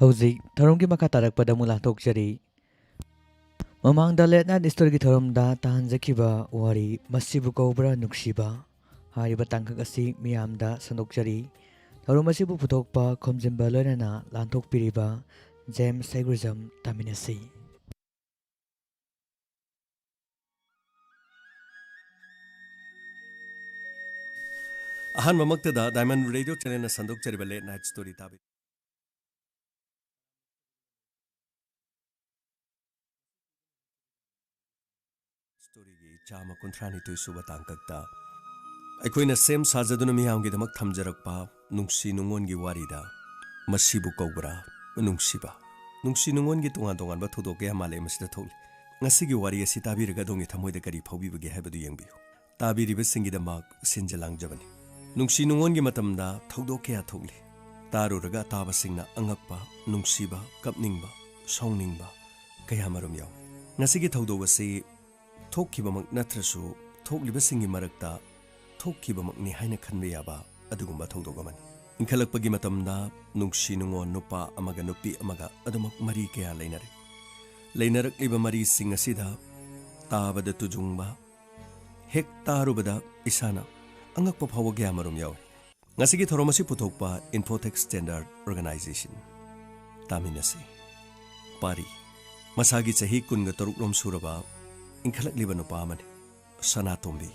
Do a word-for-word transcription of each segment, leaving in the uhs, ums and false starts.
ꯍꯧꯖꯤꯛ ꯊꯧꯔꯝꯒꯤ ꯃꯈꯥ ꯇꯥꯔꯛꯄꯗ ꯑꯃꯨꯛ ꯂꯥꯟꯊꯣꯛꯆꯔꯤ꯫ ꯃꯃꯥꯡꯗ Late Night Storyꯒꯤ ꯊꯧꯔꯝꯗ ꯇꯥꯍꯟꯖꯈꯤꯕ ꯋꯥꯔꯤ ꯃꯁꯤꯕꯨ ꯀꯧꯕ꯭ꯔꯥ ꯅꯨꯡꯁꯤꯕ ꯍꯥꯏꯔꯤꯕ ꯇꯥꯡꯀꯛ ꯑꯁꯤ ꯃꯤꯌꯥꯝꯗ ꯁꯟꯗꯣꯛꯆꯔꯤ꯫ ꯊꯧꯔꯝ ꯑꯁꯤꯕꯨ ꯄꯨꯊꯣꯛꯄ, ꯈꯣꯝꯖꯤꯟꯕ ꯂꯣꯏꯅꯅ ꯂꯥꯟꯊꯣꯛꯄꯤꯔꯤꯕ ꯖꯦꯝꯁ ꯁꯩꯒ꯭ꯔꯤꯖꯝ ꯇꯥꯃꯤꯟꯅꯁꯤ꯫ ꯑꯍꯥꯟꯕꯃꯛꯇꯗ Diamond Radio Channelꯅ ꯁꯟꯗꯣꯛꯆꯔꯤꯕ Late Night Story ꯇꯥꯕꯤ꯫ Storyꯒꯤ ꯆꯥꯝꯃ ꯀꯨꯟꯊ꯭ꯔꯥꯅꯤꯊꯣꯏ ꯁꯨꯕ ꯇꯥꯡꯀꯛꯇ ꯑꯩꯈꯣꯏꯅ ꯁꯦꯝ ꯁꯥꯖꯗꯨꯅ ꯃꯤꯌꯥꯝꯒꯤꯗꯃꯛ ꯊꯝꯖꯔꯛꯄ ꯅꯨꯡꯁꯤ ꯅꯨꯡꯉꯣꯟꯒꯤ ꯋꯥꯔꯤꯗ ꯃꯁꯤꯕꯨ ꯀꯧꯕ꯭ꯔꯥ ꯅꯨꯡꯁꯤꯕ? ꯅꯨꯡꯁꯤ ꯅꯨꯡꯉꯣꯟꯒꯤ ꯇꯣꯉꯥꯟ ꯇꯣꯉꯥꯟꯕ ꯊꯧꯗꯣꯛ ꯀꯌꯥ ꯃꯥꯂꯦꯝ ꯑꯁꯤꯗ ꯊꯣꯛꯂꯤ꯫ ꯉꯁꯤꯒꯤ ꯋꯥꯔꯤ ꯑꯁꯤ ꯇꯥꯕꯤꯔꯒ ꯑꯗꯣꯝꯒꯤ ꯊꯃꯣꯏꯗ ꯀꯔꯤ ꯐꯥꯎꯕꯤꯕꯒꯦ ꯍꯥꯏꯕꯗꯨ ꯌꯦꯡꯕꯤꯌꯨ꯫ ꯇꯥꯕꯤꯔꯤꯕꯁꯤꯡꯒꯤꯗꯃꯛ ꯁꯤꯟꯖ ꯂꯥꯡꯖꯕꯅꯤ꯫ ꯅꯨꯡꯁꯤ ꯅꯨꯡꯉꯣꯟꯒꯤ ꯃꯇꯝꯗ ꯊꯧꯗꯣꯛ ꯀꯌꯥ ꯊꯣꯛꯂꯤ꯫ ꯇꯥꯔꯨꯔꯒ ꯑꯇꯥꯕꯁꯤꯡꯅ ꯑꯉꯛꯄ, ꯅꯨꯡꯁꯤꯕ, ꯀꯞꯅꯤꯡꯕ, ꯁꯥꯎꯅꯤꯡꯕ ꯀꯌꯥꯃꯔꯨꯝ ꯌꯥꯎꯏ꯫ ꯉꯁꯤꯒꯤ ꯊꯧꯗꯣꯛ ꯑꯁꯤ ꯊꯣꯛꯈꯤꯕꯃꯛ ꯅꯠꯇ꯭ꯔꯁꯨ ꯊꯣꯛꯂꯤꯕꯁꯤꯡꯒꯤ ꯃꯔꯛꯇ ꯊꯣꯛꯈꯤꯕꯃꯛꯅꯤ ꯍꯥꯏꯅ ꯈꯟꯕ ꯌꯥꯕ ꯑꯗꯨꯒꯨꯝꯕ ꯊꯧꯗꯣꯛ ꯑꯃꯅꯤ꯫ ꯏꯟꯈꯠꯂꯛꯄꯒꯤ ꯃꯇꯝꯗ ꯅꯨꯡꯁꯤ ꯅꯨꯡꯉꯣꯟ ꯅꯨꯄꯥ ꯑꯃꯒ ꯅꯨꯄꯤ ꯑꯃꯒ ꯑꯗꯨꯃꯛ ꯃꯔꯤ ꯀꯌꯥ ꯂꯩꯅꯔꯦ꯫ ꯂꯩꯅꯔꯛꯂꯤꯕ ꯃꯔꯤꯁꯤꯡ ꯑꯁꯤꯗ ꯇꯥꯕꯗ ꯇꯨꯖꯨꯡꯕ, ꯍꯦꯛ ꯇꯥꯔꯨꯕꯗ ꯏꯁꯥꯅ ꯑꯉꯛꯄ ꯐꯥꯎꯕ ꯀꯌꯥꯃꯔꯨꯝ ꯌꯥꯎꯏ꯫ ꯉꯁꯤꯒꯤ ꯊꯧꯔꯝ ꯑꯁꯤ ꯄꯨꯊꯣꯛꯄ Infotech Standard Organization꯫ ꯇꯥꯃꯤꯟꯅꯁꯤ꯫ ꯄꯥꯔꯤ꯫ ꯃꯁꯥꯒꯤ ꯆꯍꯤ ꯀꯨꯟꯒ ꯇꯔꯨꯛ ꯔꯣꯝ ꯁꯨꯔꯕ ꯏꯟꯈꯠꯂꯛꯂꯤꯕ ꯅꯨꯄꯥ ꯑꯃꯅꯤ꯫ ꯁꯅꯥꯇꯣꯝꯕꯤ꯫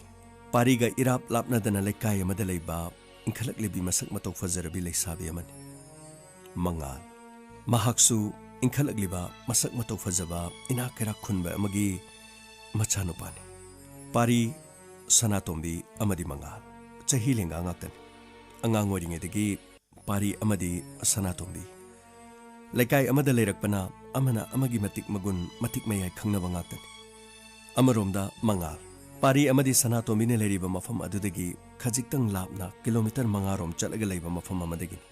ꯄꯥꯔꯤꯒ ꯏꯔꯥꯞ ꯂꯥꯞꯅꯗꯅ ꯂꯩꯀꯥꯏ ꯑꯃꯗ ꯂꯩꯕ ꯏꯟꯈꯠꯂꯛꯂꯤꯕꯤ ꯃꯁꯛ ꯃꯇꯧ ꯐꯖꯔꯕꯤ ꯂꯩꯁꯥꯕꯤ ꯑꯃꯅꯤ꯫ ꯃꯉꯥꯜ꯫ ꯃꯍꯥꯛꯁꯨ ꯏꯟꯈꯠꯂꯛꯂꯤꯕ ꯃꯁꯛ ꯃꯇꯧ ꯐꯖꯕ ꯏꯅꯥꯛ ꯀꯩꯔꯥꯛ ꯈꯨꯟꯕ ꯑꯃꯒꯤ ꯃꯆꯥꯅꯨꯄꯥꯅꯤ꯫ ꯄꯥꯔꯤ, ꯁꯅꯥꯇꯣꯝꯕꯤ ꯑꯃꯗꯤ ꯃꯉꯥꯜ ꯆꯍꯤ ꯂꯦꯡꯒꯥ ꯉꯥꯛꯇꯅꯤ꯫ ꯑꯉꯥꯡ ꯑꯣꯏꯔꯤꯉꯩꯗꯒꯤ ꯄꯥꯔꯤ ꯑꯃꯗꯤ ꯁꯅꯥꯇꯣꯝꯕꯤ ꯂꯩꯀꯥꯏ ꯑꯃꯗ ꯂꯩꯔꯛꯄꯅ ꯑꯃꯅ ꯑꯃꯒꯤ ꯃꯇꯤꯛ ꯃꯒꯨꯟ, ꯃꯇꯤꯛ ꯃꯌꯥꯏ ꯈꯪꯅꯕ ꯉꯥꯛꯇꯅꯤ꯫ ꯑꯃꯔꯣꯝꯗ ꯃꯉꯥꯜ, ꯄꯥꯔꯤ ꯑꯃꯗꯤ ꯁꯅꯥꯇꯣꯝꯕꯤꯅ ꯂꯩꯔꯤꯕ ꯃꯐꯝ ꯑꯗꯨꯗꯒꯤ ꯈꯖꯤꯛꯇꯪ ꯂꯥꯞꯅ ꯀꯤꯂꯣꯃꯤꯇꯔ ꯃꯉꯥ ꯔꯣꯝ ꯆꯠꯂꯒ ꯂꯩꯕ ꯃꯐꯝ ꯑꯃꯗꯒꯤꯅꯤ꯫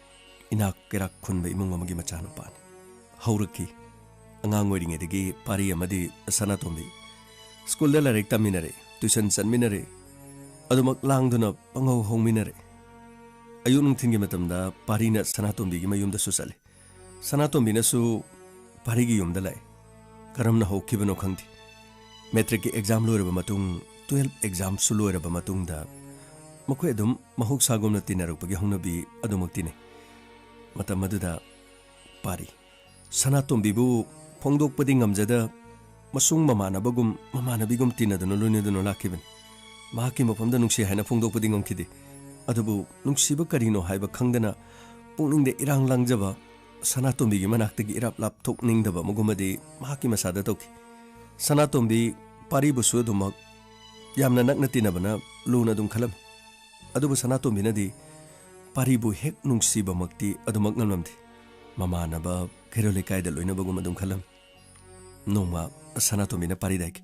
ꯏꯅꯥꯛ ꯀꯩꯔꯥꯛ ꯈꯨꯟꯕ ꯏꯃꯨꯡ ꯑꯃꯒꯤ ꯃꯆꯥꯅꯨꯄꯥꯅꯤ꯫ ꯍꯧꯔꯛꯈꯤ꯫ ꯑꯉꯥꯡ ꯑꯣꯏꯔꯤꯉꯩꯗꯒꯤ ꯄꯥꯔꯤ ꯑꯃꯗꯤ ꯁꯅꯥꯇꯣꯝꯕꯤ ꯁ꯭ꯀꯨꯜꯗ ꯂꯥꯏꯔꯤꯛ ꯇꯝꯃꯤꯟꯅꯔꯛꯏ, ꯇ꯭ꯌꯨꯁꯟ ꯆꯠꯃꯤꯟꯅꯔꯛꯏ, ꯑꯗꯨꯃꯛ ꯂꯥꯡꯗꯨꯅ ꯄꯪꯍꯧ ꯍꯧꯃꯤꯟꯅꯔꯛꯏ꯫ ꯑꯌꯨꯛ ꯅꯨꯡꯊꯤꯜꯒꯤ ꯃꯇꯝꯗ ꯄꯥꯔꯤꯅ ꯁꯅꯥꯇꯣꯝꯕꯤꯒꯤ ꯃꯌꯨꯝꯗꯁꯨ ꯆꯠꯂꯤ꯫ ꯁꯅꯥꯇꯣꯝꯕꯤꯅꯁꯨ ꯄꯥꯔꯤꯒꯤ ꯌꯨꯝꯗ ꯂꯥꯛꯏ꯫ ꯀꯔꯝꯅ ꯍꯧꯈꯤꯕꯅꯣ ꯈꯪꯗꯦ꯫ ꯃꯦꯇ꯭ꯔꯤꯛꯀꯤ ꯑꯦꯛꯖꯥꯝ ꯂꯣꯏꯔꯕ ꯃꯇꯨꯡ, ꯇꯨꯌꯦꯜꯞ ꯑꯦꯛꯖꯥꯝꯁꯨ ꯂꯣꯏꯔꯕ ꯃꯇꯨꯡꯗ ꯃꯈꯣꯏ ꯑꯗꯨꯝ ꯃꯍꯧꯁꯥꯒꯨꯝꯅ ꯇꯤꯟꯅꯔꯛꯄꯒꯤ ꯍꯧꯅꯕꯤ ꯑꯗꯨꯃꯛ ꯇꯤꯟꯅꯩ꯫ ꯃꯇꯝ ꯑꯗꯨꯗ ꯄꯥꯔꯤ ꯁꯅꯥꯇꯣꯝꯕꯤꯕꯨ ꯐꯣꯡꯗꯣꯛꯄꯗꯤ ꯉꯝꯖꯗ, ꯃꯁꯨꯡ ꯃꯃꯥꯟꯅꯕꯒꯨꯝ ꯃꯃꯥꯟꯅꯕꯤꯒꯨꯝ ꯇꯤꯟꯅꯗꯨꯅ ꯂꯣꯏꯅꯗꯨꯅ ꯂꯥꯛꯈꯤꯕꯅꯤ꯫ ꯃꯍꯥꯛꯀꯤ ꯃꯐꯝꯗ ꯅꯨꯡꯁꯤ ꯍꯥꯏꯅ ꯐꯣꯡꯗꯣꯛꯄꯗꯤ ꯉꯝꯈꯤꯗꯦ꯫ ꯑꯗꯨꯕꯨ ꯅꯨꯡꯁꯤꯕ ꯀꯔꯤꯅꯣ ꯍꯥꯏꯕ ꯈꯪꯗꯅ ꯄꯨꯛꯅꯤꯡꯗ ꯏꯔꯥꯡ ꯂꯥꯡꯖꯕ ꯁꯅꯥꯇꯣꯝꯕꯤꯒꯤ ꯃꯅꯥꯛꯇꯒꯤ ꯏꯔꯥꯞ ꯂꯥꯞꯊꯣꯛꯅꯤꯡꯗꯕ ꯑꯃꯒꯨꯝꯕꯗꯤ ꯃꯍꯥꯛꯀꯤ ꯃꯁꯥꯗ ꯇꯧꯈꯤ꯫ ꯁꯅꯥꯇꯣꯝꯕꯤ ꯄꯥꯔꯤꯕꯨꯁꯨ ꯑꯗꯨꯃꯛ ꯌꯥꯝꯅ ꯅꯛꯅ ꯇꯤꯟꯅꯕꯅ ꯂꯨꯅ ꯑꯗꯨꯝ ꯈꯜꯂꯝꯃꯤ꯫ ꯑꯗꯨꯕꯨ ꯁꯅꯥꯇꯣꯝꯕꯤꯅꯗꯤ ꯄꯥꯔꯤꯕꯨ ꯍꯦꯛ ꯅꯨꯡꯁꯤꯕꯃꯛꯇꯤ ꯑꯗꯨꯃꯛ ꯉꯝꯂꯝꯗꯦ꯫ ꯃꯃꯥꯟꯅꯕ, ꯀꯩꯔꯣꯜ ꯂꯩꯀꯥꯏꯗ ꯂꯣꯏꯅꯕꯒꯨꯝ ꯑꯗꯨꯝ ꯈꯜꯂꯝꯃꯤ꯫ ꯅꯣꯡꯃ ꯁꯅꯥꯇꯣꯝꯕꯤꯅ ꯄꯥꯔꯤꯗ ꯍꯥꯏꯈꯤ,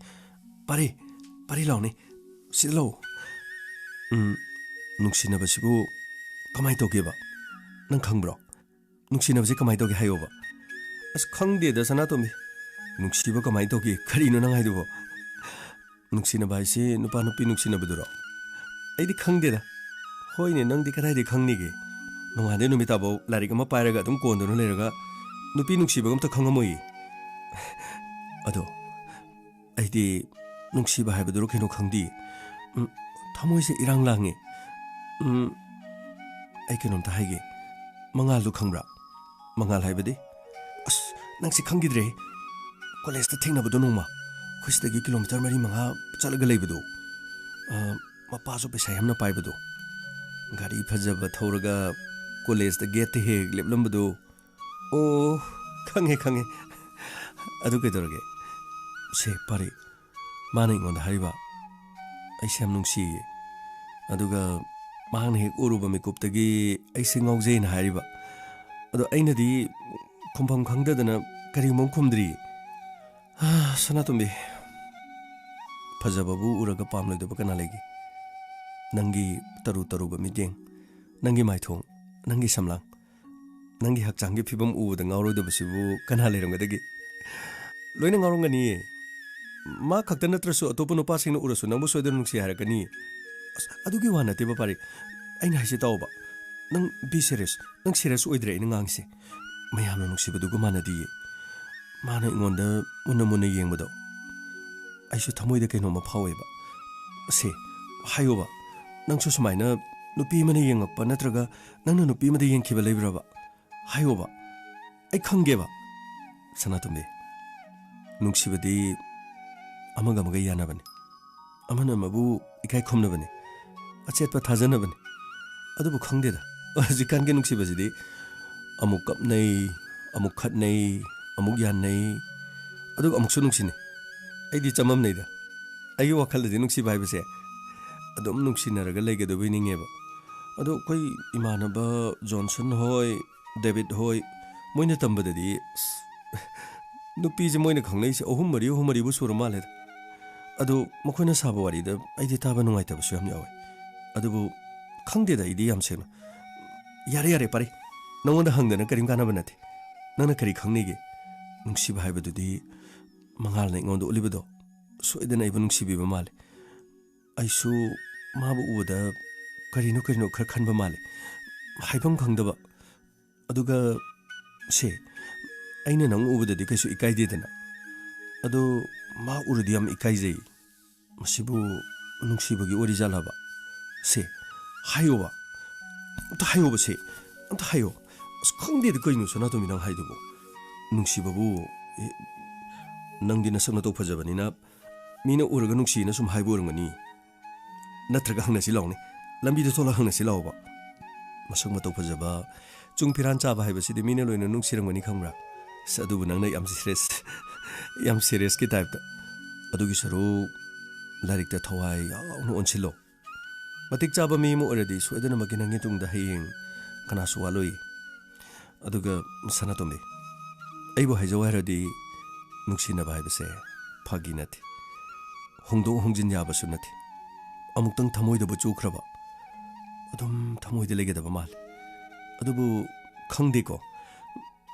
"ꯄꯥꯔꯤ, ꯄꯥꯔꯤ ꯂꯥꯎꯅꯦ, ꯁꯤꯗ ꯂꯥꯛꯑꯣ꯫ ꯎꯝ, ꯅꯨꯡꯁꯤꯅꯕꯁꯤꯕꯨ ꯀꯃꯥꯏꯅ ꯇꯧꯒꯦꯕ? ꯅꯪ ꯈꯪꯕ꯭ꯔꯣ? ꯅꯨꯡꯁꯤꯅꯕꯁꯤ ꯀꯃꯥꯏꯅ ꯇꯧꯒꯦ ꯍꯥꯏꯌꯣꯕ?" "ꯑꯁ, ꯈꯪꯗꯦꯗ ꯁꯅꯥꯇꯣꯝꯕꯤ꯫ ꯅꯨꯡꯁꯤꯕ ꯀꯃꯥꯏꯅ ꯇꯧꯒꯦ? ꯀꯔꯤꯅꯣ ꯅꯪ ꯍꯥꯏꯗꯨꯕꯣ?" "ꯅꯨꯡꯁꯤꯅꯕ ꯍꯥꯏꯁꯤ ꯅꯨꯄꯥ ꯅꯨꯄꯤ ꯅꯨꯡꯁꯤꯅꯕꯗꯨꯔꯣ?" "ꯑꯩꯗꯤ ꯈꯪꯗꯦꯗ꯫ ꯍꯣꯏꯅꯦ, ꯅꯪꯗꯤ ꯀꯗꯥꯏꯗꯒꯤ ꯈꯪꯅꯤꯒꯦ? ꯅꯣꯡꯉꯥꯟꯗꯩ ꯅꯨꯃꯤꯠ ꯇꯥꯐꯥꯎ ꯂꯥꯏꯔꯤꯛ ꯑꯃ ꯄꯥꯏꯔꯒ ꯑꯗꯨꯝ ꯀꯣꯟꯗꯨꯅ ꯂꯩꯔꯒ ꯅꯨꯄꯤ ꯅꯨꯡꯁꯤꯕꯒ ꯑꯝꯇ ꯈꯪꯉꯝꯃꯣꯏꯌꯦ꯫" "ꯑꯗꯣ ꯑꯩꯗꯤ ꯅꯨꯡꯁꯤꯕ ꯍꯥꯏꯕꯗꯨꯔꯣ ꯀꯩꯅꯣ ꯈꯪꯗꯦ꯫ ꯎꯝ, ꯊꯃꯣꯏꯁꯦ ꯏꯔꯥꯡ ꯂꯥꯡꯉꯦ꯫ ꯎꯝ, ꯑꯩ ꯀꯩꯅꯣꯝꯇ ꯍꯥꯏꯒꯦ꯫ ꯃꯉꯥꯜꯗꯣ ꯈꯪꯕ꯭ꯔꯥ?" "ꯃꯉꯥꯜ ꯍꯥꯏꯕꯗꯤ?" "ꯑꯁ, ꯅꯪꯁꯤ ꯈꯪꯈꯤꯗ꯭ꯔꯦ꯫ ꯀꯣꯂꯦꯖꯇ ꯊꯦꯡꯅꯕꯗꯣ ꯅꯣꯡꯃ꯫ ꯑꯩꯈꯣꯏ ꯁꯤꯗꯒꯤ ꯀꯤꯂꯣꯃꯤꯇꯔ ꯃꯔꯤ ꯃꯉꯥ ꯆꯠꯂꯒ ꯂꯩꯕꯗꯣ꯫ ꯑ, ꯃꯄꯥꯁꯨ ꯄꯩꯁꯥ ꯌꯥꯝꯅ ꯄꯥꯏꯕꯗꯣ꯫ ꯒꯥꯔꯤ ꯐꯖꯕ ꯊꯧꯔꯒ ꯀꯣꯂꯦꯖꯇ ꯒꯦꯠꯇ ꯍꯦꯛ ꯍꯦꯛ ꯂꯦꯞꯂꯝꯕꯗꯣ꯫" "ꯑꯣ, ꯈꯪꯉꯦ, ꯈꯪꯉꯦ꯫ ꯑꯗꯨ ꯀꯩꯗꯧꯔꯒꯦ?" "ꯁꯦ, ꯄꯥꯔꯤ, ꯃꯥꯅ ꯑꯩꯉꯣꯟꯗ ꯍꯥꯏꯔꯤꯕ, ꯑꯩꯁꯦ ꯌꯥꯝ ꯅꯨꯡꯁꯤꯌꯦ꯫ ꯑꯗꯨꯒ ꯃꯍꯥꯛꯅ ꯍꯦꯛ ꯎꯔꯨꯕ ꯃꯤꯀꯨꯞꯇꯒꯤ ꯑꯩꯁꯦ ꯉꯥꯎꯖꯩꯅ ꯍꯥꯏꯔꯤꯕ꯫ ꯑꯗꯣ ꯑꯩꯅꯗꯤ ꯈꯨꯝꯐꯝ ꯈꯪꯗꯗꯅ ꯀꯔꯤꯒꯨꯝꯕ ꯑꯃ ꯈꯨꯝꯗ꯭ꯔꯤ꯫" "ꯍꯥ, ꯁꯅꯥꯇꯣꯝꯕꯤ, ꯐꯖꯕꯕꯨ ꯎꯔꯒ ꯄꯥꯝꯂꯣꯏꯗꯕ ꯀꯅꯥ ꯂꯩꯒꯦ? ꯅꯪꯒꯤ ꯇꯔꯨ ꯇꯔꯨꯕ ꯃꯤꯠꯌꯦꯡ, ꯅꯪꯒꯤ ꯃꯥꯏꯊꯣꯡ, ꯅꯪꯒꯤ ꯁꯝꯂꯥꯡ, ꯅꯪꯒꯤ ꯍꯛꯆꯥꯡꯒꯤ ꯐꯤꯕꯝ ꯎꯕꯗ ꯉꯥꯎꯔꯣꯏꯗꯕꯁꯤꯕꯨ ꯀꯅꯥ ꯂꯩꯔꯝꯒꯗꯒꯦ?" "ꯂꯣꯏꯅ ꯉꯥꯎꯔꯝꯒꯅꯤꯌꯦ꯫ ꯃꯥ ꯈꯛꯇ ꯅꯠꯇ꯭ꯔꯁꯨ ꯑꯇꯣꯞꯄ ꯅꯨꯄꯥꯁꯤꯡꯅ ꯎꯔꯁꯨ ꯅꯪꯕꯨ ꯁꯣꯏꯗꯅ ꯅꯨꯡꯁꯤ ꯍꯥꯏꯔꯛꯀꯅꯤ꯫" "ꯑꯁ, ꯑꯗꯨꯒꯤ ꯋꯥ ꯅꯠꯇꯦꯕ ꯄꯥꯔꯤ꯫ ꯑꯩꯅ ꯍꯥꯏꯁꯦ ꯇꯥꯎꯕ꯫ ꯅꯪ be serious꯫ ꯅꯪ serious ꯑꯣꯏꯗ꯭ꯔꯦ ꯑꯩꯅ ꯉꯥꯡꯉꯤꯁꯦ꯫ ꯃꯌꯥꯝꯅ ꯅꯨꯡꯁꯤꯕꯗꯨꯒ ꯃꯥꯟꯅꯗꯤꯌꯦ꯫ ꯃꯥꯅ ꯑꯩꯉꯣꯟꯗ ꯃꯨꯟꯅ ꯃꯨꯟꯅ ꯌꯦꯡꯕꯗꯣ ꯑꯩꯁꯨ ꯊꯃꯣꯏꯗ ꯀꯩꯅꯣꯝꯃ ꯐꯥꯎꯋꯦꯕ꯫ ꯁꯦ, ꯍꯥꯏꯌꯣꯕ, ꯅꯪꯁꯨ ꯁꯨꯃꯥꯏꯅ ꯅꯨꯄꯤ ꯑꯃꯅ ꯌꯦꯡꯉꯛꯄ ꯅꯠꯇ꯭ꯔꯒ ꯅꯪꯅ ꯅꯨꯄꯤ ꯑꯃꯗ ꯌꯦꯡꯈꯤꯕ ꯂꯩꯕ꯭ꯔꯕ? ꯍꯥꯏꯌꯣꯕ, ꯑꯩ ꯈꯪꯒꯦꯕ꯫ ꯁꯅꯥꯇꯣꯝꯕꯤ, ꯅꯨꯡꯁꯤꯕꯗꯤ ꯑꯃꯒ ꯑꯃꯒ ꯌꯥꯅꯕꯅꯤ, ꯑꯃꯅ ꯑꯃꯕꯨ ꯏꯀꯥꯏ ꯈꯨꯝꯅꯕꯅꯤ, ꯑꯆꯦꯠꯄ ꯊꯥꯖꯅꯕꯅꯤ꯫ ꯑꯗꯨꯕꯨ ꯈꯪꯗꯦꯗ, ꯍꯧꯖꯤꯛꯀꯥꯟꯒꯤ ꯅꯨꯡꯁꯤꯕꯁꯤꯗꯤ ꯑꯃꯨꯛ ꯀꯞꯅꯩ, ꯑꯃꯨꯛ ꯈꯠꯅꯩ, ꯑꯃꯨꯛ ꯌꯥꯅꯩ, ꯑꯗꯨꯒ ꯑꯃꯨꯛꯁꯨ ꯅꯨꯡꯁꯤꯅꯩ꯫ ꯑꯩꯗꯤ ꯆꯃꯝꯅꯩꯗ꯫ ꯑꯩꯒꯤ ꯋꯥꯈꯜꯗꯗꯤ ꯅꯨꯡꯁꯤꯕ ꯍꯥꯏꯕꯁꯦ ꯑꯗꯨꯝ ꯅꯨꯡꯁꯤꯅꯔꯒ ꯂꯩꯒꯗꯕꯩ ꯅꯤꯡꯉꯦꯕ꯫ ꯑꯗꯣ ꯑꯩꯈꯣꯏ ꯏꯃꯥꯟꯅꯕ ꯖꯣꯟꯁꯟ ꯍꯣꯏ, ꯗꯦꯕꯤꯠ ꯍꯣꯏ, ꯃꯣꯏꯅ ꯇꯝꯕꯗꯗꯤ, ꯑꯁ, ꯅꯨꯄꯤꯁꯦ ꯃꯣꯏꯅ ꯈꯪꯅꯩꯁꯦ ꯑꯍꯨꯝ ꯃꯔꯤ, ꯑꯍꯨꯝ ꯃꯔꯤꯕꯨ ꯁꯨꯔ ꯃꯥꯜꯂꯦꯗ꯫ ꯑꯗꯣ ꯃꯈꯣꯏꯅ ꯁꯥꯕ ꯋꯥꯔꯤꯗ ꯑꯩꯗꯤ ꯇꯥꯕ ꯅꯨꯡꯉꯥꯏꯇꯕꯁꯨ ꯌꯥꯝ ꯌꯥꯎꯋꯦ꯫ ꯑꯗꯨꯕꯨ ꯈꯪꯗꯦꯗ, ꯑꯩꯗꯤ ꯌꯥꯝ ꯁꯦꯡꯅ꯫ ꯌꯥꯔꯦ, ꯌꯥꯔꯦ, ꯄꯥꯔꯤ꯫ ꯅꯉꯣꯟꯗ ꯍꯪꯗꯅ ꯀꯔꯤꯝ ꯀꯥꯟꯅꯕ ꯅꯠꯇꯦ꯫ ꯅꯪꯅ ꯀꯔꯤ ꯈꯪꯅꯤꯒꯦ? ꯅꯨꯡꯁꯤꯕ ꯍꯥꯏꯕꯗꯨꯗꯤ ꯃꯉꯥꯜꯅ ꯑꯩꯉꯣꯟꯗ ꯎꯠꯂꯤꯕꯗꯣ ꯁꯣꯏꯗꯅ ꯑꯩꯕꯨ ꯅꯨꯡꯁꯤꯕꯤꯕ ꯃꯥꯜꯂꯦ꯫ ꯑꯩꯁꯨ ꯃꯥꯕꯨ ꯎꯕꯗ ꯀꯔꯤꯅꯣ ꯀꯔꯤꯅꯣ ꯈꯔ ꯈꯟꯕ ꯃꯥꯜꯂꯦ, ꯍꯥꯏꯐꯝ ꯈꯪꯗꯕ꯫ ꯑꯗꯨꯒ ꯁꯦ, ꯑꯩꯅ ꯅꯪ ꯎꯕꯗꯗꯤ ꯀꯩꯁꯨ ꯏꯀꯥꯏꯗꯦꯗꯅ, ꯑꯗꯣ ꯃꯥ ꯎꯔꯗꯤ ꯌꯥꯝ ꯏꯀꯥꯏꯖꯩ꯫ ꯃꯁꯤꯕꯨ ꯅꯨꯡꯁꯤꯕꯒꯤ ꯋꯥꯔꯤ ꯖꯥꯠꯂꯕ? ꯁꯦ, ꯍꯥꯏꯌꯣꯕ, ꯑꯝꯇ ꯍꯥꯏꯌꯣꯕ ꯁꯦ, ꯑꯝꯇ ꯍꯥꯏꯌꯣ꯫ ꯑꯁ, ꯈꯪꯗꯦꯗ ꯀꯩꯅꯣ ꯁꯅꯥꯇꯣꯝꯕꯤ ꯅꯪ ꯍꯥꯏꯗꯨꯕꯨ? ꯅꯨꯡꯁꯤꯕꯕꯨ, ꯑꯦ, ꯅꯪꯗꯤ ꯅꯁꯛ ꯅꯇꯧ ꯐꯖꯕꯅꯤꯅ ꯃꯤꯅ ꯎꯔꯒ ꯅꯨꯡꯁꯤꯅ ꯁꯨꯝ ꯍꯥꯏꯕ ꯑꯣꯏꯔꯝꯒꯅꯤ꯫ ꯅꯠꯇ꯭ꯔꯒ ꯍꯪꯅꯁꯤ ꯂꯥꯎꯅꯦ, ꯂꯝꯕꯤꯗ ꯊꯣꯛꯂꯒ ꯍꯪꯅꯁꯤ ꯂꯥꯎꯕ꯫ ꯃꯁꯛ ꯃꯇꯧ ꯐꯖꯕ, ꯆꯨꯡ ꯐꯤꯔꯥꯟ ꯆꯥꯕ ꯍꯥꯏꯕꯁꯤꯗꯤ ꯃꯤꯅ ꯂꯣꯏꯅ ꯅꯨꯡꯁꯤꯔꯝꯒꯅꯤ ꯈꯪꯕ꯭ꯔꯥ? ꯑꯁ, ꯑꯗꯨꯕꯨ ꯅꯪꯅ ꯌꯥꯝ ꯁꯤꯔꯤꯌꯁ, ꯌꯥꯝ ꯁꯤꯔꯤꯌꯁꯀꯤ ꯇꯥꯏꯞꯇ꯫ ꯑꯗꯨꯒꯤ ꯁꯔꯨꯛ ꯂꯥꯏꯔꯤꯛꯇ ꯊꯋꯥꯏ ꯌꯥꯎꯅ ꯑꯣꯟꯁꯤꯜꯂꯣ꯫ ꯃꯇꯤꯛ ꯆꯥꯕ ꯃꯤ ꯑꯃ ꯑꯣꯏꯔꯗꯤ ꯁꯣꯏꯗꯅꯃꯛꯀꯤ ꯅꯪꯒꯤ ꯇꯨꯡꯗ ꯍꯌꯦꯡ ꯀꯅꯥꯁꯨ ꯋꯥꯠꯂꯣꯏ꯫ ꯑꯗꯨꯒ ꯁꯅꯥꯇꯣꯝꯕꯤ, ꯑꯩꯕꯨ ꯍꯥꯏꯖꯧ ꯍꯥꯏꯔꯗꯤ ꯅꯨꯡꯁꯤꯅꯕ ꯍꯥꯏꯕꯁꯦ ꯐꯥꯒꯤ ꯅꯠꯇꯦ, ꯍꯣꯡꯗꯣꯛ ꯍꯣꯡꯖꯤꯟ ꯌꯥꯕꯁꯨ ꯅꯠꯇꯦ꯫ ꯑꯃꯨꯛꯇꯪ ꯊꯃꯣꯏꯗꯕꯨ ꯆꯨꯈ꯭ꯔꯕ ꯑꯗꯨꯝ ꯊꯃꯣꯏꯗ ꯂꯩꯒꯗꯕ ꯃꯥꯜꯂꯦ꯫ ꯑꯗꯨꯕꯨ ꯈꯪꯗꯦꯀꯣ,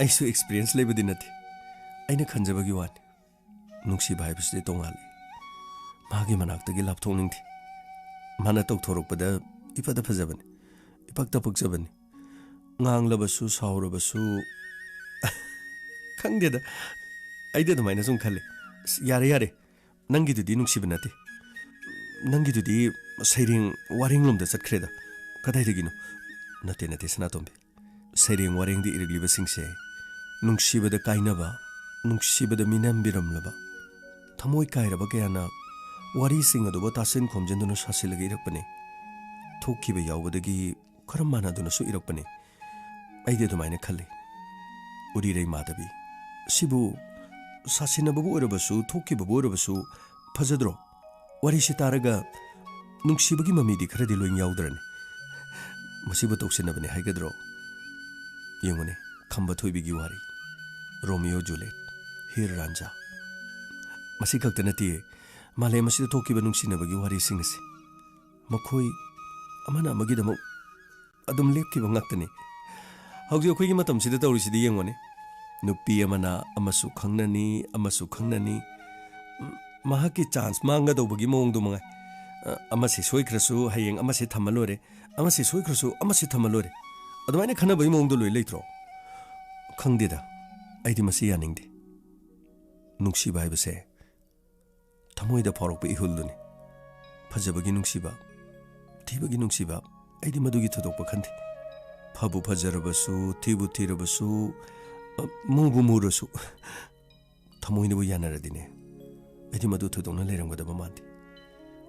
ꯑꯩꯁꯨ ꯑꯦꯛꯁꯄꯤꯔꯤꯌꯦꯟꯁ ꯂꯩꯕꯗꯤ ꯅꯠꯇꯦ, ꯑꯩꯅ ꯈꯟꯖꯕꯒꯤ ꯋꯥꯅꯤ꯫ ꯅꯨꯡꯁꯤꯕ ꯍꯥꯏꯕꯁꯤꯗꯤ ꯇꯣꯉꯥꯜꯂꯤ꯫ ꯃꯥꯒꯤ ꯃꯅꯥꯛꯇꯒꯤ ꯂꯥꯞꯊꯣꯛꯅꯤꯡꯗꯦ꯫ ꯃꯥꯅ ꯇꯧꯊꯣꯔꯛꯄꯗ ꯏꯐꯗ ꯐꯖꯕꯅꯤ, ꯏꯄꯛꯇ ꯄꯛꯆꯕꯅꯤ꯫ ꯉꯥꯡꯂꯕꯁꯨ, ꯁꯥꯎꯔꯕꯁꯨ, ꯈꯪꯗꯦꯗ, ꯑꯩꯗꯤ ꯑꯗꯨꯃꯥꯏꯅ ꯁꯨꯝ ꯈꯜꯂꯦ꯫ ꯑꯁ, ꯌꯥꯔꯦ, ꯌꯥꯔꯦ, ꯅꯪꯒꯤꯗꯨꯗꯤ ꯅꯨꯡꯁꯤꯕ ꯅꯠꯇꯦ, ꯅꯪꯒꯤꯗꯨꯗꯤ ꯁꯩꯔꯦꯡ ꯋꯥꯔꯦꯡꯂꯣꯝꯗ ꯆꯠꯈ꯭ꯔꯦꯗ꯫ ꯀꯗꯥꯏꯗꯒꯤꯅꯣ? ꯅꯠꯇꯦ, ꯅꯠꯇꯦ, ꯁꯅꯥꯇꯣꯝꯕꯤ, ꯁꯩꯔꯦꯡ ꯋꯥꯔꯦꯡꯗ ꯏꯔꯛꯂꯤꯕꯁꯤꯡꯁꯦ ꯅꯨꯡꯁꯤꯕꯗ ꯀꯥꯏꯅꯕ, ꯅꯨꯡꯁꯤꯕꯗ ꯃꯤꯅꯝꯕꯤꯔꯝꯂꯕ, ꯊꯃꯣꯏ ꯀꯥꯏꯔꯕ ꯀꯌꯥꯅ ꯋꯥꯔꯤꯁꯤꯡ ꯑꯗꯨꯕꯨ ꯇꯥꯁꯤꯟ ꯈꯣꯝꯖꯤꯟꯗꯨꯅ ꯁꯥꯁꯤꯜꯂꯒ ꯏꯔꯛꯄꯅꯤ꯫ ꯊꯣꯛꯈꯤꯕ ꯌꯥꯎꯕꯗꯒꯤ ꯈꯔ ꯃꯥꯟꯅꯗꯨꯅꯁꯨ ꯏꯔꯛꯄꯅꯤ꯫ ꯑꯩꯗꯤ ꯑꯗꯨꯃꯥꯏꯅ ꯈꯜꯂꯤ꯫ ꯎꯔꯤꯔꯩ ꯃꯥꯙꯕꯤ, ꯁꯤꯕꯨ ꯁꯥꯁꯤꯟꯅꯕꯕꯨ ꯑꯣꯏꯔꯕꯁꯨ, ꯊꯣꯛꯈꯤꯕꯕꯨ ꯑꯣꯏꯔꯕꯁꯨ ꯐꯖꯗ꯭ꯔꯣ? ꯋꯥꯔꯤꯁꯤ ꯇꯥꯔꯒ ꯅꯨꯡꯁꯤꯕꯒꯤ ꯃꯃꯤꯗꯤ ꯈꯔꯗꯤ ꯂꯣꯏ ꯌꯥꯎꯗ꯭ꯔꯅꯤ? ꯃꯁꯤꯕꯨ ꯇꯧꯁꯤꯟꯅꯕꯅꯤ ꯍꯥꯏꯒꯗ꯭ꯔꯣ? ꯌꯦꯡꯉꯨꯅꯦ, ꯈꯝꯕ ꯊꯣꯏꯕꯤꯒꯤ ꯋꯥꯔꯤ, ꯔꯣꯃꯤꯌꯣ ꯖꯨꯂꯤꯌꯦꯠ, ꯍꯤꯔ ꯔꯥꯟꯖꯥ꯫ ꯃꯁꯤ ꯈꯛꯇ ꯅꯠꯇꯦ, ꯃꯥꯂꯦꯝ ꯑꯁꯤꯗ ꯊꯣꯛꯈꯤꯕ ꯅꯨꯡꯁꯤꯅꯕꯒꯤ ꯋꯥꯔꯤꯁꯤꯡ ꯑꯁꯤ꯫ ꯃꯈꯣꯏ ꯑꯃꯅ ꯑꯃꯒꯤꯗꯃꯛ ꯑꯗꯨꯝ ꯂꯦꯞꯈꯤꯕ ꯉꯥꯛꯇꯅꯤ꯫ ꯍꯧꯖꯤꯛ ꯑꯩꯈꯣꯏꯒꯤ ꯃꯇꯝꯁꯤꯗ ꯇꯧꯔꯤꯁꯤꯗꯤ ꯌꯦꯡꯉꯨꯅꯦ꯫ ꯅꯨꯄꯤ ꯑꯃꯅ ꯑꯃꯁꯨ ꯈꯪꯅꯅꯤ, ꯑꯃꯁꯨ ꯈꯪꯅꯅꯤ꯫ ꯎꯝ, ꯃꯍꯥꯛꯀꯤ ꯆꯥꯟꯁ ꯃꯥꯡꯒꯗꯧꯕꯒꯤ ꯃꯑꯣꯡꯗꯨ ꯃꯉꯥꯏ꯫ ꯑ, ꯑꯃꯁꯤ ꯁꯣꯏꯈ꯭ꯔꯁꯨ ꯍꯌꯦꯡ ꯑꯃꯁꯤ ꯊꯝꯃ ꯂꯣꯏꯔꯦ, ꯑꯃꯁꯤ ꯁꯣꯏꯈ꯭ꯔꯁꯨ ꯑꯃꯁꯤ ꯊꯝꯃ ꯂꯣꯏꯔꯦ꯫ ꯑꯗꯨꯃꯥꯏꯅ ꯈꯟꯅꯕꯒꯤ ꯃꯑꯣꯡꯗꯣ ꯂꯣꯏ ꯂꯩꯇ꯭ꯔꯣ? ꯈꯪꯗꯦꯗ, ꯑꯩꯗꯤ ꯃꯁꯤ ꯌꯥꯅꯤꯡꯗꯦ꯫ ꯅꯨꯡꯁꯤꯕ ꯍꯥꯏꯕꯁꯦ ꯊꯃꯣꯏꯗ ꯐꯥꯎꯔꯛꯄ ꯏꯍꯨꯜꯗꯨꯅꯤ꯫ ꯐꯖꯕꯒꯤ ꯅꯨꯡꯁꯤꯕ, ꯊꯤꯕꯒꯤ ꯅꯨꯡꯁꯤꯕ, ꯑꯩꯗꯤ ꯃꯗꯨꯒꯤ ꯊꯣꯏꯗꯣꯛꯄ ꯈꯟꯗꯦ꯫ ꯐꯕꯨ ꯐꯖꯔꯕꯁꯨ, ꯊꯤꯕꯨ ꯊꯤꯔꯕꯁꯨ, ꯑ, ꯃꯨꯕꯨ ꯃꯨꯔꯁꯨ, ꯊꯃꯣꯏꯅꯕꯨ ꯌꯥꯅꯔꯗꯤꯅꯦ, ꯑꯩꯗꯤ ꯃꯗꯨ ꯊꯣꯏꯗꯣꯛꯅ ꯂꯩꯔꯝꯒꯗꯕ ꯃꯥꯟꯗꯦ꯫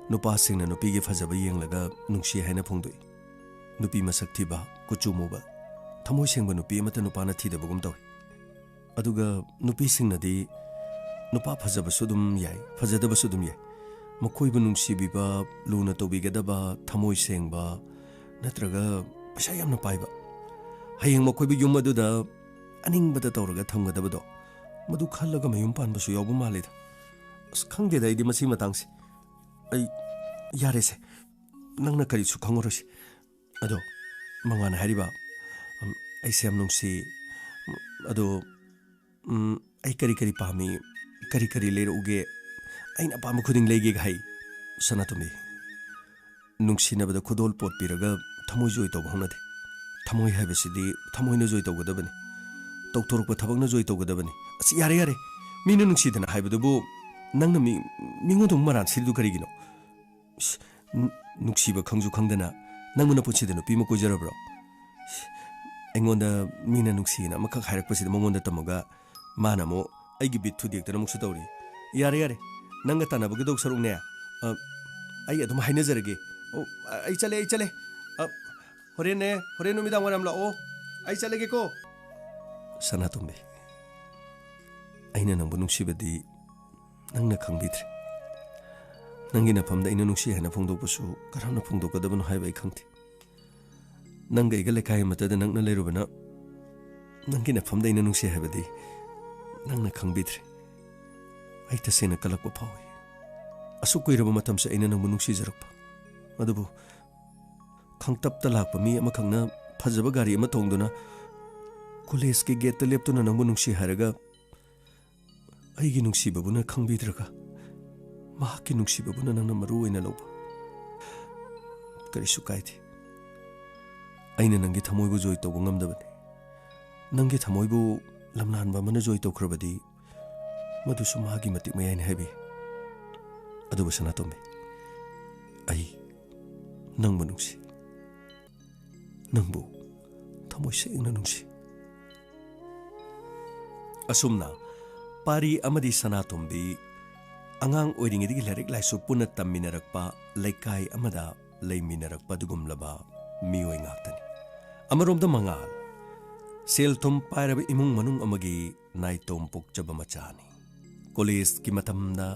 ꯅꯨꯄꯥꯁꯤꯡꯅ ꯅꯨꯄꯤꯒꯤ ꯐꯖꯕ ꯌꯦꯡꯂꯒ ꯅꯨꯡꯁꯤ ꯍꯥꯏꯅ ꯐꯣꯡꯗꯣꯛꯏ꯫ ꯅꯨꯄꯤ ꯃꯁꯛ ꯊꯤꯕ, ꯀꯨꯆꯨ ꯃꯨꯕ, ꯊꯃꯣꯏ ꯁꯦꯡꯕ ꯅꯨꯄꯤ ꯑꯃꯠꯇ ꯅꯨꯄꯥꯅ ꯊꯤꯗꯕꯒꯨꯝ ꯇꯧꯏ꯫ ꯑꯗꯨꯒ ꯅꯨꯄꯤꯁꯤꯡꯅꯗꯤ ꯅꯨꯄꯥ ꯐꯖꯕꯁꯨ ꯑꯗꯨꯝ ꯌꯥꯏ, ꯐꯖꯗꯕꯁꯨ ꯑꯗꯨꯝ ꯌꯥꯏ, ꯃꯈꯣꯏꯕꯨ ꯅꯨꯡꯁꯤꯕꯤꯕ, ꯂꯨꯅ ꯇꯧꯕꯤꯒꯗꯕ, ꯊꯃꯣꯏ ꯁꯦꯡꯕ, ꯅꯠꯇ꯭ꯔꯒ ꯄꯩꯁꯥ ꯌꯥꯝꯅ ꯄꯥꯏꯕ, ꯍꯌꯦꯡ ꯃꯈꯣꯏꯕꯨ ꯌꯨꯝ ꯑꯗꯨꯗ ꯑꯅꯤꯡꯕꯗ ꯇꯧꯔꯒ ꯊꯝꯒꯗꯕꯗꯣ, ꯃꯗꯨ ꯈꯜꯂꯒ ꯃꯌꯨꯝ ꯄꯥꯟꯕꯁꯨ ꯌꯥꯎꯕ ꯃꯥꯜꯂꯦꯗ꯫ ꯑꯁ, ꯈꯪꯗꯦꯗ ꯑꯩꯗꯤ ꯃꯁꯤ ꯃꯇꯥꯡꯁꯦ꯫ ꯑꯩ, ꯌꯥꯔꯦꯁꯦ, ꯅꯪꯅ ꯀꯔꯤꯁꯨ ꯈꯪꯉꯔꯣꯏꯁꯦ꯫ ꯑꯗꯣ ꯃꯉꯥꯜꯅ ꯍꯥꯏꯔꯤꯕ, ꯎꯝ, "ꯑꯩꯁꯦ ꯌꯥꯝ ꯅꯨꯡꯁꯤ, ꯎꯝ, ꯑꯗꯣ, ꯎꯝ, ꯑꯩ ꯀꯔꯤ ꯀꯔꯤ ꯄꯥꯝꯃꯤ, ꯀꯔꯤ ꯀꯔꯤ ꯂꯩꯔꯛꯎꯒꯦ, ꯑꯩꯅ ꯑꯄꯥꯝꯕ ꯈꯨꯗꯤꯡ ꯂꯩꯒꯦꯒ" ꯍꯥꯏ꯫ ꯁꯅꯥꯇꯣꯝꯕꯤ, ꯅꯨꯡꯁꯤꯅꯕꯗ ꯈꯨꯗꯣꯜ ꯄꯣꯠ ꯄꯤꯔꯒ ꯊꯃꯣꯏ ꯖꯣꯏ ꯇꯧꯕ ꯍꯧꯅꯗꯦ꯫ ꯊꯃꯣꯏ ꯍꯥꯏꯕꯁꯤꯗꯤ ꯊꯃꯣꯏꯅ ꯖꯣꯏ ꯇꯧꯒꯗꯕꯅꯤ꯫ ꯇꯧꯊꯣꯔꯛꯄ ꯊꯕꯛꯅ ꯖꯣꯏ ꯇꯧꯒꯗꯕꯅꯤ꯫ ꯑꯁ, ꯌꯥꯔꯦ, ꯌꯥꯔꯦ꯫ ꯃꯤꯅ ꯅꯨꯡꯁꯤꯗꯅ ꯍꯥꯏꯕꯗꯨꯕꯨ ꯅꯪꯅ ꯃꯤ, ꯃꯤꯉꯣꯟꯗ ꯑꯃꯨꯛ ꯃꯔꯥꯟ ꯁꯤꯜꯂꯤꯗꯨ ꯀꯔꯤꯒꯤꯅꯣ? ꯏꯁ, ꯅꯨ-, ꯅꯨꯡꯁꯤꯕ ꯈꯪꯁꯨ ꯈꯪꯗꯅ ꯅꯪꯕꯨ ꯅꯄꯨꯟꯁꯤꯗ ꯅꯨꯄꯤ ꯑꯃ ꯀꯣꯏꯖꯔꯕ꯭ꯔꯣ? ꯏꯁ, ꯑꯩꯉꯣꯟꯗ ꯃꯤꯅ ꯅꯨꯡꯁꯤꯅ ꯑꯃꯈꯛ ꯍꯥꯏꯔꯛꯄꯁꯤꯗ ꯃꯉꯣꯟꯗ ꯇꯝꯃꯒ ꯃꯥꯅ ꯑꯃꯨꯛ ꯑꯩꯒꯤ ꯕꯤꯠ ꯊꯨꯗꯦꯛꯇꯅ ꯑꯃꯨꯛꯁꯨ ꯇꯧꯔꯤ꯫ ꯌꯥꯔꯦ, ꯌꯥꯔꯦ꯫ ꯅꯪꯒ ꯇꯥꯟꯅꯕꯒꯤꯗꯧ ꯁꯔꯨꯛꯅꯦ꯫ ꯑ, ꯑꯩ ꯑꯗꯨꯝ ꯍꯥꯏꯅꯖꯔꯒꯦ꯫ ꯑꯣ, ꯑꯩ ꯆꯠꯂꯦ, ꯑꯩ ꯆꯠꯂꯦ꯫ ꯑ, ꯍꯣꯔꯦꯟꯅꯦ, ꯍꯣꯔꯦꯟ ꯅꯨꯃꯤꯗꯥꯡ ꯋꯥꯏꯔꯝ ꯂꯥꯛꯑꯣ꯫ ꯑꯩ ꯆꯠꯂꯒꯦꯀꯣ꯫ ꯁꯅꯥꯇꯣꯝꯕꯤ, ꯑꯩꯅ ꯅꯪꯕꯨ ꯅꯨꯡꯁꯤꯕꯗꯤ ꯅꯪꯅ ꯈꯪꯕꯤꯗ꯭ꯔꯦ꯫ ꯅꯪꯒꯤ ꯅꯐꯝꯗ ꯑꯩꯅ ꯅꯨꯡꯁꯤ ꯍꯥꯏꯅ ꯐꯣꯡꯗꯣꯛꯄꯁꯨ ꯀꯔꯝꯅ ꯐꯣꯡꯗꯣꯛꯀꯗꯕꯅꯣ ꯍꯥꯏꯕ ꯑꯩ ꯈꯪꯗꯦ꯫ ꯅꯪꯒ ꯑꯩꯒ ꯂꯩꯀꯥꯏ ꯑꯃꯠꯇꯗ ꯅꯛꯅ ꯂꯩꯔꯨꯕꯅ ꯅꯪꯒꯤ ꯅꯐꯝꯗ ꯑꯩꯅ ꯅꯨꯡꯁꯤ ꯍꯥꯏꯕꯗꯤ ꯅꯪꯅ ꯈꯪꯕꯤꯗ꯭ꯔꯦ꯫ ꯑꯩ ꯇꯁꯦꯡꯅ ꯀꯜꯂꯛꯄ ꯐꯥꯎꯏ꯫ ꯑꯁꯨꯛ ꯀꯨꯏꯔꯕ ꯃꯇꯝꯁꯦ ꯑꯩꯅ ꯅꯪꯕꯨ ꯅꯨꯡꯁꯤꯖꯔꯛꯄ꯫ ꯑꯗꯨꯕꯨ ꯈꯪꯇꯞꯇ ꯂꯥꯛꯄ ꯃꯤ ꯑꯃꯈꯛꯅ ꯐꯖꯕ ꯒꯥꯔꯤ ꯑꯃ ꯊꯣꯡꯗꯨꯅ ꯀꯣꯂꯦꯖꯀꯤ ꯒꯦꯠꯇ ꯂꯦꯞꯇꯨꯅ ꯅꯪꯕꯨ ꯅꯨꯡꯁꯤ ꯍꯥꯏꯔꯒ ꯑꯩꯒꯤ ꯅꯨꯡꯁꯤꯕꯕꯨꯅ ꯈꯪꯕꯤꯗ꯭ꯔꯒ ꯃꯍꯥꯛꯀꯤ ꯅꯨꯡꯁꯤꯕꯕꯨꯅ ꯅꯪꯅ ꯃꯔꯨ ꯑꯣꯏꯅ ꯂꯧꯕ꯫ ꯀꯔꯤꯁꯨ ꯀꯥꯏꯗꯦ꯫ ꯑꯩꯅ ꯅꯪꯒꯤ ꯊꯃꯣꯏꯕꯨ ꯖꯣꯏ ꯇꯧꯕ ꯉꯝꯗꯕꯅꯤ꯫ ꯅꯪꯒꯤ ꯊꯃꯣꯏꯕꯨ ꯂꯝꯂꯥꯟꯕ ꯑꯃꯅ ꯖꯣꯏ ꯇꯧꯈ꯭ꯔꯕꯗꯤ ꯃꯗꯨꯁꯨ ꯃꯍꯥꯛꯀꯤ ꯃꯇꯤꯛ ꯃꯌꯥꯏꯅꯤ ꯍꯥꯏꯕꯤ꯫ ꯑꯗꯨꯕꯨ ꯁꯅꯥꯇꯣꯝꯕꯤ, ꯑꯩ ꯅꯪꯕꯨ ꯅꯨꯡꯁꯤ꯫ ꯅꯪꯕꯨ ꯊꯃꯣꯏ ꯁꯦꯡꯅ ꯅꯨꯡꯁꯤ꯫ ꯑꯁꯨꯝꯅ ꯄꯥꯔꯤ ꯑꯃꯗꯤ ꯁꯅꯥꯇꯣꯝꯕꯤ ꯑꯉꯥꯡ ꯑꯣꯏꯔꯤꯉꯩꯗꯒꯤ ꯂꯥꯏꯔꯤꯛ ꯂꯥꯏꯁꯨ ꯄꯨꯟꯅ ꯇꯝꯃꯤꯟꯅꯔꯛꯄ, ꯂꯩꯀꯥꯏ ꯑꯃꯗ ꯂꯩꯃꯤꯟꯅꯔꯛꯄ ꯑꯗꯨꯒꯨꯝꯂꯕ ꯃꯤꯑꯣꯏ ꯉꯥꯛꯇꯅꯤ꯫ ꯑꯃꯔꯣꯝꯗ ꯃꯉꯥꯜ ꯁꯦꯜ ꯊꯨꯝ ꯄꯥꯏꯔꯕ ꯏꯃꯨꯡ ꯃꯅꯨꯡ ꯑꯃꯒꯤ ꯅꯥꯏꯇꯣꯝ ꯄꯣꯛꯆꯕ ꯃꯆꯥꯅꯤ꯫ ꯀꯣꯂꯦꯖꯀꯤ ꯃꯇꯝꯗ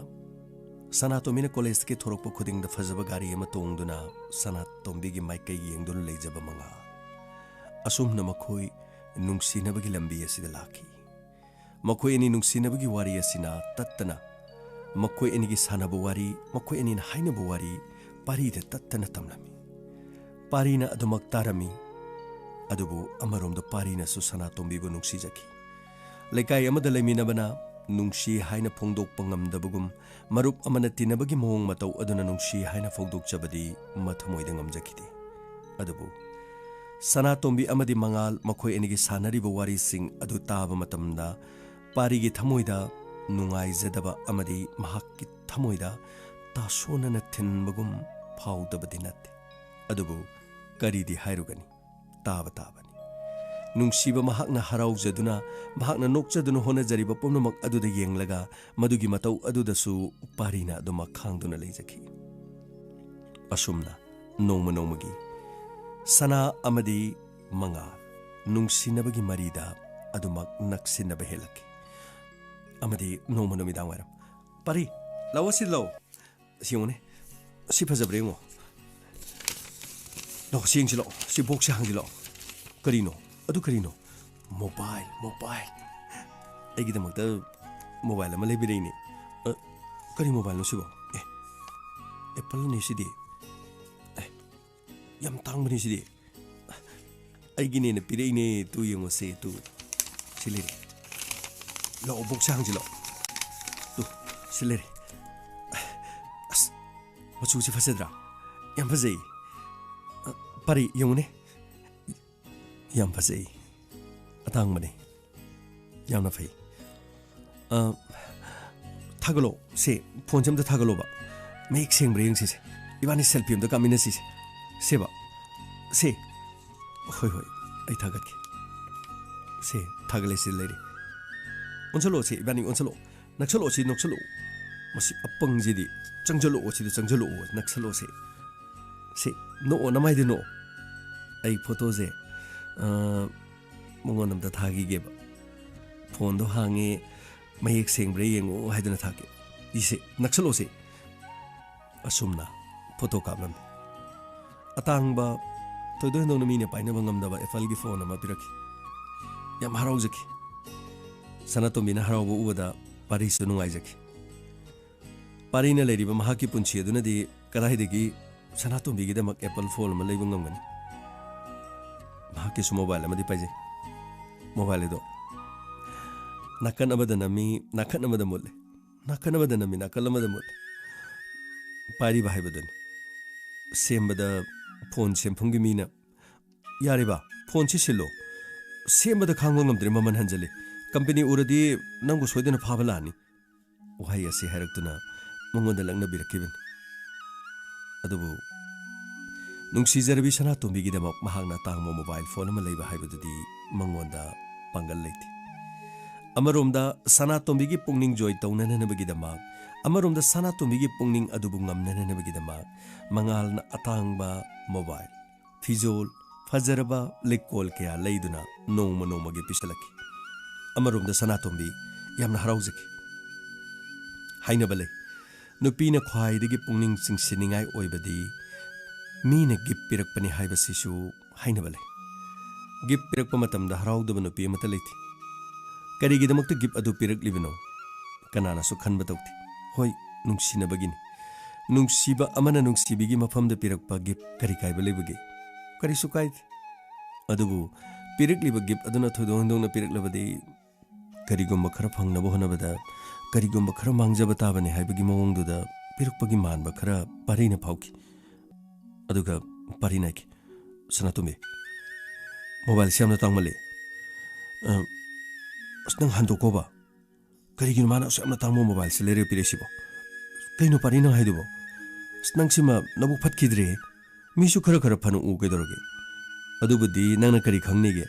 ꯁꯅꯥꯇꯣꯝꯕꯤꯅ ꯀꯣꯂꯦꯖꯇꯒꯤ ꯊꯣꯔꯛꯄ ꯈꯨꯗꯤꯡꯗ ꯐꯖꯕ ꯒꯥꯔꯤ ꯑꯃ ꯇꯣꯡꯗꯨꯅ ꯁꯅꯥꯇꯣꯝꯕꯤꯒꯤ ꯃꯥꯏꯀꯩ ꯌꯦꯡꯗꯨꯅ ꯂꯩꯖꯕ ꯃꯉꯥꯜ꯫ ꯑꯁꯨꯝꯅ ꯃꯈꯣꯏ ꯅꯨꯡꯁꯤꯅꯕꯒꯤ ꯂꯝꯕꯤ ꯑꯁꯤꯗ ꯂꯥꯛꯈꯤ꯫ ꯃꯈꯣꯏ ꯑꯅꯤ ꯅꯨꯡꯁꯤꯅꯕꯒꯤ ꯋꯥꯔꯤ ꯑꯁꯤꯅ ꯇꯠꯇꯅ ꯃꯈꯣꯏ ꯑꯅꯤꯒꯤ ꯁꯥꯟꯅꯕ ꯋꯥꯔꯤ, ꯃꯈꯣꯏ ꯑꯅꯤꯅ ꯍꯥꯏꯅꯕ ꯋꯥꯔꯤ ꯄꯥꯔꯤꯗ ꯇꯠꯇꯅ ꯇꯝꯂꯝꯃꯤ꯫ ꯄꯥꯔꯤꯅ ꯑꯗꯨꯃꯛ ꯇꯥꯔꯝꯃꯤ꯫ ꯑꯗꯨꯕꯨ ꯑꯃꯔꯣꯝꯗ ꯄꯥꯔꯤꯅꯁꯨ ꯁꯅꯥꯇꯣꯝꯕꯤꯕꯨ ꯅꯨꯡꯁꯤꯖꯈꯤ꯫ ꯂꯩꯀꯥꯏ ꯑꯃꯗ ꯂꯩꯃꯤꯟꯅꯕꯅ ꯅꯨꯡꯁꯤ ꯍꯥꯏꯅ ꯐꯣꯡꯗꯣꯛꯄ ꯉꯝꯗꯕꯒꯨꯝ, ꯃꯔꯨꯞ ꯑꯃꯅ ꯇꯤꯟꯅꯕꯒꯤ ꯃꯑꯣꯡ ꯃꯇꯧ ꯑꯗꯨꯅ ꯅꯨꯡꯁꯤ ꯍꯥꯏꯅ ꯐꯣꯡꯗꯣꯛꯆꯕꯗꯤ ꯃꯊꯃꯣꯏꯗ ꯉꯝꯖꯈꯤꯗꯦ꯫ ꯑꯗꯨꯕꯨ ꯁꯅꯥꯇꯣꯝꯕꯤ ꯑꯃꯗꯤ ꯃꯉꯥꯜ ꯃꯈꯣꯏ ꯑꯅꯤꯒꯤ ꯁꯥꯟꯅꯔꯤꯕ ꯋꯥꯔꯤꯁꯤꯡ ꯑꯗꯨ ꯇꯥꯕ ꯃꯇꯝꯗ ꯄꯥꯔꯤꯒꯤ ꯊꯃꯣꯏꯗ ꯅꯨꯡꯉꯥꯏꯖꯗꯕ ꯑꯃꯗꯤ ꯃꯍꯥꯛꯀꯤ ꯊꯃꯣꯏꯗ ꯇꯥꯁꯣꯟꯅꯅ ꯊꯤꯟꯕꯒꯨꯝ ꯐꯥꯎꯗꯕꯗꯤ ꯅꯠꯇꯦ꯫ ꯑꯗꯨꯕꯨ ꯀꯔꯤꯗꯤ ꯍꯥꯏꯔꯨꯒꯅꯤ? ꯇꯥꯕ ꯇꯥꯕꯅꯤ꯫ ꯅꯨꯡꯁꯤꯕ ꯃꯍꯥꯛꯅ ꯍꯔꯥꯎꯖꯗꯨꯅ, ꯃꯍꯥꯛꯅ ꯅꯣꯛꯆꯗꯨꯅ ꯍꯣꯠꯅꯖꯔꯤꯕ ꯄꯨꯝꯅꯃꯛ ꯑꯗꯨꯗ ꯌꯦꯡꯂꯒ ꯃꯗꯨꯒꯤ ꯃꯇꯧ ꯑꯗꯨꯗꯁꯨ ꯄꯥꯔꯤꯅ ꯑꯗꯨꯃꯛ ꯈꯥꯡꯗꯨꯅ ꯂꯩꯖꯈꯤ꯫ ꯑꯁꯨꯝꯅ ꯅꯣꯡꯃ ꯅꯣꯡꯃꯒꯤ ꯁꯅꯥ ꯑꯃꯗꯤ ꯃꯉꯥꯜ ꯅꯨꯡꯁꯤꯅꯕꯒꯤ ꯃꯔꯤꯗ ꯑꯗꯨꯃꯛ ꯅꯛꯁꯤꯟꯅꯕ ꯍꯦꯜꯂꯛꯈꯤ꯫ ꯑꯃꯗꯤ ꯅꯣꯡꯃ ꯅꯨꯃꯤꯗꯥꯡ ꯋꯥꯏꯔꯝ, "ꯄꯥꯔꯤ, ꯂꯥꯛꯑꯣ, ꯁꯤ ꯂꯥꯛꯑꯣ꯫ ꯁꯤ ꯌꯦꯡꯉꯨꯅꯦ, ꯁꯤ ꯐꯖꯕ꯭ꯔꯥ ꯌꯦꯡꯉꯣ꯫ ꯂꯥꯛꯑꯣ, ꯁꯤ ꯌꯦꯡꯁꯤ ꯂꯥꯛꯑꯣ, ꯁꯤ ꯕꯣꯛꯁꯁꯦ ꯍꯥꯡꯁꯤ ꯂꯥꯛꯑꯣ꯫ ꯀꯔꯤꯅꯣ? ꯑꯗꯨ ꯀꯔꯤꯅꯣ? Mobile, mobile. ꯑꯩꯒꯤꯗꯃꯛꯇ ꯃꯣꯕꯥꯏꯜ ꯑꯃ ꯂꯩꯕꯤꯔꯛꯏꯅꯦ꯫ ꯑ, ꯀꯔꯤ ꯃꯣꯕꯥꯏꯜꯅꯣ ꯁꯤꯕꯣ? ꯑꯦ, ꯑꯦꯄꯜꯅꯤ ꯁꯤꯗꯤ꯫ ꯑꯦ, ꯌꯥꯝ ꯇꯥꯡꯕꯅꯤ ꯁꯤꯗꯤ꯫ ꯑꯩꯒꯤꯅꯦꯅ ꯄꯤꯔꯛꯏꯅꯦ꯫ Two ꯌꯦꯡꯉꯣꯁꯦ, two. ꯁꯤ ꯂꯩꯔꯦ꯫ ꯂꯥꯛꯑꯣ, ꯕꯣꯛꯁꯁꯦ ꯍꯥꯡꯁꯤ ꯂꯥꯛꯑꯣ꯫ ꯇꯨ, ꯁꯤ ꯂꯩꯔꯦ꯫ ꯑꯁ, ꯃꯆꯨꯁꯤ ꯐꯖꯗ꯭ꯔꯥ? ꯌꯥꯝ ꯐꯖꯩ꯫ ꯑ, ꯄꯥꯔꯤ, ꯌꯦꯡꯉꯨꯅꯦ꯫ ꯌꯥꯝ ꯐꯖꯩ꯫ ꯑꯇꯥꯡꯕꯅꯦ꯫ ꯌꯥꯝꯅ ꯐꯩ꯫ ꯑ, ꯊꯥꯒꯠꯂꯣ꯫ ꯁꯦ, ꯐꯣꯟꯁꯦ ꯑꯝꯇ ꯊꯥꯒꯠꯂꯣꯕ꯫ ꯃꯌꯦꯛ ꯁꯦꯡꯕ꯭ꯔꯥ ꯌꯦꯡꯁꯤꯁꯦ꯫ ꯏꯕꯥꯅꯤ ꯁꯦꯜꯐꯤ ꯑꯝꯇ ꯀꯥꯞꯃꯤꯟꯅꯁꯤꯁꯦ꯫ ꯁꯦꯕ꯫ ꯁꯦ꯫ ꯍꯣꯏ, ꯍꯣꯏ꯫ ꯑꯩ ꯊꯥꯒꯠꯀꯦ꯫ ꯁꯦ, ꯊꯥꯒꯠꯂꯦ, ꯁꯤ ꯂꯩꯔꯦ꯫ ꯑꯣꯟꯁꯜꯂꯛꯑꯣ ꯁꯦ, ꯏꯕꯥꯅꯤ ꯑꯣꯟꯁꯜꯂꯛꯑꯣ꯫ ꯅꯛꯁꯜꯂꯛꯑꯣ ꯁꯤ, ꯅꯛꯁꯜꯂꯛꯑꯣ꯫ ꯃꯁꯤ ꯑꯄꯪꯁꯤꯗꯤ꯫ ꯆꯪꯁꯜꯂꯛꯑꯣ ꯁꯤꯗ, ꯆꯪꯁꯜꯂꯛꯑꯣ꯫ ꯅꯛꯁꯜꯂꯛꯑꯣ ꯁꯦ꯫ ꯁꯦ, ꯅꯣꯛꯑꯣ, ꯅꯃꯥꯏꯗ ꯅꯣꯛꯑꯣ꯫ ꯑꯩ ꯐꯣꯇꯣꯁꯦ, ꯑ, ꯃꯉꯣꯟꯗ ꯑꯝꯇ ꯊꯥꯈꯤꯒꯦꯕ꯫ ꯐꯣꯟꯗꯣ ꯍꯥꯡꯉꯦ, ꯃꯌꯦꯛ ꯁꯦꯡꯕ꯭ꯔꯥ ꯌꯦꯡꯉꯣ ꯍꯥꯏꯗꯨꯅ ꯊꯥꯒꯦ꯫ ꯏꯁꯦ, ꯅꯛꯁꯜꯂꯣꯁꯦ꯫ ꯑꯁꯨꯝꯅ ꯐꯣꯇꯣ ꯀꯥꯞꯂꯝꯃꯤ꯫ ꯑꯇꯥꯡꯕ, ꯊꯣꯏꯗꯣꯛ ꯍꯦꯟꯗꯣꯛꯅ ꯃꯤꯅ ꯄꯥꯏꯅꯕ ꯉꯝꯗꯕ ꯑꯦꯄꯜꯒꯤ ꯐꯣꯟ ꯑꯃ ꯄꯤꯔꯛꯈꯤ꯫ ꯌꯥꯝ ꯍꯔꯥꯎꯖꯈꯤ꯫ ꯁꯅꯥꯇꯣꯝꯕꯤꯅ ꯍꯔꯥꯎꯕ ꯎꯕꯗ ꯄꯥꯔꯤꯁꯨ ꯅꯨꯡꯉꯥꯏꯖꯈꯤ꯫ ꯄꯥꯔꯤꯅ ꯂꯩꯔꯤꯕ ꯃꯍꯥꯛꯀꯤ ꯄꯨꯟꯁꯤ ꯑꯗꯨꯅꯗꯤ ꯀꯗꯥꯏꯗꯒꯤ ꯁꯅꯥꯇꯣꯝꯕꯤꯒꯤꯗꯃꯛ ꯑꯦꯄꯜ ꯐꯣꯟ ꯑꯃ ꯂꯩꯕ ꯉꯝꯒꯅꯤ? ꯃꯍꯥꯛꯀꯤꯁꯨ ꯃꯣꯕꯥꯏꯜ ꯑꯃꯗꯤ ꯄꯥꯏꯖꯩ꯫ ꯃꯣꯕꯥꯏꯜ ꯑꯗꯣ ꯅꯥꯀꯟ ꯑꯃꯗ ꯅꯝꯃꯤ, ꯅꯥꯀꯟ ꯑꯃꯗ ꯃꯨꯠꯂꯤ, ꯅꯥꯀꯟ ꯑꯃꯗ ꯅꯝꯃꯤ, ꯅꯥꯀꯟ ꯑꯃꯗ ꯃꯨꯠꯂꯤ꯫ ꯄꯥꯏꯔꯤꯕ ꯍꯥꯏꯕꯗꯨꯅꯤ꯫ ꯁꯦꯝꯕꯗ ꯐꯣꯟ ꯁꯦꯝꯐꯝꯒꯤ ꯃꯤꯅ "ꯌꯥꯔꯦ ꯕꯥ, ꯐꯣꯟꯁꯤ ꯁꯤꯜꯂꯣ꯫ ꯁꯦꯝꯕꯗ ꯈꯥꯡꯕ ꯉꯝꯗ꯭ꯔꯦ, ꯃꯃꯜ ꯍꯟꯖꯜꯂꯤ꯫ ꯀꯝꯄꯅꯤ ꯎꯔꯗꯤ ꯅꯪꯕꯨ ꯁꯣꯏꯗꯅ ꯐꯥꯕ ꯂꯥꯛꯑꯅꯤ"꯫ ꯋꯥꯍꯩ ꯑꯁꯤ ꯍꯥꯏꯔꯛꯇꯨꯅ ꯃꯉꯣꯟꯗ ꯂꯛꯅꯕꯤꯔꯛꯈꯤꯕꯅꯤ꯫ ꯑꯗꯨꯕꯨ ꯅꯨꯡꯁꯤꯖꯔꯕꯤ ꯁꯅꯥꯇꯣꯝꯕꯤꯒꯤꯗꯃꯛ ꯃꯍꯥꯛꯅ ꯑꯇꯥꯡꯕ ꯃꯣꯕꯥꯏꯜ ꯐꯣꯟ ꯑꯃ ꯂꯩꯕ ꯍꯥꯏꯕꯗꯨꯗꯤ ꯃꯉꯣꯟꯗ ꯄꯥꯡꯒꯜ ꯂꯩꯇꯦ꯫ ꯑꯃꯔꯣꯝꯗ ꯁꯅꯥꯇꯣꯝꯕꯤꯒꯤ ꯄꯨꯛꯅꯤꯡ ꯖꯣꯏ ꯇꯧꯅꯅꯕꯒꯤꯗꯃꯛ, ꯑꯃꯔꯣꯝꯗ ꯁꯅꯥꯇꯣꯝꯕꯤꯒꯤ ꯄꯨꯛꯅꯤꯡ ꯑꯗꯨꯕꯨ ꯉꯝꯅꯅꯕꯒꯤꯗꯃꯛ ꯃꯉꯥꯜꯅ ꯑꯇꯥꯡꯕ ꯃꯣꯕꯥꯏꯜ, ꯐꯤꯖꯣꯜ, ꯐꯖꯔꯕ ꯂꯩꯀꯣꯜ ꯀꯌꯥ ꯂꯩꯗꯨꯅ ꯅꯣꯡꯃ ꯅꯣꯡꯃꯒꯤ ꯄꯤꯁꯜꯂꯛꯈꯤ꯫ ꯑꯃꯔꯣꯝꯗ ꯁꯅꯥꯇꯣꯝꯕꯤ ꯌꯥꯝꯅ ꯍꯔꯥꯎꯖꯈꯤ꯫ ꯍꯥꯏꯅꯕ ꯂꯩ, ꯅꯨꯄꯤꯅ ꯈ꯭ꯋꯥꯏꯗꯒꯤ ꯄꯨꯛꯅꯤꯡ ꯆꯤꯡꯁꯤꯟꯅꯤꯡꯉꯥꯏ ꯑꯣꯏꯕꯗꯤ ꯃꯤꯅ ꯒꯤꯐ ꯄꯤꯔꯛꯄꯅꯤ ꯍꯥꯏꯕꯁꯤꯁꯨ ꯍꯥꯏꯅꯕ ꯂꯩ꯫ ꯒꯤꯐ ꯄꯤꯔꯛꯄ ꯃꯇꯝꯗ ꯍꯔꯥꯎꯗꯕ ꯅꯨꯄꯤ ꯑꯃꯠꯇ ꯂꯩꯇꯦ꯫ ꯀꯔꯤꯒꯤꯗꯃꯛꯇ ꯒꯤꯐ ꯑꯗꯨ ꯄꯤꯔꯛꯂꯤꯕꯅꯣ? ꯀꯅꯥꯅꯁꯨ ꯈꯟꯕ ꯇꯧꯗꯦ꯫ ꯍꯣꯏ, ꯅꯨꯡꯁꯤꯅꯕꯒꯤꯅꯤ꯫ ꯅꯨꯡꯁꯤꯕ ꯑꯃꯅ ꯅꯨꯡꯁꯤꯕꯤꯒꯤ ꯃꯐꯝꯗ ꯄꯤꯔꯛꯄ ꯒꯤꯐ ꯀꯔꯤ ꯀꯥꯏꯕ ꯂꯩꯕꯒꯦ? ꯀꯔꯤꯁꯨ ꯀꯥꯏꯗꯦ꯫ ꯑꯗꯨꯕꯨ ꯄꯤꯔꯛꯂꯤꯕ ꯒꯤꯐ ꯑꯗꯨꯅ ꯊꯣꯏꯗꯣꯛ ꯍꯦꯟꯗꯣꯛꯅ ꯄꯤꯔꯛꯂꯕꯗꯤ, ꯀꯔꯤꯒꯨꯝꯕ ꯈꯔ ꯐꯪꯅꯕ ꯍꯣꯠꯅꯕꯗ ꯀꯔꯤꯒꯨꯝꯕ ꯈꯔ ꯃꯥꯡꯖꯕ ꯇꯥꯕꯅꯤ ꯍꯥꯏꯕꯒꯤ ꯃꯑꯣꯡꯗꯨꯗ ꯄꯤꯔꯛꯄꯒꯤ ꯃꯥꯟꯕ ꯈꯔ ꯄꯥꯔꯤꯅ ꯐꯥꯎꯈꯤ꯫ ꯑꯗꯨꯒ ꯄꯥꯔꯤꯅ ꯍꯥꯏꯈꯤ, "ꯁꯅꯥꯇꯣꯝꯕꯤ, ꯃꯣꯕꯥꯏꯜꯁꯤ ꯌꯥꯝꯅ ꯇꯥꯡꯃꯜꯂꯤ꯫ ꯑ, ꯑꯁ, ꯅꯪ ꯍꯟꯗꯣꯛꯈꯣꯕ꯫ ꯀꯔꯤꯒꯤꯅꯣ ꯃꯥꯅ ꯑꯁꯨꯛ ꯌꯥꯝꯅ ꯇꯥꯡꯕ ꯃꯣꯕꯥꯏꯜꯁꯤ ꯂꯩꯔꯒ ꯄꯤꯔꯛꯏꯁꯤꯕꯣ? ꯀꯩꯅꯣ ꯄꯥꯔꯤ ꯅꯪ ꯍꯥꯏꯗꯨꯕꯣ? ꯑꯁ, ꯅꯪꯁꯤꯃ ꯅꯕꯨꯛ ꯐꯠꯈꯤꯗ꯭ꯔꯦꯍꯦ꯫ ꯃꯤꯁꯨ ꯈꯔ ꯈꯔ ꯐꯅ ꯎ ꯀꯩꯗꯧꯔꯒꯦ? ꯑꯗꯨꯕꯨꯗꯤ ꯅꯪꯅ ꯀꯔꯤ ꯈꯪꯅꯤꯒꯦ?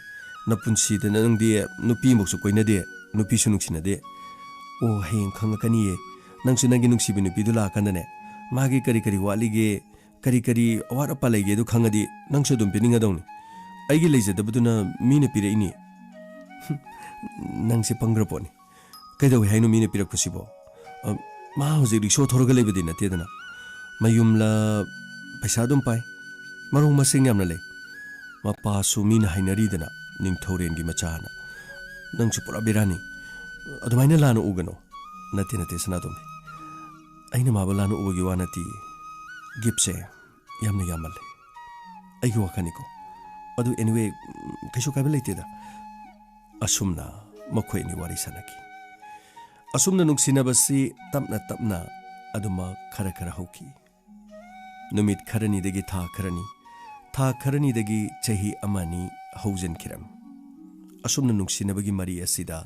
ꯅꯄꯨꯟꯁꯤꯗ ꯅꯪꯗꯤ ꯅꯨꯄꯤ ꯑꯃꯐꯥꯎꯁꯨ ꯀꯣꯏꯅꯗꯦ, ꯅꯨꯄꯤꯁꯨ ꯅꯨꯡꯁꯤꯅꯗꯦ꯫ ꯑꯣ, ꯍꯌꯦꯡ ꯈꯪꯉꯛꯀꯅꯤꯌꯦ꯫ ꯅꯪꯁꯨ ꯅꯪꯒꯤ ꯅꯨꯡꯁꯤꯕꯤ ꯅꯨꯄꯤꯗꯨ ꯂꯥꯛꯑꯀꯥꯟꯗꯅꯦ, ꯃꯥꯒꯤ ꯀꯔꯤ ꯀꯔꯤ ꯋꯥꯠꯂꯤꯒꯦ, ꯀꯔꯤ ꯀꯔꯤ ꯑꯋꯥꯠ ꯑꯄꯥ ꯂꯩꯒꯦꯗꯨ ꯈꯪꯉꯗꯤ ꯅꯪꯁꯨ ꯑꯗꯨꯝ ꯄꯤꯅꯤꯡꯒꯗꯧꯅꯤ꯫ ꯑꯩꯒꯤ ꯂꯩꯖꯗꯕꯗꯨꯅ ꯃꯤꯅ ꯄꯤꯔꯛꯏꯅꯤ"꯫ ꯅꯪꯁꯦ ꯄꯪꯈ꯭ꯔ ꯄꯣꯠꯅꯤ꯫ ꯀꯩꯗꯧꯏ ꯍꯥꯏꯅꯣ ꯃꯤꯅ ꯄꯤꯔꯛꯄꯁꯤꯕꯣ? ꯑ, ꯃꯥ ꯍꯧꯖꯤꯛ ꯔꯤꯛꯁꯣ ꯊꯧꯔꯒ ꯂꯩꯕꯗꯤ ꯅꯠꯇꯦꯗꯅ꯫ ꯃꯌꯨꯝꯂ, ꯄꯩꯁꯥ ꯑꯗꯨꯝ ꯄꯥꯏ꯫ ꯃꯔꯣꯡ ꯃꯁꯤꯡ ꯌꯥꯝꯅ ꯂꯩ꯫ ꯃꯄꯥꯁꯨ ꯃꯤꯅ ꯍꯥꯏꯅꯔꯤꯗꯅ, ꯅꯤꯡꯊꯧꯔꯦꯟꯒꯤ ꯃꯆꯥꯅ꯫ ꯅꯪꯁꯨ ꯄꯨꯔꯥ ꯕꯦꯔꯥꯅꯤ꯫ ꯑꯗꯨꯃꯥꯏꯅ ꯂꯥꯟꯅ ꯎꯒꯅꯣ꯫ ꯅꯠꯇꯦ, ꯅꯠꯇꯦ, ꯁꯅꯥꯇꯣꯝꯕꯤ꯫ ꯑꯩꯅ ꯃꯥꯕꯨ ꯂꯥꯟꯅ ꯎꯕꯒꯤ ꯋꯥ ꯅꯠꯇꯦ꯫ ꯒꯤꯐꯁꯦ ꯌꯥꯝꯅ ꯌꯥꯝꯃꯜꯂꯦ꯫ ꯑꯩꯒꯤ ꯋꯥꯈꯜꯅꯤꯀꯣ꯫ ꯑꯗꯨ anyway, ꯀꯩꯁꯨ ꯀꯥꯏꯕ ꯂꯩꯇꯦꯗ꯫ ꯑꯁꯨꯝꯅ ꯃꯈꯣꯏ ꯑꯅꯤ ꯋꯥꯔꯤ ꯁꯥꯟꯅꯈꯤ꯫ ꯑꯁꯨꯝꯅ ꯅꯨꯡꯁꯤꯅꯕꯁꯤ ꯇꯞꯅ ꯇꯞꯅ ꯑꯗꯨꯃꯛ ꯈꯔ ꯈꯔ ꯍꯧꯈꯤ꯫ ꯅꯨꯃꯤꯠ ꯈꯔꯅꯤꯗꯒꯤ ꯊꯥ ꯈꯔꯅꯤ, ꯊꯥ ꯈꯔꯅꯤꯗꯒꯤ ꯆꯍꯤ ꯑꯃ ꯑꯅꯤ ꯍꯧꯖꯤꯟꯈꯤꯔꯝꯃꯤ꯫ ꯑꯁꯨꯝꯅ ꯅꯨꯡꯁꯤꯅꯕꯒꯤ ꯃꯔꯤ ꯑꯁꯤꯗ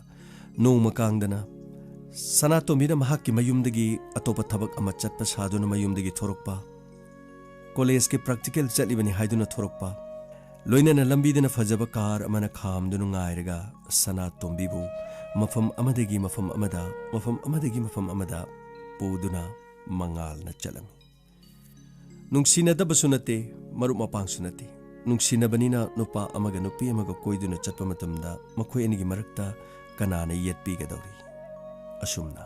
ꯅꯣꯡꯃ ꯀꯥꯡꯗꯅ ꯁꯅꯥꯇꯣꯝꯕꯤꯅ ꯃꯍꯥꯛꯀꯤ ꯃꯌꯨꯝꯗꯒꯤ ꯑꯇꯣꯞꯄ ꯊꯕꯛ ꯑꯃ ꯆꯠꯄ ꯁꯥꯗꯨꯅ ꯃꯌꯨꯝꯗꯒꯤ ꯊꯣꯔꯛꯄ, ꯀꯣꯂꯦꯖꯀꯤ ꯄ꯭ꯔꯥꯛꯇꯤꯀꯦꯜ ꯆꯠꯂꯤꯕꯅꯤ ꯍꯥꯏꯗꯨꯅ ꯊꯣꯔꯛꯄ, ꯂꯣꯏꯅꯅ ꯂꯝꯕꯤꯗꯅ ꯐꯖꯕ ꯀꯥꯔ ꯑꯃꯅ ꯈꯥꯝꯗꯨꯅ ꯉꯥꯏꯔꯒ ꯁꯅꯥꯇꯣꯝꯕꯤꯕꯨ ꯃꯐꯝ ꯑꯃꯗꯒꯤ ꯃꯐꯝ ꯑꯃꯗ, ꯃꯐꯝ ꯑꯃꯗꯒꯤ ꯃꯐꯝ ꯑꯃꯗ ꯄꯨꯗꯨꯅ ꯃꯉꯥꯜꯅ ꯆꯠꯂꯝꯃꯤ꯫ ꯅꯨꯡꯁꯤꯅꯗꯕꯁꯨ ꯅꯠꯇꯦ, ꯃꯔꯨꯞ ꯃꯄꯥꯡꯁꯨ ꯅꯠꯇꯦ꯫ ꯅꯨꯡꯁꯤꯅꯕꯅꯤꯅ ꯅꯨꯄꯥ ꯑꯃꯒ ꯅꯨꯄꯤ ꯑꯃꯒ ꯀꯣꯏꯗꯨꯅ ꯆꯠꯄ ꯃꯇꯝꯗ ꯃꯈꯣꯏ ꯑꯅꯤꯒꯤ ꯃꯔꯛꯇ ꯀꯅꯥꯅ ꯌꯦꯠꯄꯤꯒꯗꯧꯔꯤ? ꯑꯁꯨꯝꯅ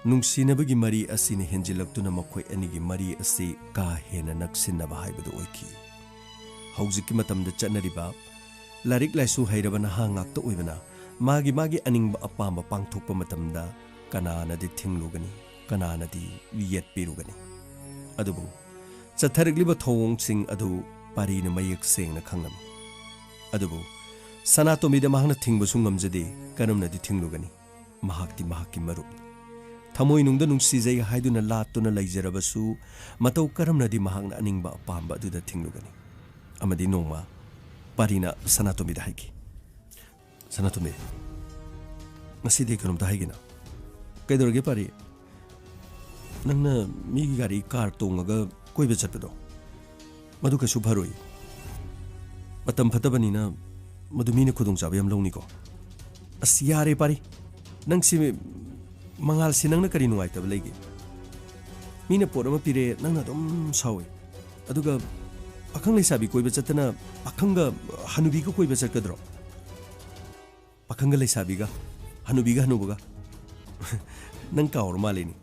ꯅꯨꯡꯁꯤꯅꯕꯒꯤ ꯃꯔꯤ ꯑꯁꯤꯅ ꯍꯦꯟꯖꯤꯜꯂꯛꯇꯨꯅ ꯃꯈꯣꯏ ꯑꯅꯤꯒꯤ ꯃꯔꯤ ꯑꯁꯤ ꯀꯥ ꯍꯦꯟꯅ ꯅꯛꯁꯤꯟꯅꯕ ꯍꯥꯏꯕꯗꯨ ꯑꯣꯏꯈꯤ꯫ ꯍꯧꯖꯤꯛꯀꯤ ꯃꯇꯝꯗ ꯆꯠꯅꯔꯤꯕ ꯂꯥꯏꯔꯤꯛ ꯂꯥꯏꯁꯨ ꯍꯩꯔꯕ ꯅꯍꯥ ꯉꯥꯛꯇ ꯑꯣꯏꯕꯅ ꯃꯥꯒꯤ ꯃꯥꯒꯤ ꯑꯅꯤꯡꯕ ꯑꯄꯥꯝꯕ ꯄꯥꯡꯊꯣꯛꯄ ꯃꯇꯝꯗ ꯀꯅꯥꯅꯗꯤ ꯊꯤꯡꯂꯨꯒꯅꯤ, ꯀꯅꯥꯅꯗꯤ ꯌꯦꯠꯄꯤꯔꯨꯒꯅꯤ? ꯑꯗꯨꯕꯨ ꯆꯠꯊꯔꯛꯂꯤꯕ ꯊꯧꯑꯣꯡꯁꯤꯡ ꯑꯗꯨ ꯄꯥꯔꯤꯅ ꯃꯌꯦꯛ ꯁꯦꯡꯅ ꯈꯪꯂꯝꯃꯤ꯫ ꯑꯗꯨꯕꯨ ꯁꯅꯥꯇꯣꯝꯕꯤꯗ ꯃꯍꯥꯛꯅ ꯊꯤꯡꯕꯁꯨ ꯉꯝꯖꯗꯦ, ꯀꯔꯝꯅꯗꯤ ꯊꯤꯡꯂꯨꯒꯅꯤ? ꯃꯍꯥꯛꯇꯤ ꯃꯍꯥꯛꯀꯤ ꯃꯔꯨꯞꯅꯤ꯫ ꯊꯃꯣꯏꯅꯨꯡꯗ ꯅꯨꯡꯁꯤꯖꯩ ꯍꯥꯏꯗꯨꯅ ꯂꯥꯠꯇꯨꯅ ꯂꯩꯖꯔꯕꯁꯨ ꯃꯇꯧ ꯀꯔꯝꯅꯗꯤ ꯃꯍꯥꯛꯅ ꯑꯅꯤꯡꯕ ꯑꯄꯥꯝꯕ ꯑꯗꯨꯗ ꯊꯤꯡꯂꯨꯒꯅꯤ? ꯑꯃꯗꯤ ꯅꯣꯡꯃ ꯄꯥꯔꯤꯅ ꯁꯅꯥꯇꯣꯝꯕꯤꯗ ꯍꯥꯏꯈꯤ, "ꯁꯅꯥꯇꯣꯝꯕꯤ, ꯉꯁꯤꯗꯤ ꯀꯩꯅꯣꯝꯇ ꯍꯥꯏꯒꯦꯅ?" "ꯀꯩꯗꯧꯔꯒꯦ ꯄꯥꯔꯤ?" "ꯅꯪꯅ ꯃꯤꯒꯤ ꯒꯥꯔꯤ, ꯀꯥꯔ ꯇꯣꯡꯉꯒ ꯀꯣꯏꯕ ꯆꯠꯄꯗꯣ, ꯃꯗꯨ ꯀꯩꯁꯨ ꯐꯔꯣꯏ꯫ ꯃꯇꯝ ꯐꯠꯇꯕꯅꯤꯅ ꯃꯗꯨ ꯃꯤꯅ ꯈꯨꯗꯣꯡꯆꯥꯕ ꯌꯥꯝ ꯂꯧꯅꯤꯀꯣ?" "ꯑꯁ, ꯌꯥꯔꯦ ꯄꯥꯔꯤ, ꯅꯪꯁꯤ, ꯃꯉꯥꯜꯁꯤ ꯅꯪꯅ ꯀꯔꯤ ꯅꯨꯡꯉꯥꯏꯇꯕ ꯂꯩꯒꯦ? ꯃꯤꯅ ꯄꯣꯠ ꯑꯃ ꯄꯤꯔꯦ, ꯅꯪꯅ ꯑꯗꯨꯝ ꯁꯥꯎꯏ꯫ ꯑꯗꯨꯒ ꯄꯥꯈꯪ ꯂꯩꯁꯥꯕꯤ ꯀꯣꯏꯕ ꯆꯠꯇꯅ ꯄꯥꯈꯪꯒ ꯍꯅꯨꯕꯤꯒ ꯀꯣꯏꯕ ꯆꯠꯀꯗ꯭ꯔꯣ? ꯄꯥꯈꯪꯒ ꯂꯩꯁꯥꯕꯤꯒ, ꯍꯅꯨꯕꯤꯒ ꯍꯅꯨꯕꯒ?" "ꯅꯪ ꯀꯥꯎꯔ ꯃꯥꯜꯂꯦꯅꯦ꯫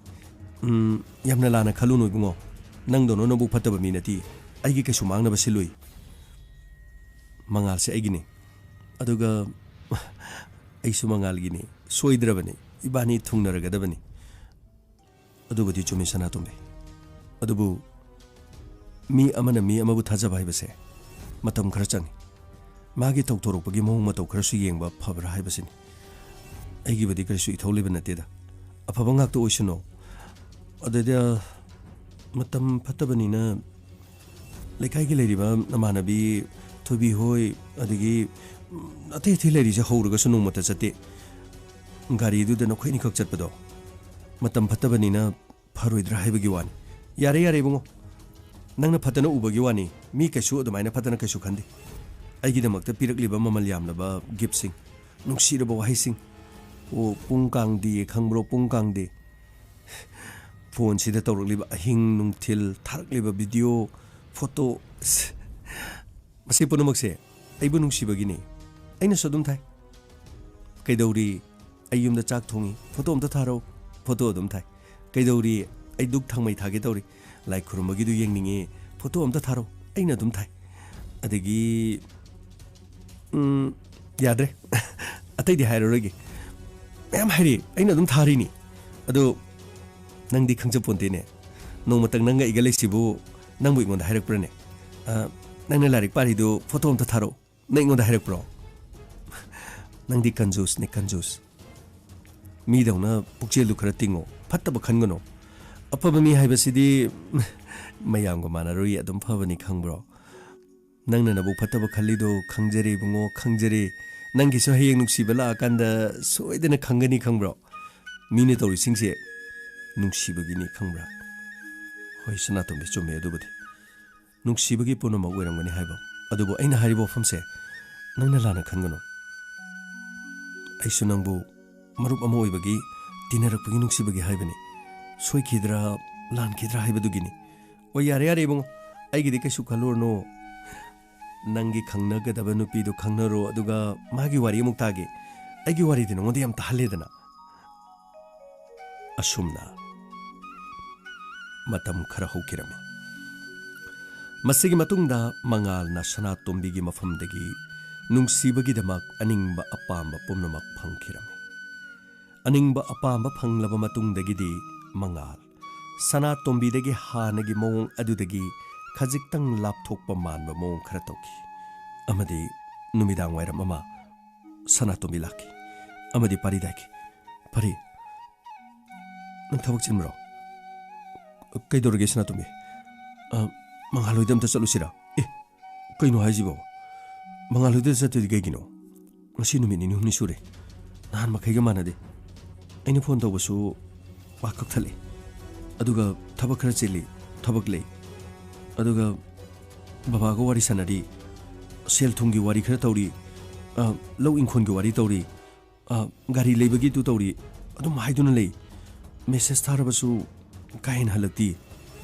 ꯎꯝ, ꯌꯥꯝꯅ ꯂꯥꯟꯅ ꯈꯜꯂꯨꯅꯨ ꯏꯕꯨꯡꯉꯣ꯫ ꯅꯪꯗꯧꯅ ꯅꯕꯨꯛ ꯐꯠꯇꯕ ꯃꯤ ꯅꯠꯇꯦ꯫ ꯑꯩꯒꯤ ꯀꯩꯁꯨ ꯃꯥꯡꯅꯕ ꯁꯤꯜꯂꯨꯏ꯫ ꯃꯉꯥꯜꯁꯦ ꯑꯩꯒꯤꯅꯤ꯫ ꯑꯗꯨꯒ ꯑꯩꯁꯨ ꯃꯉꯥꯜꯒꯤꯅꯤ꯫ ꯁꯣꯏꯗ꯭ꯔꯕꯅꯤ꯫ ꯏꯕꯥꯅꯤ ꯊꯨꯡꯅꯔꯒꯗꯕꯅꯤ꯫" "ꯑꯗꯨꯕꯨꯗꯤ ꯆꯨꯝꯃꯤ ꯁꯅꯥꯇꯣꯝꯕꯤ꯫ ꯑꯗꯨꯕꯨ ꯃꯤ ꯑꯃꯅ ꯃꯤ ꯑꯃꯕꯨ ꯊꯥꯖꯕ ꯍꯥꯏꯕꯁꯦ ꯃꯇꯝ ꯈꯔ ꯆꯪꯏ꯫ ꯃꯥꯒꯤ ꯇꯧꯊꯣꯔꯛꯄꯒꯤ ꯃꯑꯣꯡ ꯃꯇꯧ ꯈꯔꯁꯨ ꯌꯦꯡꯕ ꯐꯕ꯭ꯔꯥ ꯍꯥꯏꯕꯁꯤꯅꯤ꯫ ꯑꯩꯒꯤꯕꯨꯗꯤ ꯀꯔꯤꯁꯨ ꯏꯊꯧ ꯂꯩꯕ ꯅꯠꯇꯦꯗ꯫ ꯑꯐꯕ ꯉꯥꯛꯇ ꯑꯣꯏꯁꯅꯨ꯫ ꯑꯗꯨꯗ ꯃꯇꯝ ꯐꯠꯇꯕꯅꯤꯅ ꯂꯩꯀꯥꯏꯒꯤ ꯂꯩꯔꯤꯕ ꯅꯃꯥꯟꯅꯕꯤ ꯊꯣꯏꯕꯤ ꯍꯣꯏ, ꯑꯗꯒꯤ, ꯎꯝ, ꯑꯇꯩ ꯑꯇꯩ ꯂꯩꯔꯤꯁꯦ ꯍꯧꯔꯒꯁꯨ ꯅꯣꯡꯃꯇ ꯆꯠꯇꯦ꯫ ꯒꯥꯔꯤꯗꯨꯗ ꯅꯈꯣꯏ ꯑꯅꯤꯈꯛ ꯆꯠꯄꯗꯣ ꯃꯇꯝ ꯐꯠꯇꯕꯅꯤꯅ ꯐꯔꯣꯏꯗ꯭ꯔꯥ ꯍꯥꯏꯕꯒꯤ ꯋꯥꯅꯤ꯫ ꯌꯥꯔꯦ, ꯌꯥꯔꯦ, ꯏꯕꯨꯡꯉꯣ, ꯅꯪꯅ ꯐꯠꯇꯅ ꯎꯕꯒꯤ ꯋꯥꯅꯤ꯫ ꯃꯤ ꯀꯩꯁꯨ ꯑꯗꯨꯃꯥꯏꯅ ꯐꯠꯇꯅ ꯀꯩꯁꯨ ꯈꯟꯗꯦ꯫ ꯑꯩꯒꯤꯗꯃꯛꯇ ꯄꯤꯔꯛꯂꯤꯕ ꯃꯃꯜ ꯌꯥꯝꯂꯕ gift ꯁꯤꯡ, ꯅꯨꯡꯁꯤꯔꯕ ꯋꯥꯍꯩꯁꯤꯡ, ꯑꯣ, ꯄꯨꯡ ꯀꯥꯡꯗꯦ ꯈꯪꯕ꯭ꯔꯣ, ꯄꯨꯡ ꯀꯥꯡꯗꯦ? ꯐꯣꯟꯁꯤꯗ ꯇꯧꯔꯛꯂꯤꯕ ꯑꯍꯤꯡ ꯅꯨꯡꯊꯤꯜ, ꯊꯥꯔꯛꯂꯤꯕ video, photo, ꯑꯁ, ꯃꯁꯤ ꯄꯨꯝꯅꯃꯛꯁꯦ ꯑꯩꯕꯨ ꯅꯨꯡꯁꯤꯕꯒꯤꯅꯤ꯫ ꯑꯩꯅꯁꯨ ꯑꯗꯨꯝ ꯊꯥꯏ꯫ ꯀꯩꯗꯧꯔꯤ? ꯑꯩ ꯌꯨꯝꯗ ꯆꯥꯛ ꯊꯣꯡꯉꯤ, photo ꯑꯝꯇ ꯊꯥꯔꯛꯎ꯫ Photo ꯑꯗꯨꯝ ꯊꯥꯏ꯫ ꯀꯩꯗꯧꯔꯤ? ꯑꯩ ꯙꯨꯛ ꯊꯥꯎꯃꯩ ꯊꯥꯒꯦ ꯇꯧꯔꯤ, ꯂꯥꯏ ꯈꯨꯔꯨꯝꯕꯒꯤꯗꯨ ꯌꯦꯡꯅꯤꯡꯉꯦ, photo ꯑꯝꯇ ꯊꯥꯔꯛꯎ꯫ ꯑꯩꯅ ꯑꯗꯨꯝ ꯊꯥꯏ꯫ ꯑꯗꯒꯤ, ꯎꯝ, ꯌꯥꯗ꯭ꯔꯦ꯫ ꯑꯇꯩꯗꯤ ꯍꯥꯏꯔꯔꯣꯏꯒꯦ꯫ ꯃꯌꯥꯝ ꯍꯥꯏꯔꯤ, ꯑꯩꯅ ꯑꯗꯨꯝ ꯊꯥꯔꯤꯅꯤ꯫ ꯑꯗꯣ ꯅꯪꯗꯤ ꯈꯪꯖꯄꯣꯟꯇꯦꯅꯦ꯫ ꯅꯣꯡꯃꯇꯪ ꯅꯪꯒ ꯑꯩꯒ ꯂꯩꯁꯤꯕꯨ ꯅꯪꯕꯨ ꯑꯩꯉꯣꯟꯗ ꯍꯥꯏꯔꯛꯄ꯭ꯔꯅꯦ? ꯑ, "ꯅꯪꯅ ꯂꯥꯏꯔꯤꯛ ꯄꯥꯔꯤꯗꯨ photo ꯑꯝꯇ ꯊꯥꯔꯛꯑꯣ", ꯅꯪ ꯑꯩꯉꯣꯟꯗ ꯍꯥꯏꯔꯛꯄ꯭ꯔꯣ? ꯅꯪꯗꯤ ꯀꯟꯖꯨꯁꯅꯦ, ꯀꯟꯖꯨꯁ꯫ ꯃꯤꯗꯧꯅ ꯄꯨꯛꯆꯦꯜꯗꯨ ꯈꯔ ꯇꯤꯡꯉꯣ, ꯐꯠꯇꯕ ꯈꯟꯒꯅꯣ꯫ ꯑꯐꯕ ꯃꯤ ꯍꯥꯏꯕꯁꯤꯗꯤ ꯃꯌꯥꯝꯒ ꯃꯥꯟꯅꯔꯨꯏ, ꯑꯗꯨꯝ ꯐꯕꯅꯤ, ꯈꯪꯕ꯭ꯔꯣ? ꯅꯪꯅ ꯅꯕꯨꯛ ꯐꯠꯇꯕ ꯈꯜꯂꯤꯗꯣ ꯈꯪꯖꯔꯦ ꯏꯕꯨꯡꯉꯣ, ꯈꯪꯖꯔꯦ꯫ ꯅꯪꯒꯤꯁꯨ ꯍꯌꯦꯡ ꯅꯨꯡꯁꯤꯕ ꯂꯥꯛꯑꯀꯥꯟꯗ ꯁꯣꯏꯗꯅ ꯈꯪꯒꯅꯤ, ꯈꯪꯕ꯭ꯔꯣ? ꯃꯤꯅ ꯇꯧꯔꯤꯁꯤꯡꯁꯦ ꯅꯨꯡꯁꯤꯕꯒꯤꯅꯤ, ꯈꯪꯕ꯭ꯔꯥ? ꯍꯣꯏ, ꯁꯅꯥꯇꯣꯝꯕꯤ, ꯆꯨꯝꯃꯦ ꯑꯗꯨꯕꯨꯗꯤ꯫ ꯅꯨꯡꯁꯤꯕꯒꯤ ꯄꯨꯝꯅꯃꯛ ꯑꯣꯏꯔꯝꯒꯅꯤ ꯍꯥꯏꯕ꯫ ꯑꯗꯨꯕꯨ ꯑꯩꯅ ꯍꯥꯏꯔꯤꯕ ꯋꯥꯐꯝꯁꯦ ꯅꯪꯅ ꯂꯥꯟꯅ ꯈꯟꯒꯅꯨ꯫ ꯑꯩꯁꯨ ꯅꯪꯕꯨ ꯃꯔꯨꯞ ꯑꯃ ꯑꯣꯏꯕꯒꯤ, ꯇꯤꯟꯅꯔꯛꯄꯒꯤ ꯅꯨꯡꯁꯤꯕꯒꯤ ꯍꯥꯏꯕꯅꯤ꯫ ꯁꯣꯏꯈꯤꯗ꯭ꯔꯥ, ꯂꯥꯟꯈꯤꯗ꯭ꯔꯥ ꯍꯥꯏꯕꯗꯨꯒꯤꯅꯤ꯫ ꯑꯣ, ꯌꯥꯔꯦ, ꯌꯥꯔꯦ ꯏꯕꯨꯡꯉꯣ, ꯑꯩꯒꯤꯗꯤ ꯀꯩꯁꯨ ꯈꯜꯂꯨꯔꯅꯨ꯫ ꯅꯪꯒꯤ ꯈꯪꯅꯒꯗꯕ ꯅꯨꯄꯤꯗꯨ ꯈꯪꯅꯔꯣ, ꯑꯗꯨꯒ ꯃꯥꯒꯤ ꯋꯥꯔꯤ ꯑꯃꯨꯛ ꯇꯥꯒꯦ꯫ ꯑꯩꯒꯤ ꯋꯥꯔꯤꯗꯤ ꯅꯉꯣꯟꯗ ꯌꯥꯝ ꯇꯥꯍꯜꯂꯦꯗꯅ꯫ ꯑꯁꯨꯝꯅ ꯃꯇꯝ ꯈꯔ ꯍꯧꯈꯤꯔꯝꯃꯤ꯫ ꯃꯁꯤꯒꯤ ꯃꯇꯨꯡꯗ ꯃꯉꯥꯜꯅ ꯁꯅꯥꯇꯣꯝꯕꯤꯒꯤ ꯃꯐꯝꯗꯒꯤ ꯅꯨꯡꯁꯤꯕꯒꯤꯗꯃꯛ ꯑꯅꯤꯡꯕ ꯑꯄꯥꯝꯕ ꯄꯨꯝꯅꯃꯛ ꯐꯪꯈꯤꯔꯝꯃꯤ꯫ ꯑꯅꯤꯡꯕ ꯑꯄꯥꯝꯕ ꯐꯪꯂꯕ ꯃꯇꯨꯡꯗꯒꯤꯗꯤ ꯃꯉꯥꯜ ꯁꯅꯥꯇꯣꯝꯕꯤꯗꯒꯤ ꯍꯥꯟꯅꯒꯤ ꯃꯑꯣꯡ ꯑꯗꯨꯗꯒꯤ ꯈꯖꯤꯛꯇꯪ ꯂꯥꯞꯊꯣꯛꯄ ꯃꯥꯟꯕ ꯃꯑꯣꯡ ꯈꯔ ꯇꯧꯈꯤ꯫ ꯑꯃꯗꯤ ꯅꯨꯃꯤꯗꯥꯡ ꯋꯥꯏꯔꯝ ꯑꯃ ꯁꯅꯥꯇꯣꯝꯕꯤ ꯂꯥꯛꯈꯤ꯫ ꯑꯃꯗꯤ ꯄꯥꯔꯤꯗ ꯍꯥꯏꯈꯤ, "ꯄꯥꯔꯤ, ꯅꯪ ꯊꯕꯛ ꯆꯤꯟꯕ꯭ꯔꯣ?" "ꯀꯩꯗꯧꯔꯒꯦ ꯁꯅꯥꯇꯣꯝꯕꯤ?" "ꯑ, ꯃꯉꯥꯜꯍꯣꯏꯗ ꯑꯝꯇ ꯆꯠꯂꯨꯁꯤꯔꯥ? ꯑꯦ, ꯀꯩꯅꯣ ꯍꯥꯏꯁꯤꯕꯣ? ꯃꯉꯥꯜꯍꯣꯏꯗ ꯆꯠꯇꯣꯏꯗꯤ ꯀꯩꯒꯤꯅꯣ? ꯉꯁꯤ ꯅꯨꯃꯤꯠ ꯅꯤꯅꯤ ꯍꯨꯝꯅꯤ ꯁꯨꯔꯦ꯫ ꯅꯍꯥꯟ ꯃꯈꯩꯒ ꯃꯥꯟꯅꯗꯦ꯫ ꯑꯩꯅ ꯐꯣꯟ ꯇꯧꯕꯁꯨ ꯃꯥ ꯀꯛꯊꯠꯂꯦ꯫ ꯑꯗꯨꯒ ꯊꯕꯛ ꯈꯔ ꯆꯤꯜꯂꯤ, ꯊꯕꯛ ꯂꯩ꯫ ꯑꯗꯨꯒ ꯕꯕꯥꯒ ꯋꯥꯔꯤ ꯁꯥꯟꯅꯔꯤ, ꯁꯦꯜ ꯊꯨꯝꯒꯤ ꯋꯥꯔꯤ ꯈꯔ ꯇꯧꯔꯤ, ꯑ, ꯂꯧ ꯏꯪꯈꯣꯜꯒꯤ ꯋꯥꯔꯤ ꯇꯧꯔꯤ, ꯑ, ꯒꯥꯔꯤ ꯂꯩꯕꯒꯤꯗꯨ ꯇꯧꯔꯤ, ꯑꯗꯨꯝ ꯍꯥꯏꯗꯨꯅ ꯂꯩ꯫ ꯃꯦꯁꯦꯖ ꯊꯥꯔꯕꯁꯨ ꯀꯥ ꯍꯦꯟꯅ ꯍꯜꯂꯛꯇꯦ꯫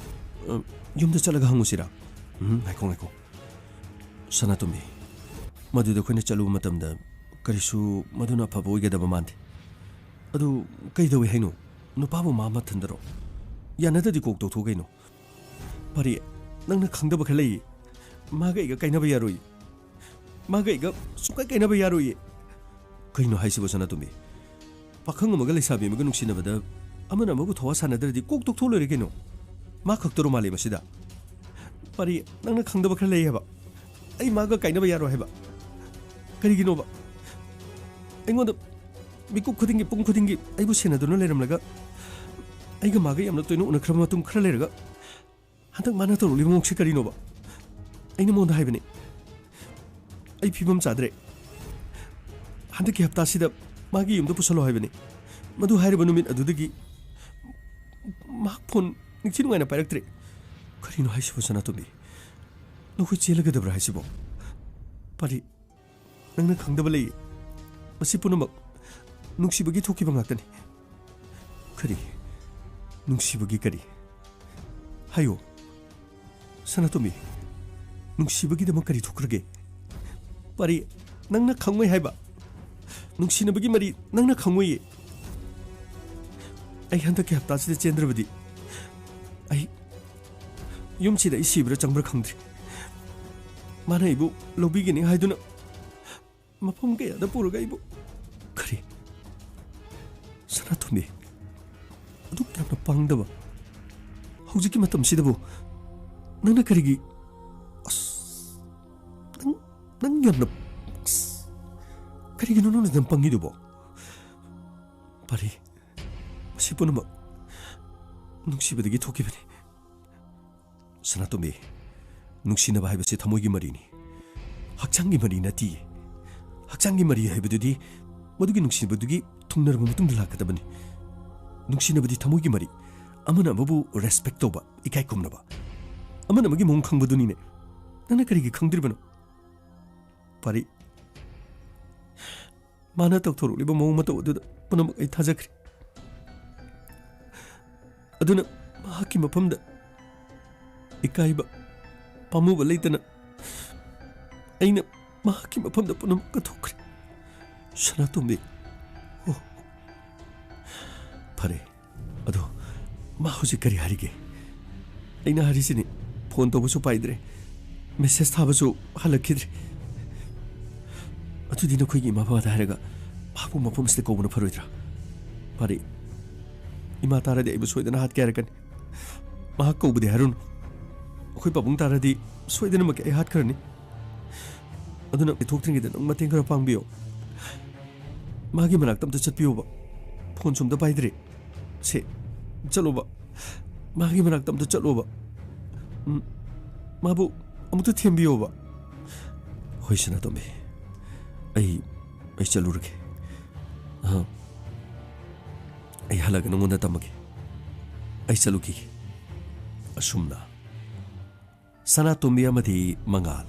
ꯑ, ꯌꯨꯝꯗ ꯆꯠꯂꯒ ꯍꯪꯉꯨꯁꯤꯔꯥ? ꯎꯝ, ꯉꯥꯏꯈꯣ, ꯉꯥꯏꯈꯣ꯫ ꯁꯅꯥꯇꯣꯝꯕꯤ, ꯃꯗꯨꯗ ꯑꯩꯈꯣꯏꯅ ꯆꯠꯂꯨꯕ ꯃꯇꯝꯗ ꯀꯔꯤꯁꯨ ꯃꯗꯨꯅ ꯑꯐꯕ ꯑꯣꯏꯒꯗꯕ ꯃꯥꯟꯗꯦ꯫ ꯑꯗꯨ ꯀꯩꯗꯧꯏ ꯍꯥꯏꯅꯣ? ꯅꯨꯄꯥꯕꯨ ꯃꯥ ꯃꯊꯟꯗꯔꯣ? ꯌꯥꯅꯗ꯭ꯔꯗꯤ ꯀꯣꯛ ꯇꯣꯛꯊꯣꯛꯎ ꯀꯩꯅꯣ꯫ ꯄꯥꯔꯤ, ꯅꯪꯅ ꯈꯪꯗꯕ ꯈꯔ ꯂꯩꯌꯦ꯫ ꯃꯥꯒ ꯑꯩꯒ ꯀꯥꯏꯅꯕ ꯌꯥꯔꯣꯏ꯫ ꯃꯥꯒ ꯑꯩꯒ ꯁꯨꯡꯀꯥꯏ ꯀꯥꯏꯅꯕ ꯌꯥꯔꯣꯏꯌꯦ꯫ ꯀꯩꯅꯣ ꯍꯥꯏꯁꯤꯕꯣ, ꯁꯅꯥꯇꯣꯝꯕꯤ? ꯄꯥꯈꯪ ꯑꯃꯒ ꯂꯩꯁꯥꯕꯤ ꯑꯃꯒ ꯅꯨꯡꯁꯤꯅꯕꯗ ꯑꯃꯅ ꯑꯃꯕꯨ ꯊꯋꯥ ꯁꯥꯟꯅꯗ꯭ꯔꯗꯤ ꯀꯣꯛ ꯇꯣꯛꯊꯣꯛ ꯂꯣꯏꯔꯦ ꯀꯩꯅꯣ꯫ ꯃꯥ ꯈꯛꯇꯔꯣ ꯃꯥꯂꯦꯝ ꯑꯁꯤꯗ? ꯄꯥꯔꯤ, ꯅꯪꯅ ꯈꯪꯗꯕ ꯈꯔ ꯂꯩ ꯍꯥꯏꯕ꯫ ꯑꯩ ꯃꯥꯒ ꯀꯥꯏꯅꯕ ꯌꯥꯔꯣꯏ ꯍꯥꯏꯕ꯫ ꯀꯔꯤꯒꯤꯅꯣꯕ? ꯑꯩꯉꯣꯟꯗ ꯃꯤꯀꯨꯞ ꯈꯨꯗꯤꯡꯒꯤ, ꯄꯨꯡ ꯈꯨꯗꯤꯡꯒꯤ ꯑꯩꯕꯨ ꯁꯦꯟꯅꯗꯨꯅ ꯂꯩꯔꯝꯂꯒ, ꯑꯩꯒ ꯃꯥꯒ ꯌꯥꯝꯅ ꯇꯣꯏꯅ ꯎꯅꯈ꯭ꯔꯕ ꯃꯇꯨꯡ ꯈꯔ ꯂꯩꯔꯒ, ꯍꯟꯗꯛ ꯃꯥꯅ ꯇꯧꯔꯛꯂꯤꯕ ꯃꯑꯣꯡꯁꯤ ꯀꯔꯤꯅꯣꯕ? ꯑꯩꯅ ꯃꯉꯣꯟꯗ ꯍꯥꯏꯕꯅꯤ, "ꯑꯩ ꯐꯤꯕꯝ ꯆꯥꯗ꯭ꯔꯦ, ꯍꯟꯗꯛꯀꯤ ꯍꯞꯇꯥꯁꯤꯗ ꯃꯥꯒꯤ ꯌꯨꯝꯗ ꯄꯨꯁꯜꯂꯣ" ꯍꯥꯏꯕꯅꯤ꯫ ꯃꯗꯨ ꯍꯥꯏꯔꯤꯕ ꯅꯨꯃꯤꯠ ꯑꯗꯨꯗꯒꯤ ꯃꯍꯥꯛ ꯐꯣꯟ ꯅꯤꯡꯊꯤ ꯅꯨꯡꯉꯥꯏꯅ ꯄꯥꯏꯔꯛꯇ꯭ꯔꯦ꯫ ꯀꯔꯤꯅꯣ ꯍꯥꯏꯁꯤꯕꯣ, ꯁꯅꯥꯇꯣꯝꯕꯤ? ꯅꯈꯣꯏ ꯆꯦꯜꯂꯒꯗꯕ꯭ꯔꯥ ꯍꯥꯏꯁꯤꯕꯣ? ꯄꯥꯔꯤ, ꯅꯪꯅ ꯈꯪꯗꯕ ꯂꯩꯌꯦ꯫ ꯃꯁꯤ ꯄꯨꯝꯅꯃꯛ ꯅꯨꯡꯁꯤꯕꯒꯤ ꯊꯣꯛꯈꯤꯕ ꯉꯥꯛꯇꯅꯤ꯫ ꯀꯔꯤ? ꯅꯨꯡꯁꯤꯕꯒꯤ ꯀꯔꯤ? ꯍꯥꯏꯌꯣ꯫ ꯁꯅꯥꯇꯣꯝꯕꯤ, ꯅꯨꯡꯁꯤꯕꯒꯤꯗꯃꯛ ꯀꯔꯤ ꯊꯣꯛꯈ꯭ꯔꯒꯦ? ꯄꯥꯔꯤ, ꯅꯪꯅ ꯈꯪꯉꯣꯏ ꯍꯥꯏꯕ꯫ ꯅꯨꯡꯁꯤꯅꯕꯒꯤ ꯃꯔꯤ ꯅꯪꯅ ꯈꯪꯉꯣꯏꯌꯦ꯫ ꯑꯩ ꯍꯟꯗꯛꯀꯤ ꯍꯞꯇꯥꯁꯤꯗ ꯆꯦꯟꯗ꯭ꯔꯕꯗꯤ ꯑꯩ ꯌꯨꯝꯁꯤꯗ ꯑꯩ ꯁꯤꯕ꯭ꯔꯥ ꯆꯪꯕ꯭ꯔꯥ ꯈꯪꯗ꯭ꯔꯤ꯫ ꯃꯥꯅ ꯑꯩꯕꯨ ꯂꯧꯕꯤꯒꯅꯤ ꯍꯥꯏꯗꯨꯅ ꯃꯐꯝ ꯀꯌꯥꯗ ꯄꯨꯔꯒ ꯑꯩꯕꯨ꯫ ꯀꯔꯤ? ꯁꯅꯥꯇꯣꯝꯕꯤ, ꯑꯗꯨꯛ ꯌꯥꯝꯅ ꯄꯥꯡꯗꯕ ꯍꯧꯖꯤꯛꯀꯤ ꯃꯇꯝꯁꯤꯗꯕꯨ ꯅꯪꯅ ꯀꯔꯤꯒꯤ? ꯑꯁ, ꯅꯪ, ꯅꯪ ꯌꯥꯝꯅ, ꯑꯁ, ꯀꯔꯤꯒꯤꯅꯣ ꯅꯪꯅ ꯌꯥꯝ ꯄꯪꯉꯤꯗꯨꯕꯣ? ꯄꯥꯔꯤ, ꯃꯁꯤ ꯄꯨꯝꯅꯃꯛ ꯅꯨꯡꯁꯤꯕꯗꯒꯤ ꯊꯣꯛꯈꯤꯕꯅꯤ꯫ ꯁꯅꯥꯇꯣꯝꯕꯤ, ꯅꯨꯡꯁꯤꯅꯕ ꯍꯥꯏꯕꯁꯤ ꯊꯃꯣꯏꯒꯤ ꯃꯔꯤꯅꯤ, ꯍꯛꯆꯥꯡꯒꯤ ꯃꯔꯤ ꯅꯠꯇꯤꯌꯦ꯫ ꯍꯛꯆꯥꯡꯒꯤ ꯃꯔꯤ ꯍꯥꯏꯕꯗꯨꯗꯤ ꯃꯗꯨꯒꯤ ꯅꯨꯡꯁꯤꯅꯕꯗꯨꯒꯤ ꯊꯨꯡꯅꯔꯕ ꯃꯇꯨꯡꯗ ꯂꯥꯛꯀꯗꯕꯅꯤ꯫ ꯅꯨꯡꯁꯤꯅꯕꯗꯤ ꯊꯃꯣꯏꯒꯤ ꯃꯔꯤ, ꯑꯃꯅ ꯑꯃꯕꯨ ꯔꯦꯁꯄꯦꯛ ꯇꯧꯕ, ꯏꯀꯥꯏ ꯈꯨꯝꯅꯕ, ꯑꯃꯅ ꯑꯃꯒꯤ ꯃꯑꯣꯡ ꯈꯪꯕꯗꯨꯅꯤꯅꯦ꯫ ꯅꯪꯅ ꯀꯔꯤꯒꯤ ꯈꯪꯗ꯭ꯔꯤꯕꯅꯣ? ꯄꯥꯔꯤ, ꯃꯥꯅ ꯇꯧꯊꯣꯔꯛꯂꯤꯕ ꯃꯑꯣꯡ ꯃꯇꯧ ꯑꯗꯨꯗ ꯄꯨꯝꯅꯃꯛ ꯑꯩ ꯊꯥꯖꯈ꯭ꯔꯦ꯫ ꯑꯗꯨꯅ ꯃꯍꯥꯛꯀꯤ ꯃꯐꯝꯗ ꯏꯀꯥꯏꯕ, ꯄꯥꯝꯃꯨꯕ ꯂꯩꯇꯅ ꯑꯩꯅ ꯃꯍꯥꯛꯀꯤ ꯃꯐꯝꯗ ꯄꯨꯝꯅꯃꯛ ꯀꯠꯊꯣꯛꯈ꯭ꯔꯦ꯫ ꯁꯅꯥꯇꯣꯝꯕꯤ, ꯑꯣ, ꯐꯔꯦ, ꯑꯗꯣ ꯃꯥ ꯍꯧꯖꯤꯛ ꯀꯔꯤ ꯍꯥꯏꯔꯤꯒꯦ? ꯑꯩꯅ ꯍꯥꯏꯔꯤꯁꯤꯅꯤ, ꯐꯣꯟ ꯇꯧꯕꯁꯨ ꯄꯥꯏꯗ꯭ꯔꯦ, ꯃꯦꯁꯦꯖ ꯊꯥꯕꯁꯨ ꯍꯜꯂꯛꯈꯤꯗ꯭ꯔꯦ꯫ ꯑꯗꯨꯗꯤ ꯅꯈꯣꯏꯒꯤ ꯏꯃꯥ ꯕꯕꯥꯗ ꯍꯥꯏꯔꯒ ꯃꯍꯥꯛꯄꯨ ꯃꯐꯝ ꯑꯁꯤꯗ ꯀꯧꯕꯅ ꯐꯔꯣꯏꯗ꯭ꯔꯥ? ꯐꯔꯦ, ꯏꯃꯥ ꯇꯥꯔꯗꯤ ꯑꯩꯕꯨ ꯁꯣꯏꯗꯅ ꯍꯥꯠꯀꯦ ꯍꯥꯏꯔꯛꯀꯅꯤ꯫ ꯃꯍꯥꯛ ꯀꯧꯕꯗꯤ ꯍꯥꯏꯔꯨꯅꯨ꯫ ꯑꯩꯈꯣꯏ ꯄꯥꯕꯨꯡ ꯇꯥꯔꯗꯤ ꯁꯣꯏꯗꯅꯃꯛꯀꯤ ꯑꯩ ꯍꯥꯠꯈ꯭ꯔꯅꯤ꯫ ꯑꯗꯨꯅ ꯊꯣꯛꯇ꯭ꯔꯤꯉꯩꯗ ꯅꯪ ꯃꯇꯦꯡ ꯈꯔ ꯄꯥꯡꯕꯤꯌꯣ꯫ ꯃꯥꯒꯤ ꯃꯅꯥꯛꯇ ꯑꯝꯇ ꯆꯠꯄꯤꯌꯣꯕ꯫ ꯐꯣꯟꯁꯨ ꯑꯝꯇ ꯄꯥꯏꯗ꯭ꯔꯦ꯫ ꯁꯦ, ꯆꯠꯂꯣꯕ꯫ ꯃꯥꯒꯤ ꯃꯅꯥꯛꯇ ꯑꯝꯇ ꯆꯠꯂꯣꯕ꯫ ꯎꯝ, ꯃꯥꯕꯨ ꯑꯃꯨꯛꯇ ꯊꯦꯝꯕꯤꯌꯣꯕ꯫ ꯍꯣꯏ, ꯁꯅꯥꯇꯣꯝꯕꯤ꯫ ꯑꯩ, ꯑꯩ ꯆꯠꯂꯨꯔꯒꯦ꯫ ꯑꯍ꯫ ꯑꯩ ꯍꯜꯂꯒ ꯅꯉꯣꯟꯗ ꯇꯝꯃꯒꯦ꯫ ꯑꯩ ꯆꯠꯂꯨꯈꯤꯒꯦ꯫ ꯑꯁꯨꯝꯅ ꯁꯅꯥꯇꯣꯝꯕꯤ ꯑꯃꯗꯤ ꯃꯉꯥꯜ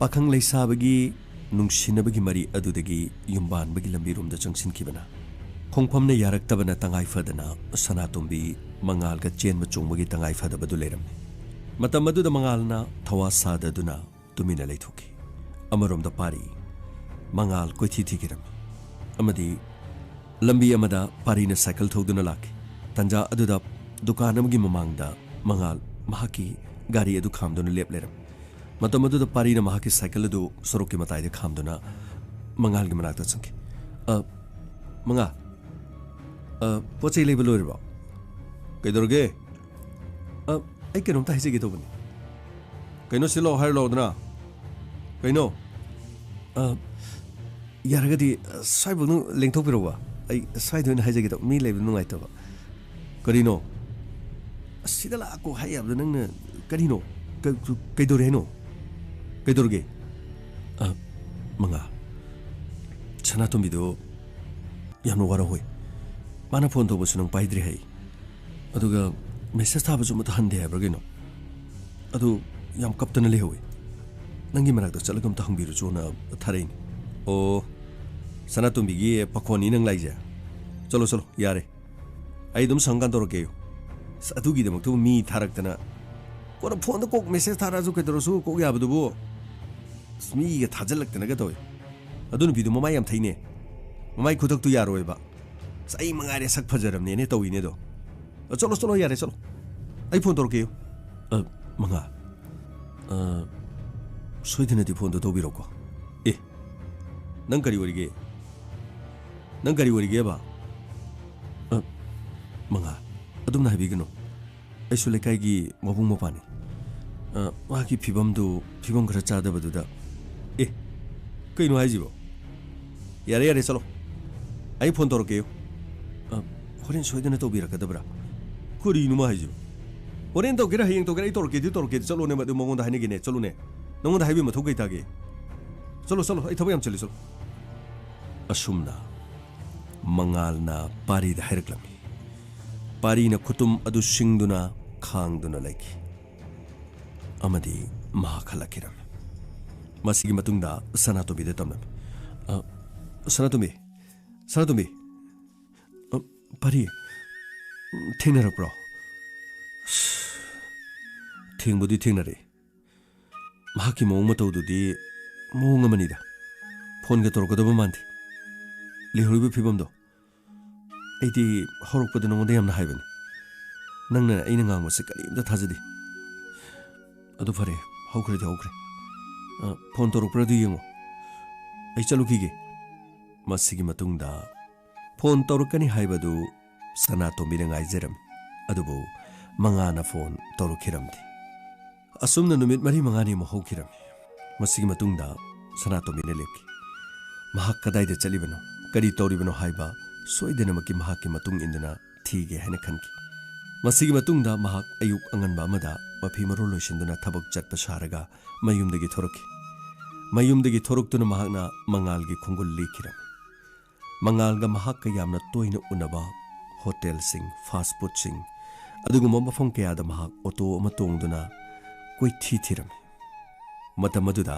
ꯄꯥꯈꯪ ꯂꯩꯁꯥꯕꯒꯤ ꯅꯨꯡꯁꯤꯅꯕꯒꯤ ꯃꯔꯤ ꯑꯗꯨꯗꯒꯤ ꯌꯨꯝꯕꯥꯟꯕꯒꯤ ꯂꯝꯕꯤꯔꯣꯝꯗ ꯆꯪꯁꯤꯟꯈꯤꯕꯅ ꯈꯣꯡꯐꯝꯅ ꯌꯥꯔꯛꯇꯕꯅ ꯇꯉꯥꯏ ꯐꯗꯅ ꯁꯅꯥꯇꯣꯝꯕꯤ ꯃꯉꯥꯜꯒ ꯆꯦꯟꯕ ꯆꯣꯡꯕꯒꯤ ꯇꯉꯥꯏ ꯐꯗꯕꯗꯨ ꯂꯩꯔꯝꯃꯤ꯫ ꯃꯇꯝ ꯑꯗꯨꯗ ꯃꯉꯥꯜꯅ ꯊꯋꯥ ꯁꯥꯗꯗꯨꯅ ꯇꯨꯃꯤꯟꯅ ꯂꯩꯊꯣꯛꯈꯤ꯫ ꯑꯃꯔꯣꯝꯗ ꯄꯥꯔꯤ ꯃꯉꯥꯜ ꯀꯣꯏꯊꯤ ꯊꯤꯈꯤꯔꯝꯃꯤ ꯑꯃꯗꯤ ꯂꯝꯕꯤ ꯑꯃꯗ ꯄꯥꯔꯤꯅ ꯁꯥꯏꯀꯜ ꯊꯧꯗꯨꯅ ꯂꯥꯛꯈꯤ꯫ ꯇꯟꯖꯥ ꯑꯗꯨꯗ ꯗꯨꯀꯥꯟ ꯑꯃꯒꯤ ꯃꯃꯥꯡꯗ ꯃꯉꯥꯜ ꯃꯍꯥꯛꯀꯤ ꯒꯥꯔꯤ ꯑꯗꯨ ꯈꯥꯝꯗꯨꯅ ꯂꯦꯞ ꯂꯩꯔꯝꯃꯤ꯫ ꯃꯇꯝ ꯑꯗꯨꯗ ꯄꯥꯔꯤꯅ ꯃꯍꯥꯛꯀꯤ ꯁꯥꯏꯀꯜ ꯑꯗꯨ ꯁꯣꯔꯣꯛꯀꯤ ꯃꯇꯥꯏꯗ ꯈꯥꯝꯗꯨꯅ ꯃꯉꯥꯜꯒꯤ ꯃꯅꯥꯛꯇ ꯆꯪꯈꯤ꯫ "ꯑ, ꯃꯉꯥꯜ, ꯑ, ꯄꯣꯠ ꯆꯩ ꯂꯩꯕ ꯂꯣꯏꯔꯕꯣ? ꯀꯩꯗꯧꯔꯒꯦ? ꯑ, ꯑꯩ ꯀꯩꯅꯣꯝꯇ ꯍꯥꯏꯖꯒꯦ ꯇꯧꯕꯅꯤ꯫" "ꯀꯩꯅꯣ ꯁꯤ ꯂꯥꯛꯑꯣ ꯍꯥꯏꯔ ꯂꯥꯛꯑꯣꯗꯅ꯫ ꯀꯩꯅꯣ?" "ꯑ, ꯌꯥꯔꯒꯗꯤ, ꯑ, ꯁ꯭ꯋꯥꯏꯐꯥꯎꯗ ꯂꯦꯡꯊꯣꯛꯄꯤꯔꯛꯎꯕ꯫ ꯑꯩ ꯁ꯭ꯋꯥꯏꯗ ꯑꯣꯏꯅ ꯍꯥꯏꯖꯒꯦ ꯇꯧꯕ, ꯃꯤ ꯂꯩꯕ ꯅꯨꯡꯉꯥꯏꯇꯕ꯫" "ꯀꯔꯤꯅꯣ?" "ꯑꯁꯤꯗ ꯂꯥꯛꯀꯣ ꯍꯥꯏ ꯌꯥꯕꯗꯣ ꯅꯪꯅ ꯀꯔꯤꯅꯣ?" ꯀ-, ꯀ-, ꯀꯩꯗꯧꯔꯦ ꯍꯥꯏꯅꯣ? ꯀꯩꯗꯧꯔꯒꯦ? ꯑ, ꯃꯉꯥ, ꯁꯅꯥꯇꯣꯝꯕꯤꯗꯣ ꯌꯥꯝꯅ ꯋꯥꯔꯧꯍꯧꯏ꯫ ꯃꯥꯅ ꯐꯣꯟ ꯇꯧꯕꯁꯨ ꯅꯪ ꯄꯥꯏꯗ꯭ꯔꯦ ꯍꯥꯏ꯫ ꯑꯗꯨꯒ ꯃꯦꯁꯦꯖ ꯊꯥꯕꯁꯨ ꯑꯃꯠꯇ ꯍꯟꯗꯦ ꯍꯥꯏꯕ꯭ꯔꯥ ꯀꯩꯅꯣ? ꯑꯗꯨ ꯌꯥꯝ ꯀꯞꯇꯅ ꯂꯩꯍꯧꯏ꯫ ꯅꯪꯒꯤ ꯃꯅꯥꯛꯇ ꯆꯠꯂꯒ ꯑꯝꯇ ꯍꯪꯕꯤꯔꯨꯆꯣꯅ ꯊꯥꯔꯛꯏꯅꯤ꯫ ꯑꯣ, ꯁꯅꯥꯇꯣꯝꯕꯤꯒꯤ ꯄꯥꯈꯣꯟꯅꯤ ꯅꯪ ꯂꯥꯛꯏꯁꯦ? ꯆꯠꯂꯣ, ꯆꯠꯂꯣ, ꯌꯥꯔꯦ꯫ ꯑꯩ ꯑꯗꯨꯝ ꯁꯪꯀꯥꯟ ꯇꯧꯔꯛꯀꯦꯌꯨ꯫ ꯑꯁ, ꯑꯗꯨꯒꯤꯗꯃꯛꯇꯕꯨ ꯃꯤ ꯊꯥꯔꯛꯇꯅ꯫ ꯀꯣꯟꯅ ꯐꯣꯟꯗ ꯀꯣꯛ ꯃꯦꯁꯦꯖ ꯊꯥꯔꯛꯑꯁꯨ ꯀꯩꯗꯧꯔꯁꯨ ꯀꯣꯛ ꯌꯥꯕꯗꯨꯕꯨ꯫ ꯑꯁ, ꯃꯤꯒ ꯊꯥꯖꯤꯜꯂꯛꯇꯅꯒ ꯇꯧꯏ꯫ ꯑꯗꯨ ꯅꯨꯄꯤꯗꯨ ꯃꯃꯥꯏ ꯌꯥꯝ ꯊꯩꯅꯦ꯫ ꯃꯃꯥꯏ ꯈꯨꯊꯛꯇꯨ ꯌꯥꯔꯣꯏꯕ꯫ ꯑꯁ, ꯑꯩ ꯃꯉꯥꯏꯔꯦ ꯁꯛ ꯐꯖꯔꯕꯅꯦꯅ ꯇꯧꯏꯅꯦ ꯑꯗꯣ꯫ ꯑ, ꯆꯠꯂꯣ, ꯆꯠꯂꯣ, ꯌꯥꯔꯦ, ꯆꯠꯂꯣ꯫ ꯑꯩ ꯐꯣꯟ ꯇꯧꯔꯛꯀꯦꯌꯨ꯫ ꯑ, ꯃꯉꯥ꯫ ꯑ, ꯁꯣꯏꯗꯅꯗꯤ ꯐꯣꯟꯗꯣ ꯇꯧꯕꯤꯔꯣꯀꯣ꯫ ꯑꯦ, ꯅꯪ ꯀꯔꯤ ꯑꯣꯏꯔꯤꯒꯦ? ꯅꯪ ꯀꯔꯤ ꯑꯣꯏꯔꯤꯒꯦꯕ? ꯑ, ꯃꯉꯥ, ꯑꯗꯨꯝꯅ ꯍꯥꯏꯕꯤꯒꯅꯨ꯫ ꯑꯩꯁꯨ ꯂꯩꯀꯥꯏꯒꯤ ꯃꯕꯨꯡ ꯃꯧꯄ꯭ꯋꯥꯅꯤ꯫ ꯑ, ꯃꯍꯥꯛꯀꯤ ꯐꯤꯕꯝꯗꯨ, ꯐꯤꯕꯝ ꯈꯔ ꯆꯥꯗꯕꯗꯨꯗ꯫ ꯑꯦ, ꯀꯩꯅꯣ ꯍꯥꯏꯁꯤꯕꯣ? ꯌꯥꯔꯦ, ꯌꯥꯔꯦ, ꯆꯠꯂꯣ꯫ ꯑꯩ ꯐꯣꯟ ꯇꯧꯔꯛꯀꯦꯌꯨ꯫ ꯑ, ꯍꯣꯔꯦꯟ ꯁꯣꯏꯗꯅ ꯇꯧꯕꯤꯔꯛꯀꯗꯕ꯭ꯔꯥ? ꯀꯔꯤꯅꯣ ꯃꯥ ꯍꯥꯏꯁꯤꯕꯣ? ꯍꯣꯔꯦꯟ ꯇꯧꯒꯦꯔꯥ, ꯍꯌꯦꯡ ꯇꯧꯒꯦꯔꯥ, ꯑꯩ ꯇꯧꯔꯛꯀꯦꯗꯤ ꯇꯧꯔꯛꯀꯦꯗꯤ꯫ ꯆꯠꯂꯣꯅꯦ, ꯃꯗꯨ ꯃꯉꯣꯟꯗ ꯍꯥꯏꯅꯒꯦꯅꯦ, ꯆꯠꯂꯣꯅꯦ꯫ ꯅꯉꯣꯟꯗ ꯍꯥꯏꯕꯒꯤ ꯃꯊꯧ ꯀꯩ ꯇꯥꯒꯦ? ꯆꯠꯂꯣ, ꯆꯠꯂꯣ, ꯑꯩ ꯊꯕꯛ ꯌꯥꯝ ꯆꯤꯜꯂꯤ, ꯆꯠꯂꯣ꯫ ꯑꯁꯨꯝꯅ ꯃꯉꯥꯜꯅ ꯄꯥꯔꯤꯗ ꯍꯥꯏꯔꯛꯂꯝꯃꯤ꯫ ꯄꯥꯔꯤꯅ ꯈꯨꯇꯨꯝ ꯑꯗꯨ ꯁꯤꯡꯗꯨꯅ ꯈꯥꯡꯗꯨꯅ ꯂꯩꯈꯤ꯫ ꯑꯃꯗꯤ ꯃꯍꯥꯛ ꯍꯜꯂꯛꯈꯤꯔꯝꯃꯤ꯫ ꯃꯁꯤꯒꯤ ꯃꯇꯨꯡꯗ ꯁꯅꯥꯇꯣꯝꯕꯤꯗ ꯇꯝꯂꯝꯃꯤ꯫ "ꯑ, ꯁꯅꯥꯇꯣꯝꯕꯤ, ꯁꯅꯥꯇꯣꯝꯕꯤ, ꯑ, ꯄꯥꯔꯤ, ꯊꯦꯡꯅꯔꯛꯄ꯭ꯔꯣ?" "ꯑꯁ, ꯊꯦꯡꯕꯨꯗꯤ ꯊꯦꯡꯅꯔꯛꯏ꯫ ꯃꯍꯥꯛꯀꯤ ꯃꯑꯣꯡ ꯃꯇꯧꯗꯨꯗꯤ ꯃꯑꯣꯡ ꯑꯃꯅꯤꯗ꯫ ꯐꯣꯟꯒ ꯇꯧꯔꯛꯀꯗꯕ ꯃꯥꯟꯗꯦ꯫ ꯂꯩꯍꯧꯔꯤꯕ ꯐꯤꯕꯝꯗꯣ꯫ ꯑꯩꯗꯤ ꯍꯧꯔꯛꯄꯗ ꯅꯉꯣꯟꯗ ꯌꯥꯝꯅ ꯍꯥꯏꯕꯅꯤ꯫ ꯅꯪꯅ ꯑꯩꯅ ꯉꯥꯡꯕꯁꯦ ꯀꯔꯤꯝꯇ ꯊꯥꯖꯗꯦ꯫ ꯑꯗꯨ ꯐꯔꯦ, ꯍꯧꯈ꯭ꯔꯗꯤ ꯍꯧꯈ꯭ꯔꯦ꯫ ꯑ, ꯐꯣꯟ ꯇꯧꯔꯛꯄ꯭ꯔꯥ ꯑꯗꯨ ꯌꯦꯡꯉꯣ꯫ ꯑꯩ ꯆꯠꯂꯨꯈꯤꯒꯦ꯫" ꯃꯁꯤꯒꯤ ꯃꯇꯨꯡꯗ ꯐꯣꯟ ꯇꯧꯔꯛꯀꯅꯤ ꯍꯥꯏꯕꯗꯨ ꯁꯅꯥꯇꯣꯝꯕꯤꯅ ꯉꯥꯏꯖꯔꯝꯃꯤ꯫ ꯑꯗꯨꯕꯨ ꯃꯉꯥꯅ ꯐꯣꯟ ꯇꯧꯔꯛꯈꯤꯔꯝꯗꯦ꯫ ꯑꯁꯨꯝꯅ ꯅꯨꯃꯤꯠ ꯃꯔꯤ ꯃꯉꯥꯅꯤꯃꯨꯛ ꯍꯧꯈꯤꯔꯝꯃꯤ꯫ ꯃꯁꯤꯒꯤ ꯃꯇꯨꯡꯗ ꯁꯅꯥꯇꯣꯝꯕꯤꯅ ꯂꯦꯞꯈꯤ꯫ ꯃꯍꯥꯛ ꯀꯗꯥꯏꯗ ꯆꯠꯂꯤꯕꯅꯣ, ꯀꯔꯤ ꯇꯧꯔꯤꯕꯅꯣ ꯍꯥꯏꯕ ꯁꯣꯏꯗꯅꯃꯛꯀꯤ ꯃꯍꯥꯛꯀꯤ ꯃꯇꯨꯡ ꯏꯟꯗꯨꯅ ꯊꯤꯒꯦ ꯍꯥꯏꯅ ꯈꯟꯈꯤ꯫ ꯃꯁꯤꯒꯤ ꯃꯇꯨꯡꯗ ꯃꯍꯥꯛ ꯑꯌꯨꯛ ꯑꯉꯟꯕ ꯑꯃꯗ ꯃꯐꯤ ꯃꯔꯣꯜ ꯂꯣꯏꯁꯤꯟꯗꯨꯅ ꯊꯕꯛ ꯆꯠꯄ ꯁꯥꯔꯒ ꯃꯌꯨꯝꯗꯒꯤ ꯊꯣꯔꯛꯈꯤ꯫ ꯃꯌꯨꯝꯗꯒꯤ ꯊꯣꯔꯛꯇꯨꯅ ꯃꯍꯥꯛꯅ ꯃꯉꯥꯜꯒꯤ ꯈꯣꯡꯒꯨꯜ ꯂꯤꯈꯤꯔꯝꯃꯤ꯫ ꯃꯉꯥꯜꯒ ꯃꯍꯥꯛꯀ ꯌꯥꯝꯅ ꯇꯣꯏꯅ ꯎꯅꯕ ꯍꯣꯇꯦꯜꯁꯤꯡ, ꯐꯥꯁ ꯐꯨꯗꯁꯤꯡ, ꯑꯗꯨꯒꯨꯝꯕ ꯃꯐꯝ ꯀꯌꯥꯗ ꯃꯍꯥꯛ ꯑꯣꯇꯣ ꯑꯃ ꯇꯣꯡꯗꯨꯅ ꯀꯣꯏꯊꯤ ꯊꯤꯔꯝꯃꯤ꯫ ꯃꯇꯝ ꯑꯗꯨꯗ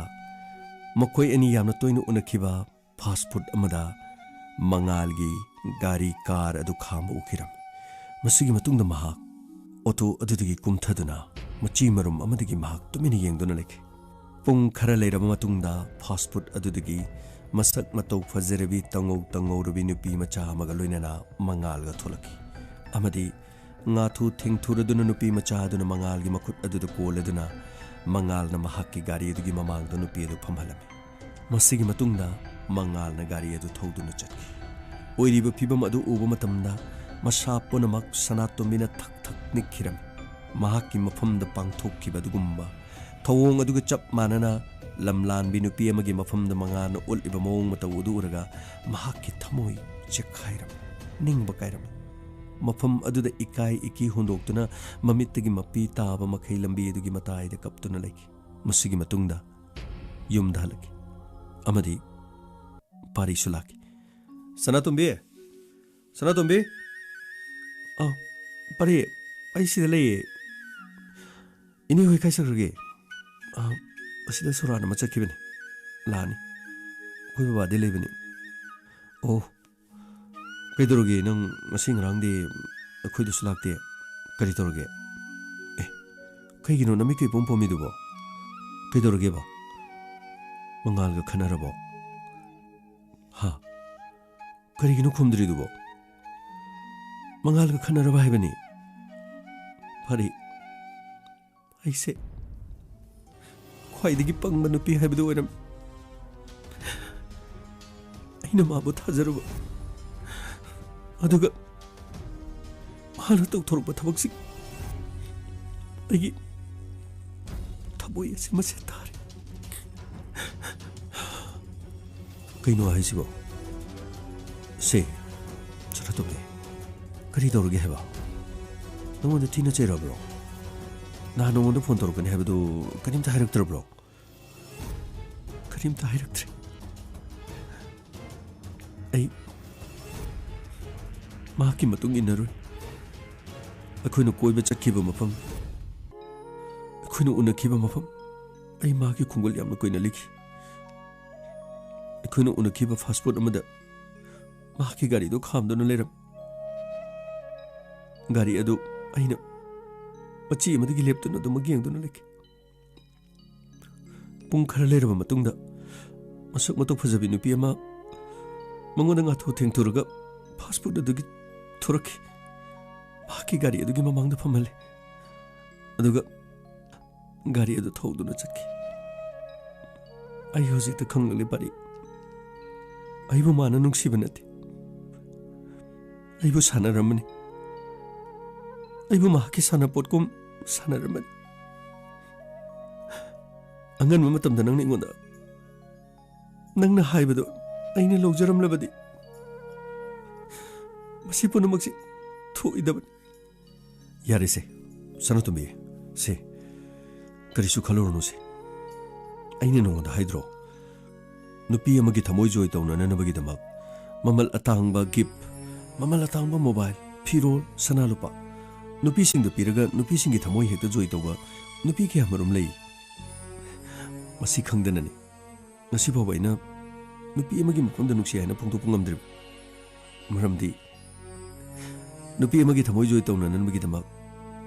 ꯃꯈꯣꯏ ꯑꯅꯤ ꯌꯥꯝꯅ ꯇꯣꯏꯅ ꯎꯅꯈꯤꯕ ꯐꯥꯁ ꯐꯨꯗ ꯑꯃꯗ ꯃꯉꯥꯜꯒꯤ ꯒꯥꯔꯤ, ꯀꯥꯔ ꯑꯗꯨ ꯈꯥꯝꯕ ꯎꯈꯤꯔꯝꯃꯤ꯫ ꯃꯁꯤꯒꯤ ꯃꯇꯨꯡꯗ ꯃꯍꯥꯛ ꯑꯣꯇꯣ ꯑꯗꯨꯗꯒꯤ ꯀꯨꯝꯊꯗꯨꯅ ꯃꯆꯤ ꯃꯔꯨꯝ ꯑꯃꯗꯒꯤ ꯃꯍꯥꯛ ꯇꯨꯃꯤꯟꯅ ꯌꯦꯡꯗꯨꯅ ꯂꯩꯈꯤ꯫ ꯄꯨꯡ ꯈꯔ ꯂꯩꯔꯕ ꯃꯇꯨꯡꯗ ꯐꯥꯁ ꯐꯨꯗ ꯑꯗꯨꯗꯒꯤ ꯃꯁꯛ ꯃꯇꯧ ꯐꯖꯔꯕꯤ, ꯇꯉꯧ ꯇꯉꯧꯔꯕꯤ ꯅꯨꯄꯤ ꯃꯆꯥ ꯑꯃꯒ ꯂꯣꯏꯅꯅ ꯃꯉꯥꯜꯒ ꯊꯣꯛꯂꯛꯈꯤ꯫ ꯑꯃꯗꯤ ꯉꯥꯊꯨ ꯊꯦꯡꯊꯨꯔꯗꯨꯅ ꯅꯨꯄꯤ ꯃꯆꯥ ꯑꯗꯨꯅ ꯃꯉꯥꯜꯒꯤ ꯃꯈꯨꯠ ꯑꯗꯨꯗ ꯀꯣꯜꯂꯗꯨꯅ ꯃꯉꯥꯜꯅ ꯃꯍꯥꯛꯀꯤ ꯒꯥꯔꯤ ꯑꯗꯨꯒꯤ ꯃꯃꯥꯡꯗ ꯅꯨꯄꯤ ꯑꯗꯨ ꯐꯝꯍꯜꯂꯝꯃꯤ꯫ ꯃꯁꯤꯒꯤ ꯃꯇꯨꯡꯗ ꯃꯉꯥꯜꯅ ꯒꯥꯔꯤ ꯑꯗꯨ ꯊꯧꯗꯨꯅ ꯆꯠꯈꯤ꯫ ꯑꯣꯏꯔꯤꯕ ꯐꯤꯕꯝ ꯑꯗꯨ ꯎꯕ ꯃꯇꯝꯗ ꯃꯁꯥ ꯄꯨꯝꯅꯃꯛ ꯁꯅꯥꯇꯣꯝꯕꯤꯅ ꯊꯛ ꯊꯛ ꯅꯤꯛꯈꯤꯔꯝꯃꯤ꯫ ꯃꯍꯥꯛꯀꯤ ꯃꯐꯝꯗ ꯄꯥꯡꯊꯣꯛꯈꯤꯕ ꯑꯗꯨꯒꯨꯝꯕ ꯊꯧꯑꯣꯡ ꯑꯗꯨꯒ ꯆꯞ ꯃꯥꯟꯅꯅ ꯂꯝꯂꯥꯟꯕꯤ ꯅꯨꯄꯤ ꯑꯃꯒꯤ ꯃꯐꯝꯗ ꯃꯉꯥꯜꯅ ꯎꯠꯂꯤꯕ ꯃꯑꯣꯡ ꯃꯇꯧ ꯑꯗꯨ ꯎꯔꯒ ꯃꯍꯥꯛꯀꯤ ꯊꯃꯣꯏ ꯆꯦꯛꯈꯥꯏꯔꯝꯃꯤ, ꯅꯤꯡꯕ ꯀꯥꯏꯔꯝꯃꯤ꯫ ꯃꯐꯝ ꯑꯗꯨꯗ ꯏꯀꯥꯏ ꯏꯀꯤ ꯍꯨꯟꯗꯣꯛꯇꯨꯅ ꯃꯃꯤꯠꯇꯒꯤ ꯃꯄꯤ ꯇꯥꯕ ꯃꯈꯩ ꯂꯝꯕꯤ ꯑꯗꯨꯒꯤ ꯃꯇꯥꯏꯗ ꯀꯞꯇꯨꯅ ꯂꯩꯈꯤ꯫ ꯃꯁꯤꯒꯤ ꯃꯇꯨꯡꯗ ꯌꯨꯝꯗ ꯍꯜꯂꯛꯈꯤ ꯑꯃꯗꯤ ꯄꯥꯔꯤꯁꯨ ꯂꯥꯛꯈꯤ꯫ "ꯁꯅꯥꯇꯣꯝꯕꯤ! ꯁꯅꯥꯇꯣꯝꯕꯤ!" "ꯑꯥ, ꯄꯥꯔꯤ, ꯑꯩ ꯁꯤꯗ ꯂꯩꯌꯦ꯫ ꯏꯅꯦ ꯍꯣꯏ ꯀꯥꯏ ꯆꯠꯈ꯭ꯔꯒꯦ?" "ꯑꯥ, ꯑꯁꯤꯗ ꯁꯣꯔꯥꯠ ꯑꯃ ꯆꯠꯈꯤꯕꯅꯤ꯫ ꯂꯥꯛꯑꯅꯤ꯫ ꯑꯩꯈꯣꯏ ꯕꯕꯥꯗꯤ ꯂꯩꯕꯅꯤ꯫" "ꯑꯣ, ꯀꯩꯗꯧꯔꯒꯦ? ꯅꯪ ꯉꯁꯤ ꯉꯔꯥꯡꯗꯤ ꯑꯩꯈꯣꯏꯗꯁꯨ ꯂꯥꯛꯇꯦ꯫ ꯀꯔꯤ ꯇꯧꯔꯒꯦ? ꯑꯦ, ꯀꯩꯒꯤꯅꯣ ꯅꯃꯤꯠꯀ ꯏꯄꯣꯝ ꯄꯣꯝꯃꯤꯗꯨꯕꯣ? ꯀꯩꯗꯧꯔꯒꯦꯕ? ꯃꯉꯥꯜꯒ ꯈꯠꯅꯔꯕꯣ?" "ꯍꯥ? ꯀꯔꯤꯒꯤꯅꯣ ꯈꯨꯝꯗ꯭ꯔꯤꯗꯨꯕꯣ?" "ꯃꯉꯥꯜꯒ ꯈꯠꯅꯔꯕ ꯍꯥꯏꯕꯅꯤ꯫" "ꯐꯔꯦ, ꯑꯩꯁꯦ ꯈ꯭ꯋꯥꯏꯗꯒꯤ ꯄꯪꯕ ꯅꯨꯄꯤ ꯍꯥꯏꯕꯗꯨ ꯑꯣꯏꯔꯝꯃꯤ꯫ ꯑꯩꯅ ꯃꯥꯕꯨ ꯊꯥꯖꯔꯨꯕ, ꯑꯗꯨꯒ ꯃꯥꯅ ꯇꯧꯊꯣꯔꯛꯄ ꯊꯕꯛꯁꯤ ꯑꯩꯒꯤ ꯊꯃꯣꯏ ꯑꯁꯤ ꯃꯁꯦ ꯇꯥꯔꯦ꯫" "ꯀꯩꯅꯣ ꯍꯥꯏꯁꯤꯕꯣ? ꯁꯦ, ꯁꯅꯥꯇꯣꯝꯕꯤ, ꯀꯔꯤ ꯇꯧꯔꯒꯦ ꯍꯥꯏꯕ?" ꯅꯉꯣꯟꯗ ꯊꯤꯅ ꯆꯩꯔꯕ꯭ꯔꯣ? ꯅꯍꯥꯟ ꯅꯉꯣꯟꯗ ꯐꯣꯟ ꯇꯧꯔꯛꯀꯅꯤ ꯍꯥꯏꯕꯗꯨ ꯀꯔꯤꯝꯇ ꯍꯥꯏꯔꯛꯇ꯭ꯔꯕ꯭ꯔꯣ? ꯀꯔꯤꯝꯇ ꯍꯥꯏꯔꯛꯇ꯭ꯔꯦ꯫ ꯑꯩ ꯃꯍꯥꯛꯀꯤ ꯃꯇꯨꯡ ꯏꯟꯅꯔꯨꯏ꯫ ꯑꯩꯈꯣꯏꯅ ꯀꯣꯏꯕ ꯆꯠꯈꯤꯕ ꯃꯐꯝ, ꯑꯩꯈꯣꯏꯅ ꯎꯅꯈꯤꯕ ꯃꯐꯝ, ꯑꯩ ꯃꯍꯥꯛꯀꯤ ꯈꯣꯡꯒꯨꯜ ꯌꯥꯝꯅ ꯀꯨꯏꯅ ꯂꯤꯈꯤ꯫ ꯑꯩꯈꯣꯏꯅ ꯎꯅꯈꯤꯕ ꯐꯥꯁ ꯐꯨꯗ ꯑꯃꯗ ꯃꯍꯥꯛꯀꯤ ꯒꯥꯔꯤꯗꯨ ꯈꯥꯝꯗꯨꯅ ꯂꯩꯔꯝꯃꯤ꯫ ꯒꯥꯔꯤ ꯑꯗꯨ ꯑꯩꯅ ꯃꯆꯤ ꯑꯃꯗꯒꯤ ꯂꯦꯞꯇꯨꯅ ꯑꯗꯨꯃꯛ ꯌꯦꯡꯗꯨꯅ ꯂꯩꯈꯤ꯫ ꯄꯨꯡ ꯈꯔ ꯂꯩꯔꯕ ꯃꯇꯨꯡꯗ, ꯃꯁꯛ ꯃꯇꯧ ꯐꯖꯕꯤ ꯅꯨꯄꯤ ꯑꯃ ꯃꯉꯣꯟꯗ ꯉꯥꯊꯨ ꯊꯦꯡꯊꯨꯔꯒ ꯐꯥꯁ ꯐꯨꯗ ꯑꯗꯨꯒꯤ ꯊꯣꯔꯛꯈꯤ꯫ ꯃꯍꯥꯛꯀꯤ ꯒꯥꯔꯤ ꯑꯗꯨꯒꯤ ꯃꯃꯥꯡꯗ ꯐꯝꯍꯜꯂꯦ꯫ ꯑꯗꯨꯒ ꯒꯥꯔꯤ ꯑꯗꯨ ꯊꯧꯗꯨꯅ ꯆꯠꯈꯤ꯫ ꯑꯩ ꯍꯧꯖꯤꯛꯇ ꯈꯪꯂꯛꯂꯦ, ꯄꯥꯔꯤ꯫ ꯑꯩꯕꯨ ꯃꯥꯅ ꯅꯨꯡꯁꯤꯕ ꯅꯠꯇꯦ꯫ ꯑꯩꯕꯨ ꯁꯥꯟꯅꯔꯝꯕꯅꯤ꯫ ꯑꯩꯕꯨ ꯃꯍꯥꯛꯀꯤ ꯁꯥꯟꯅꯄꯣꯠꯀꯨꯝ ꯁꯥꯟꯅꯔꯝꯕꯅꯤ꯫ ꯑꯉꯟꯕ ꯃꯇꯝꯗ ꯅꯪꯅ ꯑꯩꯉꯣꯟꯗ, ꯅꯪꯅ ꯍꯥꯏꯕꯗꯣ ꯑꯩꯅ ꯂꯧꯖꯔꯝꯂꯕꯗꯤ, ꯃꯁꯤ ꯄꯨꯝꯅꯃꯛꯁꯤ ꯊꯣꯛꯏꯗꯕꯅꯤ꯫ ꯌꯥꯔꯦꯁꯦ, ꯁꯅꯥꯇꯣꯝꯕꯤ, ꯁꯦ, ꯀꯔꯤꯁꯨ ꯈꯜꯂꯨꯔꯅꯨꯁꯦ꯫ ꯑꯩꯅ ꯅꯉꯣꯟꯗ ꯍꯥꯏꯗ꯭ꯔꯣ, ꯅꯨꯄꯤ ꯑꯃꯒꯤ ꯊꯃꯣꯏ ꯖꯣꯏ ꯇꯧꯅꯅꯕꯒꯤꯗꯃꯛ ꯃꯃꯜ ꯑꯇꯥꯡꯕ ꯒꯤꯐ, ꯃꯃꯜ ꯑꯇꯥꯡꯕ ꯃꯣꯕꯥꯏꯜ, ꯐꯤꯔꯣꯜ, ꯁꯅꯥ ꯂꯨꯄꯥ, ꯅꯨꯄꯤꯁꯤꯡꯗ ꯄꯤꯔꯒ ꯅꯨꯄꯤꯁꯤꯡꯒꯤ ꯊꯃꯣꯏ ꯍꯦꯛꯇ ꯖꯣꯏ ꯇꯧꯕ ꯅꯨꯄꯤ ꯀꯌꯥꯃꯔꯨꯝ ꯂꯩ꯫ ꯃꯁꯤ ꯈꯪꯗꯅꯅꯤ ꯉꯁꯤ ꯐꯥꯎꯕ ꯑꯩꯅ ꯅꯨꯄꯤ ꯑꯃꯒꯤ ꯃꯐꯝꯗ ꯅꯨꯡꯁꯤ ꯍꯥꯏꯅ ꯐꯣꯡꯗꯣꯛꯄ ꯉꯝꯗ꯭ꯔꯤꯕ꯫ ꯃꯔꯝꯗꯤ ꯅꯨꯄꯤ ꯑꯃꯒꯤ ꯊꯃꯣꯏ ꯖꯣꯏ ꯇꯧꯅꯅꯕꯒꯤꯗꯃꯛ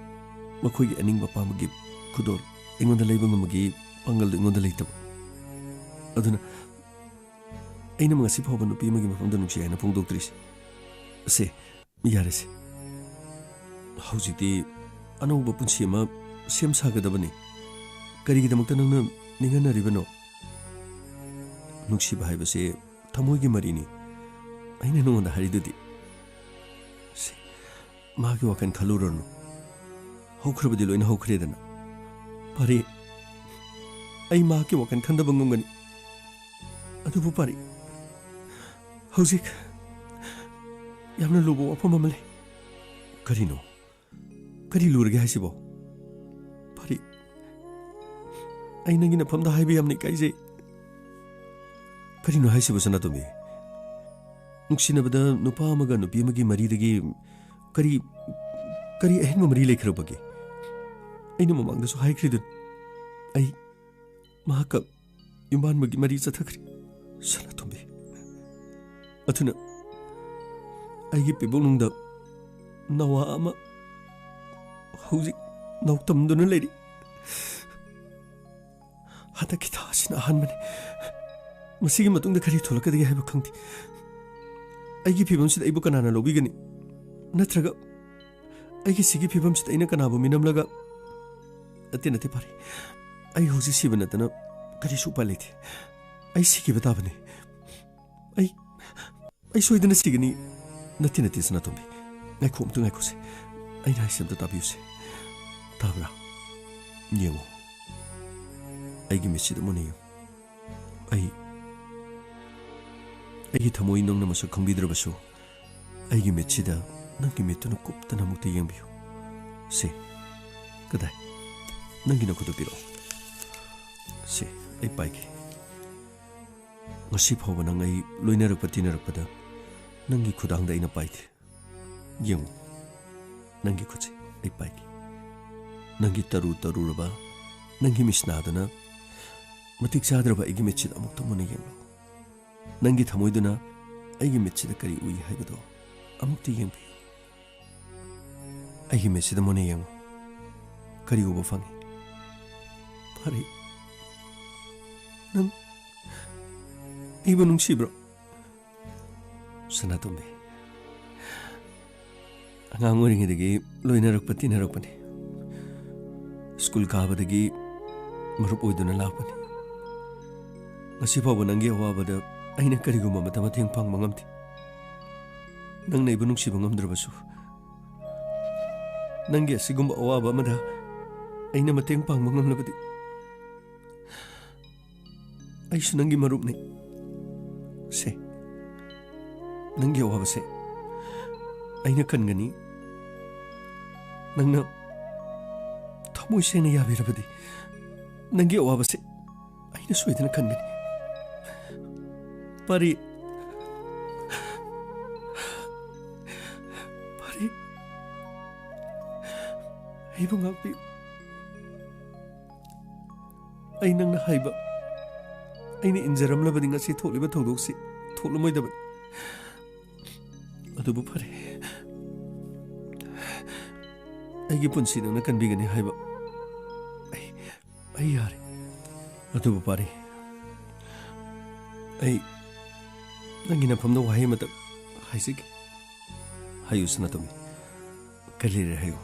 ꯃꯈꯣꯏꯒꯤ ꯑꯅꯤꯡꯕ ꯑꯄꯥꯝꯕꯒꯤ ꯈꯨꯗꯣꯜ ꯑꯩꯉꯣꯟꯗ ꯂꯩꯕ ꯉꯝꯕꯒꯤ ꯄꯥꯡꯒꯜꯗꯨ ꯑꯩꯉꯣꯟꯗ ꯂꯩꯇꯕ꯫ ꯑꯗꯨꯅ ꯑꯩꯅ ꯉꯁꯤ ꯐꯥꯎꯕ ꯅꯨꯄꯤ ꯑꯃꯒꯤ ꯃꯐꯝꯗ ꯅꯨꯡꯁꯤ ꯍꯥꯏꯅ ꯐꯣꯡꯗꯣꯛꯇ꯭ꯔꯤꯁꯦ꯫ ꯑꯁꯦ, ꯌꯥꯔꯦꯁꯦ꯫ ꯍꯧꯖꯤꯛꯇꯤ ꯑꯅꯧꯕ ꯄꯨꯟꯁꯤ ꯑꯃ ꯁꯦꯝ ꯁꯥꯒꯗꯕꯅꯤ꯫ ꯀꯔꯤꯒꯤꯗꯃꯛꯇ ꯅꯪꯅ ꯅꯤꯡꯍꯟꯅꯔꯤꯕꯅꯣ? ꯅꯨꯡꯁꯤꯕ ꯍꯥꯏꯕꯁꯦ ꯊꯃꯣꯏꯒꯤ ꯃꯔꯤꯅꯤ꯫ ꯑꯩꯅ ꯅꯉꯣꯟꯗ ꯍꯥꯏꯔꯤꯗꯨꯗꯤ꯫ ꯁꯦ, ꯃꯥꯒꯤ ꯋꯥꯈꯜ ꯈꯜꯂꯨꯔꯅꯨ꯫ ꯍꯧꯈ꯭ꯔꯕꯗꯤ ꯂꯣꯏꯅ ꯍꯧꯈ꯭ꯔꯦꯗꯅ꯫ ꯄꯥꯔꯤ, ꯑꯩ ꯃꯍꯥꯛꯀꯤ ꯋꯥꯈꯜ ꯈꯟꯗꯕ ꯉꯝꯒꯅꯤ꯫ ꯑꯗꯨꯕꯨ ꯄꯥꯔꯤ, ꯍꯧꯖꯤꯛ ꯌꯥꯝꯅ ꯂꯨꯕ ꯋꯥꯐꯝ ꯑꯃ ꯂꯩ꯫ ꯀꯔꯤꯅꯣ? ꯀꯔꯤ ꯂꯨꯔꯒꯦ ꯍꯥꯏꯁꯤꯕꯣ? ꯐꯔꯦ, ꯑꯩ ꯅꯪꯒꯤ ꯅꯐꯝꯗ ꯍꯥꯏꯕ ꯌꯥꯝꯅ ꯏꯀꯥꯏꯖꯩ꯫ ꯀꯔꯤꯅꯣ ꯍꯥꯏꯁꯤꯕꯣ, ꯁꯅꯥꯇꯣꯝꯕꯤ? ꯅꯨꯡꯁꯤꯅꯕꯗ ꯅꯨꯄꯥ ꯑꯃꯒ ꯅꯨꯄꯤ ꯑꯃꯒꯤ ꯃꯔꯤꯗꯒꯤ ꯀꯔꯤ, ꯀꯔꯤ ꯑꯍꯦꯟꯕ ꯃꯔꯤ ꯂꯩꯈ꯭ꯔꯕꯒꯦ? ꯑꯩꯅ ꯃꯃꯥꯡꯗꯁꯨ ꯍꯥꯏꯈ꯭ꯔꯤꯗꯨꯅꯤ, ꯑꯩ ꯃꯍꯥꯛꯀ ꯌꯨꯝꯕꯥꯟꯕꯒꯤ ꯃꯔꯤ ꯆꯠꯊꯈ꯭ꯔꯦ꯫ ꯁꯅꯥꯇꯣꯝꯕꯤ, ꯑꯗꯨꯅ ꯑꯩꯒꯤ ꯄꯤꯕꯨꯡꯅꯨꯡꯗ ꯅꯋꯥ ꯑꯃ ꯍꯧꯖꯤꯛ ꯅꯥꯎꯇꯝꯗꯨꯅ ꯂꯩꯔꯤ꯫ ꯍꯟꯗꯛꯀꯤ ꯊꯥ ꯑꯁꯤꯅ ꯑꯍꯥꯟꯕꯅꯤ꯫ ꯃꯁꯤꯒꯤ ꯃꯇꯨꯡꯗ ꯀꯔꯤ ꯊꯣꯛꯂꯛꯀꯗꯒꯦ ꯍꯥꯏꯕ ꯈꯪꯗꯦ꯫ ꯑꯩꯒꯤ ꯐꯤꯕꯝꯁꯤꯗ ꯑꯩꯕꯨ ꯀꯅꯥꯅ ꯂꯧꯕꯤꯒꯅꯤ? ꯅꯠꯇ꯭ꯔꯒ ꯑꯩꯒꯤ ꯁꯤꯒꯤ ꯐꯤꯕꯝꯁꯤꯗ ꯑꯩꯅ ꯀꯅꯥꯕꯨ ꯃꯤꯅꯝꯂꯒ? ꯅꯠꯇꯦ, ꯅꯠꯇꯦ, ꯐꯔꯦ꯫ ꯑꯩ ꯍꯧꯖꯤꯛ ꯁꯤꯕ ꯅꯠꯇꯅ ꯀꯔꯤꯁꯨ ꯎꯄꯥꯏ ꯂꯩꯇꯦ꯫ ꯑꯩ ꯁꯤꯈꯤꯕ ꯇꯥꯕꯅꯤ꯫ ꯑꯩ, ꯑꯩ ꯁꯣꯏꯗꯅ ꯁꯤꯒꯅꯤ꯫ ꯅꯠꯇꯦ, ꯅꯠꯇꯦ, ꯁꯅꯥꯇꯣꯝꯕꯤ꯫ ꯉꯥꯏꯈꯣ, ꯑꯝꯇ ꯉꯥꯏꯈꯣꯁꯦ꯫ ꯑꯩꯅ ꯍꯥꯏꯁꯦ ꯑꯝꯇ ꯇꯥꯕꯤꯌꯨꯁꯦ꯫ ꯇꯥꯕ꯭ꯔꯥ? ꯌꯦꯡꯉꯣ꯫ ꯑꯩꯒꯤ ꯃꯤꯠꯁꯤꯗ ꯃꯨꯟꯅ ꯌꯦꯡꯉꯨ꯫ ꯑꯩ, ꯑꯩꯒꯤ ꯊꯃꯣꯏ ꯅꯪꯅ ꯃꯁꯛ ꯈꯪꯕꯤꯗ꯭ꯔꯕꯁꯨ, ꯑꯩꯒꯤ ꯃꯤꯠꯁꯤꯗ ꯅꯪꯒꯤ ꯃꯤꯠꯇꯨꯅ ꯀꯨꯞꯇꯅ ꯑꯃꯨꯛꯇ ꯌꯦꯡꯕꯤꯌꯨ꯫ ꯁꯦ, ꯀꯗꯥꯏ? ꯅꯪꯒꯤ ꯅꯈꯨꯠꯇꯨ ꯄꯤꯔꯛꯑꯣ꯫ ꯁꯦ, ꯑꯩ ꯄꯥꯏꯒꯦ꯫ ꯉꯁꯤ ꯐꯥꯎꯕ ꯅꯪ ꯑꯩ ꯂꯣꯏꯅꯔꯛꯄ ꯇꯤꯟꯅꯔꯛꯄꯗ ꯅꯪꯒꯤ ꯈꯨꯗꯥꯡꯗ ꯑꯩꯅ ꯄꯥꯏꯗꯦ꯫ ꯌꯦꯡꯉꯨ, ꯅꯪꯒꯤ ꯈꯨꯠꯁꯦ ꯑꯩ ꯄꯥꯏꯒꯦ꯫ ꯅꯪꯒꯤ ꯇꯔꯨ ꯇꯔꯨꯔꯕ, ꯅꯪꯒꯤ ꯃꯤꯠꯁꯅꯥꯗꯨꯅ ꯃꯇꯤꯛ ꯆꯥꯗ꯭ꯔꯕ ꯑꯩꯒꯤ ꯃꯤꯠꯁꯤꯗ ꯑꯃꯨꯛꯇ ꯃꯨꯟꯅ ꯌꯦꯡꯂꯨ꯫ ꯅꯪꯒꯤ ꯊꯃꯣꯏꯗꯨꯅ ꯑꯩꯒꯤ ꯃꯤꯠꯁꯤꯗ ꯀꯔꯤ ꯎꯏ ꯍꯥꯏꯕꯗꯣ ꯑꯃꯨꯛꯇ ꯌꯦꯡꯕꯤꯌꯨ꯫ ꯑꯩꯒꯤ ꯃꯤꯠꯁꯤꯗ ꯃꯨꯟꯅ ꯌꯦꯡꯉꯨ꯫ ꯀꯔꯤ ꯎꯕ ꯐꯪꯉꯤ? ꯐꯔꯦ, ꯅꯪ ꯑꯩꯕꯨ ꯅꯨꯡꯁꯤꯕ꯭ꯔꯣ? ꯁꯅꯥꯇꯣꯝꯕꯤ, ꯑꯉꯥꯡ ꯑꯣꯏꯔꯤꯉꯩꯗꯒꯤ ꯂꯣꯏꯅꯔꯛꯄ ꯇꯤꯟꯅꯔꯛꯄꯅꯤ꯫ ꯁ꯭ꯀꯨꯜ ꯀꯥꯕꯗꯒꯤ ꯃꯔꯨꯞ ꯑꯣꯏꯗꯨꯅ ꯂꯥꯛꯄꯅꯤ꯫ ꯉꯁꯤ ꯐꯥꯎꯕ ꯅꯪꯒꯤ ꯑꯋꯥꯕꯗ ꯑꯩꯅ ꯀꯔꯤꯒꯨꯝꯕ ꯑꯃꯠꯇ ꯃꯇꯦꯡ ꯄꯥꯡꯕ ꯉꯝꯗꯦ꯫ ꯅꯪꯅ ꯑꯩꯕꯨ ꯅꯨꯡꯁꯤꯕ ꯉꯝꯗ꯭ꯔꯕꯁꯨ, ꯅꯪꯒꯤ ꯑꯁꯤꯒꯨꯝꯕ ꯑꯋꯥꯕ ꯑꯃꯗ ꯑꯩꯅ ꯃꯇꯦꯡ ꯄꯥꯡꯕ ꯉꯝꯂꯕꯗꯤ, ꯑꯩꯁꯨ ꯅꯪꯒꯤ ꯃꯔꯨꯞꯅꯤ꯫ ꯁꯦ, ꯅꯪꯒꯤ ꯑꯋꯥꯕꯁꯦ ꯑꯩꯅ ꯀꯟꯒꯅꯤ꯫ ꯅꯪꯅ ꯊꯃꯣꯏ ꯁꯦꯡꯅ ꯌꯥꯕꯤꯔꯕꯗꯤ ꯅꯪꯒꯤ ꯑꯋꯥꯕꯁꯦ ꯑꯩꯅ ꯁꯣꯏꯗꯅ ꯈꯟꯒꯅꯤ꯫ ꯄꯥꯔꯤ, ꯄꯥꯔꯤ, ꯑꯩꯕꯨ ꯉꯥꯛꯄꯤꯌꯨ꯫ ꯑꯩ ꯅꯪꯅ ꯍꯥꯏꯕ ꯑꯩꯅ ꯏꯟꯖꯔꯝꯂꯕꯗꯤ ꯉꯁꯤ ꯊꯣꯛꯂꯤꯕ ꯊꯧꯗꯣꯛꯁꯤ ꯊꯣꯛꯂꯝꯃꯣꯏꯗꯕꯅꯤ꯫ ꯑꯗꯨꯕꯨ ꯐꯔꯦ, ꯑꯩꯒꯤ ꯄꯨꯟꯁꯤ ꯅꯪꯅ ꯀꯟꯕꯤꯒꯅꯤ ꯍꯥꯏꯕ ꯑꯩ, ꯑꯩ ꯌꯥꯔꯦ꯫ ꯑꯗꯨꯕꯨ ꯄꯥꯔꯤ, ꯑꯩ ꯅꯪꯒꯤ ꯅꯐꯝꯗ ꯋꯥꯍꯩ ꯑꯃꯇꯪ ꯍꯥꯏꯖꯒꯦ꯫ ꯍꯥꯏꯌꯨ ꯁꯅꯥꯇꯣꯝꯕꯤ, ꯀꯔꯤ ꯂꯩꯔꯦ ꯍꯥꯏꯌꯨ꯫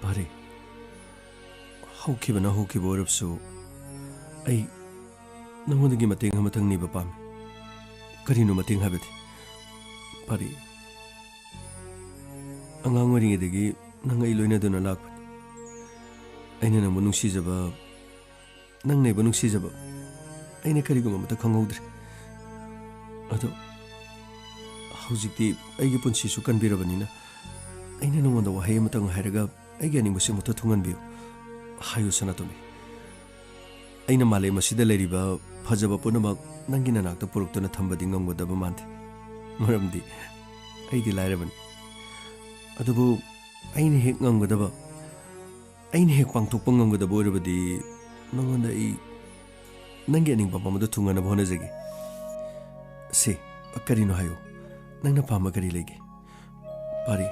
ꯄꯥꯔꯤ, ꯍꯧꯈꯤꯕꯅ ꯍꯧꯈꯤꯕ ꯑꯣꯏꯔꯕꯁꯨ, ꯑꯩ ꯅꯉꯣꯟꯗꯒꯤ ꯃꯇꯦꯡ ꯑꯃꯇꯪ ꯅꯤꯕ ꯄꯥꯝꯃꯤ꯫ ꯀꯔꯤꯅꯣ ꯃꯇꯦꯡ ꯍꯥꯏꯕꯗꯤ? ꯄꯥꯔꯤ, ꯑꯉꯥꯡ ꯑꯣꯏꯔꯤꯉꯩꯗꯒꯤ ꯅꯪ ꯑꯩ ꯂꯣꯏꯅꯗꯨꯅ ꯂꯥꯛꯄꯅꯤ꯫ ꯑꯩꯅ ꯅꯪꯕꯨ ꯅꯨꯡꯁꯤꯖꯕ, ꯅꯪꯅ ꯑꯩꯕꯨ ꯅꯨꯡꯁꯤꯖꯕ ꯑꯩꯅ ꯀꯔꯤꯒꯨꯝꯕ ꯑꯃꯠꯇ ꯈꯪꯍꯧꯗ꯭ꯔꯦ꯫ ꯑꯗꯣ ꯍꯧꯖꯤꯛꯇꯤ ꯑꯩꯒꯤ ꯄꯨꯟꯁꯤꯁꯨ ꯀꯟꯕꯤꯔꯕꯅꯤꯅ, ꯑꯩꯅ ꯅꯉꯣꯟꯗ ꯋꯥꯍꯩ ꯑꯃꯇꯪ ꯍꯥꯏꯔꯒ ꯑꯩꯒꯤ ꯑꯅꯤꯡꯕꯁꯤ ꯑꯃꯨꯛꯇ ꯊꯨꯡꯍꯟꯕꯤꯌꯨ꯫ ꯍꯥꯏꯌꯨ ꯁꯅꯥꯇꯣꯝꯕꯤ꯫ ꯑꯩꯅ ꯃꯥꯂꯦꯝ ꯑꯁꯤꯗ ꯂꯩꯔꯤꯕ ꯐꯖꯕ ꯄꯨꯝꯅꯃꯛ ꯅꯪꯒꯤ ꯅꯅꯥꯛꯇ ꯄꯨꯔꯛꯇꯨꯅ ꯊꯝꯕꯗꯤ ꯉꯝꯒꯗꯕ ꯃꯥꯟꯗꯦ, ꯃꯔꯝꯗꯤ ꯑꯩꯗꯤ ꯂꯥꯏꯔꯕꯅꯤ꯫ ꯑꯗꯨꯕꯨ ꯑꯩꯅ ꯍꯦꯛ ꯉꯝꯒꯗꯕ, ꯑꯩꯅ ꯍꯦꯛ ꯄꯥꯡꯊꯣꯛꯄ ꯉꯝꯒꯗꯕ ꯑꯣꯏꯔꯕꯗꯤ ꯅꯉꯣꯟꯗ ꯑꯩ ꯅꯪꯒꯤ ꯑꯅꯤꯡꯕ ꯑꯃꯗ ꯊꯨꯡꯅꯅꯕ ꯍꯣꯠꯅꯖꯒꯦ꯫ ꯁꯤ ꯀꯔꯤꯅꯣ ꯍꯥꯏꯌꯨ, ꯅꯪꯅ ꯄꯥꯝꯕ ꯀꯔꯤ ꯂꯩꯒꯦ? ꯄꯥꯔꯤ,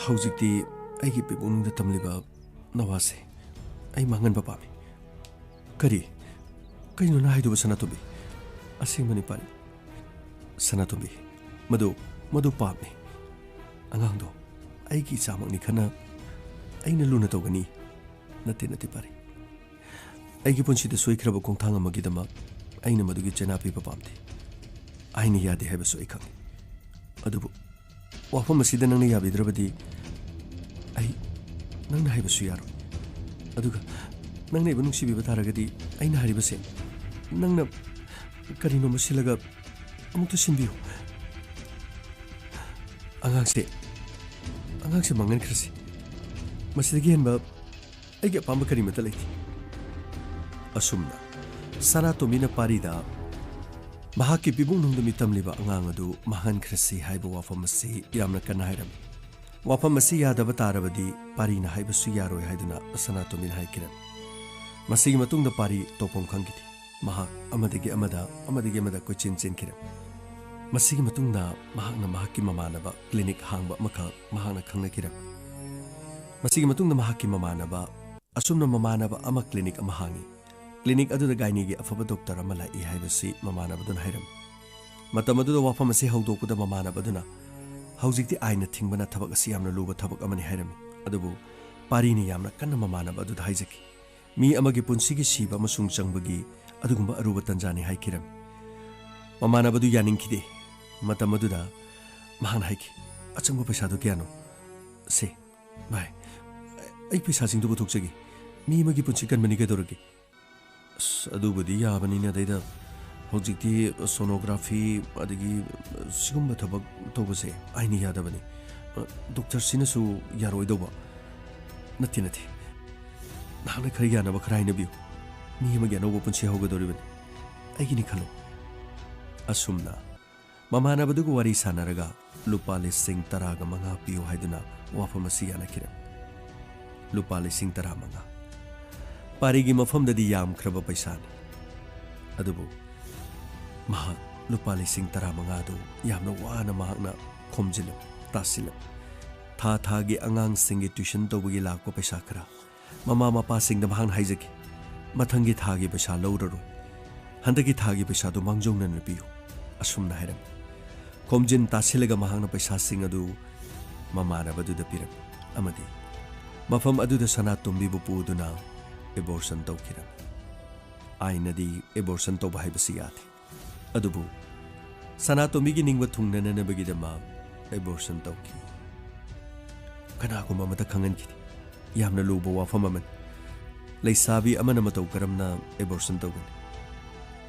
ꯍꯧꯖꯤꯛꯇꯤ ꯑꯩꯒꯤ ꯄꯨꯛꯅꯤꯡꯗ ꯇꯝꯂꯤꯕ ꯅꯋꯥꯁꯦ ꯑꯩ ꯃꯥꯡꯍꯟꯕ ꯄꯥꯝꯃꯤ꯫ ꯀꯔꯤ? ꯀꯩꯅꯣ ꯅꯪ ꯍꯥꯏꯗꯨꯕꯨ ꯁꯅꯥꯇꯣꯝꯕꯤ? ꯑꯁꯦꯡꯕꯅꯤ ꯄꯥꯔꯤ꯫ ꯁꯅꯥꯇꯣꯝꯕꯤ, ꯃꯗꯨ, ꯃꯗꯨ ꯄꯥꯞꯅꯤ꯫ ꯑꯉꯥꯡꯗꯣ ꯑꯩꯒꯤ ꯏꯆꯥꯃꯛꯅꯤ ꯈꯟꯅ ꯑꯩꯅ ꯂꯨꯅ ꯇꯧꯒꯅꯤ꯫ ꯅꯠꯇꯦ, ꯅꯠꯇꯦ ꯄꯥꯔꯤ꯫ ꯑꯩꯒꯤ ꯄꯨꯟꯁꯤꯗ ꯁꯣꯏꯈ꯭ꯔꯕ ꯈꯣꯡꯊꯥꯡ ꯑꯃꯒꯤꯗꯃꯛ ꯑꯩꯅ ꯃꯗꯨꯒꯤ ꯆꯩꯅꯥ ꯄꯤꯕ ꯄꯥꯝꯗꯦ꯫ ꯑꯩꯅ ꯌꯥꯗꯦ ꯍꯥꯏꯕꯁꯨ ꯑꯩ ꯈꯪꯏ꯫ ꯑꯗꯨꯕꯨ ꯋꯥꯐꯝ ꯑꯁꯤꯗ ꯅꯪꯅ ꯌꯥꯕꯤꯗ꯭ꯔꯕꯗꯤ ꯑꯩ ꯅꯪꯅ ꯍꯥꯏꯕꯁꯨ ꯌꯥꯔꯣꯏ꯫ ꯑꯗꯨꯒ ꯅꯪꯅ ꯑꯩꯕꯨ ꯅꯨꯡꯁꯤꯕꯤꯕ ꯇꯥꯔꯒꯗꯤ ꯑꯩꯅ ꯍꯥꯏꯔꯤꯕꯁꯦ ꯅꯪꯅ ꯀꯔꯤꯅꯣꯃ ꯁꯤꯜꯂꯒ ꯑꯃꯨꯛꯇ ꯁꯤꯟꯕꯤꯌꯨ꯫ ꯑꯉꯥꯡꯁꯦ ꯑꯉꯥꯡꯁꯦ ꯃꯥꯡꯍꯟꯈ꯭ꯔꯁꯤ꯫ ꯃꯁꯤꯗꯒꯤ ꯍꯦꯟꯕ ꯑꯩꯒꯤ ꯑꯄꯥꯝꯕ ꯀꯔꯤꯃꯠꯇ ꯂꯩꯇꯦ꯫ ꯑꯁꯨꯝꯅ ꯁꯅꯥꯇꯣꯝꯕꯤꯅ ꯄꯥꯔꯤꯗ ꯃꯍꯥꯛꯀꯤ ꯄꯤꯕꯨꯡ ꯅꯨꯡꯗ ꯃꯤꯠ ꯇꯝꯂꯤꯕ ꯑꯉꯥꯡ ꯑꯗꯨ ꯃꯥꯡꯍꯟꯈ꯭ꯔꯁꯤ ꯍꯥꯏꯕ ꯋꯥꯐꯝ ꯑꯁꯤ ꯌꯥꯝꯅ ꯀꯟꯅ ꯍꯥꯏꯔꯝꯃꯤ꯫ ꯋꯥꯐꯝ ꯑꯁꯤ ꯌꯥꯗꯕ ꯇꯥꯔꯕꯗꯤ ꯄꯥꯔꯤꯅ ꯍꯥꯏꯕꯁꯨ ꯌꯥꯔꯣꯏ ꯍꯥꯏꯗꯨꯅ ꯁꯅꯥꯇꯣꯝꯕꯤꯅ ꯍꯥꯏꯈꯤꯔꯝꯃꯤ꯫ ꯃꯁꯤꯒꯤ ꯃꯇꯨꯡꯗ ꯄꯥꯔꯤ ꯇꯧꯐꯝ ꯈꯪꯈꯤꯗꯦ꯫ ꯃꯍꯥꯛ ꯑꯃꯗꯒꯤ ꯑꯃꯗ, ꯑꯃꯗꯒꯤ ꯑꯃꯗ ꯀꯣꯏꯆꯦꯟ ꯆꯦꯟꯈꯤꯔꯝꯃꯤ꯫ ꯃꯁꯤꯒꯤ ꯃꯇꯨꯡꯗ ꯃꯍꯥꯛꯅ ꯃꯍꯥꯛꯀꯤ ꯃꯃꯥꯟꯅꯕ ꯀ꯭ꯂꯤꯅꯤꯛ ꯍꯥꯡꯕ ꯑꯃꯈꯛ ꯃꯍꯥꯛꯅ ꯈꯪꯅꯈꯤꯔꯝꯃꯤ꯫ ꯃꯁꯤꯒꯤ ꯃꯇꯨꯡꯗ ꯃꯍꯥꯛꯀꯤ ꯃꯃꯥꯟꯅꯕ, ꯑꯁꯨꯝꯅ ꯃꯃꯥꯟꯅꯕ ꯑꯃ ꯀ꯭ꯂꯤꯅꯤꯛ ꯑꯃ ꯍꯥꯡꯉꯤ꯫ ꯀ꯭ꯂꯤꯅꯤꯛ ꯑꯗꯨꯗ ꯒꯥꯏꯅꯤꯒꯤ ꯑꯐꯕ ꯗꯣꯛꯇꯔ ꯑꯃ ꯂꯥꯛꯏ ꯍꯥꯏꯕꯁꯤ ꯃꯃꯥꯟꯅꯕꯗꯨꯅ ꯍꯥꯏꯔꯝꯃꯤ꯫ ꯃꯇꯝ ꯑꯗꯨꯗ ꯋꯥꯐꯝ ꯑꯁꯤ ꯍꯧꯗꯣꯛꯄꯗ ꯃꯃꯥꯟꯅꯕꯗꯨꯅ, "ꯍꯧꯖꯤꯛꯇꯤ ꯑꯥꯏꯟꯅ ꯊꯤꯡꯕꯅ ꯊꯕꯛ ꯑꯁꯤ ꯌꯥꯝꯅ ꯂꯨꯕ ꯊꯕꯛ ꯑꯃꯅꯤ" ꯍꯥꯏꯔꯝꯃꯤ꯫ ꯑꯗꯨꯕꯨ ꯄꯥꯔꯤꯅ ꯌꯥꯝꯅ ꯀꯟꯅ ꯃꯃꯥꯟꯅꯕ ꯑꯗꯨꯗ ꯍꯥꯏꯖꯈꯤ, "ꯃꯤ ꯑꯃꯒꯤ ꯄꯨꯟꯁꯤꯒꯤ ꯁꯤꯕ ꯑꯃꯁꯨꯡ ꯆꯪꯕꯒꯤ ꯑꯗꯨꯒꯨꯝꯕ ꯑꯔꯨꯕ ꯇꯟꯖꯥꯅꯤ" ꯍꯥꯏꯈꯤꯔꯝꯃꯤ꯫ ꯃꯃꯥꯟꯅꯕꯗꯨ ꯌꯥꯅꯤꯡꯈꯤꯗꯦ꯫ ꯃꯇꯝ ꯑꯗꯨꯗ ꯃꯍꯥꯛꯅ ꯍꯥꯏꯈꯤ, "ꯑꯆꯪꯕ ꯄꯩꯁꯥꯗꯨ ꯀꯌꯥꯅꯣ? ꯁꯦ, ꯚꯥꯏ, ꯑꯩ ꯄꯩꯁꯥꯁꯤꯡꯗꯨ ꯄꯨꯊꯣꯛꯆꯒꯦ꯫ ꯃꯤ ꯑꯃꯒꯤ ꯄꯨꯟꯁꯤ ꯀꯟꯕꯅꯤ ꯀꯩꯗꯧꯔꯒꯦ?" "ꯑꯁ, ꯑꯗꯨꯕꯨꯗꯤ ꯌꯥꯕꯅꯤꯅꯦ, ꯑꯗꯩꯗ ꯍꯧꯖꯤꯛꯇꯤ ꯁꯣꯅꯣꯒ꯭ꯔꯥꯐꯤ ꯑꯗꯒꯤ ꯁꯤꯒꯨꯝꯕ ꯊꯕꯛ ꯇꯧꯕꯁꯦ ꯑꯥꯏꯟꯅ ꯌꯥꯗꯕꯅꯤ꯫ ꯑ, ꯗꯣꯛꯇꯔꯁꯤꯅꯁꯨ ꯌꯥꯔꯣꯏꯗꯧꯕ꯫" "ꯅꯠꯇꯦ, ꯅꯠꯇꯦ꯫ ꯅꯍꯥꯛꯅ ꯈꯔ ꯌꯥꯅꯕ ꯈꯔ ꯍꯥꯏꯅꯕꯤꯌꯨ꯫ ꯃꯤ ꯑꯃꯒꯤ ꯑꯅꯧꯕ ꯄꯨꯟꯁꯤ ꯍꯧꯒꯗꯧꯔꯤꯕꯅꯤ꯫ ꯑꯩꯒꯤꯅꯤ ꯈꯜꯂꯨ꯫" ꯑꯁꯨꯝꯅ ꯃꯃꯥꯟꯅꯕꯗꯨꯒ ꯋꯥꯔꯤ ꯁꯥꯟꯅꯔꯒ ꯂꯨꯄꯥ ꯂꯤꯁꯤꯡ ꯇꯔꯥꯒ ꯃꯉꯥ ꯄꯤꯌꯨ ꯍꯥꯏꯗꯨꯅ ꯋꯥꯐꯝ ꯑꯁꯤ ꯌꯥꯅꯈꯤꯔꯝꯃꯤ꯫ ꯂꯨꯄꯥ ꯂꯤꯁꯤꯡ ꯇꯔꯥꯃꯉꯥ꯫ ꯄꯥꯔꯤꯒꯤ ꯃꯐꯝꯗꯗꯤ ꯌꯥꯝꯈ꯭ꯔꯕ ꯄꯩꯁꯥꯅꯤ꯫ ꯑꯗꯨꯕꯨ ꯃꯍꯥꯛ ꯂꯨꯄꯥ ꯂꯤꯁꯤꯡ ꯇꯔꯥꯃꯉꯥꯗꯨ ꯌꯥꯝꯅ ꯋꯥꯅ ꯃꯍꯥꯛꯅ ꯈꯣꯝꯖꯤꯜꯂꯝꯃꯤ, ꯇꯥꯁꯤꯜꯂꯝꯃꯤ꯫ ꯊꯥ ꯊꯥꯒꯤ ꯑꯉꯥꯡꯁꯤꯡꯒꯤ ꯇ꯭ꯌꯨꯁꯟ ꯇꯧꯕꯒꯤ ꯂꯥꯛꯄ ꯄꯩꯁꯥ ꯈꯔ, ꯃꯃꯥ ꯃꯄꯥꯁꯤꯡꯗ ꯃꯍꯥꯛꯅ ꯍꯥꯏꯖꯈꯤ, "ꯃꯊꯪꯒꯤ ꯊꯥꯒꯤ ꯄꯩꯁꯥ ꯂꯧꯔꯔꯣꯏ꯫ ꯍꯟꯗꯛꯀꯤ ꯊꯥꯒꯤ ꯄꯩꯁꯥꯗꯨ ꯃꯥꯡꯖꯧꯅꯅ ꯄꯤꯌꯨ꯫" ꯑꯁꯨꯝꯅ ꯍꯥꯏꯔꯝꯃꯤ꯫ ꯈꯣꯝꯖꯤꯟ ꯇꯥꯁꯤꯜꯂꯒ ꯃꯍꯥꯛꯅ ꯄꯩꯁꯥꯁꯤꯡ ꯑꯗꯨ ꯃꯃꯥꯟꯅꯕꯗꯨꯗ ꯄꯤꯔꯝꯃꯤ ꯑꯃꯗꯤ ꯃꯐꯝ ꯑꯗꯨꯗ ꯁꯅꯥꯇꯣꯝꯕꯤꯕꯨ ꯄꯨꯗꯨꯅ ꯑꯦꯕꯣꯔꯁꯟ ꯇꯧꯈꯤꯔꯝꯃꯤ꯫ ꯑꯥꯏꯟꯅꯗꯤ ꯑꯦꯕꯣꯔꯁꯟ ꯇꯧꯕ ꯍꯥꯏꯕꯁꯤ ꯌꯥꯗꯦ꯫ ꯑꯗꯨꯕꯨ ꯁꯅꯥꯇꯣꯝꯕꯤꯒꯤ ꯅꯤꯡꯕ ꯊꯨꯡꯅꯅꯅꯕꯒꯤꯗꯃꯛ ꯑꯦꯕꯣꯔꯁꯟ ꯇꯧꯈꯤ꯫ ꯀꯅꯥꯒꯨꯝꯕ ꯑꯃꯠꯇ ꯈꯪꯍꯟꯈꯤꯗꯦ꯫ ꯌꯥꯝꯅ ꯂꯨꯕ ꯋꯥꯐꯝ ꯑꯃꯅꯤ꯫ ꯂꯩꯁꯥꯕꯤ ꯑꯃꯅ ꯃꯇꯧ ꯀꯔꯝꯅ ꯑꯦꯕꯣꯔꯁꯟ ꯇꯧꯒꯅꯤ?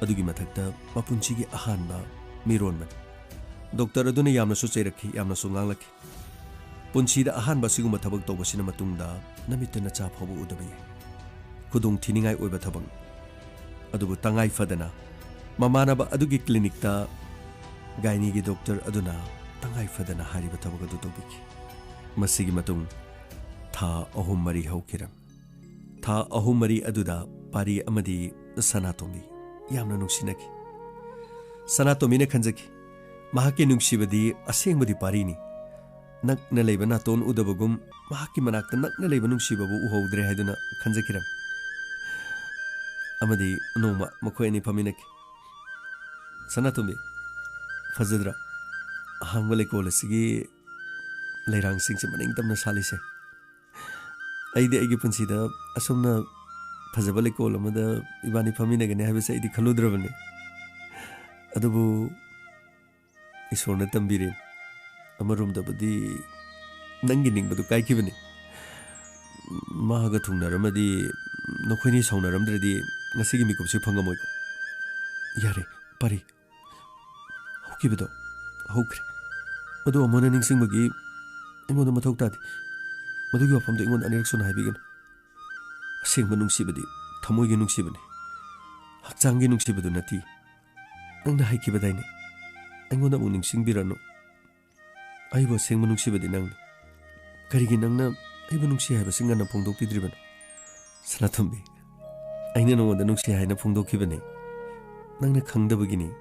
ꯑꯗꯨꯒꯤ ꯃꯊꯛꯇ ꯃꯄꯨꯟꯁꯤꯒꯤ ꯑꯍꯥꯟꯕ ꯃꯤꯔꯣꯟꯕꯅꯤ꯫ ꯗꯣꯛꯇꯔ ꯑꯗꯨꯅ ꯌꯥꯝꯅꯁꯨ ꯆꯩꯔꯛꯈꯤ, ꯌꯥꯝꯅꯁꯨ ꯉꯥꯡꯂꯛꯈꯤ꯫ ꯄꯨꯟꯁꯤꯗ ꯑꯍꯥꯟꯕ ꯑꯁꯤꯒꯨꯝꯕ ꯊꯕꯛ ꯇꯧꯕꯁꯤꯅ ꯃꯇꯨꯡꯗ ꯅꯃꯤꯠꯇ ꯅꯆꯥ ꯐꯥꯎꯕ ꯎꯗꯕ ꯌꯥꯏ꯫ ꯈꯨꯗꯣꯡ ꯊꯤꯅꯤꯡꯉꯥꯏ ꯑꯣꯏꯕ ꯊꯕꯛꯅꯤ꯫ ꯑꯗꯨꯕꯨ ꯇꯉꯥꯏ ꯐꯗꯅ ꯃꯃꯥꯟꯅꯕ ꯑꯗꯨꯒꯤ ꯀ꯭ꯂꯤꯅꯤꯛꯇ ꯒꯥꯏꯅꯤꯒꯤ ꯗꯣꯛꯇꯔ ꯑꯗꯨꯅ ꯇꯉꯥꯏ ꯐꯗꯅ ꯍꯥꯏꯔꯤꯕ ꯊꯕꯛ ꯑꯗꯨ ꯇꯧꯕꯤꯈꯤ꯫ ꯃꯁꯤꯒꯤ ꯃꯇꯨꯡ ꯊꯥ ꯑꯍꯨꯝ ꯃꯔꯤ ꯍꯧꯈꯤꯔꯝꯃꯤ꯫ ꯊꯥ ꯑꯍꯨꯝ ꯃꯔꯤ ꯑꯗꯨꯗ ꯄꯥꯔꯤ ꯑꯃꯗꯤ ꯁꯅꯥꯇꯣꯝꯕꯤ ꯌꯥꯝꯅ ꯅꯨꯡꯁꯤꯅꯈꯤ꯫ ꯁꯅꯥꯇꯣꯝꯕꯤꯅ ꯈꯟꯖꯈꯤ, ꯃꯍꯥꯛꯀꯤ ꯅꯨꯡꯁꯤꯕꯗꯤ ꯑꯁꯦꯡꯕꯗꯤ ꯄꯥꯔꯤꯅꯤ꯫ ꯅꯛꯅ ꯂꯩꯕ ꯅꯥꯇꯣꯟ ꯎꯗꯕꯒꯨꯝ ꯃꯍꯥꯛꯀꯤ ꯃꯅꯥꯛꯇ ꯅꯛꯅ ꯂꯩꯕ ꯅꯨꯡꯁꯤꯕꯕꯨ ꯎꯍꯧꯗ꯭ꯔꯦ ꯍꯥꯏꯗꯨꯅ ꯈꯟꯖꯈꯤꯔꯝꯃꯤ꯫ ꯑꯃꯗꯤ ꯅꯣꯡꯃ ꯃꯈꯣꯏ ꯑꯅꯤ ꯐꯝꯃꯤꯟꯅꯈꯤ꯫ "ꯁꯅꯥꯇꯣꯝꯕꯤ, ꯐꯖꯗ꯭ꯔꯥ? ꯑꯍꯥꯡꯕ ꯂꯩꯀꯣꯜ ꯑꯁꯤꯒꯤ ꯂꯩꯔꯥꯡꯁꯤꯡꯁꯦ ꯃꯅꯤꯡ ꯇꯝꯅ ꯁꯥꯠꯂꯤꯁꯦ꯫ ꯑꯩꯗꯤ ꯑꯩꯒꯤ ꯄꯨꯟꯁꯤꯗ ꯑꯁꯨꯝꯅ ꯐꯖꯕ ꯂꯩꯀꯣꯜ ꯑꯃꯗ ꯏꯕꯥꯅꯤ ꯐꯝꯃꯤꯟꯅꯒꯅꯤ ꯍꯥꯏꯕꯁꯦ ꯑꯩꯗꯤ ꯈꯜꯂꯨꯗ꯭ꯔꯕꯅꯤ꯫ ꯑꯗꯨꯕꯨ ꯏꯁꯣꯔꯅ ꯇꯝꯕꯤꯔꯦ꯫ ꯑꯃꯔꯣꯝꯗꯕꯨꯗꯤ ꯅꯪꯒꯤ ꯅꯤꯡꯕꯗꯨ ꯀꯥꯏꯈꯤꯕꯅꯤ꯫ ꯃꯥꯒ ꯊꯨꯡꯅꯔꯝꯃꯗꯤ, ꯅꯈꯣꯏꯅꯤ ꯁꯥꯎꯅꯔꯝꯗ꯭ꯔꯗꯤ ꯉꯁꯤꯒꯤ ꯃꯤꯀꯨꯞꯁꯤ ꯐꯪꯉꯝꯃꯣꯏꯀꯣ꯫ ꯌꯥꯔꯦ, ꯄꯥꯔꯤ, ꯍꯧꯈꯤꯕꯗꯣ ꯍꯧꯈ꯭ꯔꯦ꯫ ꯃꯗꯨ ꯑꯃꯨꯛ ꯍꯟꯅ ꯅꯤꯡꯁꯤꯡꯕꯒꯤ ꯑꯩꯉꯣꯟꯗ ꯃꯊꯧ ꯇꯥꯗꯦ꯫ ꯃꯗꯨꯒꯤ ꯋꯥꯐꯝꯗꯨ ꯑꯩꯉꯣꯟꯗ ꯑꯅꯤꯔꯛ ꯁꯨꯅ ꯍꯥꯏꯕꯤꯒꯅꯨ꯫ ꯑꯁꯦꯡꯕ ꯅꯨꯡꯁꯤꯕꯗꯤ ꯊꯃꯣꯏꯒꯤ ꯅꯨꯡꯁꯤꯕꯅꯤ, ꯍꯛꯆꯥꯡꯒꯤ ꯅꯨꯡꯁꯤꯕꯗꯨ ꯅꯠꯇꯦ꯫ ꯅꯪꯅ ꯍꯥꯏꯈꯤꯕꯗꯥꯏꯅꯦ, ꯑꯩꯉꯣꯟꯗ ꯑꯃꯨꯛ ꯅꯤꯡꯁꯤꯡꯕꯤꯔꯅꯨ꯫ ꯑꯩꯕꯨ ꯑꯁꯦꯡꯕ ꯅꯨꯡꯁꯤꯕꯗꯤ ꯅꯪꯅꯤ꯫ ꯀꯔꯤꯒꯤ ꯅꯪꯅ ꯑꯩꯕꯨ ꯅꯨꯡꯁꯤ ꯍꯥꯏꯕꯁꯤ ꯉꯟꯅ ꯐꯣꯡꯗꯣꯛꯄꯤꯗ꯭ꯔꯤꯕꯅꯣ? ꯁꯅꯥꯇꯣꯝꯕꯤ, ꯑꯩꯅ ꯅꯉꯣꯟꯗ ꯅꯨꯡꯁꯤ ꯍꯥꯏꯅ ꯐꯣꯡꯗꯣꯛꯈꯤꯕꯅꯤ꯫ ꯅꯪꯅ ꯈꯪꯗꯕꯒꯤꯅꯤ꯫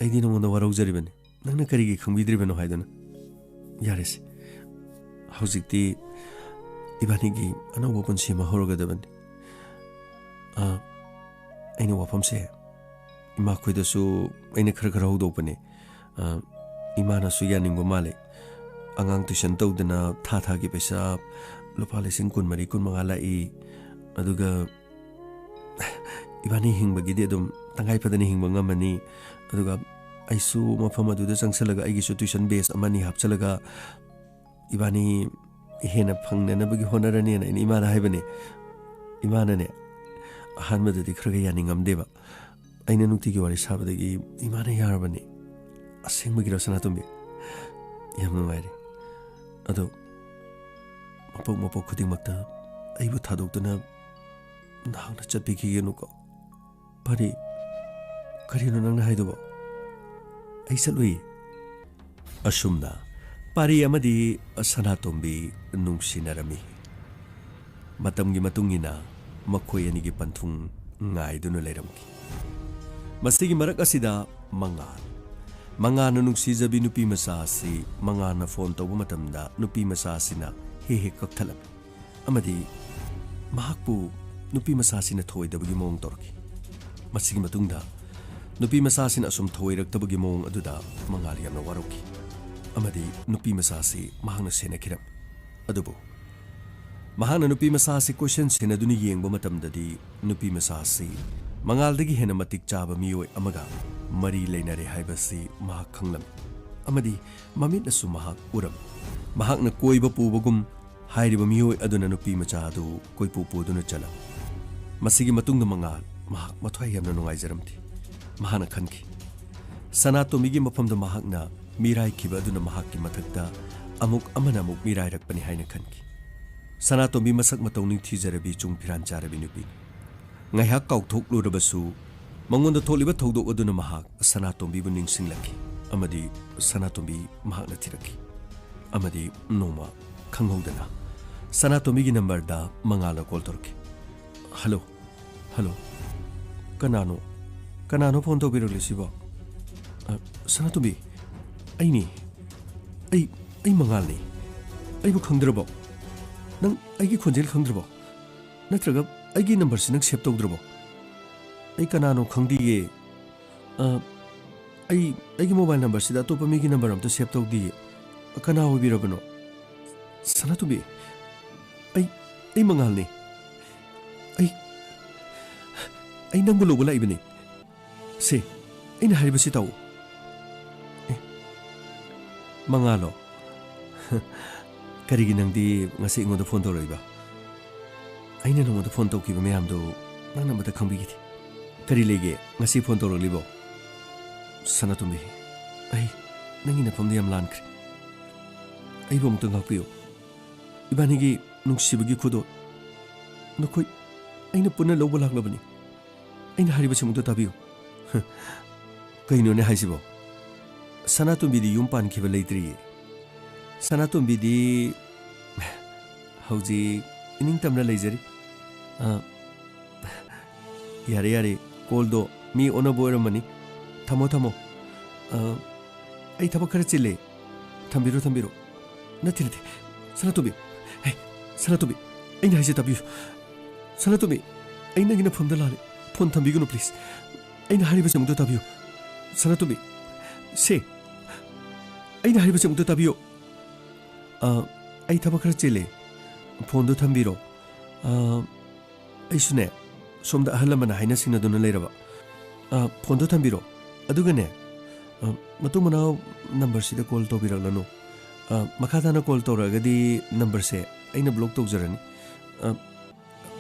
ꯑꯩꯗꯤ ꯅꯉꯣꯟꯗ ꯋꯥꯔꯧꯖꯔꯤꯕꯅꯤ꯫ ꯅꯪꯅ ꯀꯔꯤꯒꯤ ꯈꯪꯕꯤꯗ꯭ꯔꯤꯕꯅꯣ ꯍꯥꯏꯗꯨꯅ꯫ ꯌꯥꯔꯦꯁꯦ, ꯍꯧꯖꯤꯛꯇꯤ ꯏꯕꯥꯅꯤꯒꯤ ꯑꯅꯧꯕ ꯄꯨꯟꯁꯤ ꯑꯃ ꯍꯧꯔꯒꯗꯕꯅꯤ꯫ ꯑꯥ, ꯑꯩꯅ ꯋꯥꯐꯝꯁꯦ ꯏꯃꯥꯈꯣꯏꯗꯁꯨ ꯑꯩꯅ ꯈꯔ ꯈꯔ ꯍꯧꯗꯣꯛꯄꯅꯦ꯫ ꯑꯥ, ꯏꯃꯥꯅꯁꯨ ꯌꯥꯅꯤꯡꯕ ꯃꯥꯜꯂꯦ꯫ ꯑꯉꯥꯡ ꯇꯨꯏꯁꯟ ꯇꯧꯗꯅ ꯊꯥ ꯊꯥꯒꯤ ꯄꯩꯁꯥ ꯂꯨꯄꯥ ꯂꯤꯁꯤꯡ ꯀꯨꯟꯃꯔꯤ, ꯀꯨꯟꯃꯉꯥ ꯂꯥꯛꯏ꯫ ꯑꯗꯨꯒ ꯏꯕꯥꯅꯤ ꯍꯤꯡꯕꯒꯤꯗꯤ ꯑꯗꯨꯝ ꯇꯉꯥꯏ ꯐꯗꯅ ꯍꯤꯡꯕ ꯉꯝꯃꯅꯤ꯫ ꯑꯗꯨꯒ ꯑꯩꯁꯨ ꯃꯐꯝ ꯑꯗꯨꯗ ꯆꯪꯁꯜꯂꯒ ꯑꯩꯒꯤꯁꯨ ꯇꯨꯏꯁꯟ ꯕꯦꯆ ꯑꯃꯅꯤ ꯍꯥꯞꯆꯜꯂꯒ ꯏꯕꯥꯅꯤ ꯍꯦꯟꯅ ꯐꯪꯅꯅꯕꯒꯤ ꯍꯣꯠꯅꯔꯅꯤꯅ ꯑꯩꯅ ꯏꯃꯥꯗ ꯍꯥꯏꯕꯅꯤ꯫ ꯏꯃꯥꯅꯅꯦ, ꯑꯍꯥꯟꯕꯗꯗꯤ ꯈꯔ ꯈꯔ ꯌꯥꯅꯤꯡꯉꯝꯗꯦꯕ꯫ ꯑꯩꯅ ꯅꯨꯡꯇꯤꯒꯤ ꯋꯥꯔꯤ ꯁꯥꯕꯗꯒꯤ ꯏꯃꯥꯅ ꯌꯥꯔꯕꯅꯤ꯫ ꯑꯁꯦꯡꯕꯒꯤꯔꯣ, ꯁꯅꯥꯇꯣꯝꯕꯤ? ꯌꯥꯝ ꯅꯨꯡꯉꯥꯏꯔꯦ꯫ ꯑꯗꯣ ꯃꯄꯣꯛ ꯃꯄꯣꯛ ꯈꯨꯗꯤꯡꯃꯛꯇ ꯑꯩꯕꯨ ꯊꯥꯗꯣꯛꯇꯨꯅ ꯅꯍꯥꯛꯅ ꯆꯠꯄꯤꯈꯤꯒꯅꯨꯀꯣ꯫ ꯄꯥꯔꯤ, ꯀꯔꯤꯅꯣ ꯅꯪꯅ ꯍꯥꯏꯗꯨꯕꯣ? ꯑꯩ ꯆꯠꯂꯨꯏ꯫ ꯑꯁꯨꯝꯅ ꯄꯥꯔꯤ ꯑꯃꯗꯤ ꯁꯅꯥꯇꯣꯝꯕꯤ ꯅꯨꯡꯁꯤꯅꯔꯝꯃꯤ꯫ ꯃꯇꯝꯒꯤ ꯃꯇꯨꯡ ꯏꯟꯅ ꯃꯈꯣꯏ ꯑꯅꯤꯒꯤ ꯄꯟꯊꯨꯡ ꯉꯥꯏꯗꯨꯅ ꯂꯩꯔꯝꯈꯤ꯫ ꯃꯁꯤꯒꯤ ꯃꯔꯛ ꯑꯁꯤꯗ ꯃꯉꯥꯜ, ꯃꯉꯥꯜꯅ ꯅꯨꯡꯁꯤꯖꯕꯤ ꯅꯨꯄꯤ ꯃꯆꯥ ꯑꯁꯤ ꯃꯉꯥꯜꯅ ꯐꯣꯟ ꯇꯧꯕ ꯃꯇꯝꯗ ꯅꯨꯄꯤ ꯃꯆꯥ ꯑꯁꯤꯅ ꯍꯦꯛ ꯍꯦꯛ ꯀꯛꯊꯠꯂꯝꯃꯤ꯫ ꯑꯃꯗꯤ ꯃꯍꯥꯛꯄꯨ ꯅꯨꯄꯤ ꯃꯆꯥꯁꯤꯅ ꯊꯧꯑꯣꯏꯗꯕꯒꯤ ꯃꯑꯣꯡ ꯇꯧꯔꯛꯈꯤ꯫ ꯃꯁꯤꯒꯤ ꯃꯇꯨꯡꯗ ꯅꯨꯄꯤ ꯃꯆꯥꯁꯤꯅ ꯑꯁꯨꯝ ꯊꯧꯑꯣꯏꯔꯛꯇꯕꯒꯤ ꯃꯑꯣꯡ ꯑꯗꯨꯗ ꯃꯉꯥꯜ ꯌꯥꯝꯅ ꯋꯥꯔꯧꯈꯤ꯫ ꯑꯃꯗꯤ ꯅꯨꯄꯤ ꯃꯆꯥꯁꯤ ꯃꯍꯥꯛꯅ ꯁꯦꯟꯅꯈꯤꯔꯝꯃꯤ꯫ ꯑꯗꯨꯕꯨ ꯃꯍꯥꯛꯅ ꯅꯨꯄꯤ ꯃꯆꯥꯁꯤ ꯀꯣꯏꯁꯦꯟ ꯁꯦꯟꯅꯗꯨꯅ ꯌꯦꯡꯕ ꯃꯇꯝꯗꯗꯤ ꯅꯨꯄꯤ ꯃꯆꯥꯁꯤ ꯃꯉꯥꯜꯗꯒꯤ ꯍꯦꯟꯅ ꯃꯇꯤꯛ ꯆꯥꯕ ꯃꯤꯑꯣꯏ ꯑꯃꯒ ꯃꯔꯤ ꯂꯩꯅꯔꯦ ꯍꯥꯏꯕꯁꯤ ꯃꯍꯥꯛ ꯈꯪꯂꯝꯃꯤ꯫ ꯑꯃꯗꯤ ꯃꯃꯤꯠꯅꯁꯨ ꯃꯍꯥꯛ ꯎꯔꯝꯃꯤ꯫ ꯃꯍꯥꯛꯅ ꯀꯣꯏꯕ ꯄꯨꯕꯒꯨꯝ ꯍꯥꯏꯔꯤꯕ ꯃꯤꯑꯣꯏ ꯑꯗꯨꯅ ꯅꯨꯄꯤ ꯃꯆꯥ ꯑꯗꯨ ꯀꯣꯏꯄꯨ ꯄꯨꯗꯨꯅ ꯆꯠꯂꯝꯃꯤ꯫ ꯃꯁꯤꯒꯤ ꯃꯇꯨꯡꯗ ꯃꯉꯥꯜ ꯃꯍꯥꯛ ꯃꯊ꯭ꯋꯥꯏ ꯌꯥꯝꯅ ꯅꯨꯡꯉꯥꯏꯖꯔꯝꯗꯦ꯫ ꯃꯍꯥꯛꯅ ꯈꯟꯈꯤ, ꯁꯅꯥꯇꯣꯝꯕꯤꯒꯤ ꯃꯐꯝꯗ ꯃꯍꯥꯛꯅ ꯃꯤꯔꯥꯏꯈꯤꯕ ꯑꯗꯨꯅ ꯃꯍꯥꯛꯀꯤ ꯃꯊꯛꯇ ꯑꯃꯨꯛ ꯑꯃꯅ ꯑꯃꯨꯛ ꯃꯤꯔꯥꯏꯔꯛꯄꯅꯤ ꯍꯥꯏꯅ ꯈꯟꯈꯤ꯫ ꯁꯅꯥꯇꯣꯝꯕꯤ ꯃꯁꯛ ꯃꯇꯧ ꯅꯤꯡꯊꯤꯖꯔꯕꯤ, ꯆꯨꯡ ꯐꯤꯔꯥꯟ ꯆꯥꯔꯕꯤ ꯅꯨꯄꯤꯅꯤ꯫ ꯉꯥꯏꯍꯥꯛ ꯀꯥꯎꯊꯣꯛꯂꯨꯔꯕꯁꯨ, ꯃꯉꯣꯟꯗ ꯊꯣꯛꯂꯤꯕ ꯊꯧꯗꯣꯛ ꯑꯗꯨꯅ ꯃꯍꯥꯛ ꯁꯅꯥꯇꯣꯝꯕꯤꯕꯨ ꯅꯤꯡꯁꯤꯡꯂꯛꯈꯤ ꯑꯃꯗꯤ ꯁꯅꯥꯇꯣꯝꯕꯤ ꯃꯍꯥꯛꯅ ꯊꯤꯔꯛꯈꯤ꯫ ꯑꯃꯗꯤ ꯅꯣꯡꯃ ꯈꯪꯍꯧꯗꯅ ꯁꯅꯥꯇꯣꯝꯕꯤꯒꯤ ꯅꯝꯕꯔꯗ ꯃꯉꯥꯜꯅ ꯀꯣꯜ ꯇꯧꯔꯛꯈꯤ꯫ "Hello, hello. ꯀꯅꯥꯅꯣ? ꯀꯅꯥꯅꯣ ꯐꯣꯟ ꯇꯧꯕꯤꯔꯛꯂꯤꯁꯤꯕꯣ?" "ꯑ, ꯁꯅꯥꯇꯣꯝꯕꯤ, ꯑꯩꯅꯤ꯫ ꯑꯩ, ꯑꯩ ꯃꯉꯥꯜꯅꯤ꯫ ꯑꯩꯕꯨ ꯈꯪꯗ꯭ꯔꯕꯣ? ꯅꯪ ꯑꯩꯒꯤ ꯈꯣꯟꯖꯦꯜ ꯈꯪꯗ꯭ꯔꯕꯣ? ꯅꯠꯇ꯭ꯔꯒ ꯑꯩꯒꯤ ꯅꯝꯕꯔꯁꯤ ꯅꯪ ꯁꯦꯚ ꯇꯧꯗ꯭ꯔꯕꯣ?" "ꯑꯩ ꯀꯅꯥꯅꯣ ꯈꯪꯗꯤꯌꯦ꯫ ꯑ, ꯑꯩ, ꯑꯩꯒꯤ ꯃꯣꯕꯥꯏꯜ ꯅꯝꯕꯔꯁꯤꯗ ꯑꯇꯣꯞꯄ ꯃꯤꯒꯤ ꯅꯝꯕꯔ ꯑꯝꯇ ꯁꯦꯚ ꯇꯧꯗꯤꯌꯦ꯫ ꯀꯅꯥ ꯑꯣꯏꯕꯤꯔꯕꯅꯣ?" "ꯁꯅꯥꯇꯣꯝꯕꯤ, ꯑꯩ, ꯑꯩ ꯃꯉꯥꯜꯅꯤ꯫ ꯑꯩ, ꯑꯩ ꯅꯪꯕꯨ ꯂꯧꯕ ꯂꯥꯛꯏꯕꯅꯤ꯫ ꯁꯦ, ꯑꯩꯅ ꯍꯥꯏꯔꯤꯕꯁꯤ ꯇꯥꯎ꯫" "ꯑꯦ, ꯃꯉꯥꯜꯂꯣ? ꯀꯔꯤꯒꯤ ꯅꯪꯗꯤ ꯉꯁꯤ ꯑꯩꯉꯣꯟꯗ ꯐꯣꯟ ꯇꯧꯔꯛꯏꯕ? ꯑꯩꯅ ꯅꯉꯣꯟꯗ ꯐꯣꯟ ꯇꯧꯈꯤꯕ ꯃꯌꯥꯝꯗꯨ ꯅꯪꯅ ꯑꯃꯠꯇ ꯈꯪꯕꯤꯈꯤꯗꯦ꯫ ꯀꯔꯤ ꯂꯩꯒꯦ ꯉꯁꯤ ꯐꯣꯟ ꯇꯧꯔꯛꯂꯤꯕꯣ?" "ꯁꯅꯥꯇꯣꯝꯕꯤ, ꯑꯩ ꯅꯪꯒꯤ ꯅꯐꯝꯗ ꯌꯥꯝ ꯂꯥꯟꯈ꯭ꯔꯦ꯫ ꯑꯩꯕꯨ ꯑꯃꯨꯛꯇ ꯉꯥꯛꯄꯤꯌꯨ꯫ ꯏꯕꯥꯅꯤꯒꯤ ꯅꯨꯡꯁꯤꯕꯒꯤ ꯈꯨꯗꯣꯜ ꯅꯈꯣꯏ ꯑꯩꯅ ꯄꯨꯟꯅ ꯂꯧꯕ ꯂꯥꯛꯂꯕꯅꯤ꯫ ꯑꯩꯅ ꯍꯥꯏꯔꯤꯕꯁꯤꯃꯨꯛꯇ ꯇꯥꯕꯤꯌꯨ꯫ ꯀꯩꯅꯣꯅꯦ ꯍꯥꯏꯁꯤꯕꯣ? ꯁꯅꯥꯇꯣꯝꯕꯤꯗꯤ ꯌꯨꯝ ꯄꯥꯟꯈꯤꯕ ꯂꯩꯇ꯭ꯔꯤꯌꯦ꯫ ꯁꯅꯥꯇꯣꯝꯕꯤꯗꯤ ꯍꯧꯖꯤꯛ ꯏꯅꯤꯡꯇꯝꯅ ꯂꯩꯖꯔꯤ꯫ ꯑ, ꯌꯥꯔꯦ, ꯌꯥꯔꯦ, ꯀꯣꯜꯗꯣ ꯃꯤ ꯑꯣꯟꯅꯕ ꯑꯣꯏꯔꯝꯃꯅꯤ꯫ ꯊꯝꯃꯣ, ꯊꯝꯃꯣ꯫ ꯑ, ꯑꯩ ꯊꯕꯛ ꯈꯔ ꯆꯤꯜꯂꯦ꯫ ꯊꯝꯕꯤꯔꯣ, ꯊꯝꯕꯤꯔꯣ꯫ ꯅꯠꯇꯦ, ꯅꯠꯇꯦ꯫ ꯁꯅꯥꯇꯣꯝꯕꯤ꯫ ꯍꯦ, ꯁꯅꯥꯇꯣꯝꯕꯤ, ꯑꯩꯅ ꯍꯥꯏꯁꯦ ꯇꯥꯕꯤꯌꯨ꯫ ꯁꯅꯥꯇꯣꯝꯕꯤ, ꯑꯩ ꯅꯪꯒꯤ ꯅꯐꯝꯗ ꯂꯥꯜꯂꯦ꯫ ꯐꯣꯟ ꯊꯝꯕꯤꯒꯅꯨ, please꯫ ꯑꯩꯅ ꯍꯥꯏꯔꯤꯕꯁꯦ ꯑꯃꯨꯛꯇ ꯇꯥꯕꯤꯌꯨ꯫ ꯁꯅꯥꯇꯣꯝꯕꯤ, ꯁꯦ, ꯑꯩꯅ ꯍꯥꯏꯔꯤꯕꯁꯦ ꯑꯃꯨꯛꯇ ꯇꯥꯕꯤꯌꯨ꯫ ꯑ, ꯑꯩ ꯊꯕꯛ ꯈꯔ ꯆꯤꯜꯂꯦ꯫ ꯐꯣꯟꯗꯣ ꯊꯝꯕꯤꯔꯣ꯫ ꯑ, ꯑꯩꯁꯨꯅꯦ, ꯁꯣꯝꯗ ꯑꯍꯜ ꯂꯃꯟꯅ ꯍꯥꯏꯅ ꯁꯤꯡꯅꯗꯨꯅ ꯂꯩꯔꯕ꯫ ꯑ, ꯐꯣꯟꯗꯣ ꯊꯝꯕꯤꯔꯣ꯫ ꯑꯗꯨꯒꯅꯦ, ꯑ, ꯃꯇꯨꯡ ꯃꯅꯥꯎ ꯅꯝꯕꯔꯁꯤꯗ ꯀꯣꯜ ꯇꯧꯕꯤꯔꯛꯂꯅꯨ꯫ ꯑ, ꯃꯈꯥ ꯇꯥꯅ ꯀꯣꯜ ꯇꯧꯔꯛꯑꯒꯗꯤ ꯅꯝꯕꯔꯁꯦ ꯑꯩꯅ ꯕ꯭ꯂꯣꯛ ꯇꯧꯖꯔꯅꯤ꯫ ꯑ,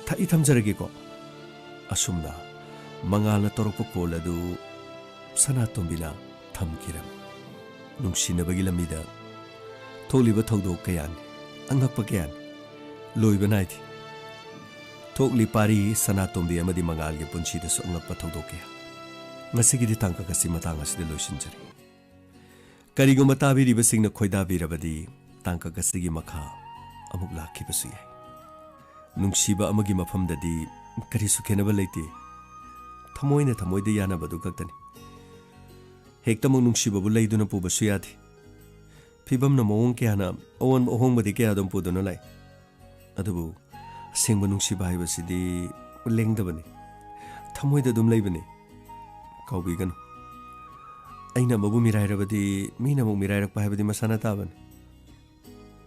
ꯊ-, ꯑꯩ ꯊꯝꯖꯔꯒꯦꯀꯣ꯫ ꯑꯁꯨꯝꯅ ꯃꯉꯥꯜꯅ ꯇꯧꯔꯛꯄ ꯀꯣꯜ ꯑꯗꯨ ꯁꯅꯥꯇꯣꯝꯕꯤꯅ ꯊꯝꯈꯤꯔꯝꯃꯤ꯫ ꯅꯨꯡꯁꯤꯅꯕꯒꯤ ꯂꯝꯕꯤꯗ ꯊꯣꯛꯂꯤꯕ ꯊꯧꯗꯣꯛ ꯀꯌꯥꯅꯤ, ꯑꯉꯛꯄ ꯀꯌꯥꯅꯤ, ꯂꯣꯏꯕ ꯅꯥꯏꯗꯦ꯫ ꯊꯣꯛꯂꯤ ꯄꯥꯔꯤ ꯁꯅꯥꯇꯣꯝꯕꯤ ꯑꯃꯗꯤ ꯃꯉꯥꯜꯒꯤ ꯄꯨꯟꯁꯤꯗꯁꯨ ꯑꯉꯛꯄ ꯊꯧꯗꯣꯛ ꯀꯌꯥ꯫ ꯉꯁꯤꯒꯤꯗꯤ ꯇꯥꯡꯀꯛ ꯑꯁꯤ ꯃꯇꯥꯡ ꯑꯁꯤꯗ ꯂꯣꯏꯁꯤꯟꯖꯔꯦ꯫ ꯀꯔꯤꯒꯨꯝꯕ ꯇꯥꯕꯤꯔꯤꯕꯁꯤꯡꯅ ꯈꯣꯏꯗꯥꯕꯤꯔꯕꯗꯤ ꯇꯥꯡꯀꯛ ꯑꯁꯤꯒꯤ ꯃꯈꯥ ꯑꯃꯨꯛ ꯂꯥꯛꯈꯤꯕꯁꯨ ꯌꯥꯏ꯫ ꯅꯨꯡꯁꯤꯕ ꯑꯃꯒꯤ ꯃꯐꯝꯗꯗꯤ ꯀꯔꯤꯁꯨ ꯈꯦꯠꯅꯕ ꯂꯩꯇꯦ꯫ ꯊꯃꯣꯏꯅ ꯊꯃꯣꯏꯗ ꯌꯥꯅꯕꯗꯨ ꯈꯛꯇꯅꯤ꯫ ꯍꯦꯛꯇꯃꯛ ꯅꯨꯡꯁꯤꯕꯕꯨ ꯂꯩꯗꯨꯅ ꯄꯨꯕꯁꯨ ꯌꯥꯗꯦ꯫ ꯐꯤꯕꯝꯅ ꯃꯑꯣꯡ ꯀꯌꯥꯅ ꯑꯑꯣꯟꯕ ꯑꯍꯣꯡꯕꯗꯤ ꯀꯌꯥ ꯑꯗꯨꯝ ꯄꯨꯗꯨꯅ ꯂꯥꯛꯏ꯫ ꯑꯗꯨꯕꯨ ꯑꯁꯦꯡꯕ ꯅꯨꯡꯁꯤꯕ ꯍꯥꯏꯕꯁꯤꯗꯤ ꯂꯦꯡꯗꯕꯅꯤ, ꯊꯃꯣꯏꯗ ꯑꯗꯨꯝ ꯂꯩꯕꯅꯤ꯫ ꯀꯥꯎꯕꯤꯒꯅꯨ, ꯑꯩꯅ ꯑꯃꯕꯨ ꯃꯤꯔꯥꯏꯔꯕꯗꯤ ꯃꯤꯅ ꯑꯃꯨꯛ ꯃꯤꯔꯥꯏꯔꯛꯄ ꯍꯥꯏꯕꯗꯤ ꯃꯁꯥꯅ ꯇꯥꯕꯅꯤ꯫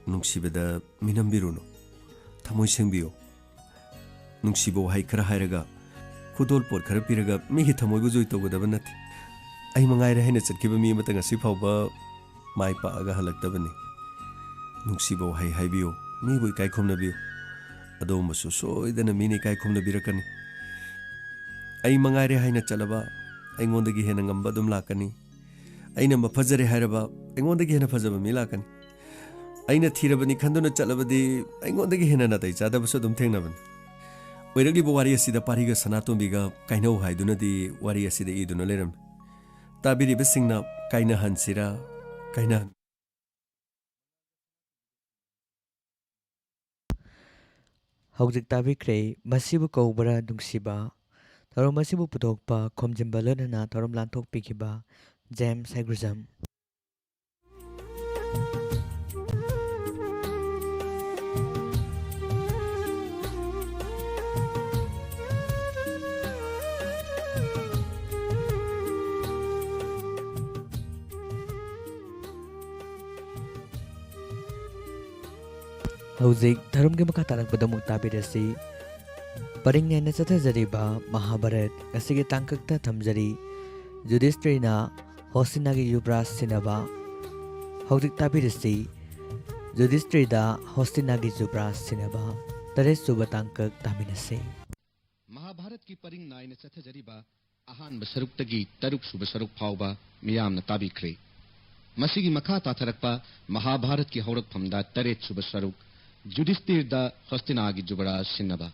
ꯅꯨꯡꯁꯤꯕꯗ ꯃꯤꯅꯝꯕꯤꯔꯨꯅꯨ, ꯊꯃꯣꯏ ꯁꯦꯡꯕꯤꯌꯨ꯫ ꯅꯨꯡꯁꯤꯕ ꯋꯥꯍꯩ ꯈꯔ ꯍꯥꯏꯔꯒ, ꯈꯨꯗꯣꯜ ꯄꯣꯠ ꯈꯔ ꯄꯤꯔꯒ ꯃꯤꯒꯤ ꯊꯃꯣꯏꯕꯨ ꯖꯣꯏ ꯇꯧꯒꯗꯕ ꯅꯠꯇꯦ꯫ ꯑꯩ ꯃꯉꯥꯏꯔꯦ ꯍꯥꯏꯅ ꯆꯠꯈꯤꯕ ꯃꯤ ꯑꯃꯇ ꯉꯁꯤ ꯐꯥꯎꯕ ꯃꯥꯏ ꯄꯥꯛꯑꯒ ꯍꯜꯂꯛꯇꯕꯅꯤ꯫ ꯅꯨꯡꯁꯤꯕ ꯋꯥꯍꯩ ꯍꯥꯏꯕꯤꯌꯨ, ꯃꯤꯕꯨ ꯏꯀꯥꯏ ꯈꯨꯝꯅꯕꯤꯌꯨ꯫ ꯑꯗꯣꯝꯕꯨꯁꯨ ꯁꯣꯏꯗꯅ ꯃꯤꯅ ꯏꯀꯥꯏ ꯈꯨꯝꯅꯕꯤꯔꯛꯀꯅꯤ꯫ ꯑꯩ ꯃꯉꯥꯏꯔꯦ ꯍꯥꯏꯅ ꯆꯠꯂꯕ, ꯑꯩꯉꯣꯟꯗꯒꯤ ꯍꯦꯟꯅ ꯉꯝꯕ ꯑꯗꯨꯝ ꯂꯥꯛꯀꯅꯤ꯫ ꯑꯩꯅ ꯃꯐꯖꯔꯦ ꯍꯥꯏꯔꯕ, ꯑꯩꯉꯣꯟꯗꯒꯤ ꯍꯦꯟꯅ ꯐꯖꯕ ꯃꯤ ꯂꯥꯛꯀꯅꯤ꯫ ꯑꯩꯅ ꯊꯤꯔꯕꯅꯤ ꯈꯟꯗꯨꯅ ꯆꯠꯂꯕꯗꯤ ꯑꯩꯉꯣꯟꯗꯒꯤ ꯍꯦꯟꯅ ꯅꯥꯇꯩ ꯆꯥꯗꯕꯁꯨ ꯑꯗꯨꯝ ꯊꯦꯡꯅꯕꯅꯤ꯫ ꯑꯣꯏꯔꯛꯂꯤꯕ ꯋꯥꯔꯤ ꯑꯁꯤꯗ ꯄꯥꯔꯤꯒ ꯁꯅꯥꯇꯣꯝꯕꯤꯒ ꯀꯥꯏꯅꯧ ꯍꯥꯏꯗꯨꯅꯗꯤ ꯋꯥꯔꯤ ꯑꯁꯤꯗ ꯏꯗꯨꯅ ꯂꯩꯔꯝꯃꯤ꯫ ꯇꯥꯕꯤꯔꯤꯕꯁꯤꯡꯅ ꯀꯥꯏꯅꯍꯟꯁꯤꯔꯥ, ꯀꯥꯏꯅꯍꯟ- ꯍꯧꯖꯤꯛ ꯇꯥꯕꯤꯈ꯭ꯔꯦ "ꯃꯁꯤꯕꯨ ꯀꯧꯕ꯭ꯔꯥ ꯅꯨꯡꯁꯤꯕ"꯫ ꯊꯧꯔꯝ ꯑꯁꯤꯕꯨ ꯄꯨꯊꯣꯛꯄ, ꯈꯣꯝꯖꯤꯟꯕ, ꯂꯣꯏꯅꯅ ꯊꯧꯔꯝ ꯂꯥꯟꯊꯣꯛꯄꯤꯈꯤꯕ ꯖꯦꯝꯁ ꯍꯩꯒ꯭ꯔꯨꯖꯝ꯫ ꯍꯧꯖꯤꯛ ꯊꯧꯔꯝꯒꯤ ꯃꯈꯥ ꯇꯥꯔꯛꯄꯗ ꯑꯃꯨꯛ ꯇꯥꯕꯤꯔꯁꯤ꯫ ꯄꯔꯤꯡ ꯅꯥꯏꯅ ꯆꯠꯊꯖꯔꯤꯕ ꯃꯍꯥꯚꯥꯔꯠ ꯉꯁꯤꯒꯤ ꯇꯥꯡꯀꯛꯇ ꯊꯝꯖꯔꯤ꯫ ꯌꯨꯙꯤꯁꯇ꯭ꯔꯤꯅ ꯍꯣꯁꯇꯤꯅꯥꯒꯤ ꯌꯨꯕ꯭ꯔꯥꯖ ꯁꯤꯟꯅꯕ꯫ ꯍꯧꯖꯤꯛ ꯇꯥꯕꯤꯔꯁꯤ ꯌꯨꯙꯤꯁꯇ꯭ꯔꯤꯗ ꯍꯣꯁꯇꯤꯅꯥꯒꯤ ꯌꯨꯕ꯭ꯔꯥꯖ ꯁꯤꯟꯅꯕ꯫ ꯇꯔꯦꯠ ꯁꯨꯕ ꯇꯥꯡꯀꯛ ꯇꯥꯃꯤꯟꯅꯁꯤ꯫ ꯃꯍꯥꯚꯥꯔꯠꯀꯤ ꯄꯔꯤꯡ ꯅꯥꯏꯅ ꯆꯠꯊꯖꯔꯤꯕ ꯑꯍꯥꯟꯕ ꯁꯔꯨꯛꯇꯒꯤ ꯇꯔꯨꯛ ꯁꯨꯕ ꯁꯔꯨꯛ ꯐꯥꯎꯕ ꯃꯤꯌꯥꯝꯅ ꯇꯥꯕꯤꯈ꯭ꯔꯦ꯫ ꯃꯁꯤꯒꯤ ꯃꯈꯥ ꯇꯥꯊꯔꯛꯄ ꯃꯍꯥꯚꯥꯔꯠꯀꯤ ꯍꯧꯔꯛꯐꯝꯗ ꯇꯔꯦꯠ ꯁꯨꯕ ꯁꯔꯨꯛ ꯌꯨꯙꯤꯁꯇꯤꯔꯗ ꯍꯣꯁꯇꯤꯅꯥꯒꯤ ꯖꯨꯕꯔꯥꯖ ꯁꯤꯟꯅꯕ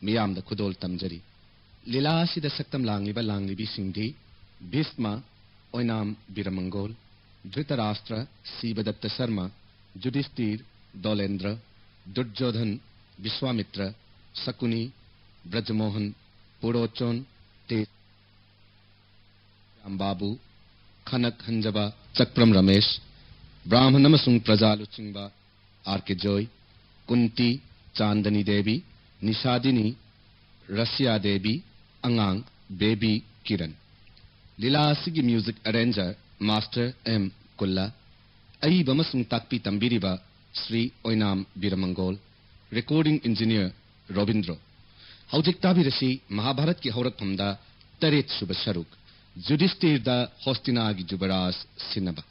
ꯃꯤꯌꯥꯝꯗ ꯈꯨꯗꯣꯜ ꯇꯝꯖꯔꯤ꯫ ꯂꯤꯂꯥ ꯑꯁꯤꯗ ꯁꯛꯇꯝ ꯂꯥꯡꯂꯤꯕ ꯂꯥꯡꯂꯤꯕꯤꯁꯤꯡꯗꯤ ꯚꯤꯁꯃ, ꯑꯣꯏꯅꯥꯝ ꯕꯤꯔꯃꯪꯒꯣꯜ, ꯙ꯭ꯔꯤꯇꯔꯥꯁꯇ꯭ꯔ, ꯁꯤꯕꯗꯠꯇ ꯁꯔꯃ, ꯌꯨꯙꯤꯁꯇꯤꯔ, ꯗꯣꯂꯦꯟꯗ꯭ꯔ, ꯗꯨꯔꯖꯣꯙꯟ, ꯕꯤꯁ꯭ꯋꯥꯃꯤꯇ꯭ꯔ, ꯁꯀꯨꯅꯤ, ꯕ꯭ꯔꯖꯃꯣꯍꯟ, ꯄꯨꯔꯣꯆꯣꯟ, ꯇꯦ ꯔꯥꯝꯕꯥꯕꯨ, ꯈꯅꯛ ꯍꯟꯖꯕ, ꯆꯀ꯭ꯔꯝ ꯔꯃꯦꯁ, ꯕ꯭ꯔꯥꯍꯃꯟ ꯑꯃꯁꯨꯡ ꯄ꯭ꯔꯖꯥ ꯂꯨꯆꯤꯡꯕ ꯑꯥꯔ ꯀꯦ ꯖꯣꯏ, ꯀꯨꯟꯇꯤ, ꯆꯥꯟꯗꯅꯤ ꯗꯦꯕꯤ, ꯅꯤꯁꯥꯗꯤꯅꯤ, ꯔꯁꯤꯌꯥ ꯗꯦꯕꯤ, ꯑꯉꯥꯡ ꯕꯦꯕꯤ ꯀꯤꯔꯟ꯫ ꯂꯤꯂꯥ ꯑꯁꯤꯒꯤ ꯃ꯭ꯌꯨꯖꯤꯛ ꯑꯦꯔꯦꯟꯖꯔ ꯃꯥꯁꯇꯔ ꯑꯦꯝ ꯀꯨꯜꯂꯥ, ꯑꯏꯕ ꯑꯃꯁꯨꯡ ꯇꯥꯛꯄꯤ ꯇꯝꯕꯤꯔꯤꯕ ꯁ꯭ꯔꯤ ꯑꯣꯏꯅꯥꯝ ꯕꯤꯔꯃꯪꯒꯣꯜ, ꯔꯦꯀꯣꯔꯗꯤꯡ ꯏꯟꯖꯤꯅꯤꯌꯔ ꯔꯣꯕꯤꯟꯗ꯭ꯔꯣ꯫ ꯍꯧꯖꯤꯛ ꯇꯥꯕꯤꯔꯁꯤ ꯃꯍꯥꯚꯥꯔꯠꯀꯤ ꯍꯧꯔꯛꯐꯝꯗ ꯇꯔꯦꯠ ꯁꯨꯕ ꯁꯔꯨꯛ, ꯌꯨꯙꯤꯁꯇꯤꯔꯗ ꯍꯣꯁꯇꯤꯅꯥꯒꯤ ꯖꯨꯕꯔꯥꯖ ꯁꯤꯟꯅꯕ꯫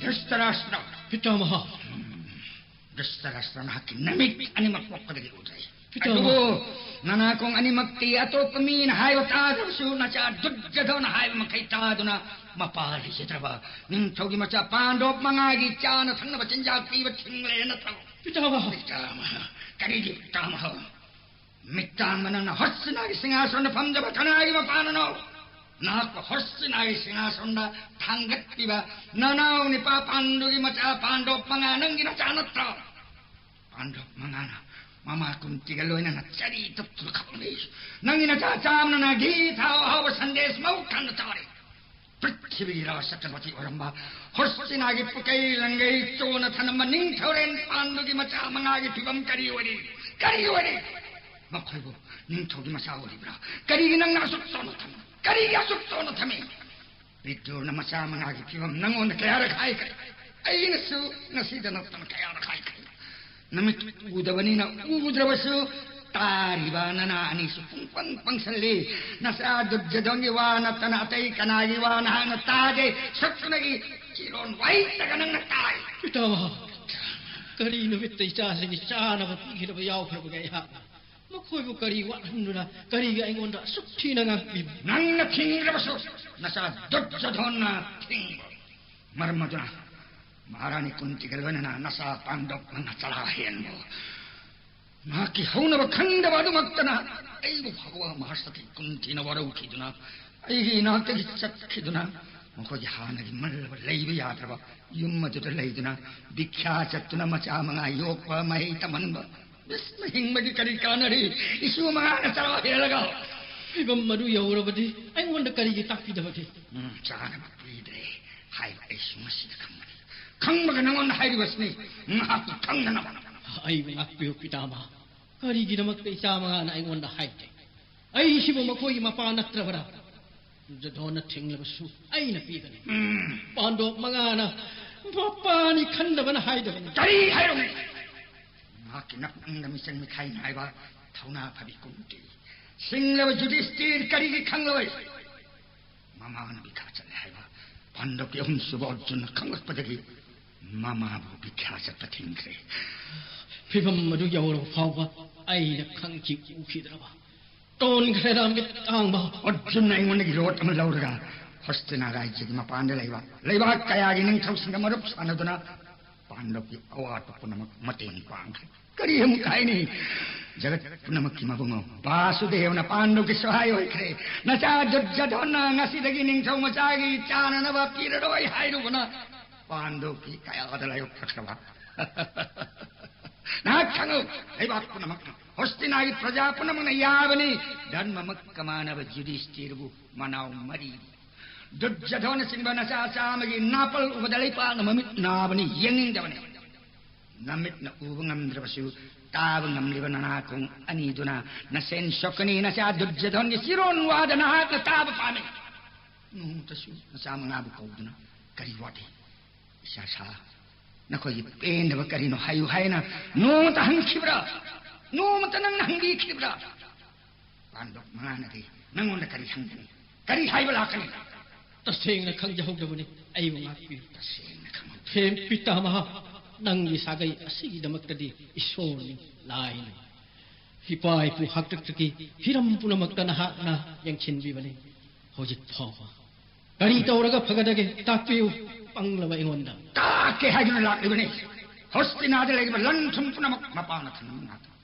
ꯙ꯭ꯔꯤꯇꯔꯥꯁꯇ꯭ꯔ꯫ ꯄꯤꯇꯥꯃꯍ꯫ ꯙ꯭ꯔꯤꯇꯔꯥꯁꯇ꯭ꯔ, ꯅꯍꯥꯛꯀꯤ ꯅꯃꯤꯠ ꯑꯅꯤꯃꯛ ꯄꯣꯛꯄꯗꯒꯤ ꯎꯗ꯭ꯔꯦ꯫ ꯄꯤꯇꯥꯃꯍ꯫ ꯑꯗꯨꯕꯨ ꯅꯅꯥꯀꯣꯡ ꯑꯅꯤꯃꯛꯇꯤ ꯑꯇꯣꯞꯄ ꯃꯤꯅ ꯍꯥꯏꯕ ꯇꯥꯗ꯭ꯔꯕꯁꯨ, ꯅꯆꯥ ꯗꯨꯔꯖꯣꯙꯅ ꯍꯥꯏꯕ ꯃꯈꯩ ꯇꯥꯗꯨꯅ ꯃꯄꯥ ꯂꯩꯖꯗ꯭ꯔꯕ ꯅꯤꯡꯊꯧꯒꯤ ꯃꯆꯥ ꯄꯥꯟꯗꯣꯞ ꯃꯉꯥꯒꯤ ꯆꯥꯅ ꯊꯛꯅꯕ ꯆꯤꯟꯖꯥꯛ ꯄꯤꯕ ꯊꯤꯡꯂꯦ ꯅꯠꯇ꯭ꯔꯣ? ꯄꯤꯇꯥꯃꯍ꯫ ꯄꯤꯇꯥꯃꯍ, ꯀꯔꯤꯒꯤ ꯄꯤꯇꯥꯃꯍ? ꯃꯤꯠꯇꯥꯡꯕ ꯅꯪꯅ ꯍꯣꯔꯁꯤꯅꯥꯒꯤ ꯁꯤꯡꯍꯥꯁꯣꯟꯗ ꯐꯝꯖꯕ ꯀꯅꯥꯒꯤ ꯃꯄꯥꯅꯅꯣ? ꯅꯍꯥꯛꯄꯨ ꯍꯣꯔꯁꯤꯅꯥꯒꯤ ꯁꯤꯡꯍꯥꯁꯣꯟꯗ ꯊꯥꯡꯒꯠꯄꯤꯕ ꯅꯅꯥꯎ ꯅꯤꯄꯥ ꯄꯥꯟꯗꯨꯒꯤ ꯃꯆꯥ ꯄꯥꯟꯗꯣꯞ ꯃꯉꯥ ꯅꯪꯒꯤ ꯅꯆꯥ ꯅꯠꯇ꯭ꯔꯣ? ꯄꯥꯟꯗꯣꯞ ꯃꯉꯥꯅ ꯃꯃꯥ ꯀꯨꯟꯇꯤꯒ ꯂꯣꯏꯅꯅ ꯆꯔꯤ ꯇꯨꯞꯇꯨꯅ ꯈꯞꯂꯤ꯫ ꯅꯪꯒꯤ ꯅꯆꯥ ꯆꯥꯝꯅꯅ ꯘꯤ ꯊꯥꯎ ꯑꯍꯥꯎꯕ ꯁꯟꯗꯦꯁ ꯃꯧ ꯊꯟꯅ ꯆꯥꯔꯤ꯫ ꯄ꯭ꯔꯤꯊꯤꯕꯤꯒꯤ ꯔꯥꯖ ꯆꯀ꯭ꯔꯕꯔꯇꯤ ꯑꯣꯏꯔꯝꯕ ꯍꯣꯔꯁꯤꯅꯥꯒꯤ ꯄꯨꯀꯩ ꯂꯪꯒꯩ ꯆꯣꯅ ꯊꯅꯝꯕ ꯅꯤꯡꯊꯧꯔꯦꯟ ꯄꯥꯟꯗꯨꯒꯤ ꯃꯆꯥ ꯃꯉꯥꯒꯤ ꯐꯤꯕꯝ ꯀꯔꯤ ꯑꯣꯏꯔꯤ? ꯀꯔꯤ ꯑꯣꯏꯔꯤ? ꯃꯈꯣꯏꯕꯨ ꯅꯤꯡꯊꯧꯒꯤ ꯃꯆꯥ ꯑꯣꯏꯔꯤꯕ꯭ꯔꯥ? ꯀꯔꯤꯒꯤ ꯅꯪꯅ ꯑꯁꯨꯛ ꯆꯣꯅ ꯊꯝꯃꯤ? ꯀꯔꯤꯒꯤ ꯑꯁꯨꯛ ꯆꯣꯅ ꯊꯝꯃꯤ? ꯕꯤꯗꯨꯔꯅ ꯃꯆꯥ ꯃꯉꯥꯒꯤ ꯐꯤꯕꯝ ꯅꯪꯉꯣꯟꯗ ꯀꯌꯥꯔꯛ ꯍꯥꯏꯈ꯭ꯔꯦ? ꯑꯩꯅꯁꯨ ꯉꯁꯤꯗ ꯅꯠꯇꯅ ꯀꯌꯥꯔꯛ ꯍꯥꯏꯈ꯭ꯔꯦ? ꯅꯃꯤꯠ ꯎꯗꯕꯅꯤꯅ ꯎꯗ꯭ꯔꯕꯁꯨ ꯇꯥꯔꯤꯕ ꯅꯅꯥ ꯑꯅꯤꯁꯨ ꯄꯨꯡꯄꯪ ꯄꯪꯁꯜꯂꯤ꯫ ꯅꯆꯥ ꯗꯨꯔꯖꯣꯙꯟꯒꯤ ꯋꯥ ꯅꯠꯇꯅ ꯑꯇꯩ ꯀꯅꯥꯒꯤ ꯋꯥ ꯅꯍꯥꯛꯅ ꯇꯥꯗꯦ꯫ ꯁꯛꯇꯨꯅꯒꯤ ꯆꯤꯔꯣꯟ ꯋꯥꯍꯩꯇꯒ ꯅꯪꯅ ꯇꯥꯏ꯫ ꯄꯤꯇꯥꯃꯍ, ꯀꯔꯤ ꯅꯨꯃꯤꯠꯇ ꯏꯆꯥꯁꯤꯡꯒꯤ ꯆꯥꯅꯕ ꯄꯤꯒꯗꯕ ꯌꯥꯎꯈ꯭ꯔꯕꯒꯦ ꯑꯩꯍꯥꯛꯅ? ꯃꯈꯣꯏꯕꯨ ꯀꯔꯤ ꯋꯥꯠꯍꯟꯗꯨꯅ ꯀꯔꯤꯒꯤ ꯑꯩꯉꯣꯟꯗ ꯑꯁꯨꯛ ꯊꯤꯅ ꯉꯥꯡꯕꯤꯕ? ꯅꯪꯅ ꯊꯤꯡꯗ꯭ꯔꯕꯁꯨ ꯅꯆꯥ ꯗꯨꯔꯖꯣꯙꯟꯅ ꯊꯤꯡꯕ꯫ ꯃꯔꯝ ꯑꯗꯨꯅ ꯃꯍꯥꯔꯥꯅꯤ ꯀꯨꯟꯇꯤꯒ ꯂꯣꯏꯅꯅ ꯅꯆꯥ ꯄꯥꯟꯗꯣꯞ ꯃꯉꯥ ꯆꯔꯥ ꯍꯦꯟꯕ꯫ ꯃꯍꯥꯛꯀꯤ ꯍꯧꯅꯕ ꯈꯪꯗꯕ ꯑꯗꯨꯃꯛꯇꯅ ꯑꯩꯕꯨ ꯐꯥꯎꯕ ꯃꯍꯥꯁꯇꯤ ꯀꯨꯟꯇꯤꯅ ꯋꯥꯔꯧꯈꯤꯗꯨꯅ ꯑꯩꯒꯤ ꯏꯅꯥꯛꯇꯒꯤ ꯆꯠꯈꯤꯗꯨꯅ ꯃꯈꯣꯏꯒꯤ ꯍꯥꯟꯅꯒꯤ ꯃꯜꯂꯕ ꯂꯩꯕ ꯌꯥꯗ꯭ꯔꯕ ꯌꯨꯝ ꯑꯗꯨꯗ ꯂꯩꯗꯨꯅ ꯚꯤꯈ꯭ꯌꯥ ꯆꯠꯇꯨꯅ ꯃꯆꯥ ꯃꯉꯥ ꯌꯣꯛꯄ, ꯃꯍꯩ ꯇꯝꯍꯟꯕ, ꯕꯤꯁꯅ ꯍꯤꯡꯕꯒꯤ ꯀꯔꯤ ꯀꯥꯟꯅꯔꯤ? ꯏꯁꯨ ꯃꯉꯥꯅ ꯆꯔꯥ ꯍꯦꯜꯂꯒ꯫ ꯐꯤꯕꯝ ꯑꯗꯨ ꯌꯧꯔꯕꯗꯤ ꯑꯩꯉꯣꯟꯗ ꯀꯔꯤꯒꯤ ꯇꯥꯛꯄꯤꯗꯕꯒꯦ? ꯎꯝ, ꯆꯥꯅꯕ ꯄꯤꯗ꯭ꯔꯦ ꯍꯥꯏꯕ ꯑꯩꯁꯨ ꯉꯁꯤꯗ ꯈꯪꯕꯅꯤ꯫ ꯈꯪꯕꯒ ꯅꯉꯣꯟꯗ ꯍꯥꯏꯔꯤꯕꯁꯤꯅꯤ, ꯉꯥꯏꯍꯥꯛꯀꯤ ꯈꯪꯅꯅꯕ꯫ ꯑꯩꯕꯨ ꯉꯥꯛꯄꯤꯌꯨ ꯄꯤꯇꯥꯃꯍ꯫ ꯀꯔꯤꯒꯤꯗꯃꯛꯇ ꯏꯆꯥ ꯃꯉꯥꯅ ꯑꯩꯉꯣꯟꯗ ꯍꯥꯏꯗꯦ? ꯑꯩꯁꯤꯕꯨ ꯃꯈꯣꯏꯒꯤ ꯃꯄꯥ ꯅꯠꯇ꯭ꯔꯕ꯭ꯔꯥ? ꯗꯨꯔꯖꯣꯙꯅ ꯊꯤꯡꯂꯕꯁꯨ ꯑꯩꯅ ꯄꯤꯒꯅꯤ꯫ ꯎꯝ꯫ ꯄꯥꯟꯗꯣꯞ ꯃꯉꯥꯅ ꯃꯄꯥꯅꯤ ꯈꯟꯗꯕꯅ ꯍꯥꯏꯗꯕꯅꯤ꯫ ꯀꯔꯤ ꯍꯥꯏꯔꯝꯃꯤ? ꯃꯍꯥꯛꯀꯤ ꯅꯄꯨꯛꯅꯤꯡꯗ ꯃꯤꯆꯪ ꯃꯤꯈꯥꯏ ꯅꯥꯏꯕ ꯊꯧꯅꯥ ꯐꯕꯤ ꯀꯨꯟꯇꯤ꯫ ꯁꯤꯡꯂꯕ ꯌꯨꯙꯤꯁꯇꯤꯔ ꯀꯔꯤꯒꯤ ꯈꯪꯂꯣꯏ? ꯃꯃꯥꯅ ꯕꯤꯈꯥ ꯆꯠꯂꯦ ꯍꯥꯏꯕ ꯄꯥꯟꯗꯕꯀꯤ ꯑꯍꯨꯝꯁꯨꯕ ꯑꯔꯖꯨꯟꯅ ꯈꯪꯂꯛꯄꯗꯒꯤ ꯃꯃꯥꯕꯨ ꯚꯤꯈ꯭ꯌꯥ ꯆꯠꯄ ꯊꯤꯡꯈ꯭ꯔꯦ꯫ ꯐꯤꯕꯝ ꯑꯗꯨ ꯌꯧꯔꯕ ꯐꯥꯎꯕ ꯑꯩꯅ ꯈꯪꯈꯤ ꯎꯈꯤꯗ꯭ꯔꯕ꯫ ꯇꯣꯟꯈ꯭ꯔꯦꯗ ꯃꯤꯠ ꯇꯥꯡꯕ꯫ ꯑꯔꯖꯨꯟꯅ ꯑꯩꯉꯣꯟꯗꯒꯤ ꯔꯣꯠ ꯑꯃ ꯂꯧꯔꯒ ꯍꯣꯁꯇꯤꯅꯥ ꯔꯥꯖ꯭ꯌꯒꯤ ꯃꯄꯥꯟꯗ ꯂꯩꯕ ꯂꯩꯕꯥꯛ ꯀꯌꯥꯒꯤ ꯅꯤꯡꯊꯧꯁꯤꯡꯒ ꯃꯔꯨꯞ ꯁꯥꯟꯅꯗꯨꯅ ꯄꯥꯟꯗꯕꯀꯤ ꯑꯋꯥꯠꯄ ꯄꯨꯝꯅꯃꯛ ꯃꯇꯦꯡ ꯄꯥꯡꯈ꯭ꯔꯦ꯫ ꯀꯔꯤ ꯑꯃꯨꯛ ꯍꯥꯏꯅꯤ? ꯖꯒꯠ ꯄꯨꯝꯅꯃꯛꯀꯤ ꯃꯕꯨꯡꯉꯣ ꯚꯥꯁꯨꯗꯦꯕꯅ ꯄꯥꯟꯗꯕꯀꯤ ꯁꯍꯥꯏ ꯑꯣꯏꯈ꯭ꯔꯦ꯫ ꯅꯆꯥ ꯗꯨꯔꯖꯙꯣꯟꯅ ꯉꯁꯤꯗꯒꯤ ꯅꯤꯡꯊꯧ ꯃꯆꯥꯒꯤ ꯆꯥꯅꯅꯕ ꯄꯤꯔꯔꯣꯏ ꯍꯥꯏꯔꯨꯕꯅ ꯄꯥꯟꯗꯕꯀꯤ ꯀꯌꯥꯗ ꯂꯥꯏꯑꯣꯛꯈ꯭ꯔꯕ꯫ ꯅꯍꯥꯛ ꯈꯪꯉꯨ, ꯂꯩꯕꯥꯛ ꯄꯨꯝꯅꯃꯛꯅ, ꯍꯣꯁꯇꯤꯅꯥꯒꯤ ꯄ꯭ꯔꯖꯥ ꯄꯨꯝꯅꯃꯛꯅ ꯌꯥꯕꯅꯤ꯫ ꯙꯔꯃꯃꯛꯀ ꯃꯥꯟꯅꯕ ꯌꯨꯙꯤꯁꯇꯤꯔꯕꯨ ꯃꯅꯥꯎ ꯃꯔꯤ, ꯗꯨꯔꯖꯙꯣꯟꯅꯆꯤꯡꯕ ꯅꯆꯥ ꯆꯥꯝꯃꯒꯤ ꯅꯥꯄꯜ ꯎꯕꯗ ꯂꯩꯄꯥꯛꯅ ꯃꯃꯤꯠ ꯅꯥꯕꯅꯤ, ꯌꯦꯡꯅꯤꯡꯗꯕꯅꯤ꯫ ꯅꯃꯤꯠꯅ ꯎꯕ ꯉꯝꯗ꯭ꯔꯕꯁꯨ ꯇꯥꯕ ꯉꯝꯂꯤꯕ ꯅꯅꯥꯀꯣꯡ ꯑꯅꯤꯗꯨꯅ ꯅꯁꯦꯟ ꯁꯣꯛꯀꯅꯤ꯫ ꯅꯆꯥ ꯗꯨꯔꯖꯙꯣꯟꯒꯤ ꯆꯤꯔꯣꯟ ꯋꯥꯗ ꯅꯍꯥꯛꯅ ꯇꯥꯕ ꯄꯥꯝꯃꯤ꯫ ꯅꯣꯡꯃꯇꯁꯨ ꯅꯆꯥ ꯃꯉꯥꯕꯨ ꯀꯧꯗꯨꯅ "ꯀꯔꯤ ꯋꯥꯠꯂꯤ? ꯏꯆꯥ ꯁꯥ, ꯅꯈꯣꯏꯒꯤ ꯄꯦꯟꯗꯕ ꯀꯔꯤꯅꯣ ꯍꯥꯏꯌꯨ" ꯍꯥꯏꯅ ꯅꯣꯡꯃꯇ ꯍꯪꯈꯤꯕ꯭ꯔꯥ? ꯅꯣꯡꯃꯇ ꯅꯪꯅ ꯍꯪꯕꯤꯈꯤꯕ꯭ꯔꯥ? ꯄꯥꯟꯗꯕ ꯃꯉꯥꯅꯗꯤ ꯅꯪꯉꯣꯟꯗ ꯀꯔꯤ ꯍꯪꯒꯅꯤ? ꯀꯔꯤ ꯍꯥꯏꯕ ꯂꯥꯛꯀꯅꯤ? ꯇꯁꯦꯡꯅ ꯈꯪꯖꯍꯧꯗꯕꯅꯤ꯫ ꯑꯩꯕꯨ ꯉꯥꯛꯄꯤꯌꯨ꯫ ꯇꯁꯦꯡꯅ ꯈꯪꯍꯧꯗ ꯍꯦ ꯄꯤꯇꯥꯃꯍ, ꯅꯪꯒꯤ ꯁꯥꯒꯩ ꯑꯁꯤꯒꯤꯗꯃꯛꯇꯗꯤ ꯏꯁꯣꯔꯅꯤ, ꯂꯥꯏꯅꯤ꯫ ꯏꯄꯥ ꯏꯄꯨ ꯍꯥꯛꯇꯛꯇꯒꯤ ꯍꯤꯔꯝ ꯄꯨꯝꯅꯃꯛꯇ ꯅꯍꯥꯛꯅ ꯌꯦꯡꯁꯤꯟꯕꯤꯕꯅꯤ꯫ ꯍꯧꯖꯤꯛ ꯐꯥꯎꯕ ꯀꯔꯤ ꯇꯧꯔꯒ ꯐꯒꯗꯒꯦ? ꯇꯥꯛꯄꯤꯌꯨ, ꯄꯪꯂꯕ ꯑꯩꯉꯣꯟꯗ꯫ ꯇꯥꯛꯀꯦ ꯍꯥꯏꯗꯨꯅ ꯂꯥꯛꯂꯤꯕꯅꯤ꯫ ꯍꯣꯁꯇꯤꯅꯥꯗ ꯂꯩꯔꯤꯕ ꯂꯟ ꯊꯨꯝ ꯄꯨꯝꯅꯃꯛ ꯃꯄꯥꯅ ꯊꯝꯂꯝꯕ ꯉꯥꯛꯇꯅꯤ꯫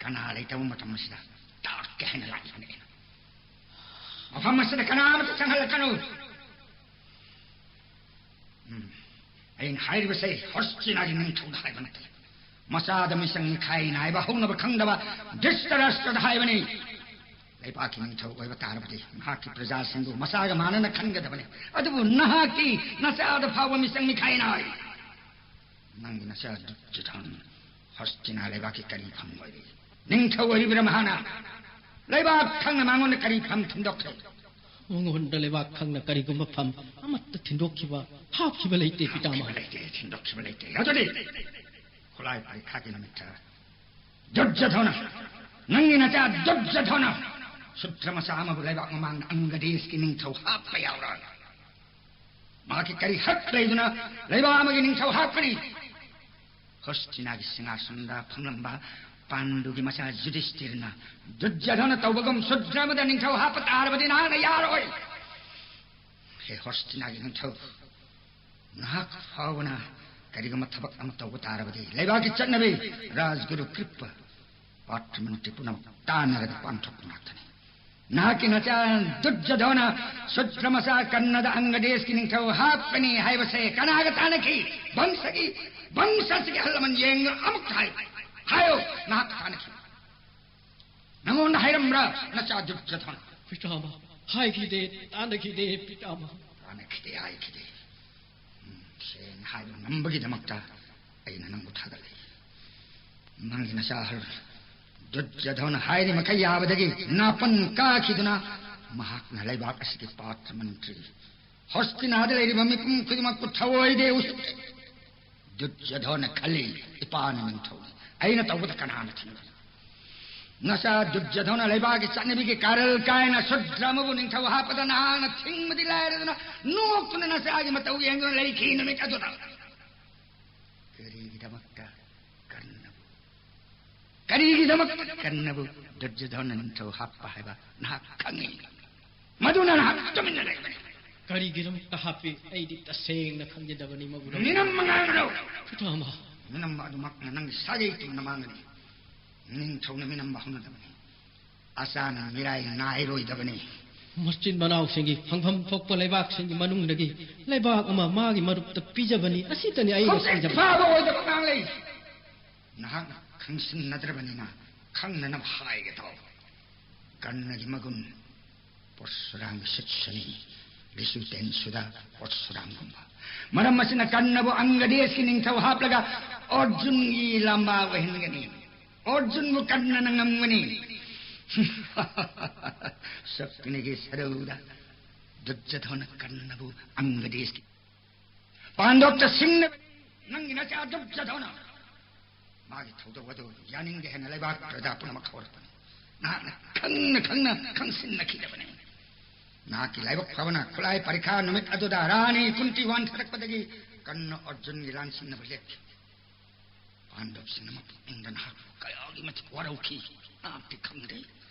ꯀꯅꯥ ꯂꯩꯇꯕ ꯃꯇꯝ ꯑꯁꯤꯗ ꯇꯥꯛꯀꯦ ꯍꯥꯏꯅ ꯂꯥꯛꯂꯤꯕꯅꯤ ꯑꯩꯅ꯫ ꯃꯐꯝ ꯑꯁꯤꯗ ꯀꯅꯥ ꯑꯃꯠꯇ ꯆꯪꯍꯜꯂꯛꯀꯅꯨ꯫ ꯎꯝ꯫ ꯑꯩꯅ ꯍꯥꯏꯔꯤꯕꯁꯦ ꯍꯣꯁꯇꯤꯅꯥꯒꯤ ꯅꯤꯡꯊꯧꯗ ꯍꯥꯏꯕ ꯅꯠꯇꯦ꯫ ꯃꯆꯥꯗ ꯃꯤꯆꯪ ꯃꯤꯈꯥꯏ ꯅꯥꯏꯕ ꯍꯧꯅꯕ ꯈꯪꯗꯕ ꯙ꯭ꯔꯤꯇꯔꯥꯁꯇ꯭ꯔꯗ ꯍꯥꯏꯕꯅꯤ꯫ ꯂꯩꯕꯥꯛꯀꯤ ꯅꯤꯡꯊꯧ ꯑꯣꯏꯕ ꯇꯥꯔꯕꯗꯤ ꯃꯍꯥꯛꯀꯤ ꯄ꯭ꯔꯖꯥꯁꯤꯡꯕꯨ ꯃꯆꯥꯒ ꯃꯥꯟꯅꯅ ꯈꯟꯒꯗꯕꯅꯤ꯫ ꯑꯗꯨꯕꯨ ꯅꯍꯥꯛꯀꯤ ꯅꯆꯥꯗ ꯐꯥꯎꯕ ꯃꯤꯆꯪ ꯃꯤꯈꯥꯏ ꯅꯥꯏ꯫ ꯅꯪꯒꯤ ꯅꯆꯥ ꯗꯨꯔꯖꯣꯙꯟ ꯍꯣꯁꯇꯤꯅꯥ ꯂꯩꯕꯥꯛꯀꯤ ꯀꯔꯤ ꯐꯝ ꯑꯣꯏꯔꯤ? ꯅꯤꯡꯊꯧ ꯑꯣꯏꯔꯤꯕ꯭ꯔꯥ ꯃꯍꯥꯛꯅ? ꯂꯩꯕꯥꯛ ꯈꯪꯅ ꯃꯉꯣꯟꯗ ꯀꯔꯤ ꯐꯝ ꯊꯤꯟꯗꯣꯛꯈ꯭ꯔꯦ? ꯃꯉꯣꯟꯗ ꯂꯩꯕꯥꯛ ꯈꯪꯅ ꯀꯔꯤꯒꯨꯝꯕ ꯐꯝ ꯑꯃꯠꯇ ꯊꯤꯟꯗꯣꯛꯈꯤꯕ, ꯍꯥꯞꯈꯤꯕ ꯂꯩꯇꯦ, ꯍꯥꯞꯈꯤꯕ ꯄꯤꯇꯥꯃꯍ꯫ ꯂꯩꯇꯦ, ꯊꯤꯟꯗꯣꯛꯈꯤꯕ ꯂꯩꯇꯦ꯫ ꯑꯗꯨꯗꯤ ꯈꯨꯠꯂꯥꯏ ꯄꯔꯤꯈꯥꯒꯤ ꯅꯨꯃꯤꯠꯇ ꯗꯨꯔꯖꯣꯙꯅ, ꯅꯪꯒꯤ ꯅꯆꯥ ꯗꯨꯔꯖꯣꯙꯅ, ꯁꯨꯗ꯭ꯔ ꯃꯆꯥ ꯑꯃꯕꯨ ꯂꯩꯕꯥꯛ ꯃꯃꯥꯡꯗ ꯑꯪꯒ ꯗꯦꯁꯀꯤ ꯅꯤꯡꯊꯧ ꯍꯥꯞꯄ ꯌꯥꯎꯔꯣꯏ꯫ ꯃꯍꯥꯛꯀꯤ ꯀꯔꯤ ꯍꯛ ꯂꯩꯗꯨꯅ ꯂꯩꯕꯥꯛ ꯑꯃꯒꯤ ꯅꯤꯡꯊꯧ ꯍꯥꯞꯀꯅꯤ? ꯍꯣꯁꯇꯤꯅꯥꯒꯤ ꯁꯤꯡꯍꯥꯁꯟꯗ ꯐꯝꯂꯝꯕ ꯄꯥꯟꯗꯨꯒꯤ ꯃꯆꯥ ꯌꯨꯙꯤꯁꯇꯤꯔꯅ ꯗꯨꯔꯖꯣꯙꯅ ꯇꯧꯕꯒꯨꯝ ꯁꯨꯗ꯭ꯔ ꯑꯃꯗ ꯅꯤꯡꯊꯧ ꯍꯥꯞꯄ ꯇꯥꯔꯕꯗꯤ ꯅꯍꯥꯛꯅ ꯌꯥꯔꯣꯏ꯫ ꯍꯦ ꯍꯣꯁꯇꯤꯅꯥꯒꯤ ꯅꯤꯡꯊꯧ, ꯅꯍꯥꯛ ꯐꯥꯎꯕꯅ ꯀꯔꯤꯒꯨꯝꯕ ꯊꯕꯛ ꯑꯃ ꯇꯧꯕ ꯇꯥꯔꯕꯗꯤ, ꯂꯩꯕꯥꯛꯀꯤ ꯆꯠꯅꯕꯤ, ꯔꯥꯖꯒꯨꯔꯨ ꯀ꯭ꯔꯤꯞꯄ, ꯄꯥꯇ꯭ꯔ ꯃꯟꯇ꯭ꯔꯤ ꯄꯨꯝꯅꯃꯛ ꯇꯥꯟꯅꯔꯒ ꯄꯥꯡꯊꯣꯛꯄ ꯉꯥꯛꯇꯅꯤ꯫ ꯅꯍꯥꯛꯀꯤ ꯅꯆꯥ ꯗꯨꯔꯖꯣꯙꯅ ꯁꯨꯗ꯭ꯔ ꯃꯆꯥ ꯀꯔꯅꯗ ꯑꯪꯒꯗꯦꯁꯀꯤ ꯅꯤꯡꯊꯧ ꯍꯥꯞꯀꯅꯤ ꯍꯥꯏꯕꯁꯦ ꯀꯅꯥꯒ ꯇꯥꯟꯅꯈꯤ? ꯚꯪꯁꯒꯤ, ꯚꯪꯁꯁꯤꯒꯤ ꯑꯍꯜ ꯂꯃꯟ ꯌꯦꯡꯗꯨꯅ ꯑꯃꯨꯛꯇ ꯍꯥꯏꯌꯨ꯫ ꯍꯥꯏꯌꯨ, ꯅꯍꯥꯛꯀ ꯇꯥꯟꯅꯈꯤ꯫ ꯅꯉꯣꯟꯗ ꯍꯥꯏꯔꯝꯕ꯭ꯔꯥ ꯅꯆꯥ ꯗꯨꯔꯖꯣꯙꯅ? ꯄꯤꯇꯥꯃꯍ, ꯍꯥꯏꯈꯤꯗꯦ, ꯇꯥꯟꯅꯈꯤꯗꯦ, ꯄꯤꯇꯥꯃꯍ꯫ ꯇꯥꯟꯅꯈꯤꯗꯦ, ꯍꯥꯏꯈꯤꯗꯦ꯫ ꯎꯝ, ꯁꯦꯡꯅ ꯍꯥꯏꯕ ꯉꯝꯕꯒꯤꯗꯃꯛꯇ ꯑꯩꯅ ꯅꯪꯕꯨ ꯊꯥꯒꯠꯂꯤ꯫ ꯅꯪꯒꯤ ꯅꯆꯥ ꯑꯍꯜ ꯗꯨꯔꯖꯣꯙꯅ ꯍꯥꯏꯔꯤ ꯃꯈꯩ ꯌꯥꯕꯗꯒꯤ ꯅꯥꯄꯟ ꯀꯥꯈꯤꯗꯨꯅ ꯃꯍꯥꯛꯅ ꯂꯩꯕꯥꯛ ꯑꯁꯤꯒꯤ ꯄꯥꯇ꯭ꯔ ꯃꯟꯇ꯭ꯔꯤ ꯍꯣꯁꯇꯤꯅꯥꯗ ꯂꯩꯔꯤꯕ ꯃꯤꯄꯨꯝ ꯈꯨꯗꯤꯡꯃꯛꯄꯨ ꯊꯑꯣꯏꯗꯦ ꯎꯁꯤꯠꯇꯦ꯫ ꯗꯨꯔꯖꯣꯙꯅ ꯈꯜꯂꯤ, ꯏꯄꯥꯅ ꯅꯤꯡꯊꯧꯅꯤ, ꯑꯩꯅ ꯇꯧꯕꯗ ꯀꯅꯥꯅ ꯊꯤꯡꯒꯅꯤ? ꯅꯆꯥ ꯗꯨꯔꯖꯣꯙꯅ ꯂꯩꯕꯥꯛꯀꯤ ꯆꯠꯅꯕꯤꯒꯤ ꯀꯥꯔꯜ ꯀꯥꯏꯅ ꯁꯨꯗ꯭ꯔ ꯑꯃꯕꯨ ꯅꯤꯡꯊꯧ ꯍꯥꯞꯄꯗ ꯅꯍꯥꯛꯅ ꯊꯤꯡꯕꯗꯤ ꯂꯥꯏꯔꯗꯅ ꯅꯣꯛꯇꯨꯅ ꯅꯆꯥꯒꯤ ꯃꯇꯧ ꯌꯦꯡꯗꯨꯅ ꯂꯩꯈꯤ ꯅꯨꯃꯤꯠ ꯑꯗꯨꯗ꯫ ꯀꯔꯤꯒꯤꯗꯃꯛꯇ ꯀꯔꯅꯕꯨ, ꯀꯔꯤꯒꯤꯗꯃꯛꯇ ꯀꯔꯅꯕꯨ ꯗꯨꯔꯖꯣꯙꯅ ꯅꯤꯡꯊꯧ ꯍꯥꯞꯄ ꯍꯥꯏꯕ ꯅꯍꯥꯛ ꯈꯪꯉꯤ? ꯃꯗꯨꯅ ꯅꯍꯥꯛ ꯇꯨꯃꯤꯟꯅ ꯂꯩꯕꯅꯤ꯫ ꯀꯔꯤꯒꯤꯗꯃꯛꯇ ꯍꯥꯞꯄꯤ? ꯑꯩꯗꯤ ꯇꯁꯦꯡꯅ ꯈꯪꯖꯗꯕꯅꯤ ꯃꯕꯨ꯫ ꯃꯤꯅꯝ ꯃꯉꯥꯜꯗꯣ! ꯄꯤꯇꯥꯃꯍ꯫ ꯃꯤꯅꯝꯕ ꯑꯗꯨꯃꯛꯅ ꯅꯪꯒꯤ ꯁꯥꯒꯩ ꯇꯨꯝꯅ ꯃꯥꯡꯒꯅꯤ꯫ ꯅꯤꯡꯊꯧꯅ ꯃꯤꯅꯝꯕ ꯍꯧꯅꯗꯕꯅꯤ꯫ ꯑꯆꯥꯅ ꯃꯤꯔꯥꯏ ꯅꯥꯏꯔꯣꯏꯗꯕꯅꯤ꯫ ꯃꯆꯤꯟ ꯃꯅꯥꯎꯁꯤꯡꯒꯤ ꯐꯪꯐꯝ ꯊꯣꯛꯄ ꯂꯩꯕꯥꯛꯁꯤꯡꯒꯤ ꯃꯅꯨꯡꯗꯒꯤ ꯂꯩꯕꯥꯛ ꯑꯃ ꯃꯥꯒꯤ ꯃꯔꯨꯞꯇ ꯄꯤꯖꯕꯅꯤ꯫ ꯑꯁꯤꯇꯅꯤ ꯑꯩꯅ ꯍꯧꯖꯤꯛ ꯈꯪꯖꯕ꯫ ꯐꯥꯕ ꯑꯣꯏꯗꯕ ꯉꯥꯡꯂꯩ꯫ ꯅꯍꯥꯛꯅ ꯈꯪꯁꯤꯟꯅꯗ꯭ꯔꯕꯅꯤꯅ ꯈꯪꯅꯅꯕ ꯍꯥꯏꯒꯦ ꯇꯧ꯫ ꯀꯔꯅꯒꯤ ꯃꯒꯨꯟ ꯄꯔꯁꯨꯔꯥꯝꯒꯤ ꯁꯤꯠꯁꯅꯤ, ꯂꯤꯁꯨ ꯇꯦꯟꯁꯨꯗ ꯄꯔꯁꯨꯔꯥꯝꯒꯨꯝꯕ꯫ ꯃꯔꯝ ꯑꯁꯤꯅ ꯀꯔꯅꯕꯨ ꯑꯪꯒꯗꯦꯁꯀꯤ ꯅꯤꯡꯊꯧ ꯍꯥꯞꯂꯒ ꯑꯔꯖꯨꯟꯒꯤ ꯂꯝꯕꯥ ꯑꯣꯏꯍꯟꯒꯅꯤ꯫ ꯑꯔꯖꯨꯟꯕꯨ ꯀꯔꯅꯅ ꯉꯝꯒꯅꯤ꯫ ꯁꯛꯀꯅꯤꯒꯤ ꯁꯔꯧꯗ ꯗꯨꯔꯖꯣꯙꯅ ꯀꯔꯅꯕꯨ ꯑꯪꯒꯗꯦꯁꯀꯤ ꯄꯥꯟꯗꯣꯞꯇ ꯁꯤꯡꯅꯕꯅꯤ꯫ ꯅꯪꯒꯤ ꯅꯆꯥ ꯗꯨꯔꯖꯣꯙꯅ ꯃꯥꯒꯤ ꯊꯧꯗꯣꯛ ꯑꯗꯨ ꯌꯥꯅꯤꯡꯗꯦ ꯍꯥꯏꯅ ꯂꯩꯕꯥꯛ ꯄ꯭ꯔꯖꯥ ꯄꯨꯝꯅꯃꯛ ꯍꯧꯔꯛꯄꯅꯤ꯫ ꯅꯍꯥꯛꯅ ꯈꯪꯅ ꯈꯪꯅ ꯈꯪꯁꯤꯟꯅꯈꯤꯗꯕꯅꯤ꯫ ꯅꯍꯥꯛꯀꯤ ꯂꯥꯏꯕꯛ ꯐꯕꯅ ꯈꯨꯠꯂꯥꯏ ꯄꯔꯤꯈꯥ ꯅꯨꯃꯤꯠ ꯑꯗꯨꯗ ꯔꯥꯅꯤ ꯀꯨꯟꯇꯤ ꯋꯥꯟꯊꯔꯛꯄꯗꯒꯤ ꯀꯔꯅ ꯑꯔꯖꯨꯟꯒꯤ ꯂꯥꯟꯁꯤꯟꯅꯕ ꯂꯦꯞꯈꯤ꯫ ꯄꯥꯟꯗꯕꯁꯤꯡꯅ ꯃꯄꯨꯛꯅꯤꯡꯗ ꯅꯍꯥꯛꯄꯨ ꯀꯌꯥꯒꯤ ꯃꯇꯤꯛ ꯋꯥꯔꯧꯈꯤ, ꯅꯍꯥꯛꯇꯤ ꯈꯪꯗꯦ꯫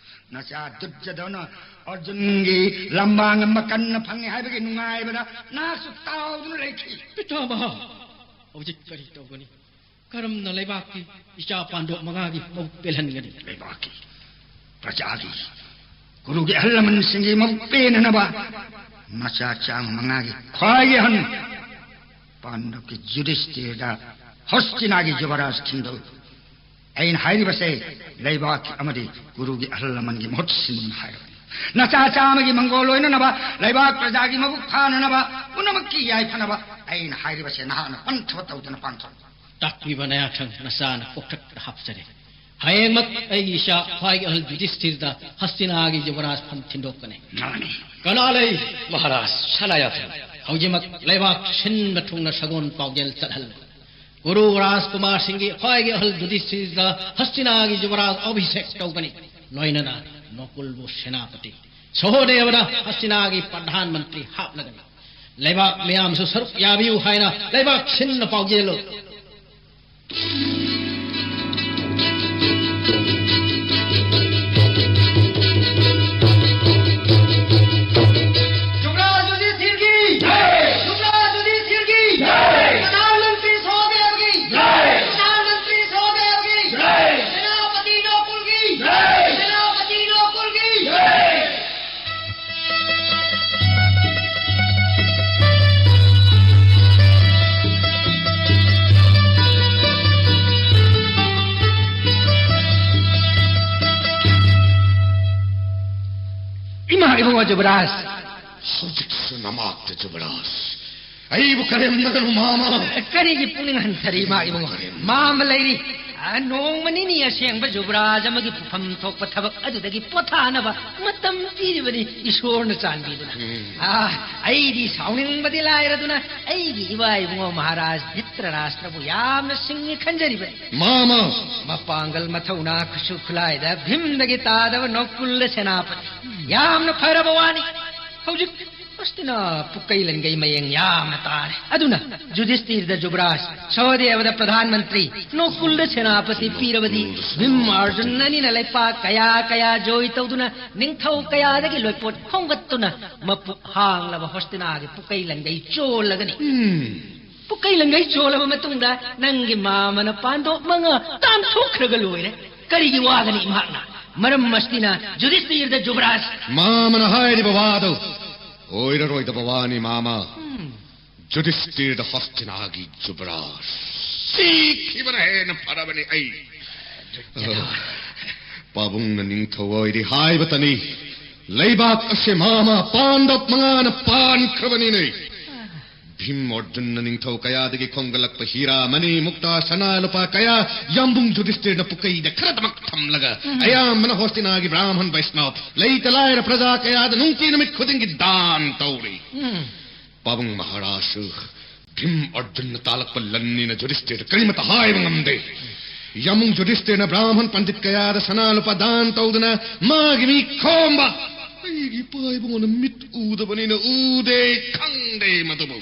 ꯅꯆꯥ ꯗꯨꯔꯖꯗꯣꯟꯅ ꯑꯔꯖꯨꯟꯒꯤ ꯂꯝꯕꯥ ꯉꯝꯕ ꯀꯔꯅ ꯐꯪꯉꯤ ꯍꯥꯏꯕꯒꯤ ꯅꯨꯡꯉꯥꯏꯕꯗ ꯅꯍꯥꯛꯁꯨ ꯇꯥꯎꯗꯨꯅ ꯂꯩꯈꯤ꯫ ꯄꯤꯇꯥꯃꯍ, ꯍꯧꯖꯤꯛ ꯀꯔꯤ ꯇꯧꯒꯅꯤ? ꯀꯔꯝꯅ ꯂꯩꯕꯥꯛꯀꯤ ꯏꯆꯥ ꯄꯥꯟꯗꯣꯞ ꯃꯉꯥꯒꯤ ꯃꯕꯨꯛ ꯄꯦꯜꯍꯟꯒꯅꯤ? ꯂꯩꯕꯥꯛꯀꯤ, ꯄ꯭ꯔꯖꯥꯒꯤ, ꯒꯨꯔꯨꯒꯤ ꯑꯍꯜ ꯂꯃꯟꯁꯤꯡꯒꯤ ꯃꯕꯨꯛ ꯄꯦꯟꯅꯅꯕ ꯃꯆꯥ ꯆꯥꯝꯃ ꯃꯉꯥꯒꯤ ꯈ꯭ꯋꯥꯏꯒꯤ ꯑꯍꯟ ꯄꯥꯟꯗꯕꯀꯤ ꯌꯨꯙꯤꯁꯇꯤꯔꯗ ꯍꯁꯇꯤꯅꯥꯒꯤ ꯌꯨꯕꯔꯥꯖ ꯊꯤꯟꯗꯣꯛꯎ꯫ ꯑꯩꯅ ꯍꯥꯏꯔꯤꯕꯁꯦ ꯂꯩꯕꯥꯛꯀꯤ ꯑꯃꯗꯤ ꯒꯨꯔꯨꯒꯤ ꯑꯍꯜ ꯂꯃꯟꯒꯤ ꯃꯍꯨꯠ ꯁꯤꯟꯗꯨꯅ ꯍꯥꯏꯔꯕꯅꯤ꯫ ꯅꯆꯥ ꯆꯥꯝꯃꯒꯤ ꯃꯪꯒꯣꯜ ꯑꯣꯏꯅꯅꯕ, ꯂꯩꯕꯥꯛ ꯄ꯭ꯔꯖꯥꯒꯤ ꯃꯕꯨꯛ ꯐꯥꯅꯅꯕ, ꯄꯨꯝꯅꯃꯛꯀꯤ ꯌꯥꯏꯐꯅꯕ ꯑꯩꯅ ꯍꯥꯏꯔꯤꯕꯁꯦ ꯅꯍꯥꯛꯅ ꯄꯟꯊꯕ ꯇꯧꯗꯅ ꯄꯥꯡꯊꯣꯛꯎ꯫ ꯇꯥꯛꯄꯤꯕ ꯅꯌꯥꯊꯪ ꯅꯆꯥꯅ ꯀꯣꯛꯊꯛꯇ ꯍꯥꯞꯆꯔꯦ꯫ ꯍꯌꯦꯡꯃꯛ ꯑꯩꯒꯤ ꯏꯆꯥ ꯈ꯭ꯋꯥꯏꯒꯤ ꯑꯍꯜ ꯌꯨꯙꯤꯁꯊꯤꯔꯗ ꯍꯁꯇꯤꯅꯥꯒꯤ ꯌꯨꯕꯔꯥꯖ ꯐꯝ ꯊꯤꯟꯗꯣꯛꯀꯅꯤ꯫ ꯃꯥꯅꯤ꯫ ꯀꯅꯥ ꯂꯩ? ꯃꯍꯥꯔꯥꯖ ꯁꯅꯥꯌꯥꯊꯪ꯫ ꯍꯧꯖꯤꯛꯃꯛ ꯂꯩꯕꯥꯛ ꯁꯤꯟꯕ ꯊꯨꯡꯅ ꯁꯒꯣꯜ ꯄꯥꯎꯖꯦꯜ ꯆꯠꯍꯜꯂꯨ꯫ ꯒꯨꯔꯨ ꯔꯥꯖꯀꯨꯃꯥꯔꯁꯤꯡꯒꯤ ꯈ꯭ꯋꯥꯏꯒꯤ ꯑꯍꯜ ꯌꯨꯙꯤꯁꯊꯤꯔꯗ ꯍꯁꯇꯤꯅꯥꯒꯤ ꯌꯨꯕꯔꯥꯖ ꯑꯚꯤꯁꯦꯛ ꯇꯧꯒꯅꯤ꯫ ꯂꯣꯏꯅꯅ ꯅꯣꯀꯨꯜꯕꯨ ꯁꯦꯅꯥꯄꯇꯤ, ꯁꯍꯣꯗꯦꯕꯗ ꯍꯁꯇꯤꯅꯥꯒꯤ ꯄ꯭ꯔꯙꯥꯟ ꯃꯟꯇ꯭ꯔꯤ ꯍꯥꯞꯂꯒꯅꯤ꯫ ꯂꯩꯕꯥꯛ ꯃꯤꯌꯥꯝꯁꯨ ꯁꯔꯨꯛ ꯌꯥꯕꯤꯌꯨ ꯍꯥꯏꯅ ꯂꯩꯕꯥꯛ ꯁꯤꯟꯅ ꯄꯥꯎꯖꯦꯜꯂꯨ꯫ ꯌꯨꯕꯔꯥꯖ ꯌꯨꯙꯤꯁꯊꯤꯔꯒꯤ ꯖꯩ! ꯌꯨꯕꯔꯥꯖ ꯌꯨꯙꯤꯁꯊꯤꯔꯒꯤ ꯖꯩ! ꯄ꯭ꯔꯙꯥꯟ ꯃꯟꯇ꯭ꯔꯤ ꯁꯍꯣꯗꯦꯕꯒꯤ ꯖꯩ! ꯄ꯭ꯔꯙꯥꯟ ꯃꯟꯇ꯭ꯔꯤ ꯁꯍꯣꯗꯦꯕꯒꯤ ꯖꯩ! ꯁꯦꯅꯥꯄꯇꯤ ꯅꯣꯀꯨꯜꯒꯤ ꯖꯩ! ꯁꯦꯅꯥꯄꯇꯤ ꯅꯣꯀꯨꯜꯒꯤ ꯖꯩ! ꯏꯃꯥ ꯏꯕꯨꯡꯉꯣ ꯖꯨꯕꯔꯥꯖ꯫ ꯍꯧꯖꯤꯛꯁꯨ ꯅꯃꯥꯛꯇ ꯖꯨꯕꯔꯥꯖ꯫ ꯑꯩꯕꯨ ꯀꯔꯦꯝꯅꯒꯅꯨ, ꯃꯥꯃ꯫ ꯀꯔꯤꯒꯤ ꯄꯨꯛꯅꯤꯡ ꯍꯟꯊꯔꯤ, ꯏꯃꯥ ꯏꯕꯨꯡꯉꯣ? ꯃꯥꯃ ꯂꯩꯔꯤ꯫ ꯑ, ꯅꯣꯡꯃ ꯅꯤꯅꯤ ꯑꯁꯦꯡꯕ ꯖꯨꯕꯔꯥꯖ ꯑꯃꯒꯤ ꯄꯨꯐꯝ ꯊꯣꯛꯄ ꯊꯕꯛ ꯑꯗꯨꯗꯒꯤ ꯄꯣꯊꯥꯅꯕ ꯃꯇꯝ ꯄꯤꯔꯤꯕꯅꯤ ꯏꯁꯣꯔꯅ ꯆꯥꯟꯕꯤꯗꯨꯅ꯫ ꯎꯝ꯫ ꯑ, ꯑꯩꯗꯤ ꯁꯥꯎꯅꯤꯡꯕꯗꯤ ꯂꯥꯏꯔꯗꯨꯅ ꯑꯩꯒꯤ ꯏꯕꯥ ꯏꯕꯨꯡꯉꯣ ꯃꯍꯥꯔꯥꯖ ꯙꯤꯇ꯭ꯔꯔꯥꯁꯇ꯭ꯔꯕꯨ ꯌꯥꯝꯅ ꯁꯤꯡꯉꯤ ꯈꯟꯖꯔꯤꯕꯅꯤ꯫ ꯃꯥꯃ! ꯃꯄꯥꯡꯒꯜ ꯃꯊꯧꯅꯥ ꯈꯨꯠꯁꯨ ꯈꯨꯠꯂꯥꯏꯗ ꯚꯤꯝꯗꯒꯤ ꯇꯥꯗꯕ ꯅꯣꯀꯨꯜꯂ ꯁꯦꯅꯥꯄꯇꯤ꯫ ꯌꯥꯝꯅ ꯐꯔꯕ ꯋꯥꯅꯤ꯫ ꯍꯧꯖꯤꯛ ꯍꯣꯁꯇꯤꯅꯥ ꯄꯨꯀꯩ ꯂꯟꯒꯩ ꯃꯌꯦꯡ ꯌꯥꯝꯅ ꯇꯥꯔꯦ꯫ ꯑꯗꯨꯅ ꯌꯨꯙꯤꯁꯇꯤꯔꯗ ꯖꯨꯕꯔꯥꯖ, ꯁꯍꯗꯦꯕꯗ ꯄ꯭ꯔꯙꯥꯟ ꯃꯟꯇ꯭ꯔꯤ, ꯅꯣꯀꯨꯜꯗ ꯁꯦꯅꯥꯄꯇꯤ ꯄꯤꯔꯕꯗꯤ ꯚꯤꯝ ꯑꯔꯖꯨꯟ ꯑꯅꯤꯅ ꯂꯩꯄꯥꯛ ꯀꯌꯥ ꯀꯌꯥ ꯖꯣꯏ ꯇꯧꯗꯨꯅ ꯅꯤꯡꯊꯧ ꯀꯌꯥꯗꯒꯤ ꯂꯣꯏꯄꯣꯠ ꯈꯣꯝꯒꯠꯇꯨꯅ ꯃꯄꯨꯛ ꯍꯥꯡꯂꯕ ꯍꯣꯁꯇꯤꯅꯥꯒꯤ ꯄꯨꯀꯩ ꯂꯟꯒꯩ ꯆꯣꯜꯂꯒꯅꯤ꯫ ꯎꯝ꯫ ꯄꯨꯀꯩ ꯂꯟꯒꯩ ꯆꯣꯜꯂꯕ ꯃꯇꯨꯡꯗ ꯅꯪꯒꯤ ꯃꯥꯃꯅ ꯄꯥꯟꯗꯣꯞ ꯃꯉꯥ ꯇꯥꯟꯊꯣꯛꯈ꯭ꯔꯒ ꯂꯣꯏꯔꯦ꯫ ꯀꯔꯤꯒꯤ ꯋꯥꯒꯅꯤ ꯏꯃꯥꯛꯅ? ꯃꯔꯝ ꯑꯁꯤꯅ ꯌꯨꯙꯤꯁꯇꯤꯔꯗ ꯖꯨꯕꯔꯥꯖ꯫ ꯃꯥꯃꯅ ꯍꯥꯏꯔꯤꯕ ꯋꯥꯗꯨ ꯑꯣꯏꯔꯔꯣꯏꯗꯕ ꯋꯥꯅꯤ, ꯃꯥꯃ꯫ ꯎꯝ꯫ ꯌꯨꯙꯤꯁꯇꯤꯔꯗ ꯍꯣꯁꯇꯤꯅꯥꯒꯤ ꯖꯨꯕꯔꯥꯖ ꯁꯤꯈꯤꯕꯅ ꯍꯦꯟꯅ ꯐꯔꯕꯅꯤ꯫ ꯑꯩ ꯄꯥꯕꯨꯡꯅ ꯅꯤꯡꯊꯧ ꯑꯣꯏꯔꯤ ꯍꯥꯏꯕꯇꯅꯤ꯫ ꯂꯩꯕꯥꯛ ꯑꯁꯦ ꯃꯥꯃ ꯄꯥꯟꯗꯞ ꯃꯉꯥꯅ ꯄꯥꯟꯈ꯭ꯔꯕꯅꯤꯅꯦ꯫ ꯚꯤꯝ ꯑꯔꯖꯨꯟꯅ ꯅꯤꯡꯊꯧ ꯀꯌꯥꯗꯒꯤ ꯈꯣꯝꯒꯠꯂꯛꯄ ꯍꯤꯔꯥ, ꯃꯅꯤ, ꯃꯨꯛꯇꯥ, ꯁꯅꯥ, ꯂꯨꯄꯥ ꯀꯌꯥ ꯌꯥꯝꯕꯨꯡ ꯌꯨꯙꯤꯁꯇꯤꯔꯅ ꯄꯨꯀꯩꯗ ꯈꯔꯗꯃꯛ ꯊꯝꯂꯒ, ꯎꯝ꯫ ꯑꯌꯥꯝꯕꯅ ꯍꯣꯁꯇꯤꯅꯥꯒꯤ ꯕ꯭ꯔꯥꯍꯃꯟ ꯕꯩꯁꯅꯕ, ꯂꯩꯇ ꯂꯥꯏꯔ ꯄ꯭ꯔꯖꯥ ꯀꯌꯥꯗ ꯅꯨꯡꯇꯤ ꯅꯨꯃꯤꯠ ꯈꯨꯗꯤꯡꯒꯤ ꯗꯥꯟ ꯇꯧꯔꯤ꯫ ꯎꯝ꯫ ꯄꯥꯕꯨꯡ ꯃꯍꯥꯔꯥꯖꯁꯨ ꯚꯤꯝ ꯑꯔꯖꯨꯟꯅ ꯇꯥꯜꯂꯛꯄ ꯂꯟꯅꯤꯅ ꯌꯨꯙꯤꯁꯇꯤꯔꯗ ꯀꯔꯤꯃꯠꯇ ꯍꯥꯏꯕ ꯉꯝꯗꯦ꯫ ꯌꯥꯝꯕꯨꯡ ꯌꯨꯙꯤꯁꯇꯤꯔꯅ ꯕ꯭ꯔꯥꯍꯃꯟ ꯄꯟꯗꯤꯠ ꯀꯌꯥꯗ ꯁꯅꯥ ꯂꯨꯄꯥ ꯗꯥꯟ ꯇꯧꯗꯨꯅ ꯃꯥꯒꯤ ꯃꯤ ꯈꯣꯝꯕ꯫ ꯑꯩꯒꯤ ꯏꯄꯥ ꯏꯕꯨꯡꯉꯣꯅ ꯃꯤꯠ ꯎꯗꯕꯅꯤꯅ ꯎꯗꯦ, ꯈꯪꯗꯦ ꯃꯗꯨꯕꯨ꯫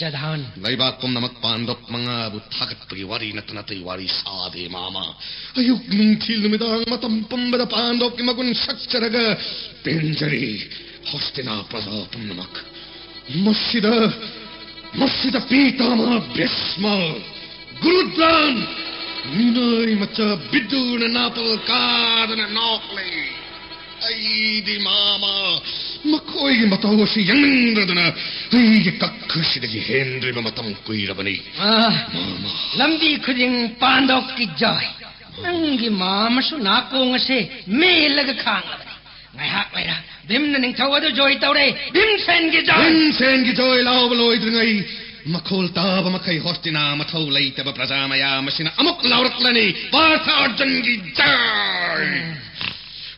ꯖꯙꯥꯟ꯫ ꯂꯩꯕꯥꯛ ꯄꯨꯝꯅꯃꯛ ꯄꯥꯟꯗꯣꯞ ꯃꯉꯥꯕꯨ ꯊꯥꯒꯠꯄꯒꯤ ꯋꯥꯔꯤ ꯅꯠꯇꯅ ꯑꯇꯩ ꯋꯥꯔꯤ ꯁꯥꯗꯦ, ꯃꯥꯃ꯫ ꯑꯌꯨꯛ, ꯅꯨꯡꯊꯤꯜ, ꯅꯨꯃꯤꯗꯥꯡ ꯃꯇꯝ ꯄꯨꯝꯕꯗ ꯄꯥꯟꯗꯣꯞꯀꯤ ꯃꯒꯨꯟ ꯁꯛꯆꯔꯒ ꯄꯦꯟꯖꯔꯤ꯫ ꯍꯣꯁꯇꯤꯅꯥ ꯄ꯭ꯔꯖꯥ ꯄꯨꯝꯅꯃꯛ꯫ ꯃꯁꯤꯗ, ꯃꯁꯤꯗ ꯄꯤꯇꯥꯃꯍ ꯚꯤꯁꯃ, ꯒꯨꯔꯨ ꯗ꯭ꯔꯣꯟ, ꯃꯤꯅꯥꯏ ꯃꯆꯥ ꯕꯤꯗꯨꯔꯅ ꯅꯥꯄꯜ ꯀꯥꯗꯅ ꯅꯣꯛꯂꯤ꯫ ꯑꯩꯗꯤ, ꯃꯥꯃ, ꯃꯈꯣꯏꯒꯤ ꯃꯇꯧ ꯑꯁꯤ ꯌꯦꯡꯅꯤꯡꯗꯗꯅ ꯑꯩꯒꯤ ꯀꯛꯈꯁꯤꯗꯒꯤ ꯍꯦꯟꯗ꯭ꯔꯤꯕ ꯃꯇꯝ ꯀꯨꯏꯔꯕꯅꯤ꯫ ꯑꯥ, ꯃꯥꯃ꯫ ꯂꯝꯕꯤ ꯈꯨꯗꯤꯡ ꯄꯥꯟꯗꯣꯞꯀꯤ ꯖꯣꯏ꯫ ꯅꯪꯒꯤ ꯃꯥꯃꯁꯨ ꯅꯥꯀꯣꯡ ꯑꯁꯦ ꯃꯦꯜꯂꯒ ꯈꯥꯡꯂꯕꯅꯤ꯫ ꯉꯥꯏꯍꯥꯛ ꯂꯩꯔ ꯚꯤꯝꯅ ꯅꯤꯡꯊꯧ ꯑꯗꯨ ꯖꯣꯏ ꯇꯧꯔꯦ꯫ ꯚꯤꯝꯁꯦꯟꯒꯤ ꯖꯣꯏ! ꯚꯤꯝꯁꯦꯟꯒꯤ ꯖꯣꯏ ꯂꯥꯎꯕ ꯂꯣꯏꯗ꯭ꯔꯤꯉꯩ, ꯃꯈꯣꯜ ꯇꯥꯕ ꯃꯈꯩ ꯍꯣꯁꯇꯤꯅꯥ ꯃꯊꯧ ꯂꯩꯇꯕ ꯄ꯭ꯔꯖꯥ ꯃꯌꯥꯝ ꯑꯁꯤꯅ ꯑꯃꯨꯛ ꯂꯥꯎꯔꯛꯂꯅꯤ, "ꯄꯥꯔꯊ ꯑꯔꯖꯨꯟꯒꯤ ꯖꯣꯏ!"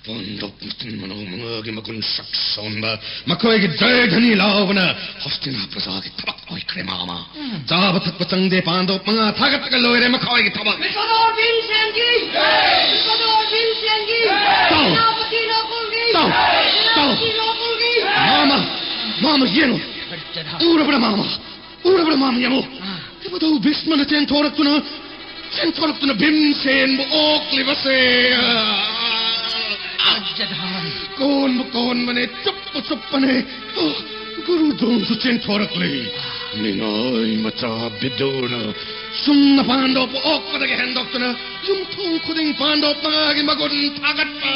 ꯄꯥꯟꯗꯣꯞ ꯃꯆꯤꯟ ꯃꯅꯥꯎ ꯃꯉꯥꯒꯤ ꯃꯒꯨꯟ ꯁꯛ ꯁꯣꯟꯕ, ꯃꯈꯣꯏꯒꯤ ꯖꯣꯏ ꯙ꯭ꯋꯅꯤ ꯂꯥꯎꯕꯅ ꯍꯣꯁꯇꯤꯅꯥ ꯄ꯭ꯔꯖꯥꯒꯤ ꯊꯕꯛ ꯑꯣꯏꯈ꯭ꯔꯦ, ꯃꯥꯃ꯫ ꯎꯝ꯫ ꯆꯥꯕ ꯊꯛꯄ ꯆꯪꯗꯦ, ꯄꯥꯟꯗꯣꯞ ꯃꯉꯥ ꯊꯥꯒꯠꯂꯒ ꯂꯣꯏꯔꯦ ꯃꯈꯣꯏꯒꯤ ꯊꯕꯛ꯫ ꯕꯤꯁ꯭ꯋꯥꯗꯣꯔ ꯚꯤꯝꯁꯦꯟꯒꯤ! ꯕꯤꯁ꯭ꯋꯥꯗꯣꯔ ꯚꯤꯝꯁꯦꯟꯒꯤ! ꯇꯥꯎ! ꯁꯦꯅꯥꯄꯇꯤ ꯅꯣꯀꯨꯜꯒꯤ! ꯇꯥꯎ! ꯇꯥꯎ! ꯁꯦꯅꯥꯄꯇꯤ ꯅꯣꯀꯨꯜꯒꯤ! ꯃꯥꯃ, ꯃꯥꯃ ꯌꯦꯡꯉꯨ꯫ ꯎꯔꯕ꯭ꯔꯥ ꯃꯥꯃ? ꯎꯔꯕ꯭ꯔꯥ ꯃꯥꯃ ꯌꯦꯡꯉꯨ꯫ ꯏꯕꯨꯙꯧ ꯚꯤꯁꯃꯅ ꯆꯦꯟꯊꯣꯔꯛꯇꯨꯅ, ꯆꯦꯟꯊꯣꯔꯛꯇꯨꯅ ꯚꯤꯝꯁꯦꯟꯕꯨ ꯑꯣꯛꯂꯤꯕꯁꯦ꯫ ꯀꯣꯟꯕꯨ ꯀꯣꯟꯕꯅꯦ, ꯆꯨꯞꯄꯨ ꯆꯨꯞꯄꯅꯦ꯫ ꯒꯨꯔꯨ ꯗ꯭ꯔꯣꯟꯁꯨ ꯆꯦꯟꯊꯣꯔꯛꯂꯤ꯫ ꯃꯤꯉꯥꯏ ꯃꯆꯥ ꯕꯤꯗꯨꯔꯅ ꯁꯨꯝꯅ ꯄꯥꯟꯗꯣꯞꯄꯨ ꯑꯣꯛꯄꯗꯒꯤ ꯍꯦꯟꯗꯣꯛꯇꯨꯅ ꯌꯨꯝꯊꯣꯡ ꯈꯨꯗꯤꯡ ꯄꯥꯟꯗꯣꯞ ꯃꯉꯥꯒꯤ ꯃꯒꯨꯟ ꯊꯥꯒꯠꯄ,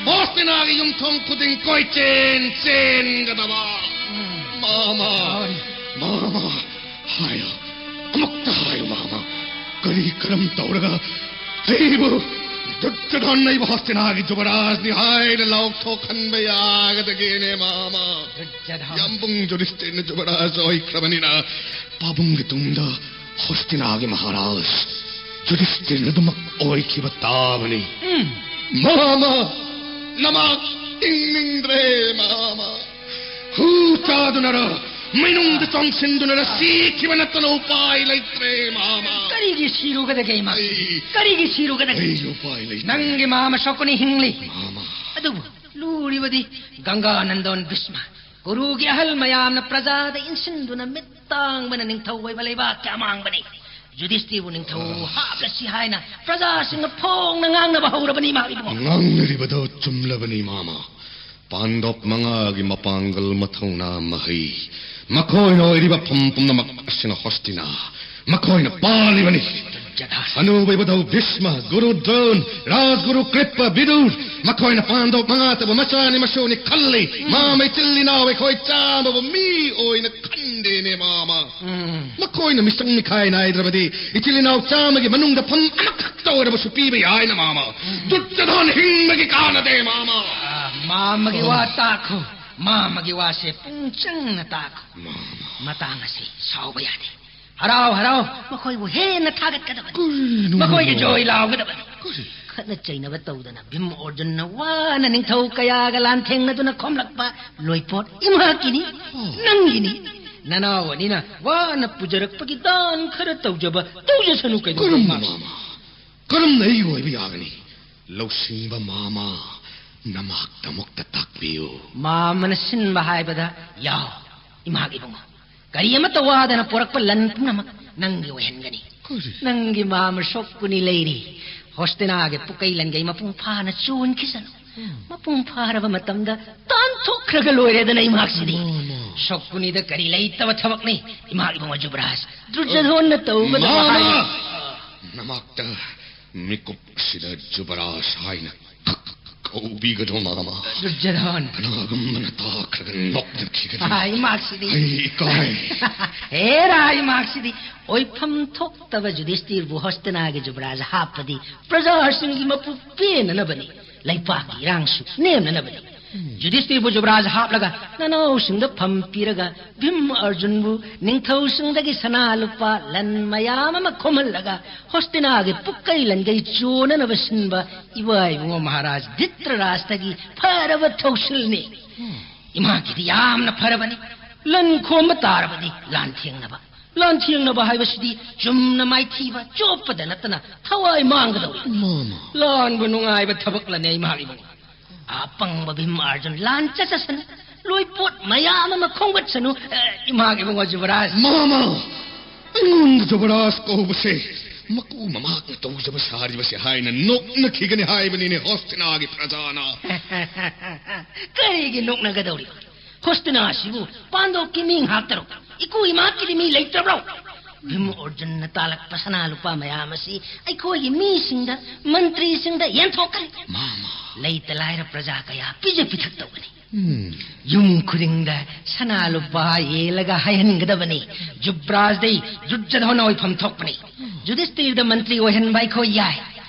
ꯍꯣꯁꯇꯤꯅꯥꯒꯤ ꯌꯨꯝꯊꯣꯡ ꯈꯨꯗꯤꯡ ꯀꯣꯏꯆꯦꯟ ꯆꯦꯟꯒꯗꯕ꯫ ꯃꯥꯃ, ꯃꯥꯃ, ꯍꯥꯏꯌꯨ, ꯑꯃꯨꯛꯇ ꯍꯥꯏꯌꯨ ꯃꯥꯃ, ꯀꯔꯤ ꯀꯔꯝ ꯇꯧꯔꯒ ꯑꯩꯕꯨ ꯗꯨꯔꯖꯣꯙꯟ ꯑꯩꯕꯨ ꯍꯣꯁꯇꯤꯅꯥꯒꯤ ꯖꯨꯕꯔꯥꯖꯅꯤ ꯍꯥꯏꯅ ꯂꯥꯎꯊꯣꯛꯍꯟꯕ ꯌꯥꯒꯗꯒꯦꯅꯦ ꯃꯥꯃ? ꯌꯥꯝꯕꯨꯡ ꯖꯨꯔꯤꯁꯇꯤꯔꯅ ꯖꯨꯕꯔꯥꯖ ꯑꯣꯏꯈ꯭ꯔꯕꯅꯤꯅ ꯄꯥꯕꯨꯡꯒꯤ ꯇꯨꯡꯗ ꯍꯣꯁꯇꯤꯅꯥꯒꯤ ꯃꯍꯥꯔꯥꯖ ꯖꯨꯔꯤꯁꯇꯤꯔꯅ ꯑꯗꯨꯃꯛ ꯑꯣꯏꯈꯤꯕ ꯇꯥꯕꯅꯤ꯫ ꯎꯝ꯫ ꯃꯥꯃ, ꯅꯃꯥꯛ ꯍꯤꯡꯅꯤꯡꯗ꯭ꯔꯦ ꯃꯥꯃ꯫ ꯍꯨ ꯆꯥꯗꯨꯅꯔ, ꯃꯩꯅꯨꯡꯗ ꯆꯣꯡꯁꯤꯟꯗꯨꯅꯔ ꯁꯤꯈꯤꯕ ꯅꯠꯇꯅ ꯎꯄꯥꯏ ꯂꯩꯇ꯭ꯔꯦ ꯃꯥꯃ꯫ ꯀꯔꯤꯒꯤ ꯁꯤꯔꯨꯒꯗꯒꯦ ꯏꯃꯥ? ꯑꯩ ꯀꯔꯤꯒꯤ ꯁꯤꯔꯨꯒꯗꯒꯦ? ꯑꯩ ꯎꯄꯥꯏ ꯂꯩꯇ꯭ꯔꯦ꯫ ꯅꯪꯒꯤ ꯃꯥꯃ ꯁꯣꯛꯀꯅꯤ ꯍꯤꯡꯂꯤ꯫ ꯃꯥꯃ꯫ ꯑꯗꯨꯕꯨ ꯂꯨꯔꯤꯕꯗꯤ ꯒꯪꯒꯥ ꯅꯟꯗꯣꯟ ꯚꯤꯁꯃ, ꯒꯨꯔꯨꯒꯤ ꯑꯍꯜ ꯃꯌꯥꯝꯅ ꯄ꯭ꯔꯖꯥꯗ ꯏꯟꯁꯤꯟꯗꯨꯅ ꯃꯤꯠ ꯇꯥꯡꯕꯅ ꯅꯤꯡꯊꯧ ꯑꯣꯏꯕ ꯂꯩꯕꯥꯛꯀꯤ ꯑꯃꯥꯡꯕꯅꯤ꯫ ꯌꯨꯙꯤꯁꯇꯤꯔꯕꯨ ꯅꯤꯡꯊꯧ ꯍꯥꯞꯂꯁꯤ ꯍꯥꯏꯅ ꯄ꯭ꯔꯖꯥꯁꯤꯡꯅ ꯐꯣꯡꯅ ꯉꯥꯡꯅꯕ ꯍꯧꯔꯕꯅꯤ ꯏꯃꯥ ꯏꯕꯨꯡꯉꯣ꯫ ꯉꯥꯡꯅꯔꯤꯕꯗꯣ ꯆꯨꯝꯂꯕꯅꯤ ꯃꯥꯃ꯫ ꯄꯥꯟꯗꯣꯞ ꯃꯉꯥꯒꯤ ꯃꯄꯥꯡꯒꯜ ꯃꯊꯧꯅꯥ ꯃꯍꯩ, ꯃꯈꯣꯏꯅ ꯑꯣꯏꯔꯤꯕ ꯐꯝ ꯄꯨꯝꯅꯃꯛ ꯑꯁꯤꯅ ꯍꯣꯁꯇꯤꯅꯥ ꯃꯈꯣꯏꯅ ꯄꯥꯜꯂꯤꯕꯅꯤ꯫ ꯖꯗꯥ꯫ ꯑꯅꯧꯕ ꯏꯕꯨꯙꯧ ꯚꯤꯁꯃ, ꯒꯨꯔꯨ ꯗ꯭ꯔꯣꯟ, ꯔꯥꯖꯒꯨꯔꯨ ꯀ꯭ꯔꯤꯞꯄ, ꯕꯤꯗꯨꯔ, ꯃꯈꯣꯏꯅ ꯄꯥꯟꯗꯣꯞ ꯃꯉꯥꯇꯕꯨ ꯃꯆꯥꯅꯤ ꯃꯁꯨꯅꯤ ꯈꯜꯂꯤ꯫ ꯃꯥꯃ, ꯏꯆꯤꯜ ꯏꯅꯥꯎ ꯑꯩꯈꯣꯏ ꯆꯥꯝꯃꯕꯨ ꯃꯤ ꯑꯣꯏꯅ ꯈꯟꯗꯦꯅꯦ ꯃꯥꯃ꯫ ꯎꯝ꯫ ꯃꯈꯣꯏꯅ ꯃꯤꯆꯪ ꯃꯤꯈꯥꯏ ꯅꯥꯏꯗ꯭ꯔꯕꯗꯤ ꯏꯆꯤꯜ ꯏꯅꯥꯎ ꯆꯥꯝꯃꯒꯤ ꯃꯅꯨꯡꯗ ꯐꯝ ꯑꯃꯈꯛꯇ ꯑꯣꯏꯔꯕꯁꯨ ꯄꯤꯕ ꯌꯥꯏꯅ ꯃꯥꯃ꯫ ꯗꯨꯔꯖꯣꯙꯟ ꯍꯤꯡꯕꯒꯤ ꯀꯥꯟꯅꯗꯦ ꯃꯥꯃ꯫ ꯑꯥ, ꯃꯥꯃꯒꯤ ꯋꯥ ꯇꯥꯈꯣ꯫ ꯃꯥꯃꯒꯤ ꯋꯥꯁꯦ ꯄꯨꯡ ꯆꯪꯅ ꯇꯥꯈꯣ꯫ ꯃꯥꯃ꯫ ꯃꯇꯥꯡ ꯑꯁꯤ ꯁꯥꯎꯕ ꯌꯥꯗꯦ꯫ ꯍꯔꯥꯎ ꯍꯔꯥꯎ ꯃꯈꯣꯏꯕꯨ ꯍꯦꯟꯅ ꯊꯥꯒꯠꯀꯗꯕꯅꯤ꯫ ꯀꯔꯤꯅꯣ? ꯃꯈꯣꯏꯒꯤ ꯖꯣꯏ ꯂꯥꯎꯒꯗꯕꯅꯤ꯫ ꯀꯔꯤ? ꯈꯠꯅ ꯆꯩꯅꯕ ꯇꯧꯗꯅ ꯚꯤꯝ ꯑꯣꯔꯖꯨꯟꯅ ꯋꯥꯅ ꯅꯤꯡꯊꯧ ꯀꯌꯥꯒ ꯂꯥꯟꯊꯦꯡꯅꯗꯨꯅ ꯈꯣꯝꯂꯛꯄ ꯂꯣꯏꯄꯣꯠ ꯏꯃꯥꯀꯤꯅꯤ, ꯑꯣ꯫ ꯅꯪꯒꯤꯅꯤ꯫ ꯅꯅꯥꯎ ꯑꯅꯤꯅ ꯋꯥꯅ ꯄꯨꯖꯔꯛꯄꯒꯤ ꯗꯥꯟ ꯈꯔ ꯇꯧꯖꯕ ꯇꯧꯖꯁꯅꯨ ꯀꯩꯗꯧꯕ ꯀꯔꯝꯕ ꯃꯥ? ꯃꯥꯃ? ꯀꯔꯝꯅ ꯑꯩꯒꯤ ꯑꯣꯏꯕ ꯌꯥꯒꯅꯤ? ꯂꯧꯁꯤꯡꯕ ꯃꯥꯃ, ꯅꯃꯥꯛꯇꯃꯛꯇ ꯇꯥꯛꯄꯤꯌꯨ꯫ ꯃꯥꯃꯅ ꯁꯤꯟꯕ ꯍꯥꯏꯕꯗ ꯌꯥꯎ, ꯏꯃꯥꯒꯤ ꯏꯕꯨꯡꯉꯣ꯫ ꯀꯔꯤ ꯑꯃꯠꯇ ꯋꯥꯗꯅ ꯄꯨꯔꯛꯄ ꯂꯟ ꯄꯨꯝꯅꯃꯛ ꯅꯪꯒꯤ ꯑꯣꯏꯍꯟꯒꯅꯤ꯫ ꯀꯔꯤ? ꯅꯪꯒꯤ ꯃꯥꯃ ꯁꯣꯛꯀꯨꯅꯤ ꯂꯩꯔꯤ꯫ ꯍꯣꯁꯇꯤꯅꯥꯒꯤ ꯄꯨꯀꯩ ꯂꯟꯒꯩ ꯃꯄꯨꯡ ꯐꯥꯅ ꯆꯣꯟꯈꯤꯁꯅꯨ꯫ ꯎꯝ꯫ ꯃꯄꯨꯡ ꯐꯥꯔꯕ ꯃꯇꯝꯗ ꯇꯥꯟꯊꯣꯛꯈ꯭ꯔꯒ ꯂꯣꯏꯔꯦꯗꯅ ꯏꯃꯥꯛꯁꯤꯗꯤ꯫ ꯃꯥꯃ꯫ ꯁꯣꯛꯀꯨꯅꯤꯗ ꯀꯔꯤ ꯂꯩꯇꯕ ꯊꯕꯛꯅꯤ꯫ ꯏꯃꯥ ꯏꯕꯨꯡꯉꯣ ꯖꯨꯕꯔꯥꯖ, ꯗꯨꯔꯖꯙꯣꯟꯅ ꯇꯧꯒꯗꯕ ꯃꯥꯃ! ꯍꯥꯏ- ꯅꯃꯥꯛꯇ ꯃꯤꯀꯨꯞ ꯑꯁꯤꯗ ꯖꯨꯕꯔꯥꯖ ꯍꯥꯏꯅ ꯀꯧꯕꯤꯒꯅꯨ, ꯃꯥꯃ꯫ ꯗꯨꯔꯖꯣꯙꯟ꯫ ꯀꯅꯥꯒꯨꯝꯕꯅ ꯇꯥꯈ꯭ꯔꯒ ꯅꯣꯛꯅꯈꯤꯒꯅꯤ꯫ ꯑꯥ, ꯏꯃꯥꯛꯁꯤꯗꯤ꯫ ꯑꯩ ꯏꯀꯥꯏ꯫ ꯍꯦꯔꯥ, ꯏꯃꯥꯛꯁꯤꯗꯤ꯫ ꯑꯣꯏꯐꯝ ꯊꯣꯛꯇꯕ ꯌꯨꯙꯤꯁꯇꯤꯔꯕꯨ ꯍꯣꯁꯇꯤꯅꯥꯒꯤ ꯖꯨꯕꯔꯥꯖ ꯍꯥꯞꯄꯗꯤ ꯄ꯭ꯔꯖꯥꯁꯤꯡꯒꯤ ꯃꯄꯨ ꯄꯦꯟꯅꯅꯕꯅꯤ, ꯂꯩꯄꯥꯛꯀꯤ ꯏꯔꯥꯡꯁꯨ ꯅꯦꯝꯅꯅꯕꯅꯤ꯫ ꯌꯨꯙꯤꯁꯇꯤꯔꯕꯨ ꯖꯨꯕꯔꯥꯖ ꯍꯥꯞꯂꯒ ꯅꯅꯥꯎꯁꯤꯡꯗ ꯐꯝ ꯄꯤꯔꯒ ꯚꯤꯝ ꯑꯔꯖꯨꯟꯕꯨ ꯅꯤꯡꯊꯧꯁꯤꯡꯗꯒꯤ ꯁꯅꯥ ꯂꯨꯄꯥ ꯂꯟ ꯃꯌꯥꯝ ꯑꯃ ꯈꯣꯝꯍꯜꯂꯒ ꯍꯣꯁꯇꯤꯅꯥꯒꯤ ꯄꯨꯛꯀꯩ ꯂꯟꯒꯩ ꯆꯣꯟꯅꯅꯕ ꯁꯤꯟꯕ ꯏꯕꯥ ꯏꯕꯨꯡꯉꯣ ꯃꯍꯥꯔꯥꯖ ꯙꯤꯇ꯭ꯔꯔꯥꯁꯇꯒꯤ ꯐꯔꯕ ꯊꯧꯁꯤꯜꯅꯤ꯫ ꯏꯃꯥꯒꯤꯗꯤ ꯌꯥꯝꯅ ꯐꯔꯕꯅꯤ꯫ ꯂꯟ ꯈꯣꯝꯕ ꯇꯥꯔꯕꯗꯤ ꯂꯥꯟꯊꯦꯡꯅꯕ꯫ ꯂꯥꯟꯊꯦꯡꯅꯕ ꯍꯥꯏꯕꯁꯤꯗꯤ ꯆꯨꯝꯅ ꯃꯥꯏꯊꯤꯕ, ꯆꯣꯞꯄꯗ ꯅꯠꯇꯅ ꯊꯋꯥꯏ ꯃꯥꯡꯒꯗꯧꯔꯤ꯫ ꯃꯥꯃ꯫ ꯂꯥꯟꯕ ꯅꯨꯡꯉꯥꯏꯕ ꯊꯕꯛꯂꯅꯦ ꯏꯃꯥ ꯏꯕꯨꯡꯉꯣ? ꯑꯄꯪꯕ ꯚꯤꯝ ꯑꯥꯔꯖꯨꯟ ꯂꯥꯟ ꯆꯠꯆꯁꯅꯨ, ꯂꯣꯏꯄꯣꯠ ꯃꯌꯥꯝ ꯑꯃ ꯈꯣꯝꯒꯠꯁꯅꯨ꯫ ꯑꯦ, ꯏꯃꯥꯒꯤ ꯏꯕꯨꯡꯉꯣ ꯖꯨꯕꯔꯥꯖ꯫ ꯃꯥꯃ! ꯑꯩꯉꯣꯟꯗ ꯖꯨꯕꯔꯥꯖ ꯀꯧꯕꯁꯦ ꯃꯀꯨ ꯃꯃꯥꯛꯅ ꯇꯧꯖꯕ ꯁꯥꯔꯤꯕꯁꯦ ꯍꯥꯏꯅ ꯅꯣꯛꯅꯈꯤꯒꯅꯤ ꯍꯥꯏꯕꯅꯤꯅꯦ ꯍꯣꯁꯇꯤꯅꯥꯒꯤ ꯄ꯭ꯔꯖꯥꯅ꯫ ꯀꯔꯤꯒꯤ ꯅꯣꯛꯅꯒꯗꯧꯔꯤꯕ? ꯍꯣꯁꯇꯤꯅꯥ ꯑꯁꯤꯕꯨ ꯄꯥꯟꯗꯣꯞꯀꯤ ꯃꯤ ꯉꯥꯛꯇꯔꯣ? ꯏꯀꯨ ꯏꯃꯥꯀꯤꯗꯤ ꯃꯤ ꯂꯩꯇ꯭ꯔꯕ꯭ꯔꯣ? ꯚꯤꯝ ꯑꯔꯖꯨꯟꯅ ꯇꯥꯜꯂꯛꯄ ꯁꯅꯥ ꯂꯨꯄꯥ ꯃꯌꯥꯝ ꯑꯁꯤ ꯑꯩꯈꯣꯏꯒꯤ ꯃꯤꯁꯤꯡꯗ, ꯃꯟꯇ꯭ꯔꯤꯁꯤꯡꯗ ꯌꯦꯟꯊꯣꯛꯀꯅꯤ꯫ ꯃꯥꯃ꯫ ꯂꯩꯇ ꯂꯥꯏꯔ ꯄ꯭ꯔꯖꯥ ꯀꯌꯥ ꯄꯤꯖ ꯄꯤꯊꯛ ꯇꯧꯒꯅꯤ꯫ ꯎꯝ꯫ ꯌꯨꯝ ꯈꯨꯗꯤꯡꯗ ꯁꯅꯥ ꯂꯨꯄꯥ ꯌꯦꯜꯂꯒ ꯍꯩꯍꯟꯒꯗꯕꯅꯤ꯫ ꯖꯨꯕ꯭ꯔꯥꯖꯗꯤ ꯖꯨꯠꯖꯙꯣꯟ ꯑꯣꯏꯐꯝ ꯊꯣꯛꯄꯅꯤ꯫ ꯖꯨꯙꯤꯁꯇꯤꯔꯗ ꯃꯟꯇ꯭ꯔꯤ ꯑꯣꯏꯍꯟꯕ ꯑꯩꯈꯣꯏ ꯌꯥꯏ꯫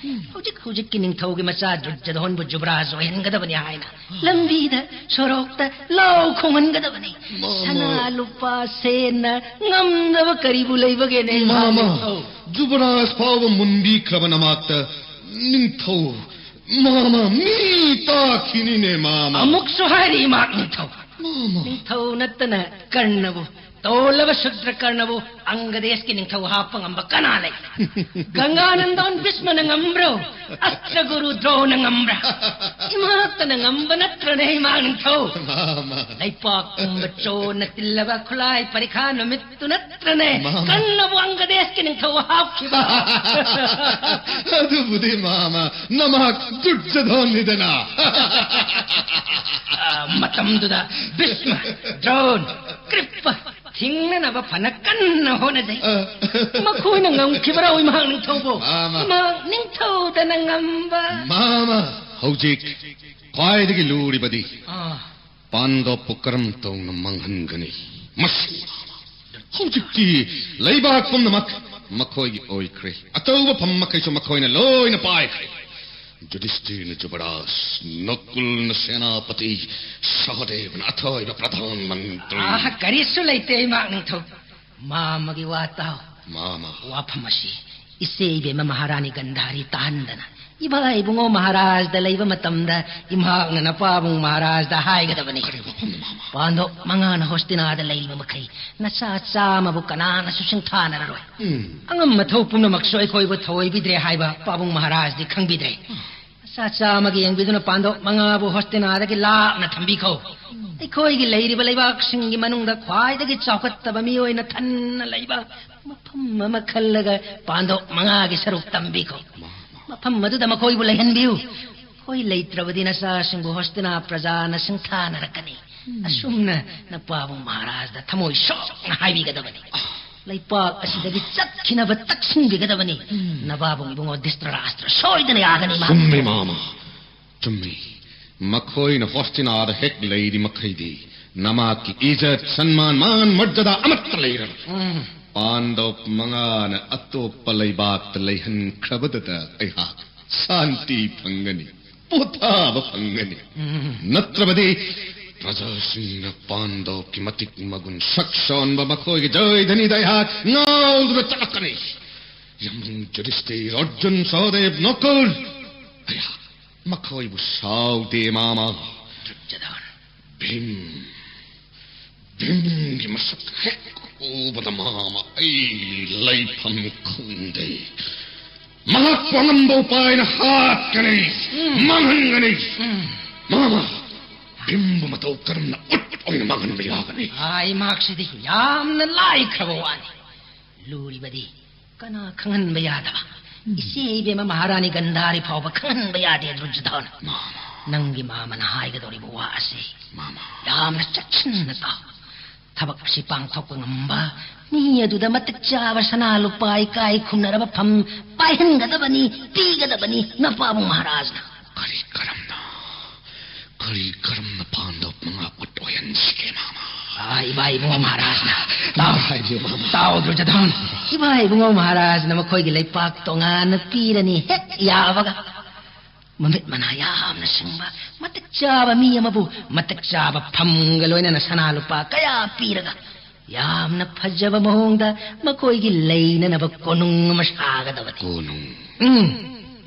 ꯍꯧꯖꯤꯛ ꯍꯧꯖꯤꯛꯀꯤ ꯅꯤꯡꯊꯧꯒꯤ ꯃꯆꯥ ꯖꯨꯠꯖꯙꯣꯟꯕꯨ ꯖꯨꯕ꯭ꯔꯥꯖ ꯑꯣꯏꯍꯟꯒꯗꯕꯅꯤ ꯍꯥꯏꯅ ꯂꯝꯕꯤꯗ, ꯁꯣꯔꯣꯛꯇ ꯂꯥꯎ ꯈꯣꯡꯍꯟꯒꯗꯕꯅꯤ꯫ ꯃꯥꯃ꯫ ꯁꯅꯥ ꯂꯨꯄꯥ ꯁꯦꯟꯅ ꯉꯝꯗꯕ ꯀꯔꯤꯕꯨ ꯂꯩꯕꯒꯦꯅꯦ? ꯃꯥꯃ, ꯅꯤꯡꯊꯧ꯫ ꯖꯨꯕꯔꯥꯖ ꯐꯥꯎꯕ ꯃꯨꯟꯕꯤꯈ꯭ꯔꯕ ꯅꯃꯥꯛꯇ ꯅꯤꯡꯊꯧ꯫ ꯃꯥꯃ, ꯃꯤ ꯇꯥꯈꯤꯅꯤꯅꯦ, ꯃꯥꯃ꯫ ꯑꯃꯨꯛꯁꯨ ꯍꯥꯏꯔꯤ ꯏꯃꯥ ꯅꯤꯡꯊꯧ꯫ ꯃꯥꯃ꯫ ꯅꯤꯡꯊꯧ ꯅꯠꯇꯅ ꯀꯔꯅꯕꯨ ꯇꯣꯜꯂꯕ ꯁꯨꯗ꯭ꯔꯀꯔꯅꯕꯨ ꯑꯪꯒꯗꯦꯁꯀꯤ ꯅꯤꯡꯊꯧ ꯍꯥꯞꯄ ꯉꯝꯕ ꯀꯅꯥ ꯂꯩ? ꯒꯪꯒꯥꯅꯟꯗꯣꯟ ꯚꯤꯁꯃꯅ ꯉꯝꯕ꯭ꯔꯣ? ꯑꯁꯇ꯭ꯔꯒꯨꯔꯨ ꯗ꯭ꯔꯣꯅ ꯉꯝꯕ꯭ꯔꯥ? ꯏꯃꯥꯇꯅ ꯉꯝꯕ ꯅꯠꯇ꯭ꯔꯅꯦ, ꯏꯃꯥ ꯅꯤꯡꯊꯧ? ꯃꯥꯃ꯫ ꯂꯩꯄꯥꯛ ꯄꯨꯝꯕ ꯆꯣꯟꯅ ꯇꯤꯜꯂꯕ ꯈꯨꯠꯂꯥꯏ ꯄꯔꯤꯈꯥ ꯅꯨꯃꯤꯠꯇꯨ ꯅꯠꯇ꯭ꯔꯅꯦ? ꯃꯥꯃ꯫ ꯀꯟꯅꯕꯨ ꯑꯪꯒꯗꯦꯁꯀꯤ ꯅꯤꯡꯊꯧ ꯍꯥꯞꯈꯤꯕ? ꯑꯗꯨꯕꯨꯗꯤ ꯃꯥꯃ, ꯅꯃꯍꯥꯛ ꯗꯨꯔꯖꯣꯙꯟꯅꯤꯗꯅ꯫ ꯑ, ꯃꯇꯝꯗꯨꯗ ꯚꯤꯁꯃ, ꯗ꯭ꯔꯣꯟ, ꯀ꯭ꯔꯤꯞꯄ ꯊꯤꯡꯅꯅꯕ ꯐꯅ ꯀꯟꯅ ꯍꯣꯠꯅꯖꯩ꯫ ꯑ꯫ ꯃꯈꯣꯏꯅ ꯉꯝꯈꯤꯕ꯭ꯔꯥ, ꯏꯃꯥ ꯅꯤꯡꯊꯧꯕꯨ? ꯃꯥꯃ꯫ ꯏꯃꯥ ꯅꯤꯡꯊꯧꯗꯅ ꯉꯝꯕ꯫ ꯃꯥꯃ, ꯍꯧꯖꯤꯛ ꯈ꯭ꯋꯥꯏꯗꯒꯤ ꯂꯨꯔꯤꯕꯗꯤ ꯑꯥ꯫ ꯄꯥꯟꯗꯣꯞꯄꯨ ꯀꯔꯝ ꯇꯧꯅ ꯃꯥꯡꯍꯟꯒꯅꯤ? ꯃꯁꯤ ꯍꯧꯖꯤꯛꯇꯤ ꯂꯩꯕꯥꯛ ꯄꯨꯝꯅꯃꯛ ꯃꯈꯣꯏꯒꯤ ꯑꯣꯏꯈ꯭ꯔꯦ꯫ ꯑꯆꯧꯕ ꯐꯝ ꯃꯈꯩꯁꯨ ꯃꯈꯣꯏꯅ ꯂꯣꯏꯅ ꯄꯥꯏꯈ꯭ꯔꯦ꯫ ꯌꯨꯙꯤꯁꯊꯤꯔꯅ ꯖꯨꯕꯔꯥꯖ, ꯅꯀꯨꯜꯅ ꯁꯦꯅꯥꯄꯇꯤ, ꯁꯍꯗꯦꯕꯅ ꯑꯊꯣꯏꯕ ꯄ꯭ꯔꯙꯥꯟ ꯃꯟꯇ꯭ꯔꯤ꯫ ꯑꯥ, ꯀꯔꯤꯁꯨ ꯂꯩꯇꯦ, ꯏꯃꯥ ꯅꯤꯡꯊꯧ꯫ ꯃꯥꯃꯒꯤ ꯋꯥ ꯇꯥꯎ꯫ ꯃꯥꯃ꯫ ꯋꯥꯐꯝ ꯑꯁꯤ ꯏꯆꯦ ꯏꯕꯦꯝꯃ ꯃꯍꯥꯔꯥꯅꯤ ꯒꯟꯙꯥꯔꯤ ꯇꯥꯍꯟꯗꯅ, ꯏꯕꯥ ꯏꯕꯨꯡꯉꯣ ꯃꯍꯥꯔꯥꯖꯗ ꯂꯩꯕ ꯃꯇꯝꯗ ꯏꯝꯍꯥꯛꯅ ꯅꯄꯥꯕꯨꯡ ꯃꯍꯥꯔꯥꯖꯗ ꯍꯥꯏꯒꯗꯕꯅꯤ꯫ ꯀꯔꯤ ꯋꯥꯐꯝꯅꯣ, ꯃꯥꯃ? ꯄꯥꯟꯗꯣꯞ ꯃꯉꯥꯅ ꯍꯣꯁꯇꯤꯅꯥꯗ ꯂꯩꯕ ꯃꯈꯩ ꯅꯆꯥ ꯆꯥꯝꯃꯕꯨ ꯀꯅꯥꯅꯁꯨ ꯁꯤꯡꯊꯥꯅꯔꯔꯣꯏ꯫ ꯎꯝ꯫ ꯑꯉꯝ ꯑꯊꯧ ꯄꯨꯝꯅꯃꯛꯁꯨ ꯑꯩꯈꯣꯏꯕꯨ ꯊꯑꯣꯏꯕꯤꯗ꯭ꯔꯦ ꯍꯥꯏꯕ ꯄꯥꯕꯨꯡ ꯃꯍꯥꯔꯥꯖꯗꯤ ꯈꯪꯕꯤꯗ꯭ꯔꯦ꯫ ꯅꯆꯥ ꯆꯥꯝꯃꯒꯤ ꯌꯦꯡꯕꯤꯗꯨꯅ ꯄꯥꯟꯗꯣꯞ ꯃꯉꯥꯕꯨ ꯍꯣꯁꯇꯤꯅꯥꯗꯒꯤ ꯂꯥꯞꯅ ꯊꯝꯕꯤꯈꯣ꯫ ꯑꯩꯈꯣꯏꯒꯤ ꯂꯩꯔꯤꯕ ꯂꯩꯕꯥꯛꯁꯤꯡꯒꯤ ꯃꯅꯨꯡꯗ ꯈ꯭ꯋꯥꯏꯗꯒꯤ ꯆꯥꯎꯈꯠꯇꯕ ꯃꯤꯑꯣꯏꯅ ꯊꯟꯅ ꯂꯩꯕ ꯃꯐꯝ ꯑꯃ ꯈꯜꯂꯒ ꯄꯥꯟꯗꯣꯞ ꯃꯉꯥꯒꯤ ꯁꯔꯨꯛ ꯇꯝꯕꯤꯈꯣ꯫ ꯃꯐꯝ ꯑꯗꯨꯗ ꯃꯈꯣꯏꯕꯨ ꯂꯩꯍꯟꯕꯤꯌꯨ꯫ ꯑꯩꯈꯣꯏ ꯂꯩꯇ꯭ꯔꯕꯗꯤ ꯅꯆꯥꯁꯤꯡꯕꯨ ꯍꯣꯁꯇꯤꯅꯥ ꯄ꯭ꯔꯖꯥꯅ ꯁꯤꯡꯊꯥꯅꯔꯛꯀꯅꯤ꯫ ꯑꯁꯨꯝꯅ ꯅꯄꯥꯕꯨꯡ ꯃꯍꯥꯔꯥꯖꯗ ꯊꯃꯣꯏ ꯁꯣꯛꯅ ꯍꯥꯏꯕꯤꯒꯗꯕꯅꯤ꯫ ꯂꯩꯄꯥꯛ ꯑꯁꯤꯗꯒꯤ ꯆꯠꯈꯤꯅꯕ ꯇꯛꯁꯤꯟꯕꯤꯒꯗꯕꯅꯤ꯫ ꯅꯕꯥꯕꯨꯡ ꯏꯕꯨꯡꯉꯣ ꯙ꯭ꯔꯤꯇꯔꯥꯁꯇ꯭ꯔ ꯁꯣꯏꯗꯅ ꯌꯥꯒꯅꯤ, ꯃꯥ꯫ ꯆꯨꯝꯃꯤ, ꯃꯥꯃ꯫ ꯆꯨꯝꯃꯤ꯫ ꯃꯈꯣꯏꯅ ꯍꯣꯁꯇꯤꯅꯥꯗ ꯍꯦꯛ ꯂꯩꯔꯤ ꯃꯈꯩꯗꯤ ꯅꯃꯥꯛꯀꯤ ꯏꯖꯠ, ꯁꯟꯃꯥꯟ, ꯃꯥꯟ, ꯃꯔꯖꯗꯥ ꯑꯃꯠꯇ ꯂꯩꯔꯔꯣꯏ꯫ ꯎꯝ꯫ ꯄꯥꯟꯗꯣꯞ ꯃꯉꯥꯅ ꯑꯇꯣꯞꯄ ꯂꯩꯕꯥꯛꯇ ꯂꯩꯍꯟꯈ꯭ꯔꯕꯗꯨꯗ ꯑꯩꯍꯥꯛ ꯁꯥꯟꯇꯤ ꯐꯪꯒꯅꯤ, ꯄꯣꯊꯥꯕ ꯐꯪꯒꯅꯤ꯫ ꯎꯝ꯫ ꯅꯠꯇ꯭ꯔꯕꯗꯤ ꯄ꯭ꯔꯖꯥꯁꯤꯡꯅ ꯄꯥꯟꯗꯣꯞꯀꯤ ꯃꯇꯤꯛ ꯃꯒꯨꯟ, ꯁꯛ ꯁꯣꯟꯕ ꯃꯈꯣꯏꯒꯤ ꯖꯣꯏꯙꯅꯤꯗ ꯑꯩꯍꯥꯛ ꯉꯥꯎꯗꯨꯅ ꯆꯠꯂꯛꯀꯅꯤ꯫ ꯌꯥꯝꯕꯨꯡ ꯌꯨꯙꯤꯁꯊꯤꯔ, ꯑꯔꯖꯨꯟ, ꯁꯍꯗꯦꯕ, ꯅꯀꯨꯜ, ꯑꯩꯍꯥꯛ ꯃꯈꯣꯏꯕꯨ ꯁꯥꯎꯗꯦ, ꯃꯥꯃ꯫ ꯗꯨꯔꯖꯣꯙꯟ꯫ ꯚꯤꯝ, ꯚꯤꯝꯒꯤ ꯃꯁꯛ ꯍꯦꯛ ꯎꯕꯗ ꯃꯥꯃ ꯑꯩ ꯂꯩꯐꯝ ꯈꯪꯗꯦ꯫ ꯃꯍꯥꯛꯄꯨ ꯑꯉꯝꯕ ꯎꯄꯥꯏꯅ ꯍꯥꯠꯀꯅꯤ, ꯎꯝ꯫ ꯃꯥꯡꯍꯟꯒꯅꯤ꯫ ꯎꯝ꯫ ꯃꯥꯃ, ꯚꯤꯝꯕꯨ ꯃꯇꯧ ꯀꯔꯝꯅ ꯎꯠ ꯑꯣꯏꯅ ꯃꯥꯡꯍꯟꯕ ꯌꯥꯒꯅꯤ? ꯑꯥ, ꯃꯍꯥꯛꯁꯤꯗꯤ ꯌꯥꯝꯅ ꯂꯥꯏꯈ꯭ꯔꯕ ꯋꯥꯅꯤ꯫ ꯂꯨꯔꯤꯕꯗꯤ ꯀꯅꯥ ꯈꯪꯍꯟꯕ ꯌꯥꯗꯕ? ꯎꯝ꯫ ꯏꯆꯦ ꯏꯕꯦꯝꯃ ꯃꯍꯥꯔꯥꯅꯤ ꯒꯟꯙꯥꯔꯤ ꯐꯥꯎꯕ ꯈꯪꯍꯟꯕ ꯌꯥꯗꯦ, ꯗꯨꯔꯖꯣꯙꯅ꯫ ꯃꯥꯃ꯫ ꯅꯪꯒꯤ ꯃꯥꯃꯅ ꯍꯥꯏꯒꯗꯧꯔꯤꯕ ꯋꯥ ꯑꯁꯤ ꯃꯥꯃ꯫ ꯌꯥꯝꯅ ꯆꯦꯛꯁꯤꯟꯅ ꯇꯥꯎ꯫ ꯊꯕꯛ ꯑꯁꯤ ꯄꯥꯡꯊꯣꯛꯄ ꯉꯝꯕ ꯃꯤ ꯑꯗꯨꯗ ꯃꯇꯤꯛ ꯆꯥꯕ ꯁꯅꯥ ꯂꯨꯄꯥ ꯏꯀꯥꯏ ꯈꯨꯝꯅꯔꯕ ꯐꯝ ꯄꯥꯏꯍꯟꯒꯗꯕꯅꯤ, ꯄꯤꯒꯗꯕꯅꯤ, ꯅꯄꯥꯕꯨꯡ ꯃꯍꯥꯔꯥꯖꯅ꯫ ꯀꯔꯤ ꯀꯔꯝꯅ, ꯀꯔꯤ ꯀꯔꯝꯅ ꯄꯥꯟꯗꯕ ꯃꯉꯥ ꯎꯠ ꯑꯣꯏꯍꯟꯁꯤꯒꯦ, ꯃꯥꯃ? ꯑꯥ, ꯏꯕꯥ ꯏꯕꯨꯡꯉꯣ ꯃꯍꯥꯔꯥꯖꯅ꯫ ꯇꯥꯎ꯫ ꯏꯕꯥ ꯏꯕꯨꯡꯉꯣ ꯃꯍꯥꯔꯥꯖ꯫ ꯇꯥꯎ, ꯗꯨꯔꯖꯣꯙꯟ꯫ ꯏꯕꯥ ꯏꯕꯨꯡꯉꯣ ꯃꯍꯥꯔꯥꯖꯅ ꯃꯈꯣꯏꯒꯤ ꯂꯩꯄꯥꯛ ꯇꯣꯉꯥꯟꯅ ꯄꯤꯔꯅꯤ ꯍꯦꯛ ꯌꯥꯕꯒ꯫ ꯃꯃꯤꯠ ꯃꯅꯥ ꯌꯥꯝꯅ ꯁꯤꯡꯕ, ꯃꯇꯤꯛ ꯆꯥꯕ ꯃꯤ ꯑꯃꯕꯨ ꯃꯇꯤꯛ ꯆꯥꯕ ꯐꯝꯒ ꯂꯣꯏꯅꯅ ꯁꯅꯥ ꯂꯨꯄꯥ ꯀꯌꯥ ꯄꯤꯔꯒ ꯌꯥꯝꯅ ꯐꯖꯕ ꯃꯑꯣꯡꯗ ꯃꯈꯣꯏꯒꯤ ꯂꯩꯅꯅꯕ ꯀꯣꯅꯨꯡ ꯑꯃ ꯁꯥꯒꯗꯕꯅꯤ꯫ ꯀꯣꯅꯨꯡ? ꯎꯝ꯫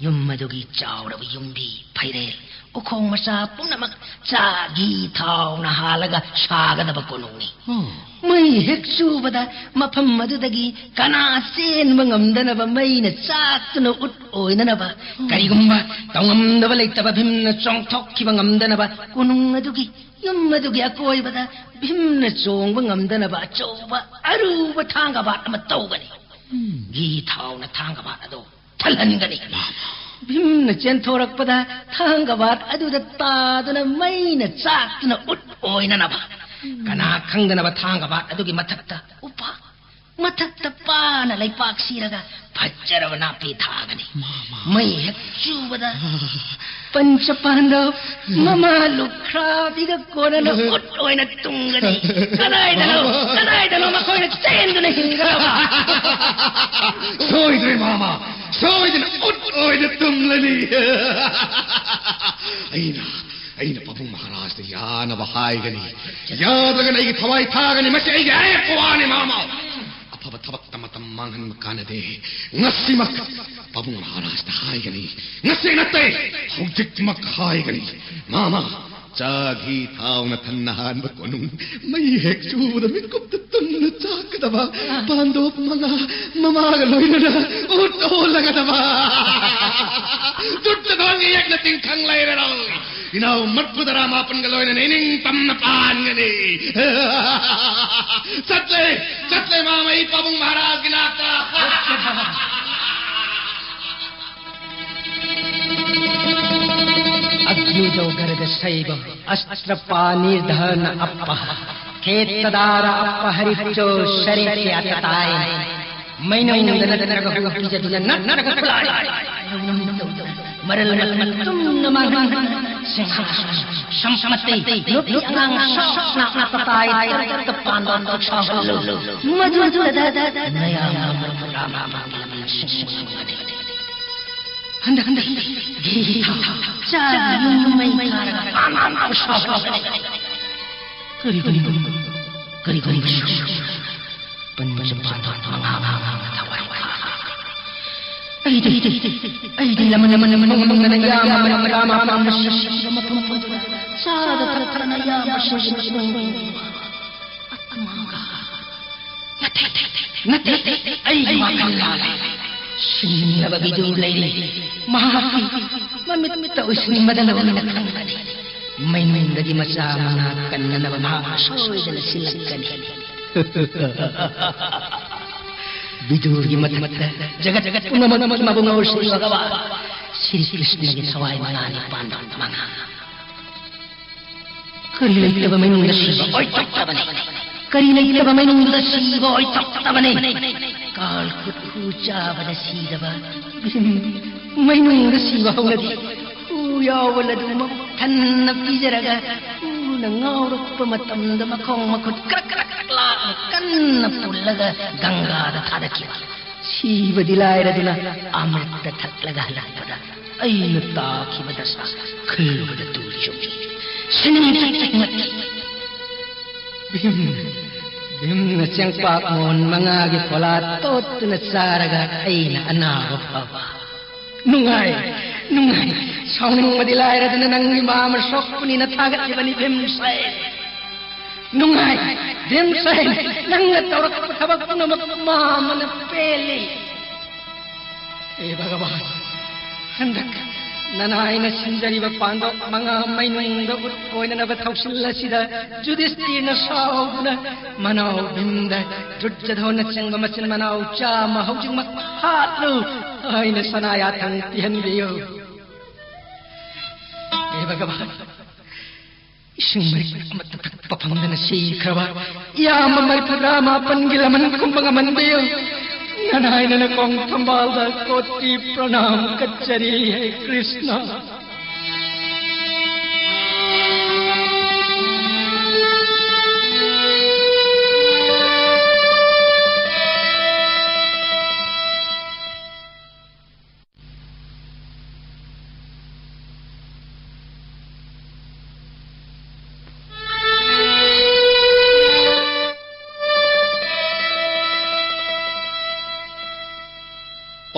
ꯌꯨꯝ ꯑꯗꯨꯒꯤ ꯆꯥꯎꯔꯕ ꯌꯨꯝꯕꯤ, ꯐꯩꯔꯦꯜ, ꯎꯈꯣꯡ ꯃꯆꯥ ꯄꯨꯝꯅꯃꯛ ꯆꯥ, ꯘꯤ, ꯊꯥꯎꯅ ꯍꯥꯜꯂꯒ ꯁꯥꯒꯗꯕ ꯀꯣꯅꯨꯡꯅꯤ꯫ ꯑꯣ꯫ ꯃꯩ ꯍꯦꯛ ꯆꯨꯕꯗ ꯃꯐꯝ ꯑꯗꯨꯗꯒꯤ ꯀꯅꯥ ꯆꯦꯟꯕ ꯉꯝꯗꯅꯕ ꯃꯩꯅ ꯆꯥꯛꯇꯨꯅ ꯎꯠ ꯑꯣꯏꯅꯅꯕ, ꯀꯔꯤꯒꯨꯝꯕ ꯇꯧꯉꯝꯗꯕ ꯂꯩꯇꯕ ꯚꯤꯝꯅ ꯆꯣꯡꯊꯣꯛꯈꯤꯕ ꯉꯝꯗꯅꯕ ꯀꯣꯅꯨꯡ ꯑꯗꯨꯒꯤ, ꯌꯨꯝ ꯑꯗꯨꯒꯤ ꯑꯀꯣꯏꯕꯗ ꯚꯤꯝꯅ ꯆꯣꯡꯕ ꯉꯝꯗꯅꯕ ꯑꯆꯧꯕ ꯑꯔꯨꯕ ꯊꯥꯡꯒꯕꯥꯠ ꯑꯃ ꯇꯧꯒꯅꯤ꯫ ꯎꯝ꯫ ꯘꯤ ꯊꯥꯎꯅ ꯊꯥꯡꯒꯕꯥꯠ ꯑꯗꯨ ꯊꯜꯍꯟꯒꯅꯤ꯫ ꯃꯥꯃ꯫ ꯚꯤꯝꯅ ꯆꯦꯟꯊꯣꯔꯛꯄꯗ ꯊꯥꯡꯒꯕꯥꯠ ꯑꯗꯨꯗ ꯇꯥꯗꯨꯅ ꯃꯩꯅ ꯆꯥꯛꯇꯨꯅ ꯎꯠ ꯑꯣꯏꯅꯅꯕ, ꯀꯅꯥ ꯈꯪꯗꯅꯕ ꯊꯥꯡꯒꯕꯥꯠ ꯑꯗꯨꯒꯤ ꯃꯊꯛꯇ ꯎꯄꯥꯛ, ꯃꯊꯛꯇ ꯄꯥꯅ ꯂꯩꯄꯥꯛ ꯁꯤꯔꯒ ꯐꯖꯔꯕ ꯅꯥꯄꯤ ꯊꯥꯒꯅꯤ꯫ ꯃꯥꯃ꯫ ꯃꯩ ꯍꯦꯛ ꯆꯨꯕꯗ ꯄꯟꯆ ꯄꯥꯟꯗꯕ ꯃꯃꯥ ꯂꯨꯈ꯭ꯔꯥꯕꯤꯒ ꯀꯣꯟꯅꯅ ꯎꯠ ꯑꯣꯏꯅ ꯇꯨꯡꯒꯅꯤ꯫ ꯀꯗꯥꯏꯗꯅꯣ, ꯀꯗꯥꯏꯗꯅꯣ ꯃꯈꯣꯏꯅ ꯆꯦꯟꯗꯨꯅ ꯍꯤꯡꯒꯗꯕ? ꯁꯣꯏꯗ꯭ꯔꯦ ꯃꯥꯃ, ꯁꯣꯏꯗꯅ ꯎꯠ ꯑꯣꯏꯅ ꯇꯨꯝꯂꯅꯤ꯫ ꯑꯩꯅ, ꯑꯩꯅ ꯄꯥꯕꯨꯡ ꯃꯍꯥꯔꯥꯖꯇ ꯌꯥꯅꯕ ꯍꯥꯏꯒꯅꯤ꯫ ꯌꯥꯗ꯭ꯔꯒꯅ ꯑꯩꯒꯤ ꯊꯋꯥꯏ ꯊꯥꯒꯅꯤ꯫ ꯃꯁꯤ ꯑꯩꯒꯤ ꯑꯔꯦꯞꯄ ꯋꯥꯅꯤ ꯃꯥꯃ꯫ ꯑꯐꯕ ꯊꯕꯛꯇ ꯃꯇꯝ ꯃꯥꯡꯍꯟꯕ ꯀꯥꯟꯅꯗꯦ꯫ ꯉꯁꯤꯃꯛ ꯄꯥꯕꯨꯡ ꯃꯍꯥꯔꯥꯖꯇ ꯍꯥꯏꯒꯅꯤ꯫ ꯉꯁꯤ ꯅꯠꯇꯦ, ꯍꯧꯖꯤꯛꯃꯛ ꯍꯥꯏꯒꯅꯤ꯫ ꯃꯥꯃ, ꯆꯥꯛ ꯍꯤ ꯊꯥꯎꯅ ꯊꯟꯅ ꯍꯥꯟꯕ ꯀꯣꯅꯨꯡ, ꯃꯩ ꯍꯦꯛ ꯆꯨꯕꯗ ꯃꯤꯠꯀꯨꯞꯇ ꯇꯨꯝꯅ ꯆꯥꯛꯀꯗꯕ ꯄꯥꯟꯗꯣꯞ ꯃꯉꯥ, ꯃꯃꯥꯒ ꯂꯣꯏꯅꯅ ꯎꯠ ꯑꯣꯜꯂꯒꯗꯕ꯫ ꯆꯨꯠꯇ ꯊꯣꯡꯒꯤ ꯌꯦꯛꯅ ꯇꯤꯡꯈꯪ ꯂꯩꯔꯔꯣꯏ꯫ ꯏꯅꯥꯎ ꯃꯔꯐꯨ ꯇꯔꯥ ꯃꯥꯄꯟꯒ ꯂꯣꯏꯅꯅ ꯏꯅꯤꯡ ꯇꯝꯅ ꯄꯥꯟꯒꯅꯤ꯫ ꯆꯠꯂꯦ, ꯆꯠꯂꯦ ꯃꯥꯃꯩ ꯄꯥꯕꯨꯡ ꯃꯍꯥꯔꯥꯖꯒꯤ ꯅꯥꯛꯇ꯫ अग्निजो गर्गसैव अस्त्रपाणिर्धन अप्पः। खेत्तदार अप्पहरिचो शरेत्यातताय। ꯃꯩꯅꯨꯡꯗ ꯅꯠꯇ꯭ꯔꯒ ꯍꯨ ꯄꯤꯖꯗꯨꯅ ꯅꯠꯇ꯭ꯔꯒ ꯈꯨꯠꯂꯥꯏ ꯃꯔꯜ ꯃꯊꯨꯝ ꯇꯨꯝꯅ ꯃꯥꯡꯍꯟ ꯁꯝꯄꯇꯤ ꯅꯨꯄꯤ ꯑꯉꯥꯡ ꯁꯣꯛꯅ ꯇꯇꯥꯏ ꯇꯔꯨꯛꯇ ꯄꯥꯟꯕ ꯁꯥꯎꯍꯜꯂꯨ꯫ ꯃꯗꯨꯗ ꯅꯌꯥꯝꯕ ꯔꯥꯃ ꯍꯟꯗꯛ ꯍꯟꯗꯛ ꯘꯤ ꯊꯥꯎ ꯆꯥ ꯌꯨꯝ ꯃꯩ ꯊꯥꯔꯒ ꯄꯥꯟ ꯄꯥꯟ ꯄꯥꯟ ꯁꯥꯎꯍꯜꯂꯒꯅꯤ꯫ ꯀꯔꯤꯒꯨꯝꯕ ꯀꯔꯤꯒꯨꯝꯕ ꯄꯟꯆ ꯄꯥꯟꯗꯣꯟ ꯃꯉꯥ ꯃꯉꯥ ꯊꯋꯥꯏ ꯊꯥ꯫ ꯑꯩꯗꯤ ꯑꯩꯗꯤ ꯂꯃꯟ ꯂꯃꯟ ꯂꯃꯟ ꯂꯃꯟ ꯂꯃꯟ ꯌꯥꯝ ꯂꯃꯟ ꯂꯃꯟ ꯂꯃꯟ ꯂꯃꯟ ꯂꯃꯟ ꯆꯥꯗ ꯊꯛꯇꯅ ꯌꯥꯝ ꯅꯠꯇꯦ, ꯅꯠꯇꯦ, ꯑꯩꯒꯤ ꯋꯥꯈꯜ ꯂꯥꯜꯂꯦ꯫ ꯁꯤꯡꯅꯕ ꯕꯤꯗꯨ ꯂꯩꯔꯤ꯫ ꯃꯍꯥꯛꯀꯤ ꯃꯃꯤꯠꯇ ꯎꯏꯁꯤꯟꯕꯗ ꯂꯣꯏꯅ ꯈꯪꯒꯅꯤ꯫ ꯃꯩꯅꯨꯡꯗꯒꯤ ꯃꯆꯥ ꯃꯉꯥ ꯀꯟꯅꯅꯕ ꯃꯍꯥꯛ ꯁꯣꯏꯗꯅ ꯁꯤꯜꯂꯛꯀꯅꯤ꯫ ꯕꯤꯗꯨꯒꯤ ꯃꯊꯛꯇ ꯖꯒꯠ ꯖꯒꯠ ꯄꯨꯝꯅꯃꯛ ꯃꯕꯨ ꯉꯥꯎꯁꯤꯜꯂꯒꯕ ꯁ꯭ꯔꯤ ꯀ꯭ꯔꯤꯁꯅꯒꯤ ꯊꯋꯥꯏ ꯃꯉꯥꯅꯤ ꯄꯥꯟꯕ ꯃꯉꯥ꯫ ꯀꯔꯤ ꯂꯩꯇꯕ ꯃꯅꯨꯡꯗ ꯁꯤꯕ ꯑꯣꯏꯊꯣꯛꯇꯕꯅꯤ꯫ ꯀꯔꯤ ꯂꯩꯇꯕ ꯃꯅꯨꯡꯗ ꯁꯤꯕ ꯑꯣꯏꯊꯣꯛꯇꯕꯅꯤ꯫ ꯀꯥꯜ ꯈꯨꯠ ꯍꯨ ꯆꯥꯕꯗ ꯁꯤꯗꯕ ꯚꯤꯝ ꯃꯩꯅꯨꯡꯗ ꯁꯤꯕ ꯍꯧꯅꯗꯦ꯫ ꯍꯨ ꯌꯥꯎꯕ ꯂꯗꯨꯃꯛ ꯊꯟꯅ ꯄꯤꯖꯔꯒ ꯍꯨꯅ ꯉꯥꯎꯔꯛꯄ ꯃꯇꯝꯗ ꯃꯈꯣꯡ ꯃꯈꯨꯠ ꯀ꯭ꯔꯛ ꯀ꯭ꯔꯛ ꯀ꯭ꯔꯛ ꯂꯥꯛꯅ ꯀꯟꯅ ꯄꯨꯜꯂꯒ ꯒꯪꯒꯥꯗ ꯊꯥꯗꯈꯤꯕ꯫ ꯁꯤꯕꯗꯤ ꯂꯥꯏꯔꯗꯨꯅ ꯑꯃ꯭ꯔꯤꯇ ꯊꯛꯂꯒ ꯍꯜꯂꯛꯄꯗ ꯑꯩꯅ ꯇꯥꯈꯤꯕ ꯗꯁꯥ ꯈꯜꯂꯨꯕꯗ ꯇꯨ ꯆꯨꯝꯃꯤ꯫ ꯁꯤꯅꯤꯡ ꯆꯤꯡꯉꯛꯈꯤ꯫ ꯚꯤꯝ, ꯚꯤꯝꯅ ꯆꯦꯡꯄꯥꯛ ꯃꯣꯟ ꯃꯉꯥꯒꯤ ꯐꯣꯂꯥ ꯇꯣꯠꯇꯨꯅ ꯆꯥꯔꯒ ꯑꯩꯅ ꯑꯅꯥꯕ ꯐꯕ꯫ ꯅꯨꯡꯉꯥꯏ, ꯅꯨꯡꯉꯥꯏ꯫ ꯁꯥꯎꯅꯤꯡꯕꯗꯤ ꯂꯥꯏꯔꯗꯅ ꯅꯪꯒꯤ ꯃꯥ ꯑꯃ ꯁꯣꯛꯄꯅꯤꯅ ꯊꯥꯒꯠꯂꯤꯕꯅꯤ ꯚꯤꯝꯁꯦꯟ꯫ ꯅꯨꯡꯉꯥꯏ, ꯚꯤꯝꯁꯦꯟ, ꯅꯪꯅ ꯇꯧꯔꯛꯄ ꯊꯕꯛ ꯄꯨꯝꯅꯃꯛ ꯃꯥ ꯑꯃꯅ ꯄꯦꯜꯂꯤ꯫ ꯍꯦ ꯚꯒꯕꯥꯟ, ꯍꯟꯗꯛ ꯅꯅꯥꯏꯅ ꯁꯤꯟꯖꯔꯤꯕ ꯄꯥꯟꯗꯣꯞ ꯃꯉꯥ ꯃꯅꯨꯡꯗ ꯎꯠ ꯑꯣꯏꯅꯅꯕ ꯊꯧꯁꯤꯜ ꯑꯁꯤꯗ ꯌꯨꯙꯤꯁꯇꯤꯔꯅ ꯁꯥꯎꯗꯨꯅ ꯃꯅꯥꯎ ꯚꯤꯝꯗ ꯗꯨꯔꯖꯙꯣꯟꯅꯆꯤꯡꯕ ꯃꯆꯤꯟ ꯃꯅꯥꯎ ꯆꯥꯝꯃ ꯍꯧꯖꯤꯛꯃꯛ ꯍꯥꯠꯂꯨ ꯍꯥꯏꯅ ꯁꯅꯥ ꯌꯥꯊꯪ ꯄꯤꯍꯟꯕꯤꯌꯨ꯫ ꯍꯦ ꯚꯒꯕꯥꯟ, ꯏꯁꯤꯡ ꯃꯔꯤꯛ ꯑꯃꯠꯇ ꯊꯛꯄ ꯐꯪꯗꯅ ꯁꯤꯈ꯭ꯔꯕ ꯏꯌꯥꯝꯕ ꯃꯔꯤꯐꯨꯇꯔꯥ ꯃꯥꯄꯟꯒꯤ ꯂꯃꯟ ꯈꯨꯝꯕ ꯉꯝꯍꯟꯕꯤꯌꯨ꯫ ꯅꯅꯥꯏꯅ ꯅꯀꯣꯡ ꯊꯝꯕꯥꯜꯗ ꯀꯣꯇꯤ ꯄ꯭ꯔꯅꯥꯝ ꯀꯠꯆꯔꯤ, ꯍꯦ ꯀ꯭ꯔꯤꯁꯅ꯫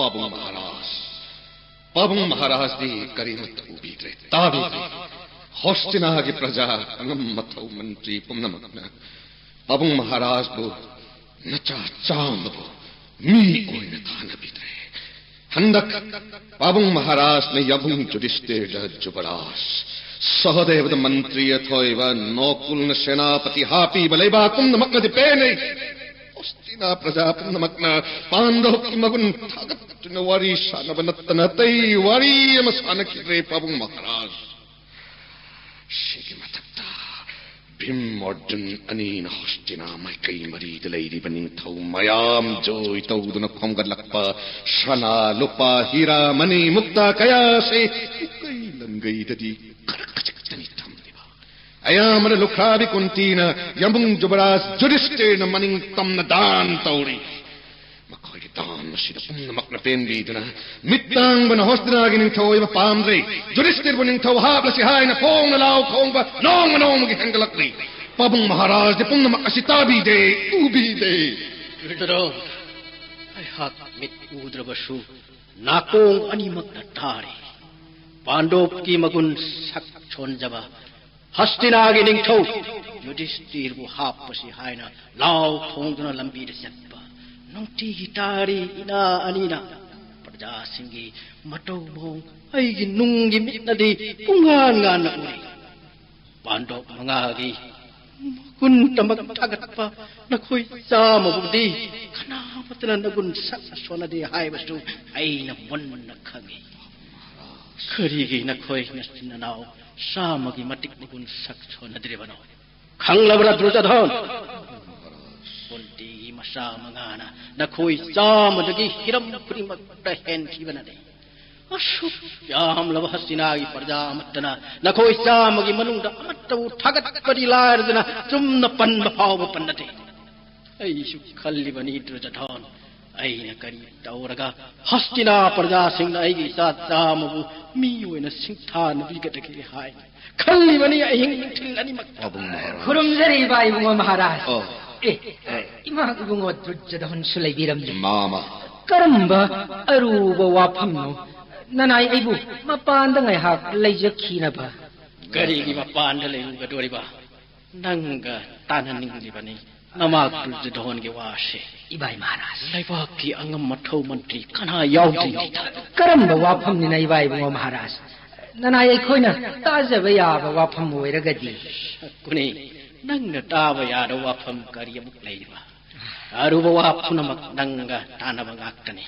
ꯄꯥꯕꯨꯡ ꯃꯍꯥꯔꯥꯖ, ꯄꯥꯕꯨꯡ ꯃꯍꯥꯔꯥꯖꯗꯤ ꯀꯔꯤꯃꯠꯇ ꯎꯕꯤꯗ꯭ꯔꯦ, ꯇꯥꯕꯤꯗ꯭ꯔꯦ꯫ ꯍꯣꯁꯇꯤꯅꯥꯒꯤ ꯄ꯭ꯔꯖꯥ, ꯑꯉꯝ ꯑꯊꯧ ꯃꯟꯇ꯭ꯔꯤ ꯄꯨꯝꯅꯃꯛꯅ ꯄꯥꯕꯨꯡ ꯃꯍꯥꯔꯥꯖꯕꯨ, ꯅꯆꯥ ꯆꯥꯝꯃꯕꯨ ꯃꯤ ꯑꯣꯏꯅ ꯊꯥꯅꯕꯤꯗ꯭ꯔꯦ꯫ ꯍꯟꯗꯛ ꯄꯥꯕꯨꯡ ꯃꯍꯥꯔꯥꯖꯅ ꯌꯥꯝꯕꯨꯡ ꯌꯨꯙꯤꯁꯇꯤꯔꯗ ꯖꯨꯕꯔꯥꯖ, ꯁꯍꯗꯦꯕꯗ ꯃꯟꯇ꯭ꯔꯤ ꯑꯊꯣꯏꯕ, ꯅꯣꯀꯨꯜꯅ ꯁꯦꯅꯥꯄꯇꯤ ꯍꯥꯞꯄꯤꯕ ꯂꯩꯕꯥꯛ ꯄꯨꯝꯅꯃꯛꯅꯗꯤ ꯄꯦꯟꯅꯩ꯫ ꯍꯣꯁꯇꯤꯅꯥ ꯄ꯭ꯔꯖꯥ ꯄꯨꯝꯅꯃꯛꯅ ꯄꯥꯟꯗꯣꯞꯀꯤ ꯃꯒꯨꯟ ꯊꯥꯒꯠꯇꯨꯅ ꯋꯥꯔꯤ ꯁꯥꯟꯅꯕ ꯅꯠꯇꯅ ꯑꯇꯩ ꯋꯥꯔꯤ ꯑꯃ ꯁꯥꯟꯅꯈꯤꯗ꯭ꯔꯦ ꯄꯥꯕꯨꯡ ꯃꯍꯥꯔꯥꯖ꯫ ꯁꯤꯒꯤ ꯃꯊꯛꯇ ꯚꯤꯝ ꯑꯔꯖꯨꯟ ꯑꯅꯤꯅ ꯍꯣꯁꯇꯤꯅꯥ ꯃꯥꯏꯀꯩ ꯃꯔꯤꯗ ꯂꯩꯔꯤꯕ ꯅꯤꯡꯊꯧ ꯃꯌꯥꯝ ꯖꯣꯏ ꯇꯧꯗꯨꯅ ꯈꯣꯝꯒꯠꯂꯛꯄ ꯁꯅꯥ, ꯂꯨꯄꯥ, ꯍꯤꯔꯥ, ꯃꯅꯤ, ꯃꯨꯛꯇꯥ ꯀꯌꯥꯁꯦ ꯄꯨꯀꯩ ꯂꯪꯒꯩꯗꯗꯤ ꯈꯔ ꯈꯖꯤꯛꯇꯅꯤ ꯊꯝꯂꯤꯕ꯫ ꯑꯌꯥꯝꯕꯅ ꯂꯨꯈ꯭ꯔꯥꯕꯤ ꯀꯨꯟꯇꯤꯅ ꯌꯥꯝꯕꯨꯡ ꯖꯨꯕꯔꯥꯖ ꯌꯨꯙꯤꯁꯇꯤꯔꯅ ꯃꯅꯤꯡ ꯇꯝꯅ ꯗꯥꯟ ꯇꯧꯔꯤ꯫ ꯃꯈꯣꯏꯒꯤ ꯗꯥꯟ ꯑꯁꯤꯗ ꯄꯨꯝꯅꯃꯛꯅ ꯄꯦꯟꯕꯤꯗꯨꯅ, ꯃꯤꯠ ꯇꯥꯡꯕꯅ ꯍꯣꯁꯇꯤꯅꯥꯒꯤ ꯅꯤꯡꯊꯧ ꯑꯣꯏꯕ ꯄꯥꯝꯗ꯭ꯔꯦ, ꯌꯨꯙꯤꯁꯇꯤꯔꯕꯨ ꯅꯤꯡꯊꯧ ꯍꯥꯞꯂꯁꯤ ꯍꯥꯏꯅ ꯐꯣꯡꯅ ꯂꯥꯎ ꯈꯣꯡꯕ ꯅꯣꯡꯃ ꯅꯣꯡꯃꯒꯤ ꯍꯦꯟꯒꯠꯂꯛꯂꯤ꯫ ꯄꯥꯕꯨꯡ ꯃꯍꯥꯔꯥꯖꯗꯤ ꯄꯨꯝꯅꯃꯛ ꯑꯁꯤ ꯇꯥꯕꯤꯗꯦ, ꯎꯕꯤꯗꯦ꯫ ꯗꯨꯔꯖꯣꯙꯟ, ꯑꯩꯍꯥꯛ ꯃꯤꯠ ꯎꯗ꯭ꯔꯕꯁꯨ ꯅꯥꯀꯣꯡ ꯑꯅꯤꯃꯛꯅ ꯇꯥꯔꯦ꯫ ꯄꯥꯟꯗꯣꯞꯀꯤ ꯃꯒꯨꯟ ꯁꯛ ꯁꯣꯟꯖꯕ ꯍꯁꯇꯤꯅꯥꯒꯤ ꯅꯤꯡꯊꯧ ꯌꯨꯙꯤꯁꯇꯤꯔꯕꯨ ꯍꯥꯞꯄꯁꯤ ꯍꯥꯏꯅ ꯂꯥꯎ ꯊꯣꯡꯗꯨꯅ ꯂꯝꯕꯤꯗ ꯆꯠꯄ ꯅꯨꯡꯇꯤꯒꯤ ꯇꯥꯔꯤ ꯏꯅꯥ ꯑꯅꯤꯅ꯫ ꯄ꯭ꯔꯖꯥꯁꯤꯡꯒꯤ ꯃꯇꯧ ꯃꯑꯣꯡ ꯑꯩꯒꯤ ꯅꯨꯡꯒꯤ ꯃꯤꯠꯅꯗꯤ ꯄꯨꯡꯉꯥꯟ ꯉꯥꯟꯅ ꯎꯔꯤ꯫ ꯄꯥꯟꯗꯣꯞ ꯃꯉꯥꯒꯤ ꯃꯒꯨꯟꯗꯃꯛ ꯊꯥꯒꯠꯄ ꯅꯈꯣꯏ ꯆꯥꯝꯃꯕꯨꯗꯤ ꯀꯅꯥꯃꯠꯇꯅ ꯅꯒꯨꯟ ꯁꯛ ꯁꯣꯟꯅꯗꯦ ꯍꯥꯏꯕꯁꯨ ꯑꯩꯅ ꯃꯨꯟꯅ ꯈꯪꯏ꯫ ꯀꯔꯤꯒꯤ ꯅꯈꯣꯏ ꯅꯆꯤꯟ ꯅꯅꯥꯎ ꯆꯥꯝꯃꯒꯤ ꯃꯇꯤꯛ ꯃꯒꯨꯟ ꯁꯛ ꯁꯣꯟꯅꯗ꯭ꯔꯤꯕꯅꯣ? ꯈꯪꯂꯕ꯭ꯔꯥ ꯗꯨꯔꯖꯣꯙꯟ? ꯀꯨꯟꯇꯤꯒꯤ ꯃꯆꯥ ꯃꯉꯥꯅ ꯅꯈꯣꯏ ꯆꯥꯝꯃꯗꯒꯤ ꯍꯤꯔꯝ ꯈꯨꯗꯤꯡꯃꯛꯇ ꯍꯦꯟꯈꯤꯕꯅꯅꯤ꯫ ꯑꯁꯨꯛ ꯌꯥꯝꯂꯕ ꯍꯁꯇꯤꯅꯥꯒꯤ ꯄ꯭ꯔꯖꯥ ꯑꯃꯠꯇꯅ ꯅꯈꯣꯏ ꯆꯥꯝꯃꯒꯤ ꯃꯅꯨꯡꯗ ꯑꯃꯠꯇꯕꯨ ꯊꯥꯒꯠꯄꯗꯤ ꯂꯥꯏꯔꯗꯅ ꯆꯨꯝꯅ ꯄꯟꯕ ꯐꯥꯎꯕ ꯄꯟꯅꯗꯦ꯫ ꯑꯩꯁꯨ ꯈꯜꯂꯤꯕꯅꯤ ꯗꯨꯔꯖꯣꯙꯟ, ꯑꯩꯅ ꯀꯔꯤ ꯇꯧꯔꯒ ꯍꯁꯇꯤꯅꯥ ꯄ꯭ꯔꯖꯥꯁꯤꯡꯅ ꯑꯩꯒꯤ ꯏꯆꯥ ꯆꯥꯝꯃꯕꯨ ꯃꯤ ꯑꯣꯏꯅ ꯁꯤꯡꯊꯥꯅꯕꯤꯒꯗꯒꯦ ꯍꯥꯏꯅ꯫ ꯈꯜꯂꯤꯕꯅꯤ ꯑꯍꯤꯡ ꯅꯨꯡꯊꯤꯜ ꯑꯅꯤꯃꯛ꯫ ꯄꯥꯕꯨꯡ ꯃꯍꯥꯔꯥꯖ꯫ ꯈꯨꯔꯨꯝꯖꯔꯤ ꯏꯕꯥ ꯏꯕꯨꯡꯉꯣ ꯃꯍꯥꯔꯥꯖ꯫ ꯑꯣ꯫ ꯑꯦ, ꯑꯦ꯫ ꯏꯃꯥ ꯏꯕꯨꯡꯉꯣ ꯗꯨꯔꯖꯣꯙꯟꯁꯨ ꯂꯩꯕꯤꯔꯝꯂꯦ꯫ ꯃꯥꯃ꯫ ꯀꯔꯝꯕ ꯑꯔꯨꯕ ꯋꯥꯐꯝꯅꯣ? ꯅꯅꯥꯏ ꯑꯩꯕꯨ ꯃꯄꯥꯟꯗ ꯉꯥꯏꯍꯥꯛ ꯂꯩꯖꯈꯤꯅꯕ꯫ ꯀꯔꯤꯒꯤ ꯃꯄꯥꯟꯗ ꯂꯩꯔꯨꯒꯗꯣꯔꯤꯕ? ꯅꯪꯒ ꯇꯥꯟꯅꯅꯤꯡꯂꯤꯕꯅꯤ ꯅꯃꯥ ꯗꯨꯔꯖꯣꯙꯟꯒꯤ ꯋꯥꯁꯦ꯫ ꯏꯕꯥꯏ ꯃꯍꯥꯔꯥꯖ꯫ ꯂꯩꯕꯥꯛꯀꯤ ꯑꯉꯝ ꯑꯊꯧ ꯃꯟꯇ꯭ꯔꯤ ꯀꯅꯥ ꯌꯥꯎꯗ꯭ꯔꯤꯉꯩꯗ꯫ ꯀꯔꯝꯕ ꯋꯥꯐꯝꯅꯤꯅ ꯏꯕꯥꯏ ꯏꯕꯨꯡꯉꯣ ꯃꯍꯥꯔꯥꯖ? ꯅꯅꯥꯏ ꯑꯩꯈꯣꯏꯅ ꯇꯥꯖꯕ ꯌꯥꯕ ꯋꯥꯐꯝ ꯑꯣꯏꯔꯒꯗꯤ꯫ ꯁꯛꯀꯨꯅꯤ, ꯅꯪꯅ ꯇꯥꯕ ꯌꯥꯗꯕ ꯋꯥꯐꯝ ꯀꯔꯤ ꯑꯃꯨꯛ ꯂꯩꯔꯤꯕ? ꯑꯔꯨꯕ ꯋꯥ ꯄꯨꯝꯅꯃꯛ ꯅꯪꯒ ꯇꯥꯟꯅꯕ ꯉꯥꯛꯇꯅꯤ꯫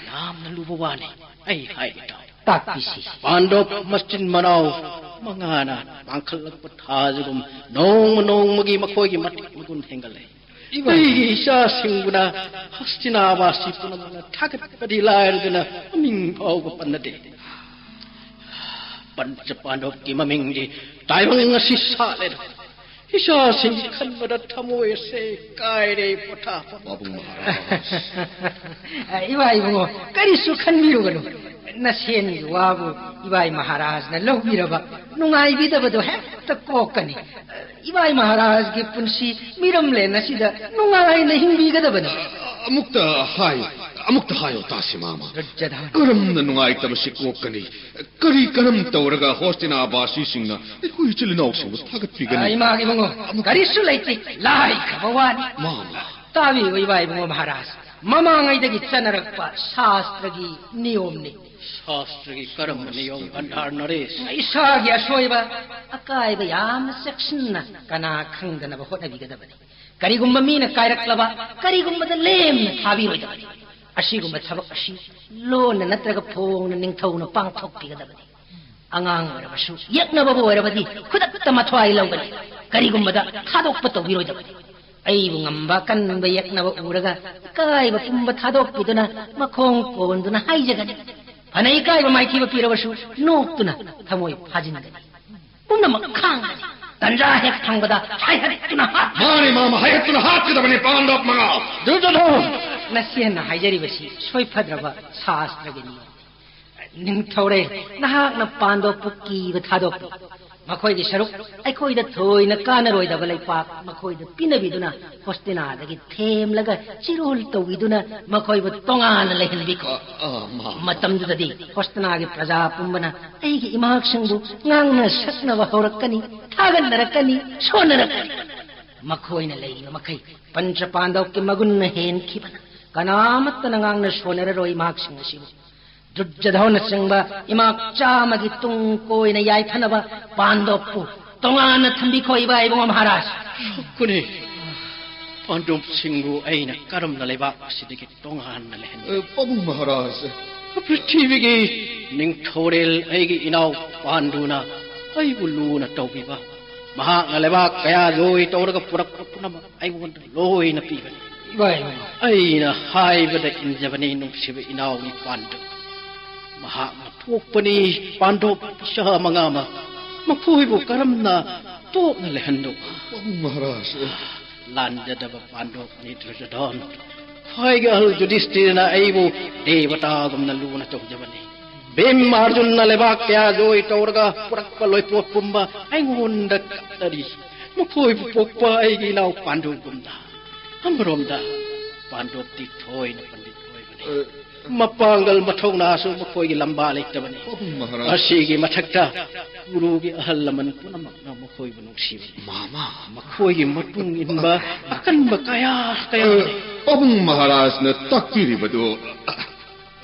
ꯌꯥꯝꯅ ꯂꯨꯕ ꯋꯥꯅꯤ꯫ ꯑꯩ ꯍꯥꯏꯒꯦ ꯇꯥꯎ꯫ ꯇꯥꯛꯄꯤꯁꯤ꯫ ꯄꯥꯟꯗꯣꯞ ꯃꯆꯤꯟ ꯃꯅꯥꯎ ꯃꯉꯥꯅ ꯄꯥꯡꯈꯠꯂꯛꯄ ꯊꯥꯖꯒꯨꯝ ꯅꯣꯡꯃ ꯅꯣꯡꯃꯒꯤ ꯃꯈꯣꯏꯒꯤ ꯃꯇꯤꯛ ꯃꯒꯨꯟ ꯍꯦꯟꯒꯠꯂꯦ꯫ ꯑꯩꯒꯤ ꯏꯆꯥꯁꯤꯡꯕꯨꯅ ꯍꯁꯇꯤꯅꯥꯕꯥꯁꯤ ꯄꯨꯝꯅꯃꯛꯅ ꯊꯥꯒꯠꯄꯗꯤ ꯂꯥꯏꯔꯗꯅ ꯃꯃꯤꯡ ꯐꯥꯎꯕ ꯄꯟꯅꯗꯦ꯫ ꯄꯟꯆ ꯄꯥꯟꯗꯣꯞꯀꯤ ꯃꯃꯤꯡꯗꯤ ꯇꯥꯏꯕꯪ ꯑꯁꯤ ꯁꯥꯠꯂꯦꯗ꯫ ꯏꯆꯥꯁꯤꯡ ꯈꯟꯕꯗ ꯊꯃꯣꯏ ꯑꯁꯦ ꯀꯥꯏꯔꯦ, ꯄꯣꯊꯥꯐꯝ ꯄꯥꯕꯨꯡ ꯃꯍꯥꯔꯥꯖ꯫ ꯏꯕꯥ ꯏꯕꯨꯡꯉꯣ, ꯀꯔꯤꯁꯨ ꯈꯟꯕꯤꯔꯨꯒꯅꯨ꯫ ꯅꯁꯦꯟꯒꯤ ꯋꯥꯕꯨ ꯏꯕꯥꯏ ꯃꯍꯥꯔꯥꯖꯅ ꯂꯧꯕꯤꯔꯕ ꯅꯨꯡꯉꯥꯏꯕꯤꯗꯕꯗꯣ ꯍꯦꯛꯇ ꯀꯣꯛꯀꯅꯤ꯫ ꯏꯕꯥꯏ ꯃꯍꯥꯔꯥꯖꯒꯤ ꯄꯨꯟꯁꯤ ꯃꯤꯔꯝꯂꯦꯟ ꯑꯁꯤꯗ ꯅꯨꯡꯉꯥꯏꯅ ꯍꯤꯡꯕꯤꯒꯗꯕꯅꯤ꯫ ꯑꯃꯨꯛꯇ ꯍꯥꯏꯌꯨ꯫ ꯑꯃꯨꯛꯇ ꯍꯥꯏꯌꯣ ꯇꯥꯁꯤ, ꯃꯥꯃ꯫ ꯗꯨꯔꯖꯣꯙꯟ꯫ ꯀꯔꯝꯅ ꯅꯨꯡꯉꯥꯏꯇꯕꯁꯤ ꯀꯣꯛꯀꯅꯤ? ꯀꯔꯤ ꯀꯔꯝ ꯇꯧꯔꯒ ꯍꯣꯁꯇꯤꯅꯥꯕꯥꯁꯤꯁꯤꯡꯅ ꯑꯩꯈꯣꯏ ꯏꯆꯤꯜ ꯏꯅꯥꯎꯁꯤꯡꯕꯨ ꯊꯥꯒꯠꯄꯤꯒꯅꯤ? ꯑ, ꯏꯃꯥꯒꯤ ꯏꯕꯨꯡꯉꯣ, ꯀꯔꯤꯁꯨ ꯂꯩꯇꯦ꯫ ꯂꯥꯏꯈ꯭ꯔꯕ ꯋꯥꯅꯤ꯫ ꯃꯥꯃ꯫ ꯇꯥꯕꯤꯌꯨ, ꯏꯕꯥ ꯏꯕꯨꯡꯉꯣ ꯃꯍꯥꯔꯥꯖ꯫ ꯃꯃꯥꯡꯉꯩꯗꯒꯤ ꯆꯠꯅꯔꯛꯄ ꯁꯥꯁꯇ꯭ꯔꯒꯤ ꯅꯤꯌꯣꯝꯅꯤ꯫ ꯁꯥꯁꯇ꯭ꯔꯒꯤ ꯀꯔꯝꯕ ꯅꯤꯌꯣꯝ, ꯒꯟꯙꯥꯔ ꯅꯔꯦꯁ? ꯏꯁꯥꯒꯤ ꯑꯁꯣꯏꯕ, ꯑꯀꯥꯏꯕ ꯌꯥꯝꯅ ꯆꯦꯛꯁꯤꯟꯅ ꯀꯅꯥ ꯈꯪꯗꯅꯕ ꯍꯣꯠꯅꯕꯤꯒꯗꯕꯅꯤ꯫ ꯀꯔꯤꯒꯨꯝꯕ ꯃꯤꯅ ꯀꯥꯏꯔꯛꯂꯕ, ꯀꯔꯤꯒꯨꯝꯕꯗ ꯂꯦꯝꯅ ꯊꯥꯕꯤꯔꯣꯏꯗꯕꯅꯤ꯫ ꯑꯁꯤꯒꯨꯝꯕ ꯊꯕꯛ ꯑꯁꯤ ꯂꯣꯟꯅ ꯅꯠꯇ꯭ꯔꯒ ꯐꯣꯡꯅ ꯅꯤꯡꯊꯧꯅ ꯄꯥꯡꯊꯣꯛꯄꯤꯒꯗꯕꯅꯤ꯫ ꯑꯉꯥꯡ ꯑꯣꯏꯔꯕꯁꯨ, ꯌꯦꯛꯅꯕꯕꯨ ꯑꯣꯏꯔꯕꯗꯤ ꯈꯨꯗꯛꯇ ꯃꯊ꯭ꯋꯥꯏ ꯂꯧꯒꯅꯤ꯫ ꯀꯔꯤꯒꯨꯝꯕꯗ ꯊꯥꯗꯣꯛꯄ ꯇꯧꯕꯤꯔꯣꯏꯗꯕꯅꯤ꯫ ꯑꯩꯕꯨ ꯉꯝꯕ ꯀꯟꯕ ꯌꯦꯛꯅꯕ ꯎꯔꯒ ꯏꯀꯥꯏꯕ ꯄꯨꯝꯕ ꯊꯥꯗꯣꯛꯄꯤꯗꯨꯅ ꯃꯈꯣꯡ ꯀꯣꯟꯗꯨꯅ ꯍꯥꯏꯖꯒꯅꯤ꯫ ꯐꯅ ꯏꯀꯥꯏꯕ ꯃꯥꯏꯊꯤꯕ ꯄꯤꯔꯕꯁꯨ ꯅꯣꯛꯇꯨꯅ ꯊꯃꯣꯏ ꯐꯥꯖꯤꯟꯒꯅꯤ꯫ ꯄꯨꯝꯅꯃꯛ ꯈꯥꯡꯒꯅꯤ꯫ ꯇꯟꯖꯥ ꯍꯦꯛ ꯐꯪꯕꯗ ꯍꯥꯏꯍꯠꯇꯨꯅ ꯍꯥꯠ- ꯃꯥꯅꯤ, ꯃꯥꯃ, ꯍꯥꯏꯍꯠꯇꯨꯅ ꯍꯥꯠꯀꯗꯕꯅꯤ ꯄꯥꯟꯗꯣꯞ ꯃꯉꯥ꯫ ꯗꯨꯔꯖꯣꯙꯟ! ꯅꯆꯦꯅ ꯍꯥꯏꯖꯔꯤꯕꯁꯤ ꯁꯣꯏꯐꯗ꯭ꯔꯕ ꯁꯥꯁꯇ꯭ꯔꯒꯤ ꯅꯤꯌꯣꯝꯅꯤ꯫ ꯅꯤꯡꯊꯧꯔꯦꯜ, ꯅꯍꯥꯛꯅ ꯄꯥꯟꯗꯣꯞꯄꯨ ꯀꯤꯕ ꯊꯥꯗꯣꯛꯄꯤ꯫ ꯃꯈꯣꯏꯒꯤ ꯁꯔꯨꯛ ꯑꯩꯈꯣꯏꯗ ꯊꯣꯏꯅ ꯀꯥꯟꯅꯔꯣꯏꯗꯕ ꯂꯩꯄꯥꯛ ꯃꯈꯣꯏꯗ ꯄꯤꯅꯕꯤꯗꯨꯅ ꯍꯣꯁꯇꯤꯅꯥꯗꯒꯤ ꯊꯦꯝꯂꯒ ꯆꯤꯔꯣꯜ ꯇꯧꯕꯤꯗꯨꯅ ꯃꯈꯣꯏꯕꯨ ꯇꯣꯉꯥꯟꯅ ꯂꯩꯍꯟꯕꯤꯈꯣ꯫ ꯑ, ꯑ, ꯃꯥꯃ꯫ ꯃꯇꯝꯗꯨꯗꯗꯤ ꯍꯣꯁꯇꯤꯅꯥꯒꯤ ꯄ꯭ꯔꯖꯥ ꯄꯨꯝꯕꯅ ꯑꯩꯒꯤ ꯏꯃꯥꯛꯁꯤꯡꯕꯨ ꯉꯥꯡꯅ ꯁꯛꯅꯕ ꯍꯧꯔꯛꯀꯅꯤ, ꯊꯥꯒꯠꯅꯔꯛꯀꯅꯤ, ꯁꯣꯟꯅꯔꯛꯀꯅꯤ꯫ ꯃꯈꯣꯏꯅ ꯂꯩꯔꯤꯕ ꯃꯈꯩ ꯄꯟꯆ ꯄꯥꯟꯗꯧꯀꯤ ꯃꯒꯨꯟꯅ ꯍꯦꯟꯈꯤꯕꯅ ꯀꯅꯥꯃꯠꯇꯅ ꯉꯥꯡꯅ ꯁꯣꯟꯅꯔꯔꯣꯏ ꯏꯃꯥꯛꯁꯤꯡ ꯑꯁꯤꯕꯨ꯫ ꯗꯨꯔꯖꯣꯙꯟꯅꯆꯤꯡꯕ ꯏꯃꯥꯛ ꯆꯥꯝꯃꯒꯤ ꯇꯨꯡ ꯀꯣꯏꯅ ꯌꯥꯏꯐꯅꯕ ꯄꯥꯟꯗꯣꯞꯄꯨ ꯇꯣꯉꯥꯟꯅ ꯊꯝꯕꯤꯈꯣ, ꯏꯕꯥ ꯏꯕꯨꯡꯉꯣ ꯃꯍꯥꯔꯥꯖ꯫ ꯁꯣꯛꯀꯅꯤ꯫ ꯄꯥꯟꯗꯣꯞꯁꯤꯡꯕꯨ ꯑꯩꯅ ꯀꯔꯝꯅ ꯂꯩꯕꯥꯛ ꯑꯁꯤꯗꯒꯤ ꯇꯣꯉꯥꯟꯅ ꯂꯩꯍꯟꯒꯅꯤ? ꯑ, ꯄꯥꯕꯨꯡ ꯃꯍꯥꯔꯥꯖ꯫ ꯄ꯭ꯔꯤꯊꯤꯕꯤꯒꯤ ꯅꯤꯡꯊꯧꯔꯦꯜ ꯑꯩꯒꯤ ꯏꯅꯥꯎ ꯄꯥꯟꯗꯨꯅ ꯑꯩꯕꯨ ꯂꯨꯅ ꯇꯧꯕꯤꯕ, ꯃꯍꯥꯛꯅ ꯂꯩꯕꯥꯛ ꯀꯌꯥ ꯖꯣꯏ ꯇꯧꯔꯒ ꯄꯨꯔꯛꯄ ꯄꯨꯝꯅꯃꯛ ꯑꯩꯉꯣꯟꯗ ꯂꯣꯏꯅ ꯄꯤꯕꯅꯤ꯫ ꯏꯕꯥ ꯏꯕꯨꯡꯉꯣ꯫ ꯑꯩꯅ ꯍꯥꯏꯕꯗ ꯏꯟꯖꯕꯅꯤ, ꯅꯨꯡꯁꯤꯕ ꯏꯅꯥꯎꯒꯤ ꯄꯥꯟꯗꯨ꯫ ꯃꯍꯥꯛꯅ ꯄꯣꯛꯄꯅꯤ ꯄꯥꯟꯗꯣꯞ ꯏꯆꯥ ꯃꯉꯥꯃꯛ꯫ ꯃꯈꯣꯏꯕꯨ ꯀꯔꯝꯅ ꯇꯣꯛꯅ ꯂꯩꯍꯟꯗꯧꯕ? ꯄꯥꯕꯨꯡ ꯃꯍꯥꯔꯥꯖ꯫ ꯂꯥꯟꯖꯗꯕ ꯄꯥꯟꯗꯣꯞꯅꯤ ꯗꯨꯔꯖꯣꯙꯟ꯫ ꯈ꯭ꯋꯥꯏꯒꯤ ꯑꯍꯜ ꯌꯨꯙꯤꯁꯇꯤꯔꯅ ꯑꯩꯕꯨ ꯗꯦꯕꯇꯥꯒꯨꯝꯅ ꯂꯨꯅ ꯇꯧꯖꯕꯅꯤ꯫ ꯚꯤꯝ ꯑꯔꯖꯨꯟꯅ ꯂꯩꯕꯥꯛ ꯀꯌꯥ ꯖꯣꯏ ꯇꯧꯔꯒ ꯄꯨꯔꯛꯄ ꯂꯣꯏꯄꯣꯠ ꯄꯨꯝꯕ ꯑꯩꯉꯣꯟꯗ ꯀꯠꯅꯔꯤ꯫ ꯃꯈꯣꯏꯕꯨ ꯄꯣꯛꯄ ꯑꯩꯒꯤ ꯏꯅꯥꯎ ꯄꯥꯟꯗꯨꯒꯨꯝꯅ꯫ ꯑꯃꯔꯣꯝꯗ ꯄꯥꯟꯗꯣꯞꯇꯤ ꯊꯣꯏꯅ ꯄꯟꯗꯤꯠ ꯑꯣꯏꯕꯅꯤ꯫ ꯃꯄꯥꯡꯒꯜ ꯃꯊꯧꯅꯥꯁꯨ ꯃꯈꯣꯏꯒꯤ ꯂꯝꯕꯥ ꯂꯩꯇꯕꯅꯤ꯫ ꯄꯥꯕꯨꯡ ꯃꯍꯥꯔꯥꯖ꯫ ꯑꯁꯤꯒꯤ ꯃꯊꯛꯇ ꯒꯨꯔꯨꯒꯤ ꯑꯍꯜ ꯂꯃꯟ ꯄꯨꯝꯅꯃꯛꯅ ꯃꯈꯣꯏꯕꯨ ꯅꯨꯡꯁꯤꯕꯅꯤ꯫ ꯃꯥꯃ꯫ ꯃꯈꯣꯏꯒꯤ ꯃꯇꯨꯡ ꯏꯟꯕ ꯑꯀꯟꯕ ꯀꯌꯥ ꯀꯌꯥ ꯂꯩ꯫ ꯄꯥꯕꯨꯡ ꯃꯍꯥꯔꯥꯖꯅ ꯇꯥꯛꯄꯤꯔꯤꯕꯗꯨ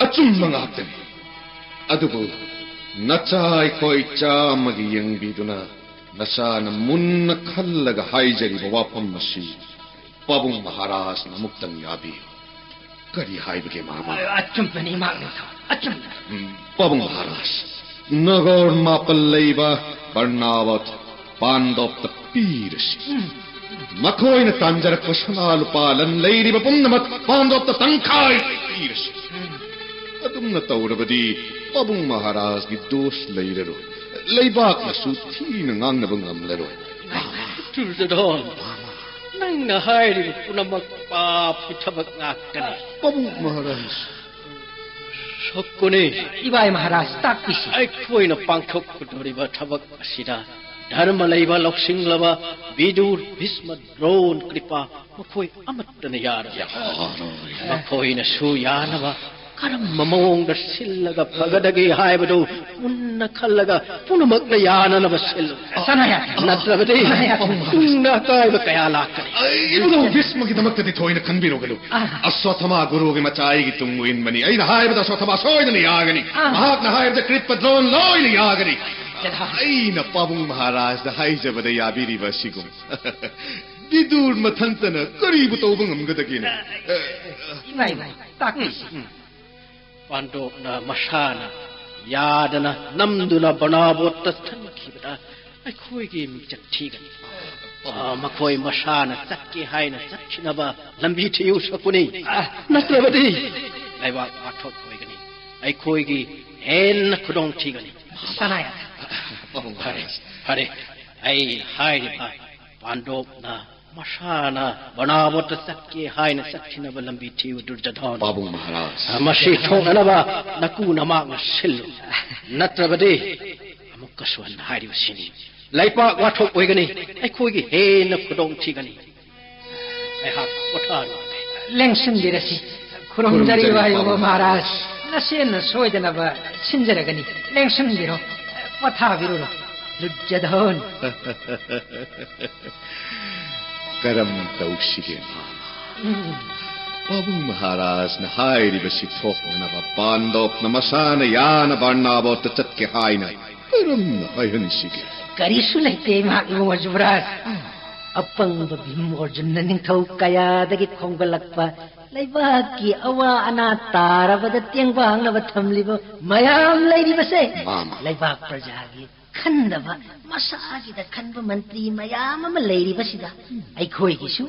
ꯑꯆꯨꯝꯕ ꯉꯥꯛꯇꯅꯤ꯫ ꯑꯗꯨꯕꯨ ꯅꯆꯥ ꯑꯩꯈꯣꯏ ꯆꯥꯝꯃꯒꯤ ꯌꯦꯡꯕꯤꯗꯨꯅ ꯅꯆꯥꯅ ꯃꯨꯟꯅ ꯈꯜꯂꯒ ꯍꯥꯏꯖꯔꯤꯕ ꯋꯥꯐꯝ ꯑꯁꯤ ꯄꯥꯕꯨꯡ ꯃꯍꯥꯔꯥꯖꯅ ꯑꯃꯨꯛꯇꯪ ꯌꯥꯕꯤꯌꯨ꯫ ꯀꯔꯤ ꯍꯥꯏꯕꯒꯦ, ꯃꯥꯃ? ꯑꯆꯨꯝꯕꯅꯤ, ꯏꯃꯥ ꯅꯤꯡꯊꯧ, ꯑꯆꯨꯝꯕꯅꯤ꯫ ꯎꯝ, ꯄꯥꯕꯨꯡ ꯃꯍꯥꯔꯥꯖ, ꯅꯒꯔ ꯃꯥꯄꯜ ꯂꯩꯕ ꯕꯔꯅꯥꯕꯠ ꯄꯥꯟꯗꯣꯞꯇ ꯄꯤꯔꯁꯤ꯫ ꯎꯝ꯫ ꯃꯈꯣꯏꯅ ꯇꯥꯟꯖꯔꯛꯄ ꯁꯅꯥ ꯂꯨꯄꯥ ꯂꯟ ꯂꯩꯔꯤꯕ ꯄꯨꯝꯅꯃꯛ ꯄꯥꯟꯗꯣꯞꯇ ꯇꯪꯈꯥꯏ ꯄꯤꯔꯁꯤ꯫ ꯎꯝ꯫ ꯑꯗꯨꯝꯅ ꯇꯧꯔꯕꯗꯤ ꯄꯥꯕꯨꯡ ꯃꯍꯥꯔꯥꯖꯒꯤ ꯗꯣꯁ ꯂꯩꯔꯔꯣꯏ꯫ ꯂꯩꯕꯥꯛꯅꯁꯨ ꯊꯤꯅ ꯉꯥꯡꯅꯕ ꯉꯝꯂꯔꯣꯏ꯫ ꯗꯨꯔꯖꯣꯙꯟ, ꯅꯪꯅ ꯍꯥꯏꯔꯤꯕ ꯄꯨꯝꯅꯃꯛ ꯄꯥꯞꯀꯤ ꯊꯕꯛ ꯉꯥꯛꯇꯅꯤ꯫ ꯄꯥꯕꯨꯡ ꯃꯍꯥꯔꯥꯖ꯫ ꯁꯀꯨꯅꯤ꯫ ꯏꯕꯥꯏ ꯃꯍꯥꯔꯥꯖ, ꯇꯥꯛꯄꯤꯁꯤ꯫ ꯑꯩꯈꯣꯏꯅ ꯄꯥꯡꯊꯣꯛꯀꯗꯧꯔꯤꯕ ꯊꯕꯛ ꯑꯁꯤꯗ ꯙꯔꯃ ꯂꯩꯕ, ꯂꯧꯁꯤꯡꯂꯕ ꯕꯤꯗꯨꯔ, ꯚꯤꯁꯃ, ꯗ꯭ꯔꯣꯟ, ꯀ꯭ꯔꯤꯄꯥ, ꯃꯈꯣꯏ ꯑꯃꯠꯇꯅ ꯌꯥꯔꯣꯏ꯫ ꯌꯥꯔꯣꯏ꯫ ꯃꯈꯣꯏꯅꯁꯨ ꯌꯥꯅꯕ ꯀꯔꯝꯕ ꯃꯑꯣꯡꯗ ꯁꯤꯜꯂꯒ ꯐꯒꯗꯒꯦ ꯍꯥꯏꯕꯗꯨ ꯃꯨꯟꯅ ꯈꯜꯂꯒ ꯄꯨꯝꯅꯃꯛꯅ ꯌꯥꯅꯅꯕ ꯁꯤꯜꯂꯨ꯫ ꯁꯅꯥꯌꯥ꯫ ꯅꯠꯇ꯭ꯔꯕꯗꯤ ꯁꯅꯥꯌꯥ꯫ ꯇꯨꯡꯗ ꯑꯀꯥꯏꯕ ꯀꯌꯥ ꯂꯥꯛꯀꯅꯤ꯫ ꯑꯩ, ꯏꯕꯨꯙꯧ ꯚꯤꯁꯃꯒꯤꯗꯃꯛꯇꯗꯤ ꯊꯣꯏꯅ ꯈꯟꯕꯤꯔꯨꯒꯅꯨ꯫ ꯑꯥ꯫ ꯑꯁ꯭ꯋꯠꯊꯥꯃꯥ ꯒꯨꯔꯨꯒꯤ ꯃꯆꯥ ꯑꯩꯒꯤ ꯇꯨꯡ ꯏꯟꯕꯅꯤ꯫ ꯑꯩꯅ ꯍꯥꯏꯕꯗ ꯑꯁ꯭ꯋꯠꯊꯥꯃꯥ ꯁꯣꯏꯗꯅ ꯌꯥꯒꯅꯤ꯫ ꯑꯥ꯫ ꯃꯍꯥꯛꯅ ꯍꯥꯏꯕꯗ ꯀ꯭ꯔꯤꯄ, ꯗ꯭ꯔꯣꯟ ꯂꯣꯏꯅ ꯌꯥꯒꯅꯤ꯫ ꯌꯥ꯫ ꯑꯩꯅ ꯄꯥꯕꯨꯡ ꯃꯍꯥꯔꯥꯖꯗ ꯍꯥꯏꯖꯕꯗ ꯌꯥꯕꯤꯔꯤꯕ ꯑꯁꯤꯒꯨꯝ ꯕꯤꯗꯨꯔ ꯃꯊꯟꯇꯅ ꯀꯔꯤꯕꯨ ꯇꯧꯕ ꯉꯝꯒꯗꯒꯦꯅꯦ? ꯏꯃꯥ, ꯏꯃꯥ, ꯇꯥꯛꯄꯤꯁꯤ꯫ ꯎꯝ, ꯎꯝ꯫ ꯄꯥꯟꯗꯣꯞꯅ ꯃꯁꯥꯅ ꯌꯥꯗꯅ ꯅꯝꯗꯨꯅ ꯕꯅꯥꯕꯣꯠꯇ ꯊꯟꯈꯤꯕꯗ ꯑꯩꯈꯣꯏꯒꯤ ꯃꯤꯡꯆꯠ ꯊꯤꯒꯅꯤ꯫ ꯑ, ꯃꯈꯣꯏ ꯃꯁꯥꯅ ꯆꯠꯀꯦ ꯍꯥꯏꯅ ꯆꯠꯈꯤꯅꯕ ꯂꯝꯕꯤ ꯊꯤꯌꯨ, ꯁꯀꯨꯅꯤ꯫ ꯑ, ꯅꯠꯇ꯭ꯔꯕꯗꯤ ꯂꯩꯕꯥꯛ ꯋꯥꯊꯣꯛ ꯑꯣꯏꯒꯅꯤ꯫ ꯑꯩꯈꯣꯏꯒꯤ ꯍꯦꯟꯅ ꯈꯨꯗꯣꯡ ꯊꯤꯒꯅꯤ꯫ ꯁꯅꯥꯌꯥ꯫ ꯐꯔꯦ, ꯐꯔꯦ꯫ ꯑꯩ ꯍꯥꯏꯔꯤꯕ ꯄꯥꯟꯗꯣꯞꯅ ꯃꯁꯥꯅ ꯕꯅꯥꯕꯣꯠꯇ ꯆꯠꯀꯦ ꯍꯥꯏꯅ ꯆꯠꯈꯤꯅꯕ ꯂꯝꯕꯤ ꯊꯤꯌꯨ, ꯗꯨꯔꯖꯣꯙꯟ꯫ ꯄꯥꯕꯨꯡ ꯃꯍꯥꯔꯥꯖ꯫ ꯃꯁꯤ ꯊꯣꯛꯅꯅꯕ ꯅꯀꯨ ꯅꯃꯥꯛꯅ ꯁꯤꯜꯂꯨ꯫ ꯅꯠꯇ꯭ꯔꯕꯗꯤ ꯑꯃꯨꯛꯀꯁꯨ ꯍꯟꯅ ꯍꯥꯏꯔꯤꯕꯁꯤꯅꯤ, ꯂꯩꯄꯥꯛ ꯋꯥꯊꯣꯛ ꯑꯣꯏꯒꯅꯤ, ꯑꯩꯈꯣꯏꯒꯤ ꯍꯦꯟꯅ ꯈꯨꯗꯣꯡ ꯊꯤꯒꯅꯤ꯫ ꯑꯩꯍꯥꯛ ꯄꯣꯊꯥꯔꯨꯔꯒꯦ꯫ ꯂꯦꯡꯁꯤꯟꯕꯤꯔꯁꯤ꯫ ꯈꯨꯔꯨꯝꯖꯔꯤ ꯈꯨꯔꯨꯝꯖꯔꯤ ꯋꯥꯍꯩꯕ ꯄꯥꯕꯨꯡ꯫ ꯃꯍꯥꯔꯥꯖ꯫ ꯅꯁꯦꯟꯅ ꯁꯣꯏꯗꯅꯕ ꯁꯤꯟꯖꯔꯒꯅꯤ꯫ ꯂꯦꯡꯁꯟꯕꯤꯔꯣ꯫ ꯄꯣꯊꯥꯕꯤꯔꯨꯔꯣ꯫ ꯗꯨꯔꯖꯣꯙꯟ꯫ ꯀꯔꯝ ꯇꯧꯁꯤꯒꯦ, ꯃꯥꯃ? ꯎꯝ꯫ ꯄꯥꯕꯨꯡ ꯃꯍꯥꯔꯥꯖꯅ ꯍꯥꯏꯔꯤꯕꯁꯤ ꯊꯣꯛꯅꯅꯕ ꯄꯥꯟꯗꯣꯞꯅ ꯃꯁꯥꯅ ꯌꯥꯅ ꯕꯔꯅꯥꯕꯣꯠꯇ ꯆꯠꯀꯦ ꯍꯥꯏꯅ ꯀꯔꯝꯅ ꯍꯥꯏꯍꯟꯁꯤꯒꯦ? ꯀꯔꯤꯁꯨ ꯂꯩꯇꯦ, ꯏꯃꯥ ꯏꯕꯨꯡꯉꯣ ꯖꯨꯕꯔꯥꯖ꯫ ꯑꯄꯪꯕ ꯚꯤꯝ ꯑꯔꯖꯨꯟꯅ ꯅꯤꯡꯊꯧ ꯀꯌꯥꯗꯒꯤ ꯈꯣꯝꯒꯠꯂꯛꯄ ꯂꯩꯕꯥꯛꯀꯤ ꯑꯋꯥ ꯑꯅꯥ ꯇꯥꯔꯕꯗ ꯇꯦꯡꯕꯥꯡꯅꯕ ꯊꯝꯂꯤꯕ ꯃꯌꯥꯝ ꯂꯩꯔꯤꯕꯁꯦ, ꯃꯥꯃ꯫ ꯂꯩꯕꯥꯛ ꯄ꯭ꯔꯖꯥꯒꯤ ꯈꯟꯗꯕ, ꯃꯁꯥꯒꯤꯗ ꯈꯟꯕ ꯃꯟꯇ꯭ꯔꯤ ꯃꯌꯥꯝ ꯑꯃ ꯂꯩꯔꯤꯕꯁꯤꯗ ꯑꯩꯈꯣꯏꯒꯤꯁꯨ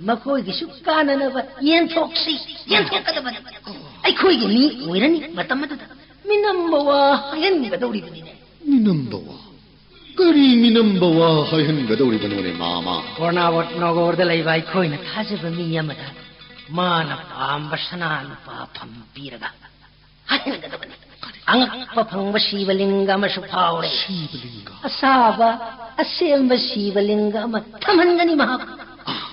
ꯃꯈꯣꯏꯒꯤꯁꯨ ꯀꯥꯟꯅꯅꯕ ꯌꯦꯟꯊꯣꯛꯁꯤ, ꯌꯦꯟꯊꯣꯛꯀꯗꯕꯅꯤ꯫ ꯑꯩꯈꯣꯏꯒꯤ ꯃꯤ ꯑꯣꯏꯔꯅꯤ ꯃꯇꯝ ꯑꯗꯨꯗ꯫ ꯃꯤꯅꯝꯕ ꯋꯥ ꯍꯥꯏꯍꯟꯒꯗꯧꯔꯤꯕꯅꯤꯅꯦ꯫ ꯃꯤꯅꯝꯕ ꯋꯥ? ꯀꯔꯤ ꯃꯤꯅꯝꯕ ꯋꯥ ꯍꯥꯏꯍꯟꯒꯗꯧꯔꯤꯕꯅꯣꯅꯦ, ꯃꯥꯃ? ꯕꯔꯅꯥꯕꯣꯠ ꯅꯒꯔꯗ ꯂꯩꯕ ꯑꯩꯈꯣꯏꯅ ꯊꯥꯖꯕ ꯃꯤ ꯑꯃꯗ ꯃꯥꯅ ꯄꯥꯝꯕ ꯁꯅꯥ ꯂꯨꯄꯥ ꯐꯝ ꯄꯤꯔꯒ ꯍꯥꯏꯍꯟꯒꯗꯕꯅꯤ꯫ ꯑꯉꯛꯄ ꯐꯪꯕ ꯁꯤꯕꯂꯤꯡꯒ ꯑꯃꯁꯨ ꯐꯥꯎꯔꯦ꯫ ꯁꯤꯕꯂꯤꯡꯒ? ꯑꯁꯥꯕ, ꯑꯁꯦꯡꯕ ꯁꯤꯕꯂꯤꯡꯒ ꯑꯃ ꯊꯝꯍꯟꯒꯅꯤ ꯃꯍꯥꯛ꯫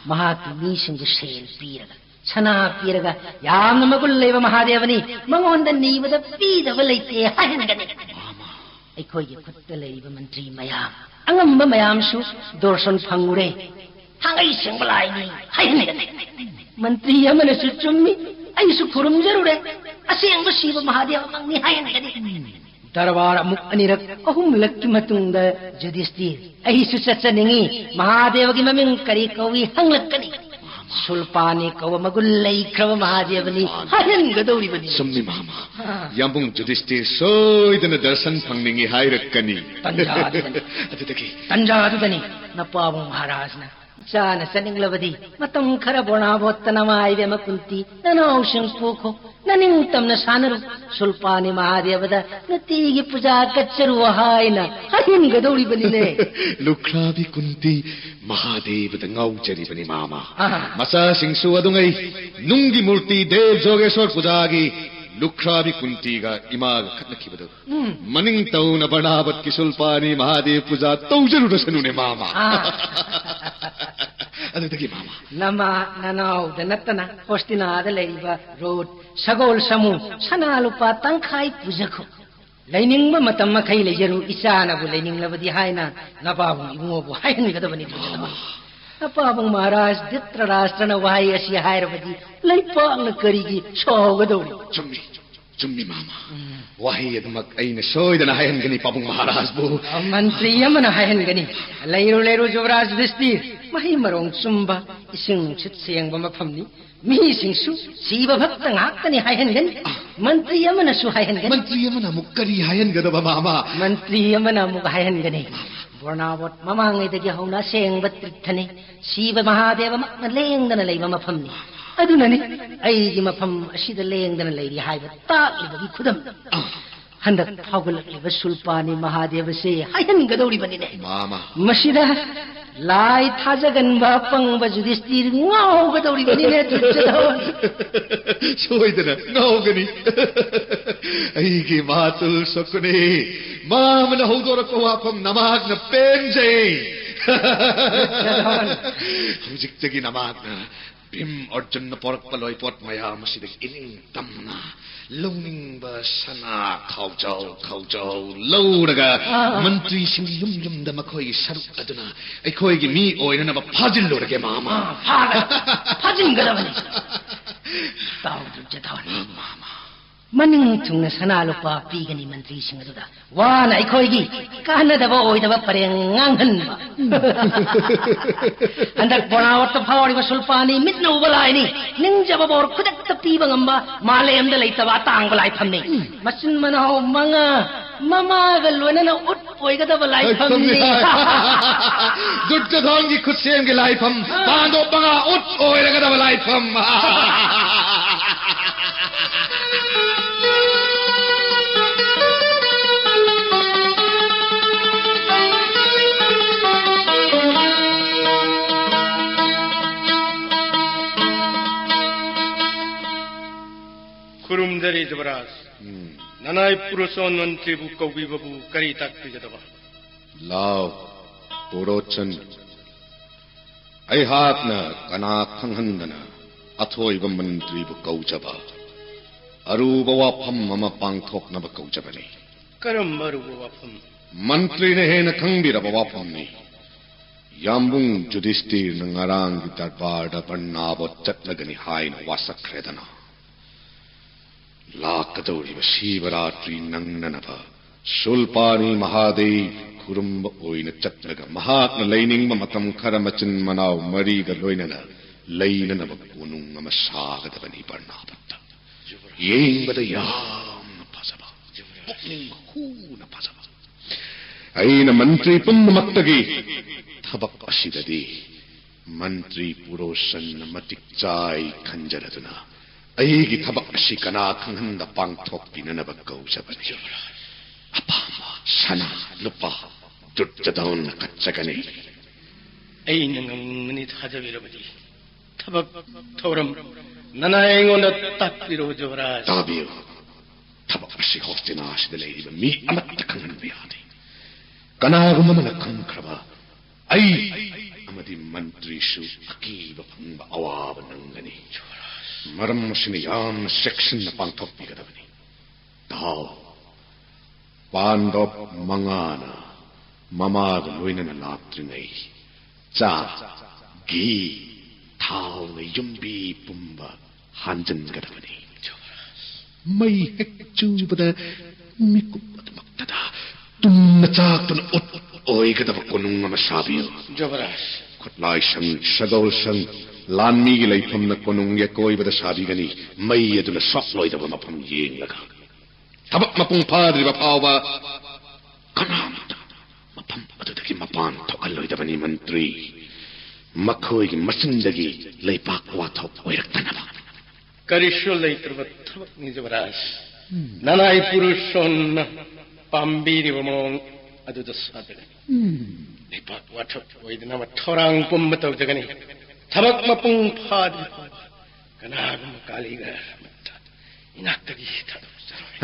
ꯃꯍꯥꯛꯀꯤ ꯃꯤꯁꯤꯡꯕꯨ ꯁꯦꯜ ꯄꯤꯔꯒ, ꯁꯅꯥ ꯄꯤꯔꯒ, ꯌꯥꯝꯅ ꯃꯒꯨꯟ ꯂꯩꯕ ꯃꯍꯥꯗꯦꯕꯅꯤ, ꯃꯉꯣꯟꯗ ꯅꯤꯕꯗ ꯄꯤꯗꯕ ꯂꯩꯇꯦ ꯍꯥꯏꯍꯟꯒꯅꯤ꯫ ꯑꯩꯈꯣꯏꯒꯤ ꯈꯨꯠꯇ ꯂꯩꯔꯤꯕ ꯃꯟꯇ꯭ꯔꯤ ꯃꯌꯥꯝ, ꯑꯉꯝꯕ ꯃꯌꯥꯝꯁꯨ ꯗꯣꯔꯁꯟ ꯐꯪꯉꯨꯔꯦ꯫ ꯊꯥꯡꯒꯩ ꯁꯦꯡꯕ ꯂꯥꯏꯅꯤ ꯍꯥꯏꯍꯟꯒꯅꯤ꯫ ꯃꯟꯇ꯭ꯔꯤ ꯑꯃꯅꯁꯨ ꯆꯨꯝꯃꯤ, ꯑꯩꯁꯨ ꯈꯨꯔꯨꯝꯖꯔꯨꯔꯦ, ꯑꯁꯦꯡꯕ ꯁꯤꯕ ꯃꯍꯥꯗꯦꯕꯃꯛꯅꯤ ꯍꯥꯏꯍꯟꯒꯅꯤ꯫ ꯗꯔꯕꯥꯔ ꯑꯃꯨꯛ ꯑꯅꯤꯔꯛ ꯑꯍꯨꯝꯂꯛꯀꯤ ꯃꯇꯨꯡꯗ ꯌꯨꯙꯤꯁꯇꯤꯔ, ꯑꯩꯁꯨ ꯆꯠꯆꯅꯤꯡꯉꯤ, ꯃꯍꯥꯗꯦꯕꯒꯤ ꯃꯃꯤꯡ ꯀꯔꯤ ꯀꯧꯏ ꯍꯪꯂꯛꯀꯅꯤ꯫ ꯁꯨꯜꯄꯥꯅꯤ ꯀꯧꯕ ꯃꯒꯨꯟ ꯂꯩꯈ꯭ꯔꯕ ꯃꯍꯥꯗꯦꯕꯅꯤ ꯍꯥꯏꯍꯟꯒꯗꯧꯔꯤꯕꯅꯤ꯫ ꯆꯨꯝꯃꯤ, ꯃꯥꯃ꯫ ꯑꯥ꯫ ꯌꯥꯝꯕꯨꯡ ꯌꯨꯙꯤꯁꯇꯤꯔ ꯁꯣꯏꯗꯅ ꯗꯔꯁꯟ ꯐꯪꯅꯤꯡꯉꯤ ꯍꯥꯏꯔꯛꯀꯅꯤ꯫ ꯇꯟꯖꯥ ꯑꯗꯨꯗꯅꯤ꯫ ꯑꯗꯨꯗꯒꯤ? ꯇꯟꯖꯥ ꯑꯗꯨꯗꯅꯤ ꯅꯄꯥꯕꯨꯡ ꯃꯍꯥꯔꯥꯖꯅ ꯏꯆꯥꯅ ꯆꯠꯅꯤꯡꯂꯕꯗꯤ ꯃꯇꯝ ꯈꯔ ꯕꯣꯔꯅꯥꯕꯣꯠꯇ ꯅꯃꯥ ꯏꯕꯦꯝꯃ ꯀꯨꯟꯇꯤ ꯅꯅꯥꯎꯁꯤꯡ ꯄꯨꯈꯣ, ꯅꯅꯤꯡꯇꯝꯅ ꯁꯥꯟꯅꯔꯨ, ꯁꯨꯜꯄꯥꯅꯤ ꯃꯍꯥꯗꯦꯕꯗ ꯅꯨꯡꯇꯤꯒꯤ ꯄꯨꯖꯥ ꯀꯠꯆꯔꯨ ꯍꯥꯏꯅ ꯍꯥꯏꯍꯟꯒꯗꯧꯔꯤꯕꯅꯤꯅꯦ꯫ ꯂꯨꯈ꯭ꯔꯥꯕꯤ ꯀꯨꯟꯇꯤ ꯃꯍꯥꯗꯦꯕꯗ ꯉꯥꯎꯖꯔꯤꯕꯅꯤ, ꯃꯥꯃ꯫ ꯑꯥ꯫ ꯃꯆꯥꯁꯤꯡꯁꯨ ꯑꯗꯨꯉꯩ ꯅꯨꯡꯒꯤ ꯃꯨꯔꯇꯤ ꯗꯦꯕ ꯖꯣꯒꯦꯁꯣꯔ ꯄꯨꯖꯥꯒꯤ ꯂꯨꯈ꯭ꯔꯥꯕꯤ ꯀꯨꯟꯇꯤꯒ ꯏꯃꯥꯒ ꯈꯠꯅꯈꯤꯕꯗꯨ ꯎꯝ꯫ ꯃꯅꯤꯡ ꯇꯧꯅ ꯕꯔꯅꯥꯕꯠꯀꯤ ꯁꯨꯜꯄꯥꯅꯤ ꯃꯍꯥꯗꯦꯕ ꯄꯨꯖꯥ ꯇꯧꯖꯔꯨꯔꯁꯅꯨꯅꯦ, ꯃꯥꯃ꯫ ꯑꯥ꯫ ꯑꯗꯨꯗꯒꯤ ꯃꯥꯃ꯫ ꯅꯃꯥ ꯅꯅꯥꯎꯗ ꯅꯠꯇꯅ ꯍꯣꯁꯇꯤꯅꯥꯗ ꯂꯩꯔꯤꯕ ꯔꯨꯠ, ꯁꯒꯣꯜ ꯁꯃꯨ, ꯁꯅꯥ ꯂꯨꯄꯥ ꯇꯪꯈꯥꯏ ꯄꯨꯖꯈꯣ꯫ ꯂꯩꯅꯤꯡꯕ ꯃꯇꯝ ꯃꯈꯩ ꯂꯩꯖꯔꯨ, ꯏꯆꯥꯅꯕꯨ ꯂꯩꯅꯤꯡꯂꯕꯗꯤ ꯍꯥꯏꯅ ꯅꯄꯥꯕꯨꯡ ꯏꯕꯨꯡꯉꯣꯕꯨ ꯍꯥꯏꯍꯟꯒꯗꯕꯅꯤ, ꯙ꯭ꯔꯨꯖꯙꯣꯟ꯫ ꯅꯄꯥꯕꯨꯡ ꯃꯍꯥꯔꯥꯖ ꯙ꯭ꯔꯤꯇꯔꯥꯁꯇ꯭ꯔꯅ ꯋꯥꯍꯩ ꯑꯁꯤ ꯍꯥꯏꯔꯕꯗꯤ ꯂꯩꯄꯥꯛꯅ ꯀꯔꯤꯒꯤ ꯁꯥꯎꯒꯗꯧꯔꯤ? ꯆꯨꯝꯃꯤ, ꯆꯨꯝꯃꯤ, ꯃꯥꯃ꯫ ꯎꯝ꯫ ꯋꯥꯍꯩ ꯑꯗꯨꯃꯛ ꯑꯩꯅ ꯁꯣꯏꯗꯅ ꯍꯥꯏꯍꯟꯒꯅꯤ, ꯄꯥꯕꯨꯡ ꯃꯍꯥꯔꯥꯖꯕꯨ꯫ ꯑ, ꯃꯟꯇ꯭ꯔꯤ ꯑꯃꯅ ꯍꯥꯏꯍꯟꯒꯅꯤ꯫ ꯂꯩꯔꯨ, ꯂꯩꯔꯨ, ꯖꯨꯕꯔꯥꯖ ꯌꯨꯙꯤꯁꯇꯤꯔ꯫ ꯃꯍꯩ ꯃꯔꯣꯡ ꯆꯨꯝꯕ, ꯏꯁꯤꯡ ꯅꯨꯡꯁꯤꯠ ꯁꯦꯡꯕ ꯃꯐꯝꯅꯤ꯫ ꯃꯤꯁꯤꯡꯁꯨ ꯁꯤꯕ ꯚꯛꯇ ꯉꯥꯛꯇꯅꯤ ꯍꯥꯏꯍꯟꯒꯅꯤ꯫ ꯃꯟꯇ꯭ꯔꯤ ꯑꯃꯅꯁꯨ ꯍꯥꯏꯍꯟꯒꯅꯤ꯫ ꯃꯟꯇ꯭ꯔꯤ ꯑꯃꯅ ꯑꯃꯨꯛ ꯀꯔꯤ ꯍꯥꯏꯍꯟꯒꯗꯕ, ꯃꯥꯃ? ꯃꯟꯇ꯭ꯔꯤ ꯑꯃꯅ ꯑꯃꯨꯛ ꯍꯥꯏꯍꯟꯒꯅꯤ, ꯕꯣꯔꯅꯥꯕꯣꯠ ꯃꯃꯥꯡꯉꯩꯗꯒꯤ ꯍꯧꯅ ꯑꯁꯦꯡꯕ ꯇꯤꯔꯊꯅꯤ, ꯁꯤꯕ ꯃꯍꯥꯗꯦꯕꯃꯛꯅ ꯂꯦꯡꯗꯅ ꯂꯩꯕ ꯃꯐꯝꯅꯤ꯫ ꯑꯗꯨꯅꯅꯤ ꯑꯩꯒꯤ ꯃꯐꯝ ꯑꯁꯤꯗ ꯂꯦꯡꯗꯅ ꯂꯩꯔꯤ ꯍꯥꯏꯕ ꯇꯥꯛꯂꯤꯕꯒꯤ ꯈꯨꯗꯝ꯫ ꯑ꯫ ꯍꯟꯗꯛ ꯐꯥꯎꯒꯠꯂꯛꯂꯤꯕ ꯁꯨꯜꯄꯥꯅꯤ ꯃꯍꯥꯗꯦꯕꯁꯦ ꯍꯥꯏꯍꯟꯒꯗꯧꯔꯤꯕꯅꯤꯅꯦ꯫ ꯃꯥꯃ꯫ ꯃꯁꯤꯗ ꯂꯥꯏ ꯊꯥꯖꯒꯟꯕ ꯑꯄꯪꯕ ꯌꯨꯙꯤꯁꯇꯤꯔ ꯉꯥꯎꯒꯗꯧꯔꯤꯕꯅꯤꯅꯦ, ꯙ꯭ꯔꯤꯇꯔꯥꯁꯇ꯭ꯔ꯫ ꯁꯣꯏꯗꯅ ꯉꯥꯎꯒꯅꯤ꯫ ꯑꯩꯒꯤ ꯃꯥꯇꯨ ꯁꯛꯄꯅꯦ꯫ ꯃꯥꯃꯅ ꯍꯧꯗꯣꯔꯛꯄ ꯋꯥꯐꯝ ꯅꯃꯥꯛꯅ ꯄꯦꯟꯖꯩ꯫ ꯙ꯭ꯔꯤꯇꯔꯥꯁꯇ꯭ꯔ꯫ ꯍꯧꯖꯤꯛꯇꯒꯤ ꯅꯃꯥꯛꯅ ꯚꯤꯝ ꯑꯔꯖꯨꯟꯅ ꯄꯣꯔꯛꯄ ꯂꯣꯏꯄꯣꯠ ꯃꯌꯥꯝ ꯑꯁꯤꯗꯒꯤ ꯏꯅꯤꯡ ꯇꯝꯅ ꯂꯧꯅꯤꯡꯕ ꯁꯅꯥ ꯈꯥꯎꯖꯥꯎ ꯈꯥꯎꯖꯥꯎ ꯂꯧꯔꯒ ꯑꯥ꯫ ꯃꯟꯇ꯭ꯔꯤꯁꯤꯡꯒꯤ ꯌꯨꯝ ꯌꯨꯝꯗ ꯃꯈꯣꯏꯒꯤ ꯁꯔꯨꯛ ꯑꯗꯨꯅ ꯑꯩꯈꯣꯏꯒꯤ ꯃꯤ ꯑꯣꯏꯅꯅꯕ ꯐꯥꯖꯤꯜꯂꯨꯔꯒꯦ, ꯃꯥꯃ꯫ ꯑꯥ, ꯐꯥꯒ-, ꯐꯥꯖꯤꯟꯒꯗꯕꯅꯤ꯫ ꯇꯥꯎ, ꯙ꯭ꯔꯤꯇꯔꯥꯁꯇ꯭ꯔ꯫ ꯃꯥꯃ꯫ ꯃꯅꯤꯡ ꯊꯨꯡꯅ ꯁꯅꯥ ꯂꯨꯄꯥ ꯄꯤꯒꯅꯤ ꯃꯟꯇ꯭ꯔꯤꯁꯤꯡ ꯑꯗꯨꯗ꯫ ꯋꯥꯅ ꯑꯩꯈꯣꯏꯒꯤ ꯀꯥꯟꯅꯗꯕ ꯑꯣꯏꯗꯕ ꯄꯔꯦꯡ ꯉꯥꯡꯍꯟꯕ꯫ ꯍꯟꯗꯛ ꯕꯣꯔꯅꯥꯕꯣꯠꯇ ꯐꯥꯎꯔꯤꯕ ꯁꯨꯜꯄꯥꯅꯤ ꯃꯤꯠꯅ ꯎꯕ ꯂꯥꯏꯅꯤ꯫ ꯅꯤꯡꯖꯕ ꯕꯣꯔ ꯈꯨꯗꯛꯇ ꯄꯤꯕ ꯉꯝꯕ ꯃꯥꯂꯦꯝꯗ ꯂꯩꯇꯕ ꯑꯇꯥꯡꯕ ꯂꯥꯏꯐꯝꯅꯤ꯫ ꯃꯆꯤꯟ ꯃꯅꯥꯎ ꯃꯉꯥ ꯃꯃꯥꯒ ꯂꯣꯏꯅꯅ ꯎꯠ ꯑꯣꯏꯒꯗꯕ ꯂꯥꯏꯐꯝꯅꯤ꯫ ꯂꯥꯏꯐꯝꯅꯤ꯫ ꯙ꯭ꯔꯤꯇꯔꯥꯁꯇ꯭ꯔꯒꯤ ꯈꯨꯠꯁꯦꯝꯒꯤ ꯂꯥꯏꯐꯝ, ꯄꯥꯟꯗꯣꯞ ꯃꯉꯥ ꯎꯠ ꯑꯣꯏꯔꯒꯗꯕ ꯂꯥꯏꯐꯝ꯫ ꯈꯨꯔꯨꯝꯖꯔꯤ ꯖꯨꯕꯔꯥꯖ꯫ ꯎꯝ꯫ ꯅꯅꯥꯏ ꯄꯨꯔꯣꯆꯟ ꯃꯟꯇ꯭ꯔꯤꯕꯨ ꯀꯧꯕꯤꯕꯕꯨ ꯀꯔꯤ ꯇꯥꯛꯄꯤꯒꯗꯕ? ꯂꯥꯎ, ꯄꯨꯔꯣꯆꯟ꯫ ꯑꯩꯍꯥꯛꯅ ꯀꯅꯥ ꯈꯪꯍꯟꯗꯅ ꯑꯊꯣꯏꯕ ꯃꯟꯇ꯭ꯔꯤꯕꯨ ꯀꯧꯖꯕ ꯑꯔꯨꯕ ꯋꯥꯐꯝ ꯑꯃ ꯄꯥꯡꯊꯣꯛꯅꯕ ꯀꯧꯖꯕꯅꯤ꯫ ꯀꯔꯝꯕ ꯑꯔꯨꯕ ꯋꯥꯐꯝ? ꯃꯟꯇ꯭ꯔꯤꯅ ꯍꯦꯟꯅ ꯈꯪꯕꯤꯔꯕ ꯋꯥꯐꯝꯅꯤ꯫ ꯌꯥꯝꯕꯨꯡ ꯖꯨꯗꯤꯁꯇꯤꯔꯅ ꯉꯔꯥꯡꯒꯤ ꯗꯔꯕꯥꯔꯗ ꯕꯔꯅꯥꯕꯣꯠ ꯆꯠꯂꯒꯅꯤ ꯍꯥꯏꯅ ꯋꯥꯁꯛꯈ꯭ꯔꯦꯗꯅ꯫ ꯂꯥꯛꯀꯗꯧꯔꯤꯕ ꯁꯤꯕꯔꯥꯇ꯭ꯔꯤ ꯅꯪꯅꯅꯕ ꯁꯨꯜꯄꯥꯅꯤ ꯃꯍꯥꯗꯦꯕ ꯈꯨꯔꯨꯝꯕ ꯑꯣꯏꯅ ꯆꯠꯂꯒ ꯃꯍꯥꯛꯅ ꯂꯩꯅꯤꯡꯕ ꯃꯇꯝ ꯈꯔ ꯃꯆꯤꯟ ꯃꯅꯥꯎ ꯃꯔꯤꯒ ꯂꯣꯏꯅꯅ ꯂꯩꯅꯅꯕ ꯀꯣꯅꯨꯡ ꯑꯃ ꯁꯥꯒꯗꯕꯅꯤ ꯕꯔꯅꯥꯕꯠꯇ꯫ ꯌꯦꯡꯕꯗ ꯌꯥꯝꯅ ꯐꯖꯕ, ꯄꯨꯛꯅꯤꯡ ꯍꯨꯅ ꯐꯖꯕ꯫ ꯑꯩꯅ ꯃꯟꯇ꯭ꯔꯤ ꯄꯨꯝꯅꯃꯛꯇꯒꯤ ꯊꯕꯛ ꯑꯁꯤꯗꯗꯤ ꯃꯟꯇ꯭ꯔꯤ ꯄꯨꯔꯣꯁꯟꯅ ꯃꯇꯤꯛ ꯆꯥꯏ ꯈꯟꯖꯔꯗꯨꯅ ꯑꯩꯒꯤ ꯊꯕꯛ ꯑꯁꯤ ꯀꯅꯥ ꯈꯪꯍꯟꯗ ꯄꯥꯡꯊꯣꯛꯄꯤꯅꯅꯕ ꯀꯧꯖꯕꯅꯤ꯫ ꯑꯄꯥꯝꯕ ꯁꯅꯥ ꯂꯨꯄꯥ ꯗꯨꯔꯖꯗꯣꯟꯅ ꯀꯠꯆꯒꯅꯤ꯫ ꯑꯩꯅ ꯉꯝꯒꯅꯤ ꯊꯥꯖꯕꯤꯔꯕꯗꯤ ꯊꯕꯛ ꯊꯧꯔꯝ ꯅꯅꯥꯏ ꯑꯩꯉꯣꯟꯗ ꯇꯥꯛꯄꯤꯔꯣ ꯖꯨꯕꯔꯥꯖ꯫ ꯇꯥꯕꯤꯌꯨ꯫ ꯊꯕꯛ ꯑꯁꯤ ꯍꯣꯁꯇꯤꯅꯥ ꯑꯁꯤꯗ ꯂꯩꯔꯤꯕ ꯃꯤ ꯑꯃꯠꯇ ꯈꯪꯍꯟꯕ ꯌꯥꯗꯦ꯫ ꯀꯅꯥꯒꯨꯝꯕ ꯑꯃꯅ ꯈꯪꯈ꯭ꯔꯕ ꯑꯩ ꯑꯃꯗꯤ ꯃꯟꯇ꯭ꯔꯤꯁꯨ ꯑꯀꯤꯕ ꯐꯪꯕ ꯑꯋꯥꯕ ꯅꯪꯒꯅꯤ꯫ ꯃꯔꯝ ꯑꯁꯤꯅ ꯌꯥꯝꯅ ꯆꯦꯛꯁꯤꯟꯅ ꯄꯥꯡꯊꯣꯛꯄꯤꯒꯗꯕꯅꯤ꯫ ꯇꯥꯎ, ꯄꯥꯟꯗꯣꯞ ꯃꯉꯥꯅ ꯃꯃꯥꯒ ꯂꯣꯏꯅꯅ ꯂꯥꯛꯇ꯭ꯔꯤꯉꯩ ꯆꯥ, ꯘꯤ, ꯊꯥꯎꯅ ꯌꯨꯝꯕꯤ ꯄꯨꯝꯕ ꯍꯥꯟꯖꯤꯟꯒꯗꯕꯅꯤ꯫ ꯃꯩ ꯍꯦꯛ ꯆꯨꯕꯗ ꯃꯤꯀꯨꯞ ꯑꯗꯨꯃꯛꯇꯗ ꯇꯨꯝꯅ ꯆꯥꯛꯇꯨꯅ ꯎꯠ ꯑꯣꯏꯒꯗꯕ ꯀꯣꯅꯨꯡ ꯑꯃ ꯁꯥꯕꯤꯌꯨ꯫ ꯖꯨꯕꯔꯥꯖ꯫ ꯈꯨꯠꯂꯥꯏꯁꯪ, ꯁꯒꯣꯜꯁꯪ, ꯂꯥꯟꯃꯤꯒꯤ ꯂꯩꯐꯝꯅ ꯀꯣꯅꯨꯡꯒꯤ ꯑꯀꯣꯏꯕꯗ ꯁꯥꯕꯤꯒꯅꯤ꯫ ꯃꯩ ꯑꯗꯨꯅ ꯁꯣꯛꯂꯣꯏꯗꯕ ꯃꯐꯝ ꯌꯦꯡꯂꯒ꯫ ꯊꯕꯛ ꯃꯄꯨꯡ ꯐꯥꯗ꯭ꯔꯤꯕ ꯐꯥꯎꯕ ꯀꯅꯥꯃꯠꯇ ꯃꯐꯝ ꯑꯗꯨꯗꯒꯤ ꯃꯄꯥꯟ ꯊꯣꯛꯍꯜꯂꯣꯏꯗꯕꯅꯤ ꯃꯟꯇ꯭ꯔꯤ꯫ ꯃꯈꯣꯏꯒꯤ ꯃꯆꯤꯟꯗꯒꯤ ꯂꯩꯄꯥꯛ ꯋꯥꯊꯣꯛ ꯑꯣꯏꯔꯛꯇꯅꯕ꯫ ꯀꯔꯤꯁꯨ ꯂꯩꯇ꯭ꯔꯕ ꯊꯕꯛꯅꯤ ꯖꯨꯕꯔꯥꯖ꯫ ꯅꯅꯥꯏ ꯄꯨꯔꯨꯁꯣꯟꯅ ꯄꯥꯝꯕꯤꯔꯤꯕ ꯃꯑꯣꯡ ꯑꯗꯨꯗ ꯁꯥꯖꯒꯅꯤ꯫ ꯂꯩꯄꯥꯛ ꯋꯥꯊꯣꯛ ꯑꯣꯏꯗꯅꯕ ꯊꯧꯔꯥꯡ ꯄꯨꯝꯕ ꯇꯧꯖꯒꯅꯤ꯫ ꯊꯕꯛ ꯃꯄꯨꯡ ꯐꯥꯗ꯭ꯔꯤ ꯐꯥꯎꯕ ꯀꯅꯥꯒꯨꯝꯕ ꯀꯥꯂꯤꯒ ꯑꯃꯠꯇ ꯏꯅꯥꯛꯇꯒꯤ ꯊꯥꯗꯣꯛꯆꯔꯣꯏ꯫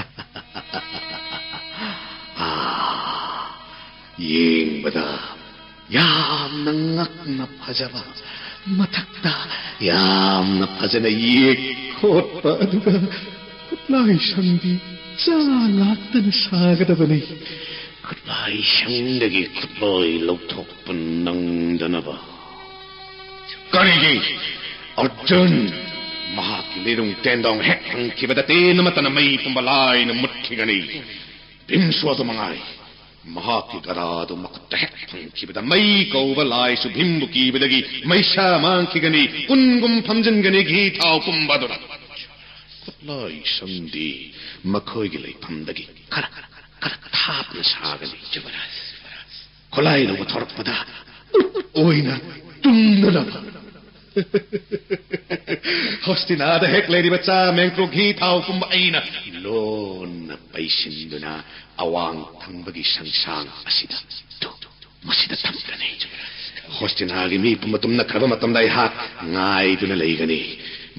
ꯑꯥ, ꯌꯦꯡꯕꯗ ꯌꯥꯝꯅ ꯉꯛꯅ ꯐꯖꯕ, ꯃꯊꯛꯇ ꯌꯥꯝꯅ ꯐꯖꯅ ꯌꯦꯛ ꯈꯣꯠꯄ, ꯑꯗꯨꯒ ꯈꯨꯠꯂꯥꯏ ꯁꯪꯗꯤ ꯆꯥ ꯉꯥꯛꯇꯅ ꯁꯥꯒꯗꯕꯅꯤ꯫ ꯈꯨꯠꯂꯥꯏ ꯁꯪꯗꯒꯤ ꯈꯨꯠꯂꯣꯏ ꯂꯧꯊꯣꯛꯄ ꯅꯪꯗꯅꯕ꯫ ꯀꯔꯤꯒꯤ? ꯑꯔꯖꯨꯟ, ꯃꯍꯥꯛꯀꯤ ꯂꯤꯔꯨꯡ ꯇꯦꯟꯗꯣꯡ ꯍꯦꯛ ꯐꯪꯈꯤꯕꯗ ꯇꯦꯟ ꯑꯃꯠꯇꯅ ꯃꯩ ꯄꯨꯝꯕ ꯂꯥꯏꯅ ꯃꯨꯠꯈꯤꯒꯅꯤ꯫ ꯚꯤꯝꯁꯨ ꯑꯗꯨ ꯃꯉꯥꯏ꯫ ꯃꯍꯥꯛꯀꯤ ꯒꯗꯥꯗꯨ ꯃꯈꯨꯠꯇ ꯍꯦꯛ ꯐꯪꯈꯤꯕꯗ ꯃꯩ ꯀꯧꯕ ꯂꯥꯏꯁꯨ ꯚꯤꯝꯕꯨ ꯀꯤꯕꯗꯒꯤ ꯃꯩꯁꯥ ꯃꯥꯡꯈꯤꯒꯅꯤ, ꯎꯟꯒꯨꯝ ꯐꯝꯖꯤꯟꯒꯅꯤ ꯘꯤ ꯊꯥꯎ ꯄꯨꯝꯕ ꯑꯗꯨꯅ꯫ ꯈꯨꯠꯂꯥꯏ ꯁꯪꯗꯤ ꯃꯈꯣꯏꯒꯤ ꯂꯩꯐꯝꯗꯒꯤ ꯈꯔ, ꯈꯔ ꯊꯥꯞꯅ ꯁꯥꯒꯅꯤ꯫ ꯈꯨꯠꯂꯥꯏ ꯂꯧꯕ ꯊꯣꯔꯛꯄꯗ ꯎꯠ ꯑꯣꯏꯅ ꯇꯨꯝꯅꯅꯕ꯫ ꯍꯣꯁꯇꯤꯅꯥꯗ ꯍꯦꯛ ꯂꯩꯔꯤꯕ ꯆꯥ, ꯃꯦꯡꯀ꯭ꯔꯣ, ꯘꯤ ꯊꯥꯎ ꯄꯨꯝꯕ ꯑꯩꯅ ꯂꯣꯟꯅ ꯄꯩꯁꯤꯟꯗꯨꯅ ꯑꯋꯥꯡ ꯊꯪꯕꯒꯤ ꯁꯪꯁꯥꯡ ꯑꯁꯤꯗ, ꯇꯨ, ꯃꯁꯤꯗ ꯊꯝꯒꯅꯤ꯫ ꯍꯣꯁꯇꯤꯅꯥꯒꯤ ꯃꯤ ꯄꯨꯝꯕ ꯇꯨꯝꯅꯈ꯭ꯔꯕ ꯃꯇꯝꯗ ꯑꯩꯍꯥꯛ ꯉꯥꯏꯗꯨꯅ ꯂꯩꯒꯅꯤ꯫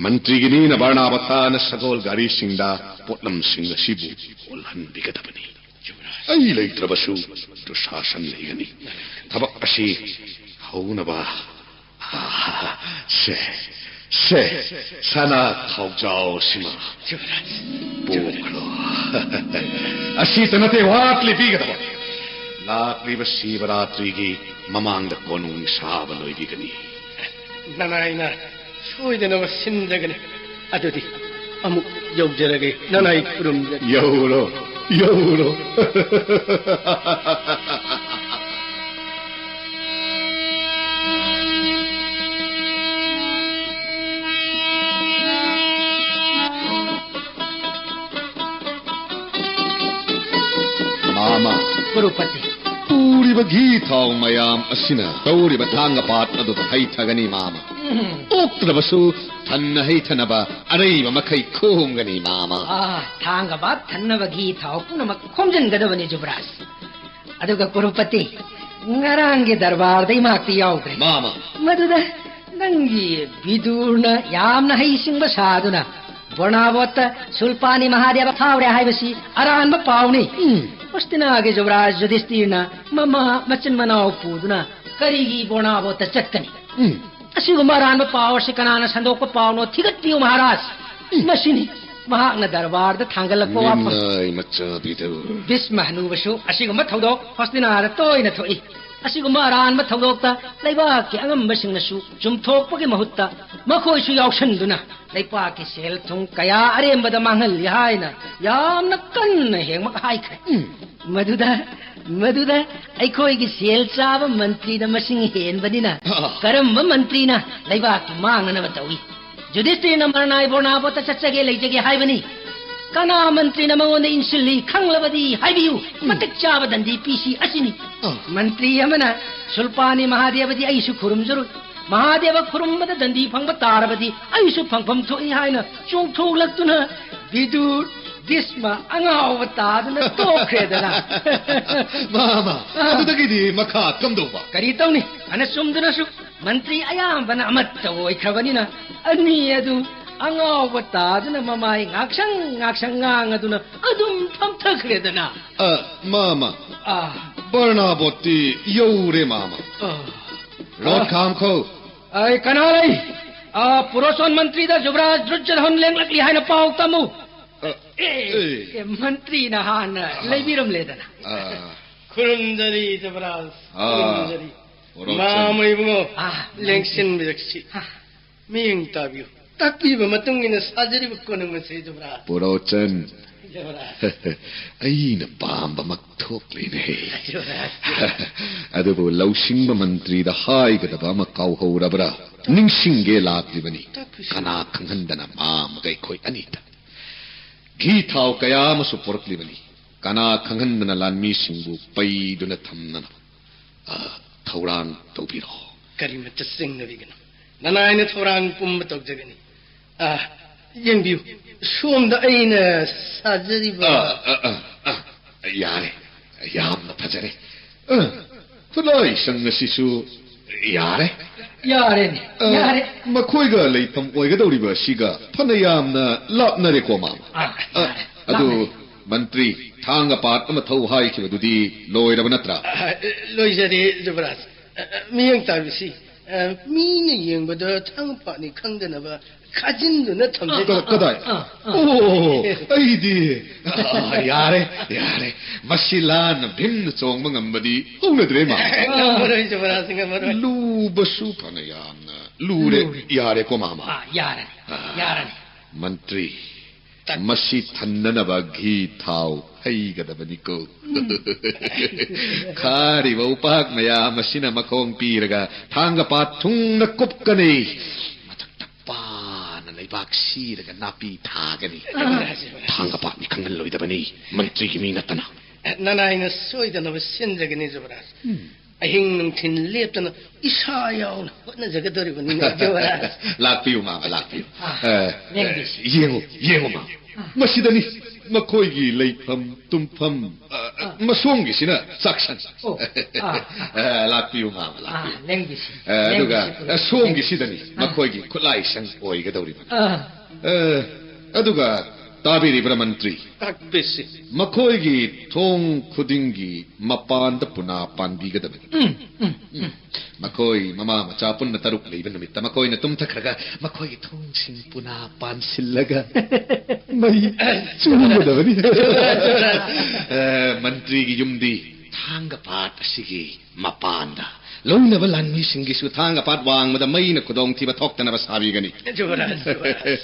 ꯃꯟꯇ꯭ꯔꯤꯒꯤ ꯃꯤꯅ ꯕꯔꯅꯥꯕꯊꯥꯅ ꯁꯒꯣꯜ ꯒꯥꯔꯤꯁꯤꯡꯗ ꯄꯣꯠꯂꯝꯁꯤꯡ ꯑꯁꯤꯕꯨ ꯑꯣꯜꯍꯟꯕꯤꯒꯗꯕꯅꯤ꯫ ꯑꯩ ꯂꯩꯇ꯭ꯔꯕꯁꯨ ꯗꯨꯁꯥꯁꯟ ꯂꯩꯒꯅꯤ꯫ ꯊꯕꯛ ꯑꯁꯤ ꯍꯧꯅꯕ, ꯁꯦ, ꯁꯦ, ꯁꯅꯥ ꯈꯥꯎꯖꯥꯎ ꯑꯁꯤꯃ ꯄꯨꯈ꯭ꯔꯣ꯫ ꯑꯁꯤꯇ ꯅꯠꯇꯦ, ꯋꯥꯠꯂꯤ ꯄꯤꯒꯗꯕ꯫ ꯂꯥꯛꯂꯤꯕ ꯁꯤꯕꯔꯥꯇ꯭ꯔꯤꯒꯤ ꯃꯃꯥꯡꯗ ꯀꯣꯅꯨꯡ ꯁꯥꯕ ꯂꯣꯏꯕꯤꯒꯅꯤ꯫ ꯅꯅꯥꯏꯅ ꯁꯣꯏꯗꯅꯕ ꯁꯤꯟꯖꯒꯅꯤ꯫ ꯑꯗꯨꯗꯤ ꯑꯃꯨꯛ ꯌꯧꯖꯔꯒꯦ, ꯅꯅꯥꯏ ꯈꯨꯔꯨꯝꯖꯔꯤ꯫ ꯌꯧꯔꯣ, ꯌꯧꯔꯣ꯫ ꯃꯥꯃ, ꯀ꯭ꯔꯨꯄꯇꯤ꯫ ꯎꯔꯤꯕ ꯘꯤ ꯊꯥꯎ ꯃꯌꯥꯝ ꯑꯁꯤꯅ ꯇꯧꯔꯤꯕ ꯊꯥꯡꯒ ꯄꯥꯠ ꯑꯗꯨꯗ ꯍꯩꯊꯒꯅꯤ, ꯃꯥꯃ꯫ ꯎꯝ꯫ ꯑꯣꯛꯇ꯭ꯔꯕꯁꯨ ꯊꯟꯅ ꯍꯩꯊꯅꯕ ꯑꯔꯩꯕ ꯃꯈꯩ ꯈꯣꯝꯒꯅꯤ, ꯃꯥꯃ꯫ ꯑꯥ, ꯊꯥꯡꯒ ꯄꯥꯠ ꯊꯟꯅꯕ ꯘꯤ ꯊꯥꯎ ꯄꯨꯝꯅꯃꯛ ꯈꯣꯝꯖꯤꯟꯒꯗꯕꯅꯤ, ꯖꯨꯕꯔꯥꯖ꯫ ꯑꯗꯨꯒ ꯀ꯭ꯔꯨꯄꯇꯤ, ꯉꯔꯥꯡꯒꯤ ꯗꯔꯕꯥꯔꯗ ꯏꯃꯥꯛꯇꯤ ꯌꯥꯎꯈ꯭ꯔꯦ꯫ ꯃꯥꯃ꯫ ꯃꯗꯨꯗ ꯅꯪꯒꯤ ꯕꯤꯗꯨꯔꯅ ꯌꯥꯝꯅ ꯍꯩꯁꯤꯡꯕ ꯁꯥꯗꯨꯅ ꯕꯣꯔꯅꯥꯕꯣꯠꯇ ꯁꯨꯜꯄꯥꯅꯤ ꯃꯍꯥꯗꯦꯕ ꯐꯥꯎꯔꯦ ꯍꯥꯏꯕꯁꯤ ꯑꯔꯥꯟꯕ ꯄꯥꯎꯅꯤ꯫ ꯎꯝ꯫ ꯍꯣꯁꯇꯤꯅꯥꯒꯤ ꯖꯨꯕꯔꯥꯖ ꯌꯨꯙꯤꯁꯇꯤꯔꯅ ꯃꯃꯥ ꯃꯆꯤꯟ ꯃꯅꯥꯎ ꯄꯨꯗꯨꯅ ꯀꯔꯤꯒꯤ ꯕꯣꯔꯅꯥꯕꯣꯠꯇ ꯆꯠꯀꯅꯤ? ꯎꯝ꯫ ꯑꯁꯤꯒꯨꯝꯕ ꯑꯔꯥꯟꯕ ꯄꯥꯎ ꯑꯁꯤ ꯀꯅꯥꯅ ꯁꯟꯗꯣꯛꯄ ꯄꯥꯎꯅꯣ? ꯊꯤꯒꯠꯄꯤꯌꯨ, ꯃꯍꯥꯔꯥꯖ꯫ ꯎꯝ꯫ ꯃꯁꯤꯅꯤ ꯃꯍꯥꯛꯅ ꯗꯔꯕꯥꯔꯗ ꯊꯥꯡꯒꯠꯂꯛꯄ ꯋꯥꯐꯝ꯫ ꯃꯤꯅꯥꯏ ꯃꯆꯥ ꯕꯤꯗꯨ꯫ ꯚꯤꯁꯃ ꯍꯅꯨꯕꯁꯨ ꯑꯁꯤꯒꯨꯝꯕ ꯊꯧꯗꯣꯛ ꯍꯣꯁꯇꯤꯅꯥꯗ ꯇꯣꯏꯅ ꯊꯣꯛꯏ꯫ ꯑꯁꯤꯒꯨꯝꯕ ꯑꯔꯥꯟꯕ ꯊꯧꯗꯣꯛꯇ ꯂꯩꯕꯥꯛꯀꯤ ꯑꯉꯝꯕꯁꯤꯡꯅꯁꯨ ꯆꯨꯝꯊꯣꯛꯄꯒꯤ ꯃꯍꯨꯠꯇ ꯃꯈꯣꯏꯁꯨ ꯌꯥꯎꯁꯟꯗꯨꯅ ꯂꯩꯄꯥꯛꯀꯤ ꯁꯦꯜ ꯊꯨꯝ ꯀꯌꯥ ꯑꯔꯦꯝꯕꯗ ꯃꯥꯡꯍꯜꯂꯤ ꯍꯥꯏꯅ ꯌꯥꯝꯅ ꯀꯟꯅ ꯍꯦꯡꯃꯛ ꯍꯥꯏꯈ꯭ꯔꯦ꯫ ꯎꯝ꯫ ꯃꯗꯨꯗ, ꯃꯗꯨꯗ ꯑꯩꯈꯣꯏꯒꯤ ꯁꯦꯜ ꯆꯥꯕ ꯃꯟꯇ꯭ꯔꯤꯅ ꯃꯁꯤꯡ ꯍꯦꯟꯕꯅꯤꯅ, ꯑꯥ꯫ ꯀꯔꯝꯕ ꯃꯟꯇ꯭ꯔꯤꯅ ꯂꯩꯕꯥꯛꯀꯤ ꯃꯥꯡꯅꯅꯕ ꯇꯧꯏ? ꯌꯨꯙꯤꯁꯇꯤꯔꯅ ꯃꯔꯅꯥꯏ ꯕꯣꯔꯅꯥꯕꯣꯠꯇ ꯆꯠꯆꯒꯦ ꯂꯩꯖꯒꯦ ꯍꯥꯏꯕꯅꯤ꯫ ꯀꯅꯥ ꯃꯟꯇ꯭ꯔꯤꯅ ꯃꯉꯣꯟꯗ ꯏꯟꯁꯤꯜꯂꯤ ꯈꯪꯂꯕꯗꯤ ꯍꯥꯏꯕꯤꯌꯨ꯫ ꯎꯝ꯫ ꯃꯇꯤꯛ ꯆꯥꯕ ꯗꯟꯗꯤ ꯄꯤꯁꯤ ꯑꯁꯤꯅꯤ꯫ ꯑꯥ꯫ ꯃꯟꯇ꯭ꯔꯤ ꯑꯃꯅ ꯁꯨꯜꯄꯥꯅꯤ ꯃꯍꯥꯗꯦꯕꯗꯤ ꯑꯩꯁꯨ ꯈꯨꯔꯨꯝꯖꯔꯣꯏ꯫ ꯃꯍꯥꯗꯦꯕ ꯈꯨꯔꯨꯝꯕꯗ ꯗꯟꯗꯤ ꯐꯪꯕ ꯇꯥꯔꯕꯗꯤ ꯑꯩꯁꯨ ꯐꯪꯐꯝ ꯊꯣꯛꯏ ꯍꯥꯏꯅ ꯆꯣꯡꯊꯣꯛꯂꯛꯇꯨꯅ ꯕꯤꯗꯨꯔ ꯚꯤꯁꯃ ꯑꯉꯥꯎꯕ ꯇꯥꯗꯨꯅ ꯇꯣꯛꯈ꯭ꯔꯦꯗꯅ꯫ ꯃꯥ, ꯃꯥ, ꯑꯥ꯫ ꯑꯗꯨꯗꯒꯤꯗꯤ ꯃꯈꯥ ꯀꯝꯗꯧꯕ? ꯀꯔꯤ ꯇꯧꯅꯤ? ꯐꯅ ꯆꯨꯝꯗꯨꯅꯁꯨ ꯃꯟꯇ꯭ꯔꯤ ꯑꯌꯥꯝꯕꯅ ꯑꯃꯠꯇ ꯑꯣꯏꯈ꯭ꯔꯕꯅꯤꯅ ꯑꯅꯤ ꯑꯗꯨ ꯑꯉꯥꯎꯕ ꯇꯥꯗꯨꯅ ꯃꯃꯥꯏ ꯉꯥꯛꯁꯪ ꯉꯥꯛꯁꯪ ꯉꯥꯡꯉꯗꯨꯅ ꯑꯗꯨꯝ ꯐꯝꯊꯈ꯭ꯔꯦꯗꯅ꯫ ꯑ, ꯃꯥꯃ꯫ ꯑꯥ꯫ ꯕꯔꯅꯥꯕꯣꯠꯇꯤ ꯌꯧꯔꯦ, ꯃꯥꯃ꯫ ꯑꯥ꯫ ꯔꯣꯠ ꯑꯥ꯫ ꯈꯥꯝꯈꯣ꯫ ꯑꯩ ꯀꯅꯥ ꯂꯩ? ꯑꯥ, ꯄꯨꯔꯣꯆꯟ ꯃꯟꯇ꯭ꯔꯤꯗ ꯖꯨꯕꯔꯥꯖ ꯗ꯭ꯔꯨꯖꯗꯍꯟ ꯂꯦꯡꯂꯛꯂꯤ ꯍꯥꯏꯅ ꯄꯥꯎ ꯇꯝꯃꯨ꯫ ꯑ, ꯑꯦ, ꯑꯦ꯫ ꯑꯦ, ꯃꯟꯇ꯭ꯔꯤꯅ ꯍꯥꯟꯅ ꯑꯥ꯫ ꯂꯩꯕꯤꯔꯝꯂꯦꯗꯅ꯫ ꯑꯥ꯫ ꯈꯨꯔꯨꯝꯖꯔꯤ, ꯖꯨꯕꯔꯥꯖ, ꯑꯥ꯫ ꯈꯨꯔꯨꯝꯖꯔꯤ꯫ ꯄꯨꯔꯣꯆꯟ꯫ ꯃꯥꯃ ꯏꯕꯨꯡꯉꯣ, ꯑꯥ, ꯂꯦꯡꯁꯤꯟꯕꯤꯔꯛꯁꯤ꯫ ꯑꯥ꯫ ꯃꯤꯠꯌꯦꯡ ꯇꯥꯕꯤꯌꯨ꯫ ꯇꯥꯛꯄꯤꯕ ꯃꯇꯨꯡ ꯏꯟꯅ ꯁꯥꯖꯔꯤꯕ ꯀꯣꯅꯨꯡ ꯑꯁꯤ, ꯖꯨꯕꯔꯥꯖ꯫ ꯄꯨꯔꯣꯆꯟ꯫ ꯖꯨꯕꯔꯥꯖ꯫ ꯑꯩꯅ ꯄꯥꯝꯕꯃꯛ ꯊꯣꯛꯂꯤꯅꯦ꯫ ꯖꯨꯕꯔꯥꯖ꯫ ꯑꯗꯨꯕꯨ ꯂꯧꯁꯤꯡꯕ ꯃꯟꯇ꯭ꯔꯤꯗ ꯍꯥꯏꯒꯗꯕ ꯑꯃ ꯀꯥꯎꯍꯧꯔꯕ꯭ꯔꯥ? ꯅꯤꯡꯁꯤꯡꯒꯦ ꯂꯥꯛꯂꯤꯕꯅꯤ꯫ ꯇꯥꯛꯄꯤꯁꯤ꯫ ꯀꯅꯥ ꯈꯪꯍꯟꯗꯅ ꯃꯥꯃꯒ ꯑꯩꯈꯣꯏ ꯑꯅꯤꯗ ꯘꯤ ꯊꯥꯎ ꯀꯌꯥ ꯑꯃꯁꯨ ꯄꯨꯔꯛꯂꯤꯕꯅꯤ꯫ ꯀꯅꯥ ꯈꯪꯍꯟꯗꯅ ꯂꯥꯟꯃꯤꯁꯤꯡꯕꯨ ꯄꯩꯗꯨꯅ ꯊꯝꯅꯅꯕ, ꯑ, ꯊꯧꯔꯥꯡ ꯇꯧꯕꯤꯔꯣ꯫ ꯀꯔꯤꯃꯠꯇ ꯆꯤꯡꯅꯕꯤꯒꯅꯨ꯫ ꯅꯅꯥꯏꯅ ꯊꯧꯔꯥꯡ ꯄꯨꯝꯕ ꯇꯧꯖꯒꯅꯤ꯫ ꯑ, ꯌꯦꯡꯕꯤꯌꯨ, ꯁꯣꯝꯗ ꯑꯩꯅ ꯁꯥꯖꯔꯤꯕ ꯑ, ꯑ, ꯑ, ꯑ, ꯌꯥꯔꯦ꯫ ꯌꯥꯝꯅ ꯐꯖꯔꯦ꯫ ꯑ, ꯈꯨꯠꯂꯥꯏꯁꯪ ꯑꯁꯤꯁꯨ ꯌꯥꯔꯦ꯫ ꯌꯥꯔꯦꯅꯦ, ꯑ, ꯌꯥꯔꯦ꯫ ꯃꯈꯣꯏꯒ ꯂꯩꯐꯝ ꯑꯣꯏꯒꯗꯧꯔꯤꯕ ꯑꯁꯤꯒ ꯐꯅ ꯌꯥꯝꯅ ꯂꯥꯞꯅꯔꯦꯀꯣ, ꯃꯥꯃ꯫ ꯑ, ꯑ, ꯌꯥꯔꯦ, ꯑꯗꯨ, ꯂꯥꯞꯅꯔꯦ꯫ ꯃꯟꯇ꯭ꯔꯤ, ꯊꯥꯡꯒ ꯄꯥꯠ ꯑꯃ ꯊꯧ ꯍꯥꯏꯈꯤꯕꯗꯨꯗꯤ ꯂꯣꯏꯔꯕ ꯅꯠꯇ꯭ꯔꯥ? ꯑ, ꯂꯣꯏꯖꯔꯦ, ꯖꯨꯕꯔꯥꯖ꯫ ꯃꯤꯠꯌꯦꯡ ꯇꯥꯕꯤꯁꯤ, ꯑ, ꯃꯤꯅ ꯌꯦꯡꯕꯗ ꯊꯥꯡꯒꯄꯥꯠꯅꯤ ꯈꯪꯗꯅꯕ ꯈꯥꯖꯤꯟꯗꯨꯅ ꯊꯝꯖꯩ꯫ ꯀ-, ꯀꯗꯥꯏ? ꯑꯥ, ꯑꯥ꯫ ꯑꯣ, ꯑꯩꯗꯤ, ꯑꯥ, ꯌꯥꯔꯦ, ꯌꯥꯔꯦ꯫ ꯃꯁꯤ ꯂꯥꯟꯅ ꯚꯤꯝꯅ ꯆꯣꯡꯕ ꯉꯝꯕꯗꯤ ꯍꯧꯅꯗ꯭ꯔꯦ, ꯃꯥ꯫ ꯉꯝꯃꯔꯣꯏ, ꯖꯨꯕꯔꯥꯖ, ꯉꯝꯃꯔꯣꯏ꯫ ꯂꯨꯕꯁꯨ ꯐꯅ ꯌꯥꯝꯅ ꯂꯨꯔꯦ꯫ ꯂꯨꯔꯦ꯫ ꯌꯥꯔꯦꯀꯣ, ꯃꯥꯃ꯫ ꯑꯥ, ꯌꯥꯔꯅꯤ, ꯑꯥ, ꯌꯥꯔꯅꯤ꯫ ꯃꯟꯇ꯭ꯔꯤ, ꯇꯠ- ꯃꯁꯤ ꯊꯟꯅꯅꯕ ꯘꯤ ꯊꯥꯎ ꯍꯩꯒꯗꯕꯅꯤꯀꯣ꯫ ꯈꯥꯔꯤꯕ ꯎꯄꯥꯛ ꯃꯌꯥꯝ ꯑꯁꯤꯅ ꯃꯈꯣꯡ ꯄꯤꯔꯒ ꯊꯥꯡꯒ ꯄꯥꯠ ꯊꯨꯡꯅ ꯀꯨꯞꯀꯅꯤ꯫ ꯃꯊꯛꯇ ꯄꯥꯅ ꯂꯩꯕꯥꯛ ꯁꯤꯔꯒ ꯅꯥꯄꯤ ꯊꯥꯒꯅꯤ꯫ ꯑꯥ꯫ ꯊꯥꯡꯒ ꯄꯥꯠꯅꯤ ꯈꯪꯍꯜꯂꯣꯏꯗꯕꯅꯤ ꯃꯟꯇ꯭ꯔꯤꯒꯤ ꯃꯤ ꯅꯠꯇꯅ꯫ ꯅꯅꯥꯏꯅ ꯁꯣꯏꯗꯅꯕ ꯁꯤꯟꯖꯒꯅꯤ, ꯖꯨꯕꯔꯥꯖ꯫ ꯎꯝ꯫ ꯑꯍꯤꯡ ꯅꯨꯡꯊꯤꯜ ꯂꯦꯞꯇꯅ ꯏꯁꯥ ꯌꯥꯎꯅ ꯍꯣꯠꯅꯖꯒꯗꯧꯔꯤꯕꯅꯤꯅꯦ, ꯖꯨꯕꯔꯥꯖ꯫ ꯂꯥꯛꯄꯤꯌꯨ, ꯃꯥꯃ, ꯂꯥꯛꯄꯤꯌꯨ꯫ ꯑꯥ, ꯑ, ꯂꯦꯡꯕꯤꯁꯤ꯫ ꯌꯦꯡꯉꯨ, ꯌꯦꯡꯉꯨ, ꯃꯥꯃ꯫ ꯑꯥ꯫ ꯃꯁꯤꯗꯅꯤ ꯃꯈꯣꯏꯒꯤ ꯂꯩꯐꯝ, ꯇꯨꯝꯐꯝ, ꯑ, ꯑ, ꯑꯥ꯫ ꯃꯁꯣꯝꯒꯤꯁꯤꯅ ꯆꯥꯛꯁꯪ꯫ ꯑꯣ, ꯑꯥ, ꯑꯥ꯫ ꯑ, ꯂꯥꯛꯄꯤꯌꯨ, ꯃꯥꯃ, ꯑꯥ, ꯂꯥꯛꯄꯤꯌꯨ꯫ ꯂꯦꯡꯕꯤꯁꯤ꯫ ꯑ, ꯑꯗꯨꯒ, ꯂꯦꯡꯕꯤꯁꯤ, ꯑ, ꯁꯣꯝꯒꯤꯁꯤꯗꯅꯤ ꯑꯥ꯫ ꯃꯈꯣꯏꯒꯤ ꯈꯨꯠꯂꯥꯏꯁꯪ ꯑꯣꯏꯒꯗꯧꯔꯤꯕ꯫ ꯑꯥ꯫ ꯑ, ꯑꯗꯨꯒ ꯇꯥꯕꯤꯔꯤꯕ꯭ꯔꯥ, ꯃꯟꯇ꯭ꯔꯤ? ꯇꯥꯛꯄꯤꯁꯤ꯫ ꯃꯈꯣꯏꯒꯤ ꯊꯣꯡ ꯈꯨꯗꯤꯡꯒꯤ ꯃꯄꯥꯟꯗ ꯄꯨꯅꯥ ꯄꯥꯟꯕꯤꯒꯗꯕꯅꯤ꯫ ꯎꯝ, ꯎꯝ, ꯎꯝ꯫ ꯃꯈꯣꯏ ꯃꯃꯥ ꯃꯆꯥ ꯄꯨꯟꯅ ꯇꯔꯨꯛ ꯂꯩꯕ ꯅꯨꯃꯤꯠꯇ ꯃꯈꯣꯏꯅ ꯇꯨꯝꯊꯈ꯭ꯔꯒ ꯃꯈꯣꯏꯒꯤ ꯊꯣꯡꯁꯤꯡ ꯄꯨꯅꯥ ꯄꯥꯟꯁꯤꯜꯂꯒ ꯃꯩ ꯆꯨꯒꯗꯕꯅꯤ꯫ ꯑ, ꯃꯟꯇ꯭ꯔꯤꯒꯤ ꯌꯨꯝꯗꯤ ꯊꯥꯡꯒ ꯄꯥꯠ ꯑꯁꯤꯒꯤ ꯃꯄꯥꯟꯗ ꯂꯧꯅꯕ ꯂꯥꯟꯃꯤꯁꯤꯡꯒꯤꯁꯨ ꯊꯥꯡꯒ ꯄꯥꯠ ꯋꯥꯡꯃꯗ ꯃꯩꯅ ꯈꯨꯗꯣꯡꯊꯤꯕ ꯊꯣꯛꯇꯅꯕ ꯁꯥꯕꯤꯒꯅꯤ꯫ ꯖꯨꯕꯔꯥꯖ, ꯖꯨꯕꯔꯥꯖ,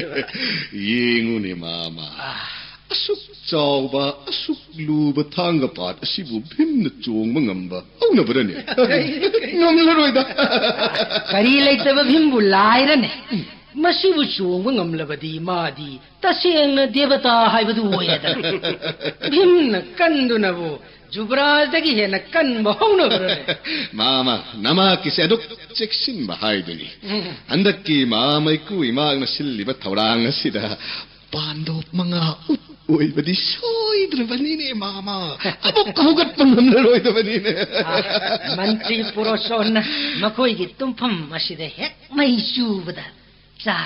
ꯖꯨꯕꯔꯥꯖ꯫ ꯌꯦꯡꯉꯨꯅꯦ, ꯃꯥꯃ꯫ ꯑꯥ꯫ ꯑꯁꯨꯛ ꯆꯥꯎꯕ, ꯑꯁꯨꯛ ꯂꯨꯕ ꯊꯥꯡꯒ ꯄꯥꯠ ꯑꯁꯤꯕꯨ ꯚꯤꯝꯅ ꯆꯣꯡꯕ ꯉꯝꯕ ꯍꯧꯅꯕ꯭ꯔꯅꯦ? ꯉꯝꯂꯔꯣꯏꯗ꯫ ꯀꯔꯤ ꯂꯩꯇꯕ ꯚꯤꯝꯕꯨ ꯂꯥꯏꯔꯅꯦ? ꯃꯁꯤꯕꯨ ꯆꯣꯡꯕ ꯉꯝꯂꯕꯗꯤ ꯃꯥꯗꯤ ꯇꯁꯦꯡꯅ ꯗꯦꯕꯇꯥ ꯍꯥꯏꯕꯗꯨ ꯑꯣꯏꯔꯦꯗꯅ꯫ ꯚꯤꯝꯅ ꯀꯟꯗꯨꯅꯕꯨ ꯖꯨꯕꯔꯥꯖꯗꯒꯤ ꯍꯦꯟꯅ ꯀꯟꯕ ꯍꯧꯅꯕ꯭ꯔꯅꯦ? ꯃꯥꯃ, ꯅꯃꯥꯛꯀꯤꯁꯦ ꯑꯗꯨꯛ ꯆꯦꯛꯁꯤꯟꯕ ꯍꯥꯏꯗꯨꯅꯤ꯫ ꯎꯝ꯫ ꯍꯟꯗꯛꯀꯤ ꯃꯥꯃ ꯏꯀꯨ ꯏꯃꯥꯛꯅ ꯁꯤꯜꯂꯤꯕ ꯊꯧꯔꯥꯡ ꯑꯁꯤꯗ ꯄꯥꯟꯗꯣꯞ ꯃꯉꯥ ꯎꯠ ꯑꯣꯏꯕꯗꯤ ꯁꯣꯏꯗ꯭ꯔꯕꯅꯤꯅꯦ, ꯃꯥꯃ꯫ ꯑꯃꯨꯛ ꯍꯧꯒꯠꯄ ꯉꯝꯂꯔꯣꯏꯗꯕꯅꯤꯅꯦ꯫ ꯑꯥ, ꯃꯟꯇ꯭ꯔꯤ ꯄꯨꯔꯣꯁꯣꯟꯅ ꯃꯈꯣꯏꯒꯤ ꯇꯨꯝꯐꯝ ꯑꯁꯤꯗ ꯍꯦꯛ ꯃꯩ ꯆꯨꯕꯗ ꯆꯥ,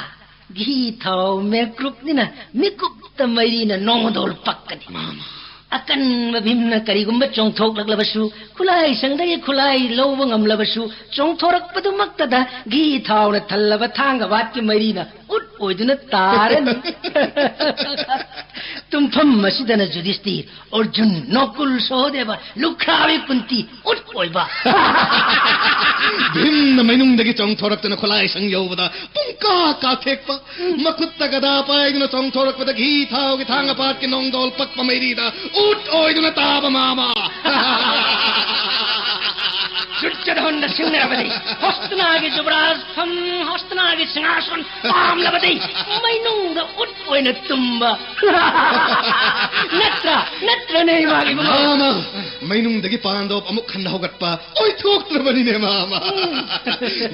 ꯘꯤ, ꯊꯥꯎ, ꯃꯦꯀ꯭ꯔꯨꯞꯅꯤꯅ ꯃꯤꯀꯨꯞꯇ ꯃꯩꯔꯤꯅ ꯅꯣꯡꯃꯗꯣꯜ ꯄꯛꯀꯅꯤ꯫ ꯃꯥꯃ, ꯑꯀꯟꯕ ꯚꯤꯝꯅ ꯀꯔꯤꯒꯨꯝꯕ ꯆꯣꯡꯊꯣꯛꯂꯛꯂꯕꯁꯨ, ꯈꯨꯠꯂꯥꯏꯁꯪꯗꯒꯤ ꯈꯨꯠꯂꯥꯏ ꯂꯧꯕ ꯉꯝꯂꯕꯁꯨ, ꯆꯣꯡꯊꯣꯔꯛꯄꯗꯨꯃꯛꯇꯗ ꯘꯤ ꯊꯥꯎꯅ ꯊꯜꯂꯕ ꯊꯥꯡꯒ ꯋꯥꯠꯀꯤ ꯃꯩꯔꯤꯅ ꯎꯠ ꯑꯣꯏꯗꯨꯅ ꯇꯥꯔꯅꯤ꯫ ꯇꯨꯝꯐꯝ ꯑꯁꯤꯗꯅ ꯌꯨꯙꯤꯁꯇꯤꯔ, ꯑꯔꯖꯨꯟ, ꯅꯣꯀꯨꯜ, ꯁꯍꯗꯦꯕ, ꯂꯨꯈ꯭ꯔꯥꯕꯤ ꯀꯨꯟꯇꯤ ꯎꯠ ꯑꯣꯏꯕ꯫ ꯚꯤꯝꯅ ꯃꯩꯅꯨꯡꯗꯒꯤ ꯆꯣꯡꯊꯣꯔꯛꯇꯨꯅ ꯈꯨꯠꯂꯥꯏꯁꯪ ꯌꯧꯕꯗ ꯄꯨꯡꯀꯥ ꯀꯥꯊꯦꯛꯄ, ꯃꯈꯨꯠꯇ ꯒꯗꯥ ꯄꯥꯏꯗꯨꯅ ꯆꯣꯡꯊꯣꯔꯛꯄꯗ ꯘꯤ ꯊꯥꯎꯒꯤ ꯊꯥꯡꯒ ꯄꯥꯠꯀꯤ ꯅꯣꯡꯗꯣꯜ ꯄꯛꯄ ꯃꯩꯔꯤꯗ ꯎꯠ ꯑꯣꯏꯗꯨꯅ ꯇꯥꯕ ꯃꯥꯃ꯫ ꯗꯨꯔꯖꯣꯙꯟꯗ ꯁꯤꯡꯅꯔꯕꯗꯤ, ꯍꯣꯁꯇꯤꯅꯥꯒꯤ ꯖꯨꯕꯔꯥꯖ ꯐꯝ, ꯍꯣꯁꯇꯤꯅꯥꯒꯤ ꯁꯤꯡꯍꯥꯁꯟ ꯄꯥꯝꯂꯕꯗꯤ, ꯃꯩꯅꯨꯡꯗ ꯎꯠ ꯑꯣꯏꯅ ꯇꯨꯝꯕ꯫ ꯅꯠꯇ꯭ꯔꯥ? ꯅꯠꯇ꯭ꯔꯅꯦ, ꯏꯃꯥꯒꯤ ꯃꯃꯥ? ꯃꯥꯃ, ꯃꯩꯅꯨꯡꯗꯒꯤ ꯄꯥꯟꯗꯣꯞ ꯑꯃꯨꯛ ꯍꯟꯅ ꯍꯧꯒꯠꯄ ꯑꯣꯏꯊꯣꯛꯇ꯭ꯔꯕꯅꯤꯅꯦ, ꯃꯥꯃ꯫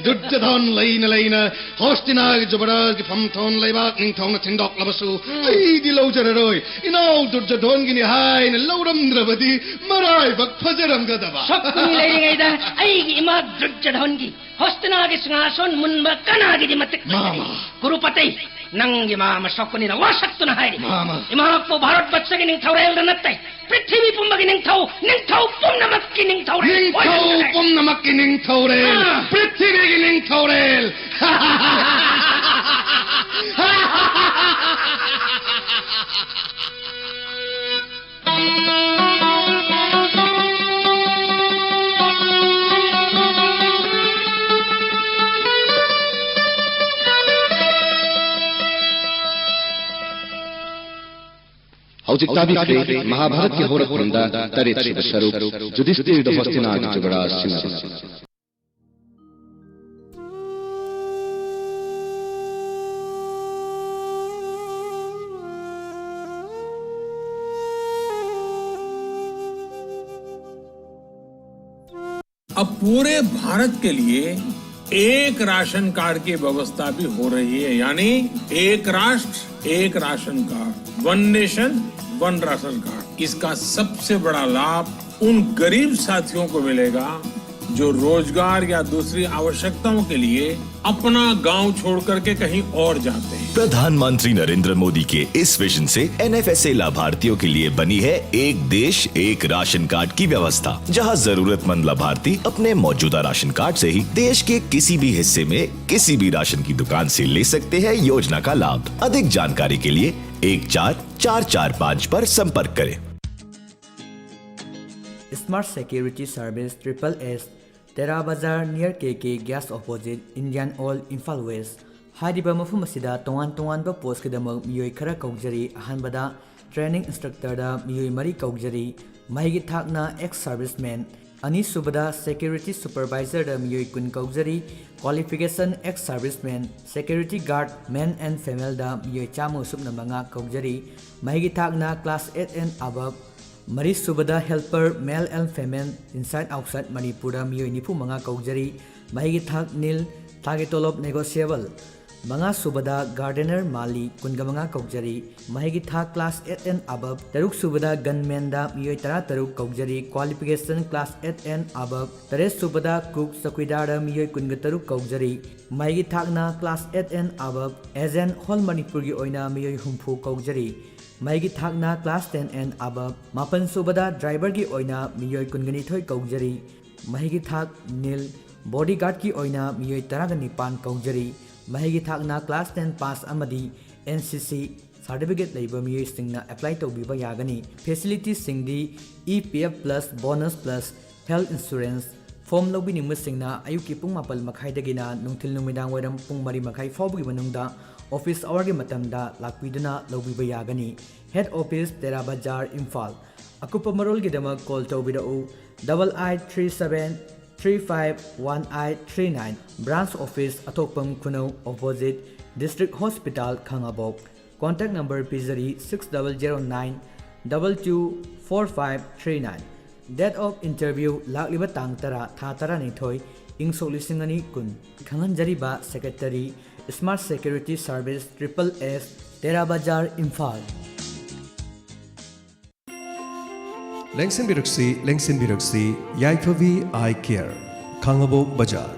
ꯗꯨꯔꯖꯣꯙꯟ ꯂꯩꯅ ꯂꯩꯅ ꯍꯣꯁꯇꯤꯅꯥꯒꯤ ꯖꯨꯕꯔꯥꯖꯒꯤ ꯐꯝꯊꯣꯟ ꯂꯩꯕꯥꯛ ꯅꯤꯡꯊꯧꯅ ꯊꯤꯟꯗꯣꯛꯂꯕꯁꯨ ꯑꯩꯗꯤ ꯂꯧꯖꯔꯔꯣꯏ꯫ ꯏꯅꯥꯎ ꯗꯨꯔꯖꯣꯙꯟꯒꯤꯅꯤ ꯍꯥꯏꯅ ꯂꯧꯔꯝꯗ꯭ꯔꯕꯗꯤ ꯃꯔꯥꯏꯕꯛ ꯐꯖꯔꯝꯒꯗꯕ꯫ ꯁꯛꯀꯨꯅꯤ ꯂꯩꯔꯤꯉꯩꯗ ꯑꯩꯒꯤ ꯏꯃꯥ ꯗꯨꯔꯖꯣꯙꯟꯒꯤ ꯍꯣꯁꯇꯤꯅꯥꯒꯤ ꯁꯤꯡꯍꯥꯁꯣꯟ ꯃꯨꯟꯕ ꯀꯅꯥꯒꯤꯗꯤ ꯃꯇꯤꯛ ꯂꯩꯇꯦ? ꯃꯥꯃ꯫ ꯀꯨꯔꯨꯄꯇꯩ, ꯅꯪꯒꯤ ꯃꯥꯃ ꯁꯛꯀꯨꯅꯤꯅ ꯋꯥꯁꯛꯇꯨꯅ ꯍꯥꯏꯔꯤ꯫ ꯃꯥꯃ꯫ ꯏꯃꯥꯍꯥꯛꯄꯨ ꯚꯥꯔꯠ ꯕꯠꯁꯒꯤ ꯅꯤꯡꯊꯧꯔꯦꯜꯗ ꯅꯠꯇꯦ, ꯄ꯭ꯔꯤꯊꯤꯕꯤ ꯄꯨꯝꯕꯒꯤ ꯅꯤꯡꯊꯧ, ꯅꯤꯡꯊꯧ ꯄꯨꯝꯅꯃꯛꯀꯤ ꯅꯤꯡꯊꯧꯔꯦꯜ ꯅꯤꯡꯊꯧ ꯑꯣꯏꯍꯟꯒꯗꯕꯅꯤ꯫ ꯄꯨꯝꯅꯃꯛꯀꯤ ꯅꯤꯡꯊꯧꯔꯦꯜ, ꯑꯥ꯫ ꯄ꯭ꯔꯤꯊꯤꯕꯤꯒꯤ ꯅꯤꯡꯊꯧꯔꯦꯜ꯫ ꯍꯧꯖꯤꯛ ꯇꯥꯕꯤꯈ꯭ꯔꯦ ꯃꯍꯥꯚꯥꯔꯠꯀꯤ ꯍꯧꯔꯛꯐꯝꯗ ꯇꯔꯦꯠꯁꯨꯕ ꯁꯔꯨꯛ, ꯌꯨꯙꯤꯁꯇꯤꯔꯗ ꯍꯣꯁꯇꯤꯅꯥꯒꯤ ꯖꯨꯕꯔꯥꯖ ꯁꯤꯟꯅꯕ꯫ अब पूरे भारत के लिए एक राशन कार्ड की व्यवस्था भी हो रही है, यानी एक राष्ट्र एक ration card, one nation one ration card. इसका सबसे बड़ा लाभ उन गरीब साथियों को मिलेगा जो रोजगार या दूसरी आवश्यकताओं के लिए अपना गांव छोड़ करके कहीं और जाते हैं। प्रधानमंत्री नरेंद्र मोदी के इस विजन से एनएफएसए लाभार्थियों के लिए बनी है एक देश एक राशन कार्ड की व्यवस्था, जहां जरूरतमंद लाभार्थी अपने मौजूदा राशन कार्ड से ही देश के किसी भी हिस्से में किसी भी राशन की दुकान से ले सकते हैं योजना का लाभ। अधिक जानकारी के लिए एक चार चार चार पाँच पर संपर्क करें। Smart Security Service Triple S, Tera Bazar near K K Gas opposite Indian Oil, Imphal West. ꯍꯥꯏꯔꯤꯕ ꯃꯐꯝ ꯑꯁꯤꯗ ꯇꯣꯉꯥꯟ ꯇꯣꯉꯥꯟꯕ ꯄꯣꯁꯀꯤꯗꯃꯛ ꯃꯤꯑꯣꯏ ꯈꯔ ꯀꯧꯖꯔꯤ꯫ ꯑꯍꯥꯟꯕꯗ ꯇ꯭ꯔꯦꯅꯤꯡ ꯏꯟꯁꯇ꯭ꯔꯛꯇꯔꯗ ꯃꯤꯑꯣꯏ ꯃꯔꯤ ꯀꯧꯖꯔꯤ꯫ ꯃꯍꯩꯒꯤ ꯊꯥꯛꯅ ꯑꯦꯛꯁ ꯁꯥꯔꯚꯤꯁꯃꯦꯟ꯫ ꯑꯅꯤꯁꯨꯕꯗ ꯁꯦꯀ꯭ꯌꯨꯔꯤꯇꯤ ꯁꯨꯄꯔꯚꯥꯏꯖꯔꯗ ꯃꯤꯑꯣꯏ ꯀꯨꯟ ꯀꯧꯖꯔꯤ꯫ Qualification ex servicemen. Security guard men and ꯐꯤꯃꯦꯜꯗ ꯃꯤꯑꯣꯏ ꯆꯥꯝꯃꯒ ꯁꯨꯞꯅ ꯃꯉꯥ ꯀꯧꯖꯔꯤ꯫ ꯃꯍꯩꯒꯤ ꯊꯥꯛꯅ ꯀ꯭ꯂꯥꯁ ꯑꯦꯠ ꯑꯦꯟ ꯑꯕꯞ꯫ ꯃꯔꯤꯁꯨꯕꯗ helper male and female inside outside ꯃꯅꯤꯄꯨꯔꯗ ꯃꯤꯑꯣꯏ ꯅꯤꯐꯨ ꯃꯉꯥ ꯀꯧꯖꯔꯤ꯫ ꯃꯍꯩꯒꯤ ꯊꯥꯛ ꯅꯤꯜ꯫ ꯊꯥꯒꯤ ꯇꯣꯂꯣꯞ ꯅꯦꯒꯣꯁꯤꯌꯦꯕꯜ꯫ ꯃꯉꯥꯁꯨꯕꯗ ꯒꯥꯔꯗꯦꯅꯔ ꯃꯥꯂꯤ ꯀꯨꯟꯒ ꯃꯉꯥ ꯀꯧꯖꯔꯤ꯫ ꯃꯍꯩꯒꯤ ꯊꯥꯛ ꯀ꯭ꯂꯥꯁ ꯑꯦꯠ ꯑꯦꯟ ꯑꯕꯞ꯫ ꯇꯔꯨꯛꯁꯨꯕꯗ ꯒꯟꯃꯦꯟꯗ ꯃꯤꯑꯣꯏ ꯇꯔꯥꯇꯔꯨꯛ ꯀꯧꯖꯔꯤ꯫ Qualification class eight and above. ꯇꯔꯦꯠꯁꯨꯕꯗ ꯀꯨꯛ ꯆꯧꯀꯤꯗꯥꯔꯗ ꯃꯤꯑꯣꯏ ꯀꯨꯟꯒ ꯇꯔꯨꯛ ꯀꯧꯖꯔꯤ꯫ ꯃꯍꯩꯒꯤ ꯊꯥꯛꯅ class eight and above. Agent whole ꯃꯅꯤꯄꯨꯔꯒꯤ ꯑꯣꯏꯅ ꯃꯤꯑꯣꯏ ꯍꯨꯝꯐꯨ ꯀꯧꯖꯔꯤ꯫ ꯃꯍꯩꯒꯤ ꯊꯥꯛꯅ ꯀ꯭ꯂꯥꯁ ꯇꯦꯟ ꯑꯦꯟ ꯑꯕꯞ꯫ ꯃꯥꯄꯟꯁꯨꯕꯗ ꯗ꯭ꯔꯥꯏꯚꯔꯒꯤ ꯑꯣꯏꯅ ꯃꯤꯑꯣꯏ ꯀꯨꯟꯒ ꯅꯤꯊꯣꯏ ꯀꯧꯖꯔꯤ꯫ ꯃꯍꯩꯒꯤ ꯊꯥꯛ ꯅꯤꯜ꯫ ꯕꯣꯗꯤꯒꯥꯔꯗꯀꯤ ꯑꯣꯏꯅ ꯃꯤꯑꯣꯏ ꯇꯔꯥꯒ ꯅꯤꯄꯥꯟ ꯀꯧꯖꯔꯤ꯫ ꯃꯍꯩꯒꯤ ꯊꯥꯛꯅ ꯀ꯭ꯂꯥꯁ ꯇꯦꯟ ꯄꯥꯁ ꯑꯃꯗꯤ ꯑꯦꯟ ꯁꯤ ꯁꯤ ꯁꯥꯔꯇꯤꯐꯤꯀꯦꯠ ꯂꯩꯕ ꯃꯤꯑꯣꯏꯁꯤꯡꯅ ꯑꯦꯄ꯭ꯂꯥꯏ ꯇꯧꯕꯤꯕ ꯌꯥꯒꯅꯤ꯫ ꯐꯦꯁꯤꯂꯤꯇꯤꯁꯤꯡꯗꯤ E P F plus, bonus plus, health insurance. Form ꯂꯧꯕꯤꯅꯤꯡꯕꯁꯤꯡꯅ ꯑꯌꯨꯛꯀꯤ ꯄꯨꯡ ꯃꯥꯄꯟ ꯃꯈꯥꯏꯗꯒꯤꯅ ꯅꯨꯡꯊꯤꯜ ꯅꯨꯃꯤꯗꯥꯡ ꯋꯥꯏꯔꯝ ꯄꯨꯡ ꯃꯔꯤ ꯃꯈꯥꯏ ꯐꯥꯎꯕꯒꯤ ꯃꯅꯨꯡꯗ ꯑꯣꯐꯤꯁ ꯑꯋꯥꯔꯒꯤ ꯃꯇꯝꯗ ꯂꯥꯛꯄꯤꯗꯨꯅ ꯂꯧꯕꯤꯕ ꯌꯥꯒꯅꯤ꯫ ꯍꯦꯗ ꯑꯣꯐꯤꯁ, ꯇꯦꯔꯥ ꯕꯖꯥꯔ, ꯏꯝꯐꯥꯜ꯫ ꯑꯀꯨꯞꯄ ꯃꯔꯣꯜꯒꯤꯗꯃꯛ ꯀꯣꯜ ꯇꯧꯕꯤꯔꯛꯎ, double eight three seven three five one eight three nine꯫ Branch office, Athokpam Khunou, opposite district hospital, Khangabok. Contact number ꯄꯤꯖꯔꯤ, six double zero nine double two four five three nine꯫ Date of interview, ꯂꯥꯛꯂꯤꯕ ꯇꯥꯡ ꯇꯔꯥ, ꯊꯥ ꯇꯔꯥꯅꯤꯊꯣꯏ, ꯏꯪ ꯁꯣꯛ ꯂꯤꯁꯤꯡ ꯑꯅꯤ ꯀꯨꯟ꯫ ꯈꯪꯍꯟꯖꯔꯤꯕ, secretary, smart security service, triple S, Tera Bazar, Imphal. ꯂꯦꯡꯁꯤꯟꯕꯤꯔꯛꯁꯤ, ꯂꯦꯡꯁꯤꯟꯕꯤꯔꯛꯁꯤ, ꯌꯥꯏꯐꯕꯤ ꯑꯥꯏ ꯀꯤꯌꯔ, ꯈꯥꯡꯉꯕꯣꯛ ꯕꯖꯥꯔ꯫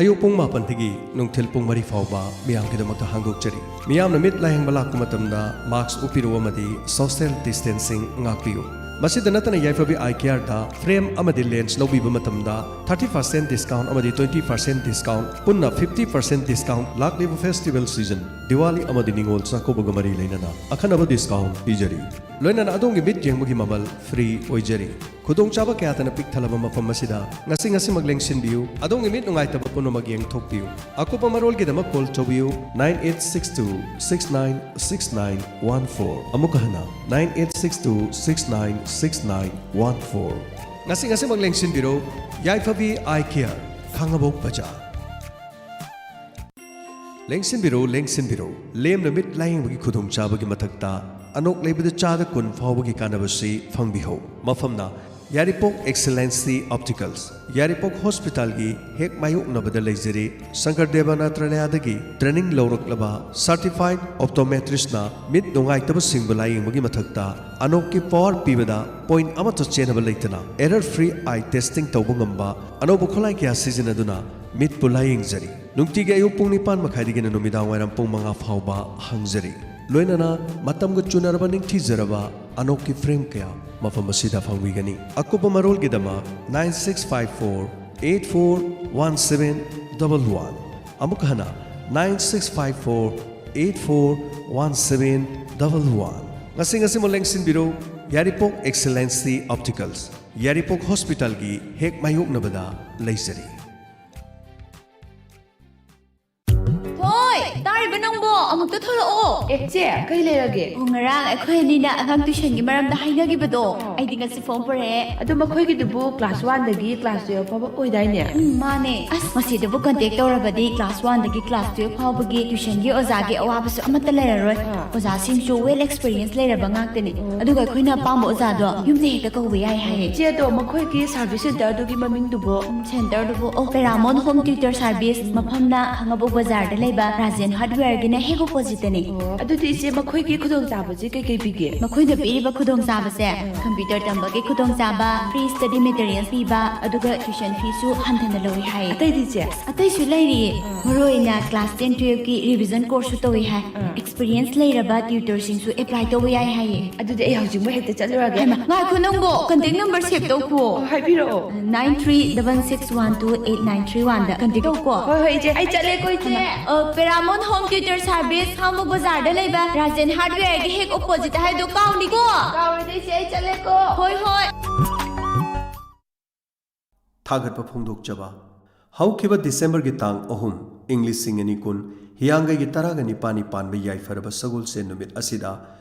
ꯑꯌꯨꯛ ꯄꯨꯡ ꯃꯥꯄꯟꯗꯒꯤ ꯅꯨꯡꯊꯤꯜ ꯄꯨꯡ ꯃꯔꯤ ꯐꯥꯎꯕ ꯃꯤꯌꯥꯝꯒꯤꯗꯃꯛꯇ ꯍꯥꯡꯗꯣꯛꯆꯔꯤ꯫ ꯃꯤꯌꯥꯝꯅ ꯃꯤꯠ ꯂꯥꯌꯦꯡꯕ ꯂꯥꯛꯄ ꯃꯇꯝꯗ ꯃꯥꯁꯛ ꯎꯞꯄꯤꯔꯨ ꯑꯃꯗꯤ ꯁꯣꯁꯤꯌꯦꯜ ꯗꯤꯁꯇꯦꯟꯁꯤꯡ ꯉꯥꯛꯄꯤꯌꯨ꯫ ꯃꯁꯤꯗ ꯅꯠꯇꯅ ꯌꯥꯏꯐꯕꯤ ꯑꯥꯏ ꯀꯤꯌꯔꯗ ꯐ꯭ꯔꯦꯝ ꯑꯃꯗꯤ ꯂꯦꯟꯁ ꯂꯧꯕꯤꯕ ꯃꯇꯝꯗ ꯊꯥꯔꯇꯤ ꯄꯥꯔꯁꯦꯟ ꯗꯤꯁꯀꯥꯎꯟ ꯑꯃꯗꯤ ꯇ꯭ꯋꯦꯟꯇꯤ ꯄꯥꯔꯁꯦꯟ ꯗꯤꯁꯀꯥꯎꯟ, ꯄꯨꯟꯅ ꯐꯤꯐꯇꯤ ꯄꯥꯔꯁꯦꯟ ꯗꯤꯁꯀꯥꯎꯟ, ꯂꯥꯛꯂꯤꯕ ꯐꯦꯁꯇꯤꯚꯦꯜ ꯁꯤꯖꯟ, ꯗꯤꯋꯥꯂꯤ ꯑꯃꯗꯤ ꯅꯤꯉꯣꯜ ꯆꯥꯛꯀꯧꯕꯒ ꯃꯔꯤ ꯂꯩꯅꯅ ꯑꯈꯟꯅꯕ ꯗꯤꯁꯀꯥꯎꯟ ꯄꯤꯖꯔꯤ꯫ ꯂꯣꯏꯅꯅ ꯑꯗꯣꯝꯒꯤ ꯃꯤꯠ ꯌꯦꯡꯕꯒꯤ ꯃꯃꯜ ꯐ꯭ꯔꯤ ꯑꯣꯏꯖꯔꯤ꯫ ꯈꯨꯗꯣꯡꯆꯥꯕ ꯀꯌꯥꯇꯅ ꯄꯤꯛ ꯊꯜꯂꯕ ꯃꯐꯝ ꯑꯁꯤꯗ ꯉꯁꯤ ꯉꯁꯤꯃꯛ ꯂꯦꯡꯁꯤꯟꯕꯤꯌꯨ꯫ ꯑꯗꯣꯝꯒꯤ ꯃꯤꯠ ꯅꯨꯡꯉꯥꯏꯇꯕ ꯄꯨꯝꯅꯃꯛ ꯌꯦꯡꯊꯣꯛꯄꯤꯌꯨ꯫ ꯑꯀꯨꯞꯄ ꯃꯔꯣꯜꯒꯤꯗꯃꯛ ꯀꯣꯜ ꯇꯧꯕꯤꯌꯨ, nine eight six two six nine six nine one four. ꯑꯃꯨꯛꯀ ꯍꯟꯅ, nine eight six two six nine six nine one four. ꯉꯁꯤ ꯉꯁꯤꯃꯛ ꯂꯦꯡꯁꯤꯟꯕꯤꯔꯣ, ꯌꯥꯏꯐꯕꯤ ꯑꯥꯏ ꯀꯤꯌꯔ, ꯈꯥꯡꯉꯕꯣꯛ ꯕꯖꯥꯔ꯫ ꯂꯦꯡꯁꯤꯟꯕꯤꯔꯣ, ꯂꯦꯡꯁꯤꯟꯕꯤꯔꯣ꯫ ꯂꯦꯝꯅ ꯃꯤꯠ ꯂꯥꯌꯦꯡꯕꯒꯤ ꯈꯨꯗꯣꯡꯆꯥꯕꯒꯤ ꯃꯊꯛꯇ ꯑꯅꯣꯛ ꯂꯩꯕꯗ ꯆꯥꯗ ꯀꯨꯟ ꯐꯥꯎꯕꯒꯤ ꯀꯥꯟꯅꯕꯁꯤ ꯐꯪꯕꯤꯍꯧ꯫ ꯃꯐꯝꯅ ꯌꯥꯏꯔꯤꯄꯣꯛ ꯑꯦꯛꯁꯦꯂꯦꯟꯁꯤ ꯑꯣꯞꯇꯤꯀꯜꯁ, ꯌꯥꯏꯔꯤꯄꯣꯛ ꯍꯣꯁꯄꯤꯇꯥꯜꯒꯤ ꯍꯦꯛ ꯃꯥꯌꯣꯛꯅꯕꯗ ꯂꯩꯖꯔꯤ꯫ ꯁꯪꯀꯔ ꯗꯦꯕ ꯅꯥꯇ꯭ꯔꯥꯂꯌꯥꯗꯒꯤ ꯇ꯭ꯔꯦꯅꯤꯡ ꯂꯧꯔꯛꯂꯕ ꯁꯥꯔꯇꯤꯐꯥꯏꯗ ꯑꯣꯞꯇꯣꯃꯦꯇ꯭ꯔꯤꯁꯅ ꯃꯤꯠ ꯅꯨꯡꯉꯥꯏꯇꯕꯁꯤꯡꯕꯨ ꯂꯥꯌꯦꯡꯕꯒꯤ ꯃꯊꯛꯇ ꯑꯅꯣꯛꯀꯤ ꯄꯋꯥꯔ ꯄꯤꯕꯗ ꯄꯣꯏꯟꯠ ꯑꯃꯠꯇ ꯆꯦꯟꯅꯕ ꯂꯩꯇꯅ ꯑꯦꯔꯔ ꯐ꯭ꯔꯤ ꯑꯥꯏ ꯇꯦꯁꯇꯤꯡ ꯇꯧꯕ ꯉꯝꯕ ꯑꯅꯧꯕ ꯈꯨꯠꯂꯥꯏ ꯀꯌꯥ ꯁꯤꯖꯤꯟꯅꯗꯨꯅ ꯃꯤꯠꯄꯨ ꯂꯥꯌꯦꯡꯖꯔꯤ꯫ ꯅꯨꯡꯇꯤꯒꯤ ꯑꯌꯨꯛ ꯄꯨꯡ ꯅꯤꯄꯥꯟ ꯃꯈꯥꯏꯗꯒꯤꯅ ꯅꯨꯃꯤꯗꯥꯡ ꯋꯥꯏꯔꯝ ꯄꯨꯡ ꯃꯉꯥ ꯐꯥꯎꯕ ꯍꯥꯡꯖꯔꯤ꯫ ꯂꯣꯏꯅꯅ ꯃꯇꯝꯒ ꯆꯨꯅꯔꯕ ꯅꯤꯡꯊꯤꯖꯔꯕ ꯑꯅꯣꯛꯀꯤ ꯐ꯭ꯔꯦꯝ ꯀꯌꯥ ꯃꯐꯝ ꯑꯁꯤꯗ ꯐꯪꯕꯤꯒꯅꯤ꯫ ꯑꯀꯨꯞꯄ ꯃꯔꯣꯜꯒꯤꯗꯃꯛ nine six five four eight four one seven double one. ꯑꯃꯨꯛ ꯍꯟꯅ, nine six five four eight four one seven double one. ꯉꯁꯤ ꯉꯁꯤꯃꯛ ꯂꯦꯡꯁꯤꯟꯕꯤꯔꯣ, ꯌꯥꯏꯔꯤꯄꯣꯛ ꯑꯦꯛꯁꯦꯂꯦꯟꯁꯤ ꯑꯣꯞꯇꯤꯀꯜꯁ, ꯌꯥꯏꯔꯤꯄꯣꯛ ꯍꯣꯁꯄꯤꯇꯥꯜꯒꯤ ꯍꯦꯛ ꯃꯥꯌꯣꯛꯅꯕꯗ ꯂꯩꯖꯔꯤ꯫ ꯍꯣꯏ, ꯇꯥꯔꯤꯕ ꯅꯪꯕꯣ? ꯑꯃꯨꯛꯇ ꯊꯣꯛꯂꯛꯑꯣ꯫ ꯑꯦ, ꯆꯦ, ꯀꯩ ꯂꯩꯔꯒꯦ? ꯑꯣ, ꯉꯔꯥꯡ ꯑꯩꯈꯣꯏ ꯑꯅꯤꯅ ꯑꯉꯥꯡ ꯇ꯭ꯌꯨꯁꯟꯒꯤ ꯃꯔꯝꯗ ꯍꯥꯏꯅꯈꯤꯕꯗꯣ, ꯑꯩꯗꯤ ꯉꯁꯤ ꯐꯣꯝ ꯄꯨꯔꯛꯑꯦ꯫ ꯑꯗꯣ ꯃꯈꯣꯏꯒꯤꯗꯨꯕꯨ ꯀ꯭ꯂꯥꯁ ꯋꯥꯟꯗꯒꯤ ꯀ꯭ꯂꯥꯁ ꯇꯨꯌꯦꯜꯐ ꯐꯥꯎꯕ ꯑꯣꯏꯗꯥꯏꯅꯦ? ꯎꯝ, ꯃꯥꯅꯦ꯫ ꯑꯁ, ꯃꯁꯤꯗꯕꯨ ꯀꯟꯇꯦꯛ ꯇꯧꯔꯕꯗꯤ ꯀ꯭ꯂꯥꯁ ꯋꯥꯟꯗꯒꯤ ꯀ꯭ꯂꯥꯁ ꯇꯨꯌꯦꯜꯐ ꯐꯥꯎꯕꯒꯤ ꯇ꯭ꯌꯨꯁꯟꯒꯤ ꯑꯣꯖꯥꯒꯤ ꯑꯋꯥꯕꯁꯨ ꯑꯃꯠꯇ ꯂꯩꯔꯔꯣꯏ꯫ ꯑꯥ꯫ ꯑꯣꯖꯥꯁꯤꯡꯁꯨ ꯋꯦꯜ ꯑꯦꯛꯁꯄꯤꯔꯤꯌꯦꯟꯁ ꯂꯩꯔꯕ ꯉꯥꯛꯇꯅꯤ꯫ ꯑꯣ꯫ ꯑꯗꯨꯒ ꯑꯩꯈꯣꯏꯅ ꯑꯄꯥꯝꯕ ꯑꯣꯖꯥꯗꯣ ꯌꯨꯝꯗ ꯍꯦꯛꯇ ꯀꯧꯕ ꯌꯥꯏ ꯍꯥꯏꯌꯦ꯫ ꯆꯦ, ꯑꯗꯣ ꯃꯈꯣꯏꯒꯤ ꯁꯥꯔꯚꯤꯁ ꯁꯦꯟꯇꯔꯗꯨꯒꯤ ꯃꯃꯤꯡꯗꯨꯕꯨ? ꯎꯝ, ꯁꯦꯟꯇꯔꯗꯨꯕꯨ, ꯑꯣ, ꯄꯦꯔꯥꯃꯣꯟ ꯍꯣꯝ ꯇ꯭ꯌꯨꯇꯔ ꯁꯥꯔꯚꯤꯁ, ꯃꯐꯝꯅ ꯈꯥꯡꯉꯕꯣꯛ ꯕꯖꯥꯔꯗ ꯂꯩꯕ ꯔꯥꯖꯦꯟ ꯍꯥꯔꯗꯋꯦꯌꯔꯒꯤꯅ ꯍꯦꯛ ꯑꯣꯄꯣꯖꯤꯠꯇꯅꯤ꯫ ꯑꯣ, ꯑꯗꯨꯗꯤ ꯏꯆꯦ, ꯃꯈꯣꯏꯒꯤ ꯈꯨꯗꯣꯡꯆꯥꯕꯁꯦ ꯀꯩꯀꯩ ꯄꯤꯒꯦ? ꯃꯈꯣꯏꯗ ꯄꯤꯔꯤꯕ ꯈꯨꯗꯣꯡꯆꯥꯕꯁꯦ, computer ꯇꯝꯕꯒꯤ ꯈꯨꯗꯣꯡꯆꯥꯕ, free study materials ꯄꯤꯕ, ꯑꯗꯨꯒ tuition feeꯁꯨ ꯍꯟꯊꯅ ꯂꯧꯏ ꯍꯥꯏ꯫ ꯑꯇꯩꯗꯤ ꯏꯆꯦ? ꯑꯇꯩꯁꯨ ꯂꯩꯔꯤꯌꯦ꯫ ꯃꯔꯨꯑꯣꯏꯅ class ten twelveꯀꯤ revision courseꯁꯨ ꯇꯧꯏ ꯍꯥꯏ꯫ Experience ꯂꯩꯔꯕ tutorꯁꯤꯡꯁꯨ apply ꯇꯧꯕ ꯌꯥꯏ ꯍꯥꯏꯌꯦ꯫ ꯑꯗꯨꯗꯤ ꯑꯩ ꯍꯧꯖꯤꯛꯃꯛ ꯍꯦꯛꯇ ꯆꯠꯂꯨꯔꯒꯦ꯫ ꯍꯩꯃꯥ, ꯉꯥꯏꯈꯣ ꯅꯪꯕꯣ, contact number save ꯇꯧꯈꯣ꯫ ꯑꯣ, ꯍꯥꯏꯕꯤꯔꯛꯑꯣ꯫ Nine three double six one two eight nine three oneꯗ contact ꯇꯧꯀꯣ꯫ ꯍꯣꯏ, ꯍꯣꯏ, ꯏꯆꯦ, ꯑꯩ ꯆꯠꯂꯦꯀꯣ, ꯏꯆꯦ꯫ ꯑ, Paramount Home Theatre Service, ꯈꯥꯡꯕꯣꯛ ꯕꯖꯥꯔꯗ ꯂꯩꯕ ꯔꯥꯖꯦꯟ Hardwareꯒꯤ ꯍꯦꯛ opposite ꯍꯥꯏꯗꯣ ꯀꯥꯎꯅꯤꯀꯣ꯫ ꯀꯥꯎꯔꯣꯏꯗ, ꯏꯆꯦ, ꯑꯩ ꯆꯠꯂꯦꯀꯣ꯫ ꯍꯣꯏ, ꯍꯣꯏ꯫ ꯊꯥꯒꯠꯄ ꯐꯣꯡꯗꯣꯛꯆꯕ꯫ ꯍꯧꯈꯤꯕ Decemberꯒꯤ ꯇꯥꯡ ꯑꯍꯨꯝ, ꯏꯪ ꯂꯤꯁꯤꯡ ꯑꯅꯤ ꯀꯨꯟ, ꯍꯤꯌꯥꯡꯒꯩꯒꯤ ꯇꯔꯥꯒ ꯅꯤꯄꯥꯟꯅꯤ ꯄꯥꯟꯕ ꯌꯥꯏꯐꯔꯕ ꯁꯒꯣꯜꯁꯦꯟ ꯅꯨꯃꯤꯠ ꯑꯁꯤꯗ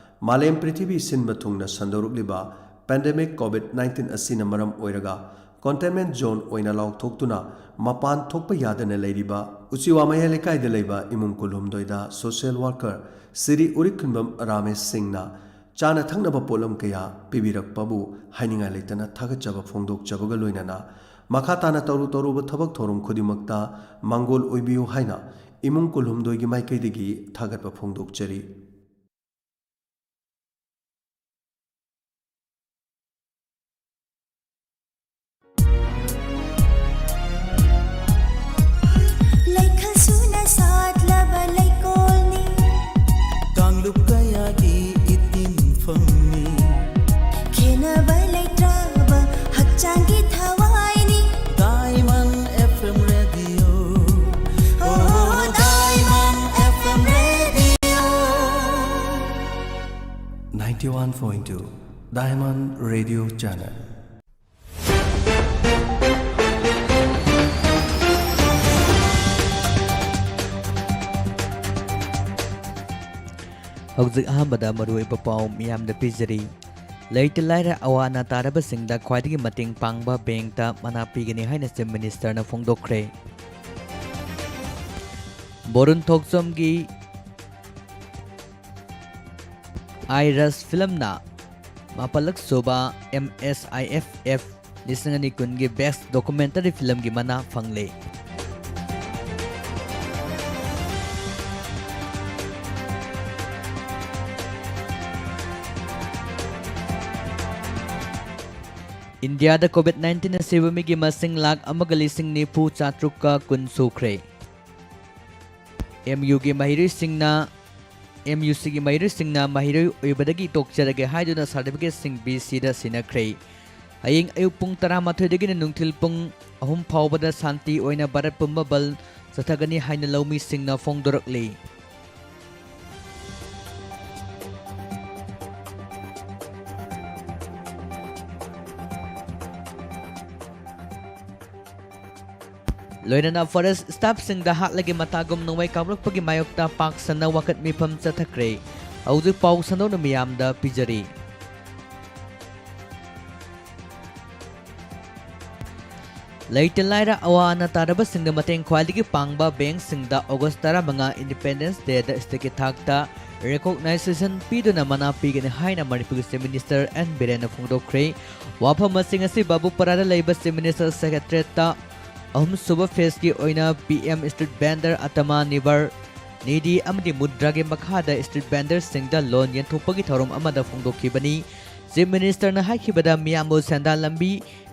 ꯃꯥꯂꯦꯝ ꯄ꯭ꯔꯤꯊꯤꯕꯤ ꯁꯤꯟꯕ ꯊꯨꯡꯅ ꯁꯟꯗꯣꯔꯛꯂꯤꯕ pandemic COVID nineteen ꯑꯁꯤꯅ ꯃꯔꯝ ꯑꯣꯏꯔꯒ containment zone ꯑꯣꯏꯅ ꯂꯥꯎꯊꯣꯛꯇꯨꯅ ꯃꯄꯥꯟ ꯊꯣꯛꯄ ꯌꯥꯗꯅ ꯂꯩꯔꯤꯕ ꯎꯆꯤꯋꯥ ꯃꯌꯥꯏ ꯂꯩꯀꯥꯏꯗ ꯂꯩꯕ ꯏꯃꯨꯡ ꯀꯨꯟꯍꯨꯝꯗꯣꯏꯗ social worker ꯁ꯭ꯔꯤ ꯎꯔꯤꯈꯨꯟꯕꯝ ꯔꯥꯃꯦꯁ ꯁꯤꯡꯅ ꯆꯥꯅ ꯊꯛꯅꯕ ꯄꯣꯠꯂꯝ ꯀꯌꯥ ꯄꯤꯕꯤꯔꯛꯄꯕꯨ ꯍꯥꯏꯅꯤꯡꯉꯥꯏ ꯂꯩꯇꯅ ꯊꯥꯒꯠꯆꯕ ꯐꯣꯡꯗꯣꯛꯆꯕꯒ ꯂꯣꯏꯅꯅ ꯃꯈꯥ ꯇꯥꯅ ꯇꯧꯔꯨ ꯇꯧꯔꯨꯕ ꯊꯕꯛ ꯊꯧꯔꯝ ꯈꯨꯗꯤꯡꯃꯛꯇ ꯃꯥꯡꯒꯣꯜ ꯑꯣꯏꯕꯤꯌꯨ ꯍꯥꯏꯅ ꯏꯃꯨꯡ ꯀꯨꯟꯍꯨꯝꯗꯣꯏꯒꯤ ꯃꯥꯏꯀꯩꯗꯒꯤ ꯊꯥꯒꯠꯄ ꯐꯣꯡꯗꯣꯛꯆꯔꯤ꯫ ꯂꯩꯈꯜ ꯁꯨꯅ ꯁꯥꯠꯂꯕ ꯂꯩꯀꯣꯜꯅꯤ꯫ ꯀꯥꯡꯂꯨꯞ ꯀꯌꯥꯒꯤ ꯏꯇꯤꯟꯐꯝꯅꯤ꯫ ꯈꯦꯟꯅꯕ ꯂꯩꯇ꯭ꯔꯕ ꯍꯛꯆꯥꯡꯒꯤ ꯊꯋꯥꯏꯅꯤ꯫ Diamond F M Radio꯫ Oh, Diamond F M Radio꯫ Ninety-one point two Diamond Radio Channel꯫ ꯍꯧꯖꯤꯛ ꯑꯍꯥꯟꯕꯗ ꯃꯔꯨꯑꯣꯏꯕ ꯄꯥꯎ ꯃꯤꯌꯥꯝꯗ ꯄꯤꯖꯔꯤ꯫ ꯂꯩꯇ ꯂꯥꯏꯔ ꯑꯋꯥ ꯑꯅꯥ ꯇꯥꯔꯕꯁꯤꯡꯗ ꯈ꯭ꯋꯥꯏꯗꯒꯤ ꯃꯇꯦꯡ ꯄꯥꯡꯕ bankꯇ ꯃꯅꯥ ꯄꯤꯒꯅꯤ ꯍꯥꯏꯅ Chief Ministerꯅ ꯐꯣꯡꯗꯣꯛꯈ꯭ꯔꯦ꯫ ꯕꯣꯔꯨꯟ ꯊꯣꯛꯆꯣꯝꯒꯤ ꯑꯥꯏ ꯔꯁ ꯐꯤꯂꯝꯅ ꯃꯥꯄꯜꯂꯛ ꯁꯨꯕ M S I F F ꯂꯤꯁꯤꯡ ꯑꯅꯤ ꯀꯨꯟꯒꯤ Best Documentary Filmꯒꯤ ꯃꯅꯥ ꯐꯪꯂꯦ꯫ ꯏꯟꯗꯤꯌꯥꯗ COVID nineteen ꯅ ꯁꯤꯕ ꯃꯤꯒꯤ ꯃꯁꯤꯡ ꯂꯥꯈ ꯑꯃꯒ ꯂꯤꯁꯤꯡ ꯅꯤꯐꯨ ꯆꯥꯇ꯭ꯔꯨꯛꯀ ꯀꯨꯟ ꯁꯨꯈ꯭ꯔꯦ꯫ MU ꯒꯤ ꯃꯍꯩꯔꯣꯏꯁꯤꯡꯅ, MUC ꯒꯤ ꯃꯍꯩꯔꯣꯏꯁꯤꯡꯅ ꯃꯍꯩꯔꯣꯏ ꯑꯣꯏꯕꯗꯒꯤ ꯇꯣꯛꯆꯔꯒꯦ ꯍꯥꯏꯗꯨꯅ certificate ꯁꯤꯡ VC ꯗ ꯁꯤꯟꯅꯈ꯭ꯔꯦ꯫ ꯍꯌꯦꯡ ꯑꯌꯨꯛ ꯄꯨꯡ ꯇꯔꯥꯃꯥꯊꯣꯏꯗꯒꯤꯅ ꯅꯨꯡꯊꯤꯜ ꯄꯨꯡ ꯑꯍꯨꯝ ꯐꯥꯎꯕꯗ ꯁꯥꯟꯇꯤ ꯑꯣꯏꯅ ꯚꯥꯔꯠ ꯄꯨꯝꯕ ꯕꯟꯗ ꯆꯠꯊꯒꯅꯤ ꯍꯥꯏꯅ ꯂꯧꯃꯤꯁꯤꯡꯅ ꯐꯣꯡꯗꯣꯔꯛꯂꯤ꯫ ꯂꯣꯏꯅꯅ forest staff ꯁꯤꯡꯗ ꯍꯥꯠꯂꯒꯦ ꯃꯇꯥꯒꯨꯝ ꯅꯣꯡꯃꯩ ꯀꯥꯞꯂꯛꯄꯒꯤ ꯃꯥꯌꯣꯛꯇ ꯄꯥꯛ ꯁꯟꯅ ꯋꯥꯀꯠ ꯃꯤꯐꯝ ꯆꯠꯊꯈ꯭ꯔꯦ꯫ ꯍꯧꯖꯤꯛ ꯄꯥꯎ ꯁꯟꯗꯣꯛꯅ ꯃꯤꯌꯥꯝꯗ ꯄꯤꯖꯔꯤ꯫ ꯂꯩꯇ ꯂꯥꯏꯔ ꯑꯋꯥ ꯑꯅꯥ ꯇꯥꯔꯕꯁꯤꯡꯗ ꯃꯇꯦꯡ ꯈ꯭ꯋꯥꯏꯗꯒꯤ ꯄꯥꯡꯕ bank ꯁꯤꯡꯗ August ꯇꯔꯥꯃꯉꯥ Independence Day ꯗ state ꯀꯤ ꯊꯥꯛꯇ recognition ꯄꯤꯗꯨꯅ ꯃꯅꯥ ꯄꯤꯒꯅꯤ ꯍꯥꯏꯅ ꯃꯅꯤꯄꯨꯔꯒꯤ Chief Minister N ꯕꯤꯔꯦꯟꯅ ꯐꯣꯡꯗꯣꯛꯈ꯭ꯔꯦ꯫ ꯋꯥꯐꯝ ꯑꯁꯤ ꯉꯁꯤ ꯕꯥꯕꯨꯄꯥꯔꯥꯗ ꯂꯩꯕ Chief Minister Secretariat ꯇ ꯑꯍꯨꯝꯁꯨꯕ phase ꯀꯤ ꯑꯣꯏꯅ PM Street Vendor Atma Nirbhar Nidhi ꯑꯃꯗꯤ ꯃꯨꯗ꯭ꯔꯥꯒꯤ ꯃꯈꯥꯗ street vendor ꯁꯤꯡꯗ loan ꯌꯦꯟꯊꯣꯛꯄꯒꯤ ꯊꯧꯔꯝ ꯑꯃꯗ ꯐꯣꯡꯗꯣꯛꯈꯤꯕꯅꯤ꯫ Chief Minister ꯅ ꯍꯥꯏꯈꯤꯕꯗ, ꯃꯤꯌꯥꯝꯕꯨ ꯁꯦꯟꯗꯥꯟ ꯂꯝꯕꯤ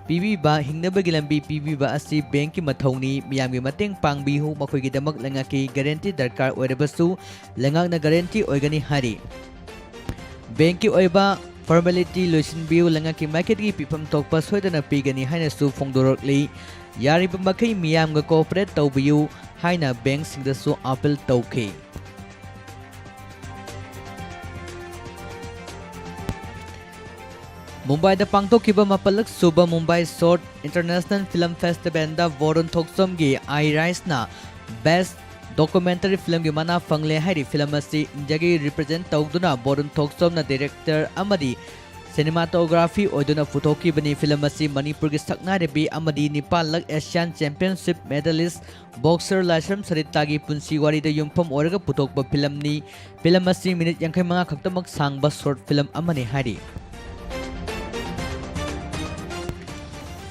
ꯄꯤꯕꯤꯕ, ꯍꯤꯡꯅꯕꯒꯤ ꯂꯝꯕꯤ ꯄꯤꯕꯤꯕ ꯑꯁꯤ bank ꯀꯤ ꯃꯊꯧꯅꯤ꯫ ꯃꯤꯌꯥꯝꯒꯤ ꯃꯇꯦꯡ ꯄꯥꯡꯕꯤꯌꯨ, ꯃꯈꯣꯏꯒꯤꯗꯃꯛ ꯂꯩꯉꯥꯛꯀꯤ guarantee ꯗꯔꯀꯥꯔ ꯑꯣꯏꯔꯕꯁꯨ ꯂꯩꯉꯥꯛꯅ guarantee ꯑꯣꯏꯒꯅꯤ ꯍꯥꯏꯔꯤ꯫ Bank ꯀꯤ ꯑꯣꯏꯕ formality ꯂꯣꯏꯁꯤꯟꯕꯤꯌꯨ, ꯂꯩꯉꯥꯛꯀꯤ ꯃꯥꯏꯀꯩꯗꯒꯤ ꯄꯤꯐꯝ ꯊꯣꯛꯄ ꯁꯣꯏꯗꯅ ꯄꯤꯒꯅꯤ ꯍꯥꯏꯅꯁꯨ ꯐꯣꯡꯗꯣꯔꯛꯂꯤ꯫ ꯌꯥꯔꯤꯕ ꯃꯈꯩ ꯃꯤꯌꯥꯝꯒ cooperate ꯇꯧꯕꯤꯌꯨ ꯍꯥꯏꯅ bank ꯁꯤꯡꯗꯁꯨ appeal ꯇꯧꯈꯤ꯫ ꯃꯨꯝꯕꯥꯏꯗ ꯄꯥꯡꯊꯣꯛꯈꯤꯕ ꯃꯥꯄꯜꯂꯛ ꯁꯨꯕ Mumbai Short International Film Festival the ꯕꯣꯔꯨꯟ ꯊꯣꯛꯆꯣꯝꯒꯤ I Rise ꯅ Best Documentary Film ꯒꯤ ꯃꯅꯥ ꯐꯪꯂꯦ ꯍꯥꯏꯔꯤ꯫ Film ꯑꯁꯤ ꯏꯟꯗꯤꯌꯥꯒꯤ represent ꯇꯧꯗꯨꯅ ꯕꯣꯔꯨꯟ ꯊꯣꯛꯆꯣꯝꯅ director ꯑꯃꯗꯤ cinematography ꯑꯣꯏꯗꯨꯅ ꯄꯨꯊꯣꯛꯈꯤꯕꯅꯤ꯫ Film ꯑꯁꯤ ꯃꯅꯤꯄꯨꯔꯒꯤ ꯁꯛꯅꯥꯏꯔꯕꯤ ꯑꯃꯗꯤ ꯅꯤꯄꯥꯜꯂꯛ Asian Championship medalist boxer ꯂꯥꯏꯁ꯭ꯔꯝ ꯁꯔꯤꯇꯥꯒꯤ ꯄꯨꯟꯁꯤ ꯋꯥꯔꯤꯗ ꯌꯨꯝꯐꯝ ꯑꯣꯏꯔꯒ ꯄꯨꯊꯣꯛꯄ film ꯅꯤ꯫ Film ꯑꯁꯤ minute ꯌꯥꯡꯈꯩ ꯃꯉꯥ ꯈꯛꯇꯃꯛ ꯁꯥꯡꯕ short film ꯑꯃꯅꯤ ꯍꯥꯏꯔꯤ꯫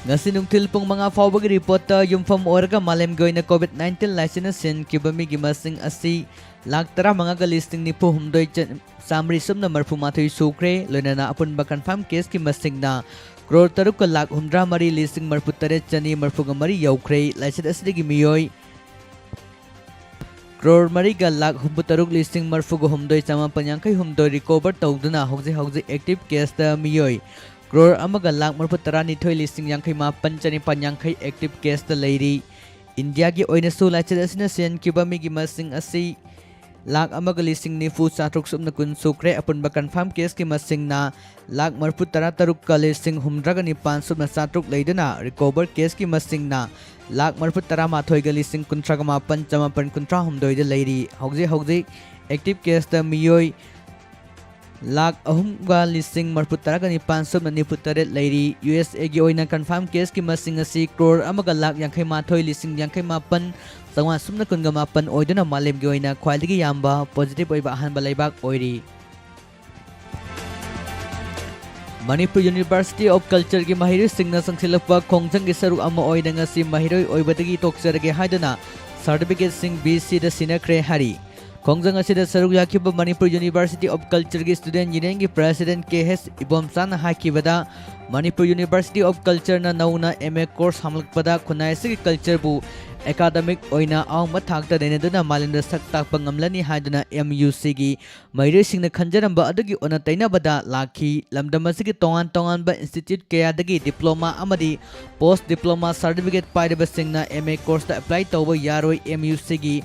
ꯉꯁꯤ ꯅꯨꯡꯊꯤꯜ ꯄꯨꯡ ꯃꯉꯥ ꯐꯥꯎꯕꯒꯤ report ꯇ ꯌꯨꯝꯐꯝ ꯑꯣꯏꯔꯒ ꯃꯥꯂꯦꯝꯒꯤ ꯑꯣꯏꯅ COVID nineteen ꯂꯥꯏꯆꯠꯅ ꯁꯤꯍꯟꯈꯤꯕ ꯃꯤꯒꯤ ꯃꯁꯤꯡ ꯑꯁꯤ ꯂꯥꯈ ꯇꯔꯥꯃꯉꯥꯒ ꯂꯤꯁꯤꯡ ꯅꯤꯐꯨ ꯍꯨꯝꯗꯣꯏ ꯆ-, ꯆꯥꯃꯔꯤ ꯁꯨꯞꯅ ꯃꯔꯤꯐꯨ ꯃꯥꯊꯣꯏ ꯁꯨꯈ꯭ꯔꯦ꯫ ꯂꯣꯏꯅꯅ ꯑꯄꯨꯟꯕ confirm case ꯀꯤ ꯃꯁꯤꯡꯅ ꯀ꯭ꯔꯣꯔ ꯇꯔꯨꯛꯀ ꯂꯥꯈ ꯍꯨꯝꯗ꯭ꯔꯥ ꯃꯔꯤ ꯂꯤꯁꯤꯡ ꯃꯔꯤꯐꯨ ꯇꯔꯦꯠ ꯆꯅꯤ ꯃꯔꯤꯐꯨꯒ ꯃꯔꯤ ꯌꯧꯈ꯭ꯔꯦ꯫ ꯂꯥꯏꯆꯠ ꯑꯁꯤꯗꯒꯤ ꯃꯤꯑꯣꯏ ꯀ꯭ꯔꯣꯔ ꯃꯔꯤꯒ ꯂꯥꯈ ꯍꯨꯝꯐꯨ ꯇꯔꯨꯛ ꯂꯤꯁꯤꯡ ꯃꯔꯤꯐꯨꯒ ꯍꯨꯝꯗꯣꯏ ꯆꯃꯥꯄꯟ ꯌꯥꯡꯈꯩ ꯍꯨꯝꯗꯣꯏ ꯔꯤꯀꯣꯚꯔ ꯇꯧꯗꯨꯅ ꯍꯧꯖꯤꯛ ꯍꯧꯖꯤꯛ ꯑꯦꯛꯇꯤꯚ ꯀꯦꯁꯇ ꯃꯤꯑꯣꯏ ꯀ꯭ꯔꯣꯔ ꯑꯃꯒ ꯂꯥꯈ ꯃꯔꯤꯐꯨ ꯇꯔꯥꯅꯤꯊꯣꯏ ꯂꯤꯁꯤꯡ ꯌꯥꯡꯈꯩ ꯃꯥꯄꯟ ꯆꯅꯤꯄꯥꯟ ꯌꯥꯡꯈꯩ ꯑꯦꯛꯇꯤꯚ ꯀꯦꯁꯇ ꯂꯩꯔꯤ꯫ ꯏꯟꯗꯤꯌꯥꯒꯤ ꯑꯣꯏꯅꯁꯨ ꯂꯥꯏꯆꯠ ꯑꯁꯤꯅ ꯁꯤꯍꯟꯈꯤꯕ ꯃꯤꯒꯤ ꯃꯁꯤꯡ ꯑꯁꯤ ꯂꯥꯈ ꯑꯃꯒ ꯂꯤꯁꯤꯡ ꯅꯤꯐꯨ ꯆꯥꯇ꯭ꯔꯨꯛ ꯁꯨꯞꯅ ꯀꯨꯟ ꯁꯨꯈ꯭ꯔꯦ꯫ ꯑꯄꯨꯟꯕ ꯀꯟꯐꯥꯔꯝ ꯀꯦꯁꯀꯤ ꯃꯁꯤꯡꯅ ꯂꯥꯈ ꯃꯔꯤꯐꯨ ꯇꯔꯥ ꯇꯔꯨꯛꯀ ꯂꯤꯁꯤꯡ ꯍꯨꯝꯗ꯭ꯔꯥꯒ ꯅꯤꯄꯥꯟ ꯁꯨꯞꯅ ꯆꯥꯇ꯭ꯔꯨꯛ ꯂꯩꯗꯨꯅ ꯔꯤꯀꯣꯚꯔ ꯀꯦꯁꯀꯤ ꯃꯁꯤꯡꯅ ꯂꯥꯈ ꯃꯔꯤꯐꯨ ꯇꯔꯥꯃꯥꯊꯣꯏꯒ ꯂꯤꯁꯤꯡ ꯀꯨꯟꯊ꯭ꯔꯥꯒ ꯃꯥꯄꯟ ꯆꯃꯥꯄꯟ ꯀꯨꯟꯊ꯭ꯔꯥ ꯍꯨꯝꯗꯣꯏꯗ ꯂꯩꯔꯤ꯫ ꯍꯧꯖꯤꯛ ꯍꯧꯖꯤꯛ ꯑꯦꯛꯇꯤꯚ ꯀꯦꯁꯇ ꯃꯤꯑꯣꯏ ꯂꯥꯈ ꯑꯍꯨꯝꯒ ꯂꯤꯁꯤꯡ ꯃꯔꯤꯐꯨ ꯇꯔꯥꯒ ꯅꯤꯄꯥꯟ ꯁꯨꯞꯅ ꯅꯤꯐꯨ ꯇꯔꯦꯠ ꯂꯩꯔꯤ꯫ ꯌꯨ ꯑꯦꯁ ꯑꯦꯒꯤ ꯑꯣꯏꯅ ꯀꯟꯐꯥꯔꯝ ꯀꯦꯁꯀꯤ ꯃꯁꯤꯡ ꯑꯁꯤ ꯀ꯭ꯔꯣꯔ ꯑꯃꯒ ꯂꯥꯈ ꯌꯥꯡꯈꯩ ꯃꯥꯊꯣꯏ ꯂꯤꯁꯤꯡ ꯌꯥꯡꯈꯩ ꯃꯥꯄꯟ ꯆꯥꯝꯃꯉꯥ ꯁꯨꯞꯅ ꯀꯨꯟꯒ ꯃꯥꯄꯟ ꯑꯣꯏꯗꯨꯅ ꯃꯥꯂꯦꯝꯒꯤ ꯑꯣꯏꯅ ꯈ꯭ꯋꯥꯏꯗꯒꯤ ꯌꯥꯝꯕ ꯄꯣꯖꯤꯇꯤꯚ ꯑꯣꯏꯕ ꯑꯍꯥꯟꯕ ꯂꯩꯕꯥꯛ ꯑꯣꯏꯔꯤ꯫ ꯃꯅꯤꯄꯨꯔ ꯌꯨꯅꯤꯚꯔꯁꯤꯇꯤ ꯑꯣꯐ ꯀꯜꯆꯔꯒꯤ ꯃꯍꯩꯔꯣꯏꯁꯤꯡꯅ ꯆꯪꯁꯤꯜꯂꯛꯄ ꯈꯣꯡꯖꯪꯒꯤ ꯁꯔꯨꯛ ꯑꯃ ꯑꯣꯏꯅ ꯉꯁꯤ ꯃꯍꯩꯔꯣꯏ ꯑꯣꯏꯕꯗꯒꯤ ꯇꯣꯛꯆꯔꯒꯦ ꯍꯥꯏꯗꯨꯅ ꯁꯥꯔꯇꯤꯐꯤꯀꯦꯠꯁꯤꯡ ꯕꯤ ꯁꯤꯗ ꯁꯤꯟꯅꯈ꯭ꯔꯦ ꯍꯥꯏꯔꯤ꯫ ꯈꯣꯡꯖꯪ ꯑꯁꯤꯗ ꯁꯔꯨꯛ ꯌꯥꯈꯤꯕ ꯃꯅꯤꯄꯨꯔ ꯌꯨꯅꯤꯚꯔꯁꯤꯇꯤ ꯑꯣꯐ ꯀꯜꯆꯔꯒꯤ ꯁ꯭ꯇꯨꯗꯦꯟꯠ ꯌꯨꯅꯤꯌꯟꯒꯤ ꯄ꯭ꯔꯦꯁꯤꯗꯦꯟꯠ ꯀꯦ ꯑꯦꯁ ꯏꯕꯣꯝꯆꯥꯅ ꯍꯥꯏꯈꯤꯕꯗ, ꯃꯅꯤꯄꯨꯔ ꯌꯨꯅꯤꯚꯔꯁꯤꯇꯤ ꯑꯣꯐ ꯀꯜꯆꯔꯅ ꯅꯧꯅ ꯑꯦꯝ ꯑꯦ ꯀꯣꯔꯁ ꯍꯥꯡꯂꯛꯄꯗ ꯈꯨꯟꯅꯥꯏ ꯑꯁꯤꯒꯤ ꯀꯜꯆꯔꯕꯨ ꯑꯦꯀꯥꯗꯃꯤꯛ ꯑꯣꯏꯅ ꯑꯋꯥꯡꯕ ꯊꯥꯛꯇ ꯅꯩꯅꯗꯨꯅ ꯃꯥꯂꯦꯝꯗ ꯁꯛ ꯇꯥꯛꯄ ꯉꯝꯂꯅꯤ ꯍꯥꯏꯗꯨꯅ ꯑꯦꯝ ꯌꯨ ꯁꯤꯒꯤ ꯃꯍꯩꯔꯣꯏꯁꯤꯡꯅ ꯈꯟꯖꯔꯝꯕ ꯑꯗꯨꯒꯤ ꯑꯣꯟꯅ ꯇꯩꯅꯕꯗ ꯂꯥꯛꯈꯤ꯫ ꯂꯝꯗꯝ ꯑꯁꯤꯒꯤ ꯇꯣꯉꯥꯟ ꯇꯣꯉꯥꯟꯕ ꯏꯟꯁꯇꯤꯇ꯭ꯌꯨꯠ ꯀꯌꯥꯗꯒꯤ ꯗꯤꯄ꯭ꯂꯣꯃꯥ ꯑꯃꯗꯤ ꯄꯣꯁ ꯗꯤꯄ꯭ꯂꯣꯃꯥ ꯁꯥꯔꯇꯤꯐꯤꯀꯦꯠ ꯄꯥꯏꯔꯕꯁꯤꯡꯅ ꯑꯦꯝ ꯑꯦ ꯀꯣꯔꯁꯇ ꯑꯦꯄ꯭ꯂꯥꯏ ꯇꯧꯕ ꯌꯥꯔꯣꯏ꯫ ꯑꯦꯝ ꯌꯨ ꯁꯤꯒꯤ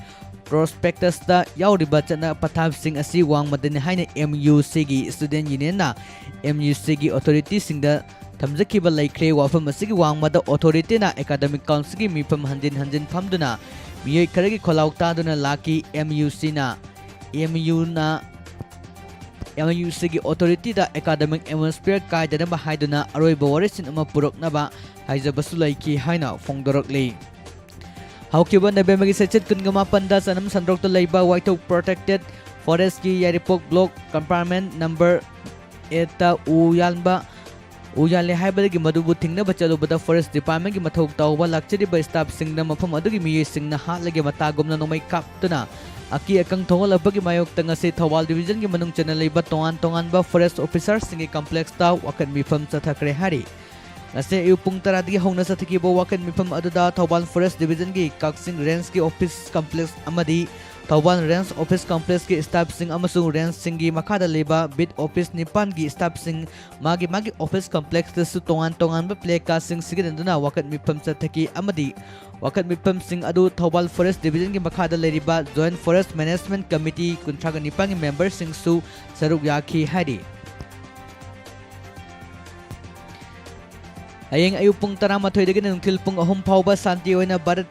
ꯄ꯭ꯔꯣꯁꯄꯦꯛꯇꯁꯇ ꯌꯥꯎꯔꯤꯕ ꯆꯠꯅ ꯄꯊꯥꯞꯁꯤꯡ ꯑꯁꯤ ꯋꯥꯡꯃꯗꯅꯤ ꯍꯥꯏꯅ ꯑꯦꯝ ꯌꯨ ꯁꯤꯒꯤ ꯁ꯭ꯇꯨꯗꯦꯟꯠ ꯌꯨꯅꯤꯌꯟꯅ ꯑꯦꯝ ꯌꯨ ꯁꯤꯒꯤ ꯑꯣꯊꯣꯔꯤꯇꯤꯁꯤꯡꯗ ꯊꯝꯖꯈꯤꯕ ꯂꯩꯈ꯭ꯔꯦ꯫ ꯋꯥꯐꯝ ꯑꯁꯤꯒꯤ ꯋꯥꯡꯃꯗ ꯑꯣꯊꯣꯔꯤꯇꯤꯅ ꯑꯦꯀꯥꯗꯃꯤꯛ ꯀꯥꯎꯟꯁꯤꯜꯒꯤ ꯃꯤꯐꯝ ꯍꯟꯖꯤꯟ ꯍꯟꯖꯤꯟ ꯐꯝꯗꯨꯅ ꯃꯤꯑꯣꯏ ꯈꯔꯒꯤ ꯈꯣꯜꯂꯥꯎ ꯇꯥꯗꯨꯅ ꯂꯥꯛꯈꯤ꯫ ꯑꯦꯝ ꯌꯨ ꯁꯤꯅ ꯑꯦꯝ ꯌꯨꯅ ꯑꯦꯝ ꯌꯨ ꯁꯤꯒꯤ ꯑꯣꯊꯣꯔꯤꯇꯤꯗ ꯑꯦꯀꯥꯗꯃꯤꯛ ꯑꯦꯠꯃꯣꯁꯐꯤꯌꯔ ꯀꯥꯏꯗꯅꯕ ꯍꯥꯏꯗꯨꯅ ꯑꯔꯣꯏꯕ ꯋꯥꯔꯦꯞꯁꯤꯡ ꯑꯃ ꯄꯨꯔꯛꯅꯕ ꯍꯥꯏꯖꯕꯁꯨ ꯂꯩꯈꯤ ꯍꯥꯏꯅ ꯐꯣꯡꯗꯣꯔꯛꯂꯤ꯫ ꯍꯧꯈꯤꯕ ꯅꯕꯦꯝꯕꯔꯒꯤ ꯆꯩꯆꯠ ꯀꯨꯟꯒ ꯃꯥꯄꯟꯗ ꯆꯅꯝ ꯁꯟꯗ꯭ꯔꯣꯛꯇ ꯂꯩꯕ ꯋꯥꯏꯊꯧ ꯄ꯭ꯔꯣꯇꯦꯛꯇꯦꯗ ꯐꯣꯔꯦꯁ꯭ꯠꯀꯤ ꯌꯥꯏꯔꯤꯄꯣꯛ ꯕ꯭ꯂꯣꯛ ꯀꯝꯄꯥꯔꯠꯃꯦꯟꯠ ꯅꯝꯕꯔ ꯑꯦꯠꯇ ꯎ ꯌꯥꯟꯕ, ꯎ ꯌꯥꯜꯂꯦ ꯍꯥꯏꯕꯗꯒꯤ ꯃꯗꯨꯕꯨ ꯊꯤꯡꯅꯕ ꯆꯠꯂꯨꯕꯗ ꯐꯣꯔꯦꯁ꯭ꯠ ꯗꯤꯄꯥꯔꯠꯃꯦꯟꯠꯀꯤ ꯃꯊꯧ ꯇꯧꯕ ꯂꯥꯛꯆꯔꯤꯕ ꯁ꯭ꯇꯥꯐꯁꯤꯡꯅ ꯃꯐꯝ ꯑꯗꯨꯒꯤ ꯃꯤꯑꯣꯏꯁꯤꯡꯅ ꯍꯥꯠꯂꯒꯦ ꯃꯇꯥꯒꯨꯝꯅ ꯅꯣꯡꯃꯩ ꯀꯥꯞꯇꯨꯅ ꯑꯀꯤ ꯑꯈꯪ ꯊꯣꯛꯍꯜꯂꯛꯄꯒꯤ ꯃꯥꯌꯣꯛꯇ ꯉꯁꯤ ꯊꯧꯕꯥꯜ division ꯒꯤ ꯃꯅꯨꯡ ꯆꯟꯅ ꯂꯩꯕ ꯇꯣꯉꯥꯟ ꯇꯣꯉꯥꯟꯕ forest officer ꯁꯤꯡꯒꯤ complex ꯇ ꯋꯥꯀꯠ ꯃꯤꯐꯝ ꯆꯠꯊꯈ꯭ꯔꯦ ꯍꯥꯏꯔꯤ꯫ ꯉꯁꯤ ꯑꯌꯨꯛ ꯄꯨꯡ ꯇꯔꯥꯗꯒꯤ ꯍꯧꯅ ꯆꯠꯊꯈꯤꯕ ꯋꯥꯀꯠ ꯃꯤꯐꯝ ꯑꯗꯨꯗ ꯊꯧꯕꯥꯜ forest division ꯒꯤ ꯀꯛꯆꯤꯡ range ꯀꯤ office complex ꯑꯃꯗꯤ ꯊꯧꯕꯥꯜ range office complex ꯀꯤ staff ꯁꯤꯡ ꯑꯃꯁꯨꯡ range ꯁꯤꯡꯒꯤ ꯃꯈꯥꯗ ꯂꯩꯕ beat office ꯅꯤꯄꯥꯟꯒꯤ staff ꯁꯤꯡ ꯃꯥꯒꯤ ꯃꯥꯒꯤ office complex ꯇꯁꯨ ꯇꯣꯉꯥꯟ ꯇꯣꯉꯥꯟꯕ placard ꯁꯤꯡ ꯁꯤꯒꯟꯅꯗꯨꯅ ꯋꯥꯀꯠ ꯃꯤꯐꯝ ꯆꯠꯊꯈꯤ ꯑꯃꯗꯤ ꯋꯥꯀꯠ ꯃꯤꯐꯝꯁꯤꯡ ꯑꯗꯨ ꯊꯧꯕꯥꯜ forest division ꯒꯤ ꯃꯈꯥꯗ ꯂꯩꯔꯤꯕ Joint Forest Management Committee ꯀꯨꯟꯊ꯭ꯔꯥꯒ ꯅꯤꯄꯥꯟꯒꯤ member ꯁꯤꯡꯁꯨ ꯁꯔꯨꯛ ꯌꯥꯈꯤ ꯍꯥꯏꯔꯤ꯫ ꯍꯌꯦꯡ ꯑꯌꯨꯛ ꯄꯨꯡ ꯇꯔꯥꯃꯥꯊꯣꯏꯗꯒꯤꯅ ꯅꯨꯡꯊꯤꯜ ꯄꯨꯡ ꯑꯍꯨꯝ ꯐꯥꯎꯕ ꯁꯥꯟꯇꯤ ꯑꯣꯏꯅ ꯚꯥꯔꯠ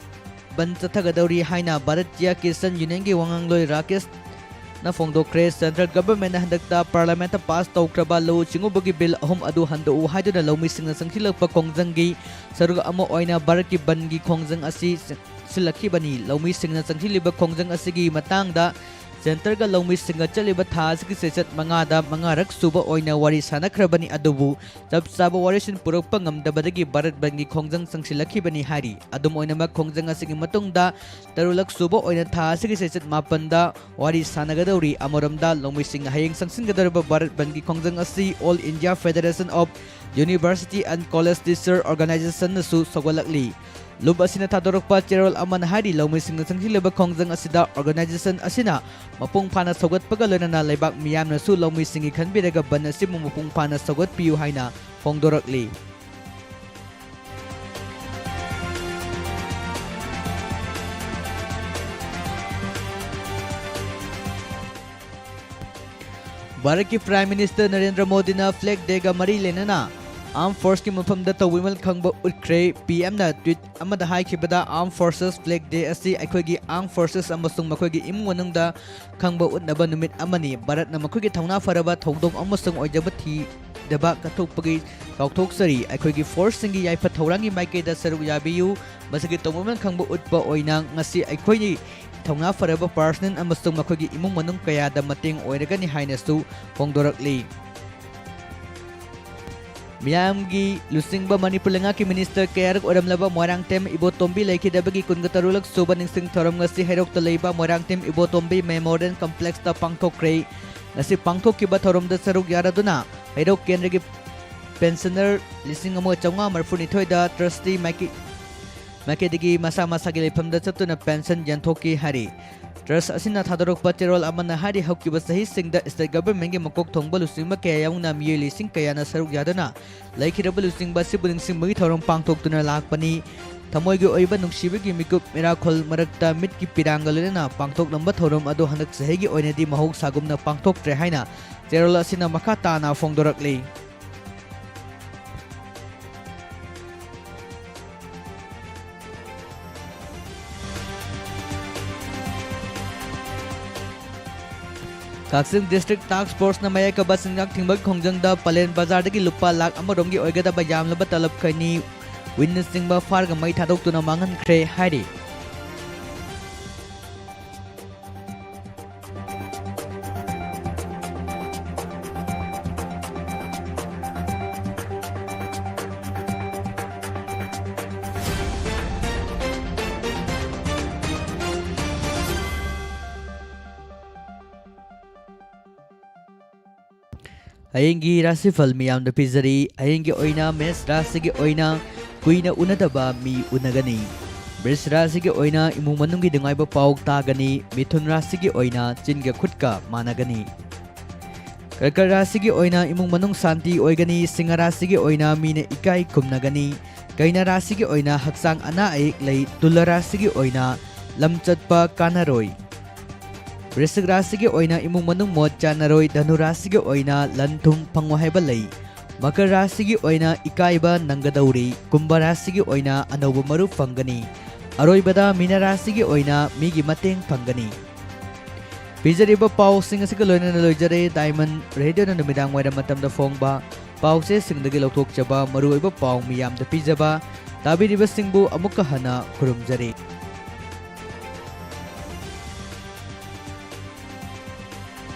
ꯕꯟꯗ ꯆꯠꯊꯒꯗꯧꯔꯤ ꯍꯥꯏꯅ ꯚꯥꯔꯠꯇꯤꯌꯥ ꯀꯤꯁꯥꯟ ꯌꯨꯅꯤꯌꯟꯒꯤ ꯋꯥꯉꯥꯡꯂꯣꯏ ꯔꯥꯀꯦꯁꯅ ꯐꯣꯡꯗꯣꯛꯈ꯭ꯔꯦ꯫ Central government ꯅ ꯍꯟꯗꯛꯇ parliament ꯇ pass ꯇꯧꯈ꯭ꯔꯕ ꯂꯧꯎ ꯁꯤꯡꯎꯕꯒꯤ bill ꯑꯍꯨꯝ ꯑꯗꯨ ꯍꯟꯗꯣꯛꯎ ꯍꯥꯏꯗꯨꯅ ꯂꯧꯃꯤꯁꯤꯡꯅ ꯆꯪꯁꯤꯜꯂꯛꯄ ꯈꯣꯡꯖꯪꯒꯤ ꯁꯔꯨꯛ ꯑꯃ ꯑꯣꯏꯅ ꯚꯥꯔꯠꯀꯤ ꯕꯟꯒꯤ ꯈꯣꯡꯖꯪ ꯑꯁꯤ ꯁꯤꯜꯂꯛꯈꯤꯕꯅꯤ꯫ ꯂꯧꯃꯤꯁꯤꯡꯅ ꯆꯪꯁꯤꯜꯂꯤꯕ ꯈꯣꯡꯖꯪ ꯑꯁꯤꯒꯤ ꯃꯇꯥꯡꯗ centre ꯒ ꯂꯧꯃꯤꯁꯤꯡꯒ ꯆꯠꯂꯤꯕ ꯊꯥ ꯑꯁꯤꯒꯤ ꯆꯩꯆꯠ ꯃꯉꯥꯗ ꯃꯉꯥꯔꯛ ꯁꯨꯕ ꯑꯣꯏꯅ ꯋꯥꯔꯤ ꯁꯥꯟꯅꯈ꯭ꯔꯕꯅꯤ, ꯑꯗꯨꯕꯨ ꯆꯞ ꯆꯥꯕ ꯋꯥꯔꯦꯞꯁꯤꯡ ꯄꯨꯔꯛꯄ ꯉꯝꯗꯕꯗꯒꯤ ꯚꯥꯔꯠ ꯕꯟꯒꯤ ꯈꯣꯡꯖꯪ ꯆꯪꯁꯤꯜꯂꯛꯈꯤꯕꯅꯤ ꯍꯥꯏꯔꯤ꯫ ꯑꯗꯨꯝ ꯑꯣꯏꯅꯃꯛ, ꯈꯣꯡꯖꯪ ꯑꯁꯤꯒꯤ ꯃꯇꯨꯡꯗ ꯇꯔꯨꯛꯂꯛ ꯁꯨꯕ ꯑꯣꯏꯅ ꯊꯥ ꯑꯁꯤꯒꯤ ꯆꯩꯆꯠ ꯃꯥꯄꯟꯗ ꯋꯥꯔꯤ ꯁꯥꯟꯅꯒꯗꯧꯔꯤ꯫ ꯑꯃꯔꯣꯝꯗ, ꯂꯧꯃꯤꯁꯤꯡꯅ ꯍꯌꯦꯡ ꯆꯪꯁꯤꯟꯒꯗꯧꯔꯤꯕ ꯚꯥꯔꯠ ꯕꯟꯒꯤ ꯈꯣꯡꯖꯪ ꯑꯁꯤ All India Federation of University and College Teacher Organisation ꯅꯁꯨ ꯁꯧꯒꯠꯂꯛꯂꯤ꯫ ꯂꯨꯞ ꯑꯁꯤꯅ ꯊꯥꯗꯣꯔꯛꯄ ꯆꯦꯔꯣꯜ ꯑꯃꯅ ꯍꯥꯏꯔꯤ, ꯂꯧꯃꯤꯁꯤꯡꯅ ꯆꯪꯁꯤꯜꯂꯤꯕ ꯈꯣꯡꯖꯪ ꯑꯁꯤꯗ organisation ꯑꯁꯤꯅ ꯃꯄꯨꯡ ꯐꯥꯅ ꯁꯧꯒꯠꯄꯒ ꯂꯣꯏꯅꯅ ꯂꯩꯕꯥꯛ ꯃꯤꯌꯥꯝꯅꯁꯨ ꯂꯧꯃꯤꯁꯤꯡꯒꯤ ꯈꯟꯕꯤꯔꯒ ꯕꯟ ꯑꯁꯤꯕꯨ ꯃꯄꯨꯡ ꯐꯥꯅ ꯁꯧꯒꯠꯄꯤꯌꯨ ꯍꯥꯏꯅ ꯐꯣꯡꯗꯣꯔꯛꯂꯤ꯫ ꯚꯥꯔꯠꯀꯤ Prime Minister ꯅꯔꯦꯟꯗ꯭ꯔ ꯃꯣꯗꯤꯅ Flag Day ꯒ ꯃꯔꯤ ꯂꯩꯅꯅ Armed Force ꯀꯤ ꯃꯐꯝꯗ ꯇꯧꯕꯤꯃꯜ ꯈꯪꯕ ꯎꯠꯈ꯭ꯔꯦ꯫ P M ꯅ tweet ꯑꯃꯗ ꯍꯥꯏꯈꯤꯕꯗ, Armed Forces Flag Day ꯑꯁꯤ ꯑꯩꯈꯣꯏꯒꯤ Armed Forces ꯑꯃꯁꯨꯡ ꯃꯈꯣꯏꯒꯤ ꯏꯃꯨꯡ ꯃꯅꯨꯡꯗ ꯈꯪꯕ ꯎꯠꯅꯕ ꯅꯨꯃꯤꯠ ꯑꯃꯅꯤ꯫ ꯚꯥꯔꯠꯅ ꯃꯈꯣꯏꯒꯤ ꯊꯧꯅꯥ ꯐꯔꯕ ꯊꯧꯗꯣꯛ ꯑꯃꯁꯨꯡ ꯑꯣꯏꯖꯕ ꯊꯤꯗꯕ ꯀꯠꯊꯣꯛꯄꯒꯤ ꯆꯥꯎꯊꯣꯛꯆꯔꯤ꯫ ꯑꯩꯈꯣꯏꯒꯤ force ꯁꯤꯡꯒꯤ ꯌꯥꯏꯐ ꯊꯧꯔꯥꯡꯒꯤ ꯃꯥꯏꯀꯩꯗ ꯁꯔꯨꯛ ꯌꯥꯕꯤꯌꯨ꯫ ꯃꯁꯤꯒꯤ ꯇꯧꯕꯃꯜ ꯈꯪꯕ ꯎꯠꯄ ꯑꯣꯏꯅ ꯉꯁꯤ ꯑꯩꯈꯣꯏꯅꯤ ꯊꯧꯅꯥ ꯐꯔꯕ personnel ꯑꯃꯁꯨꯡ ꯃꯈꯣꯏꯒꯤ ꯏꯃꯨꯡ ꯃꯅꯨꯡ ꯀꯌꯥꯗ ꯃꯇꯦꯡ ꯑꯣꯏꯔꯒꯅꯤ ꯍꯥꯏꯅꯁꯨ ꯐꯣꯡꯗꯣꯔꯛꯂꯤ꯫ ꯃꯤꯌꯥꯝꯒꯤ ꯂꯨꯆꯤꯡꯕ ꯃꯅꯤꯄꯨꯔ ꯂꯩꯉꯥꯛꯀꯤ ꯃꯤꯅꯤꯁꯇꯔ ꯀꯌꯥꯔꯛ ꯑꯣꯏꯔꯝꯂꯕ ꯃꯣꯏꯔꯥꯡꯊꯦꯝ ꯏꯕꯣꯇꯣꯝꯕꯤ ꯂꯩꯈꯤꯗꯕꯒꯤ ꯀꯨꯟꯒ ꯇꯔꯨꯛꯂꯛ ꯁꯨꯕ ꯅꯤꯡꯁꯤꯡ ꯊꯧꯔꯝ ꯉꯁꯤ ꯍꯩꯔꯣꯛꯇ ꯂꯩꯕ ꯃꯣꯏꯔꯥꯡꯊꯦꯝ ꯏꯕꯣꯇꯣꯝꯕꯤ ꯃꯦꯃꯣꯔꯤꯌꯦꯜ ꯀꯝꯄ꯭ꯂꯦꯛꯁꯇ ꯄꯥꯡꯊꯣꯛꯈ꯭ꯔꯦ꯫ ꯉꯁꯤ ꯄꯥꯡꯊꯣꯛꯈꯤꯕ ꯊꯧꯔꯝꯗ ꯁꯔꯨꯛ ꯌꯥꯔꯗꯨꯅ ꯍꯩꯔꯣꯛ ꯀꯦꯟꯗ꯭ꯔꯒꯤ ꯄꯦꯟꯁꯅꯔ ꯂꯤꯁꯤꯡ ꯑꯃꯒ ꯆꯥꯝꯃꯉꯥ ꯃꯔꯤꯐꯨꯅꯤꯊꯣꯏꯗ ꯇ꯭ꯔꯁꯇꯤ ꯃꯥꯏꯀꯩ-, ꯃꯥꯏꯀꯩꯗꯒꯤ ꯃꯁꯥ ꯃꯁꯥꯒꯤ ꯂꯩꯐꯝꯗ ꯆꯠꯇꯨꯅ ꯄꯦꯟꯁꯟ ꯌꯦꯟꯊꯣꯛꯈꯤ ꯍꯥꯏꯔꯤ꯫ ꯇ꯭ꯔꯁ ꯑꯁꯤꯅ ꯊꯥꯗꯣꯔꯛꯄ ꯆꯦꯔꯣꯜ ꯑꯃꯅ ꯍꯥꯏꯔꯤ, ꯍꯧꯈꯤꯕ ꯆꯍꯤꯁꯤꯡꯗ ꯁ꯭ꯇꯦꯠ ꯒꯚꯔꯟꯃꯦꯟꯠꯀꯤ ꯃꯀꯣꯛ ꯊꯣꯡꯕ ꯂꯨꯆꯤꯡꯕ ꯀꯌꯥ ꯌꯥꯎꯅ ꯃꯤꯑꯣꯏ ꯂꯤꯁꯤꯡ ꯀꯌꯥꯅ ꯁꯔꯨꯛ ꯌꯥꯗꯨꯅ ꯂꯩꯈꯤꯗ꯭ꯔꯕ ꯂꯨꯆꯤꯡꯕ ꯑꯁꯤꯕꯨ ꯅꯤꯡꯁꯤꯡꯕꯒꯤ ꯊꯧꯔꯝ ꯄꯥꯡꯊꯣꯛꯇꯨꯅ ꯂꯥꯛꯄꯅꯤ꯫ ꯊꯃꯣꯏꯒꯤ ꯑꯣꯏꯕ ꯅꯨꯡꯁꯤꯕꯒꯤ ꯃꯤꯀꯨꯞ ꯃꯤꯔꯥꯈꯣꯜ ꯃꯔꯛꯇ ꯃꯤꯠꯀꯤ ꯄꯤꯔꯥꯡꯒ ꯂꯣꯏꯅꯅ ꯄꯥꯡꯊꯣꯛꯂꯝꯕ ꯊꯧꯔꯝ ꯑꯗꯨ ꯍꯟꯗꯛ ꯆꯍꯤꯒꯤ ꯑꯣꯏꯅꯗꯤ ꯃꯍꯧꯁꯥꯒꯨꯝꯅ ꯄꯥꯡꯊꯣꯛꯇ꯭ꯔꯦ ꯍꯥꯏꯅ ꯆꯦꯔꯣꯜ ꯑꯁꯤꯅ ꯃꯈꯥ ꯇꯥꯅ ꯐꯣꯡꯗꯣꯔꯛꯂꯤ꯫ ꯀꯛꯆꯤꯡ ꯗꯤꯁꯇ꯭ꯔꯤꯛ ꯇꯥꯛꯁ ꯐꯣꯔꯁꯅ ꯃꯌꯥꯏ ꯀꯥꯕ ꯆꯤꯟꯖꯥꯛ ꯊꯤꯡꯕꯒꯤ ꯈꯣꯡꯖꯪꯗ ꯄꯂꯦꯟ ꯕꯖꯥꯔꯗꯒꯤ ꯂꯨꯄꯥ ꯂꯥꯈ ꯑꯃꯔꯣꯝꯒꯤ ꯑꯣꯏꯒꯗꯕ ꯌꯥꯝꯂꯕ ꯇꯂꯕ ꯈꯩꯅꯤ, ꯋꯤꯟꯅꯆꯤꯡꯕ ꯐꯥꯔꯒ ꯃꯩ ꯊꯥꯗꯣꯛꯇꯨꯅ ꯃꯥꯡꯍꯟꯈ꯭ꯔꯦ ꯍꯥꯏꯔꯤ꯫ ꯍꯌꯦꯡꯒꯤ ꯔꯥꯁꯤꯐꯜ ꯃꯤꯌꯥꯝꯗ ꯄꯤꯖꯔꯤ꯫ ꯍꯌꯦꯡꯒꯤ ꯑꯣꯏꯅ ꯃꯦꯁ ꯔꯥꯁꯤꯒꯤ ꯑꯣꯏꯅ ꯀꯨꯏꯅ ꯎꯅꯗꯕ ꯃꯤ ꯎꯅꯒꯅꯤ꯫ ꯕ꯭ꯔꯤꯖ ꯔꯥꯁꯤꯒꯤ ꯑꯣꯏꯅ ꯏꯃꯨꯡ ꯃꯅꯨꯡꯒꯤ ꯅꯨꯡꯉꯥꯏꯕ ꯄꯥꯎ ꯇꯥꯒꯅꯤ꯫ ꯃꯤꯊꯨꯟ ꯔꯥꯁꯤꯒꯤ ꯑꯣꯏꯅ ꯆꯤꯟꯒ ꯈꯨꯠꯀ ꯃꯥꯟꯅꯒꯅꯤ꯫ ꯀꯔꯀꯠ ꯔꯥꯁꯤꯒꯤ ꯑꯣꯏꯅ ꯏꯃꯨꯡ ꯃꯅꯨꯡ ꯁꯥꯟꯇꯤ ꯑꯣꯏꯒꯅꯤ꯫ ꯁꯤꯡꯍ ꯔꯥꯁꯤꯒꯤ ꯑꯣꯏꯅ ꯃꯤꯅ ꯏꯀꯥꯏ ꯈꯨꯝꯅꯒꯅꯤ꯫ ꯀꯩꯅ ꯔꯥꯁꯤꯒꯤ ꯑꯣꯏꯅ ꯍꯛꯆꯥꯡ ꯑꯅꯥ ꯑꯌꯦꯛ ꯂꯩ꯫ ꯇꯨꯂꯥ ꯔꯥꯁꯤꯒꯤ ꯑꯣꯏꯅ ꯂꯝ ꯆꯠꯄ ꯀꯥꯟꯅꯔꯣꯏ꯫ ꯋ꯭ꯔꯤꯁꯤꯛ ꯔꯥꯁꯤꯒꯤ ꯑꯣꯏꯅ ꯏꯃꯨꯡ ꯃꯅꯨꯡ ꯃꯣꯠ ꯆꯥꯟꯅꯔꯣꯏ꯫ ꯙꯅꯨ ꯔꯥꯁꯤꯒꯤ ꯑꯣꯏꯅ ꯂꯟ ꯊꯨꯝ ꯐꯪꯉꯣꯏ ꯍꯥꯏꯕ ꯂꯩ꯫ ꯃꯀꯔ ꯔꯥꯁꯤꯒꯤ ꯑꯣꯏꯅ ꯏꯀꯥꯏꯕ ꯅꯪꯒꯗꯧꯔꯤ꯫ ꯀꯨꯝꯚ ꯔꯥꯁꯤꯒꯤ ꯑꯣꯏꯅ ꯑꯅꯧꯕ ꯃꯔꯨꯞ ꯐꯪꯒꯅꯤ꯫ ꯑꯔꯣꯏꯕꯗ ꯃꯤꯅ ꯔꯥꯁꯤꯒꯤ ꯑꯣꯏꯅ ꯃꯤꯒꯤ ꯃꯇꯦꯡ ꯐꯪꯒꯅꯤ꯫ ꯄꯤꯖꯔꯤꯕ ꯄꯥꯎꯁꯤꯡ ꯑꯁꯤꯒ ꯂꯣꯏꯅꯅ ꯂꯣꯏꯖꯔꯦ ꯗꯥꯏꯃꯟ ꯔꯦꯗꯤꯑꯣꯅ ꯅꯨꯃꯤꯗꯥꯡ ꯋꯥꯏꯔꯝ ꯃꯇꯝꯗ ꯐꯣꯡꯕ ꯄꯥꯎꯆꯦꯁꯤꯡꯗꯒꯤ ꯂꯧꯊꯣꯛꯆꯕ ꯃꯔꯨꯑꯣꯏꯕ ꯄꯥꯎ ꯃꯤꯌꯥꯝꯗ ꯄꯤꯖꯕ꯫ ꯇꯥꯕꯤꯔꯤꯕꯁꯤꯡꯕꯨ ꯑꯃꯨꯛꯀ ꯍꯟꯅ ꯈꯨꯔꯨꯝꯖꯔꯤ꯫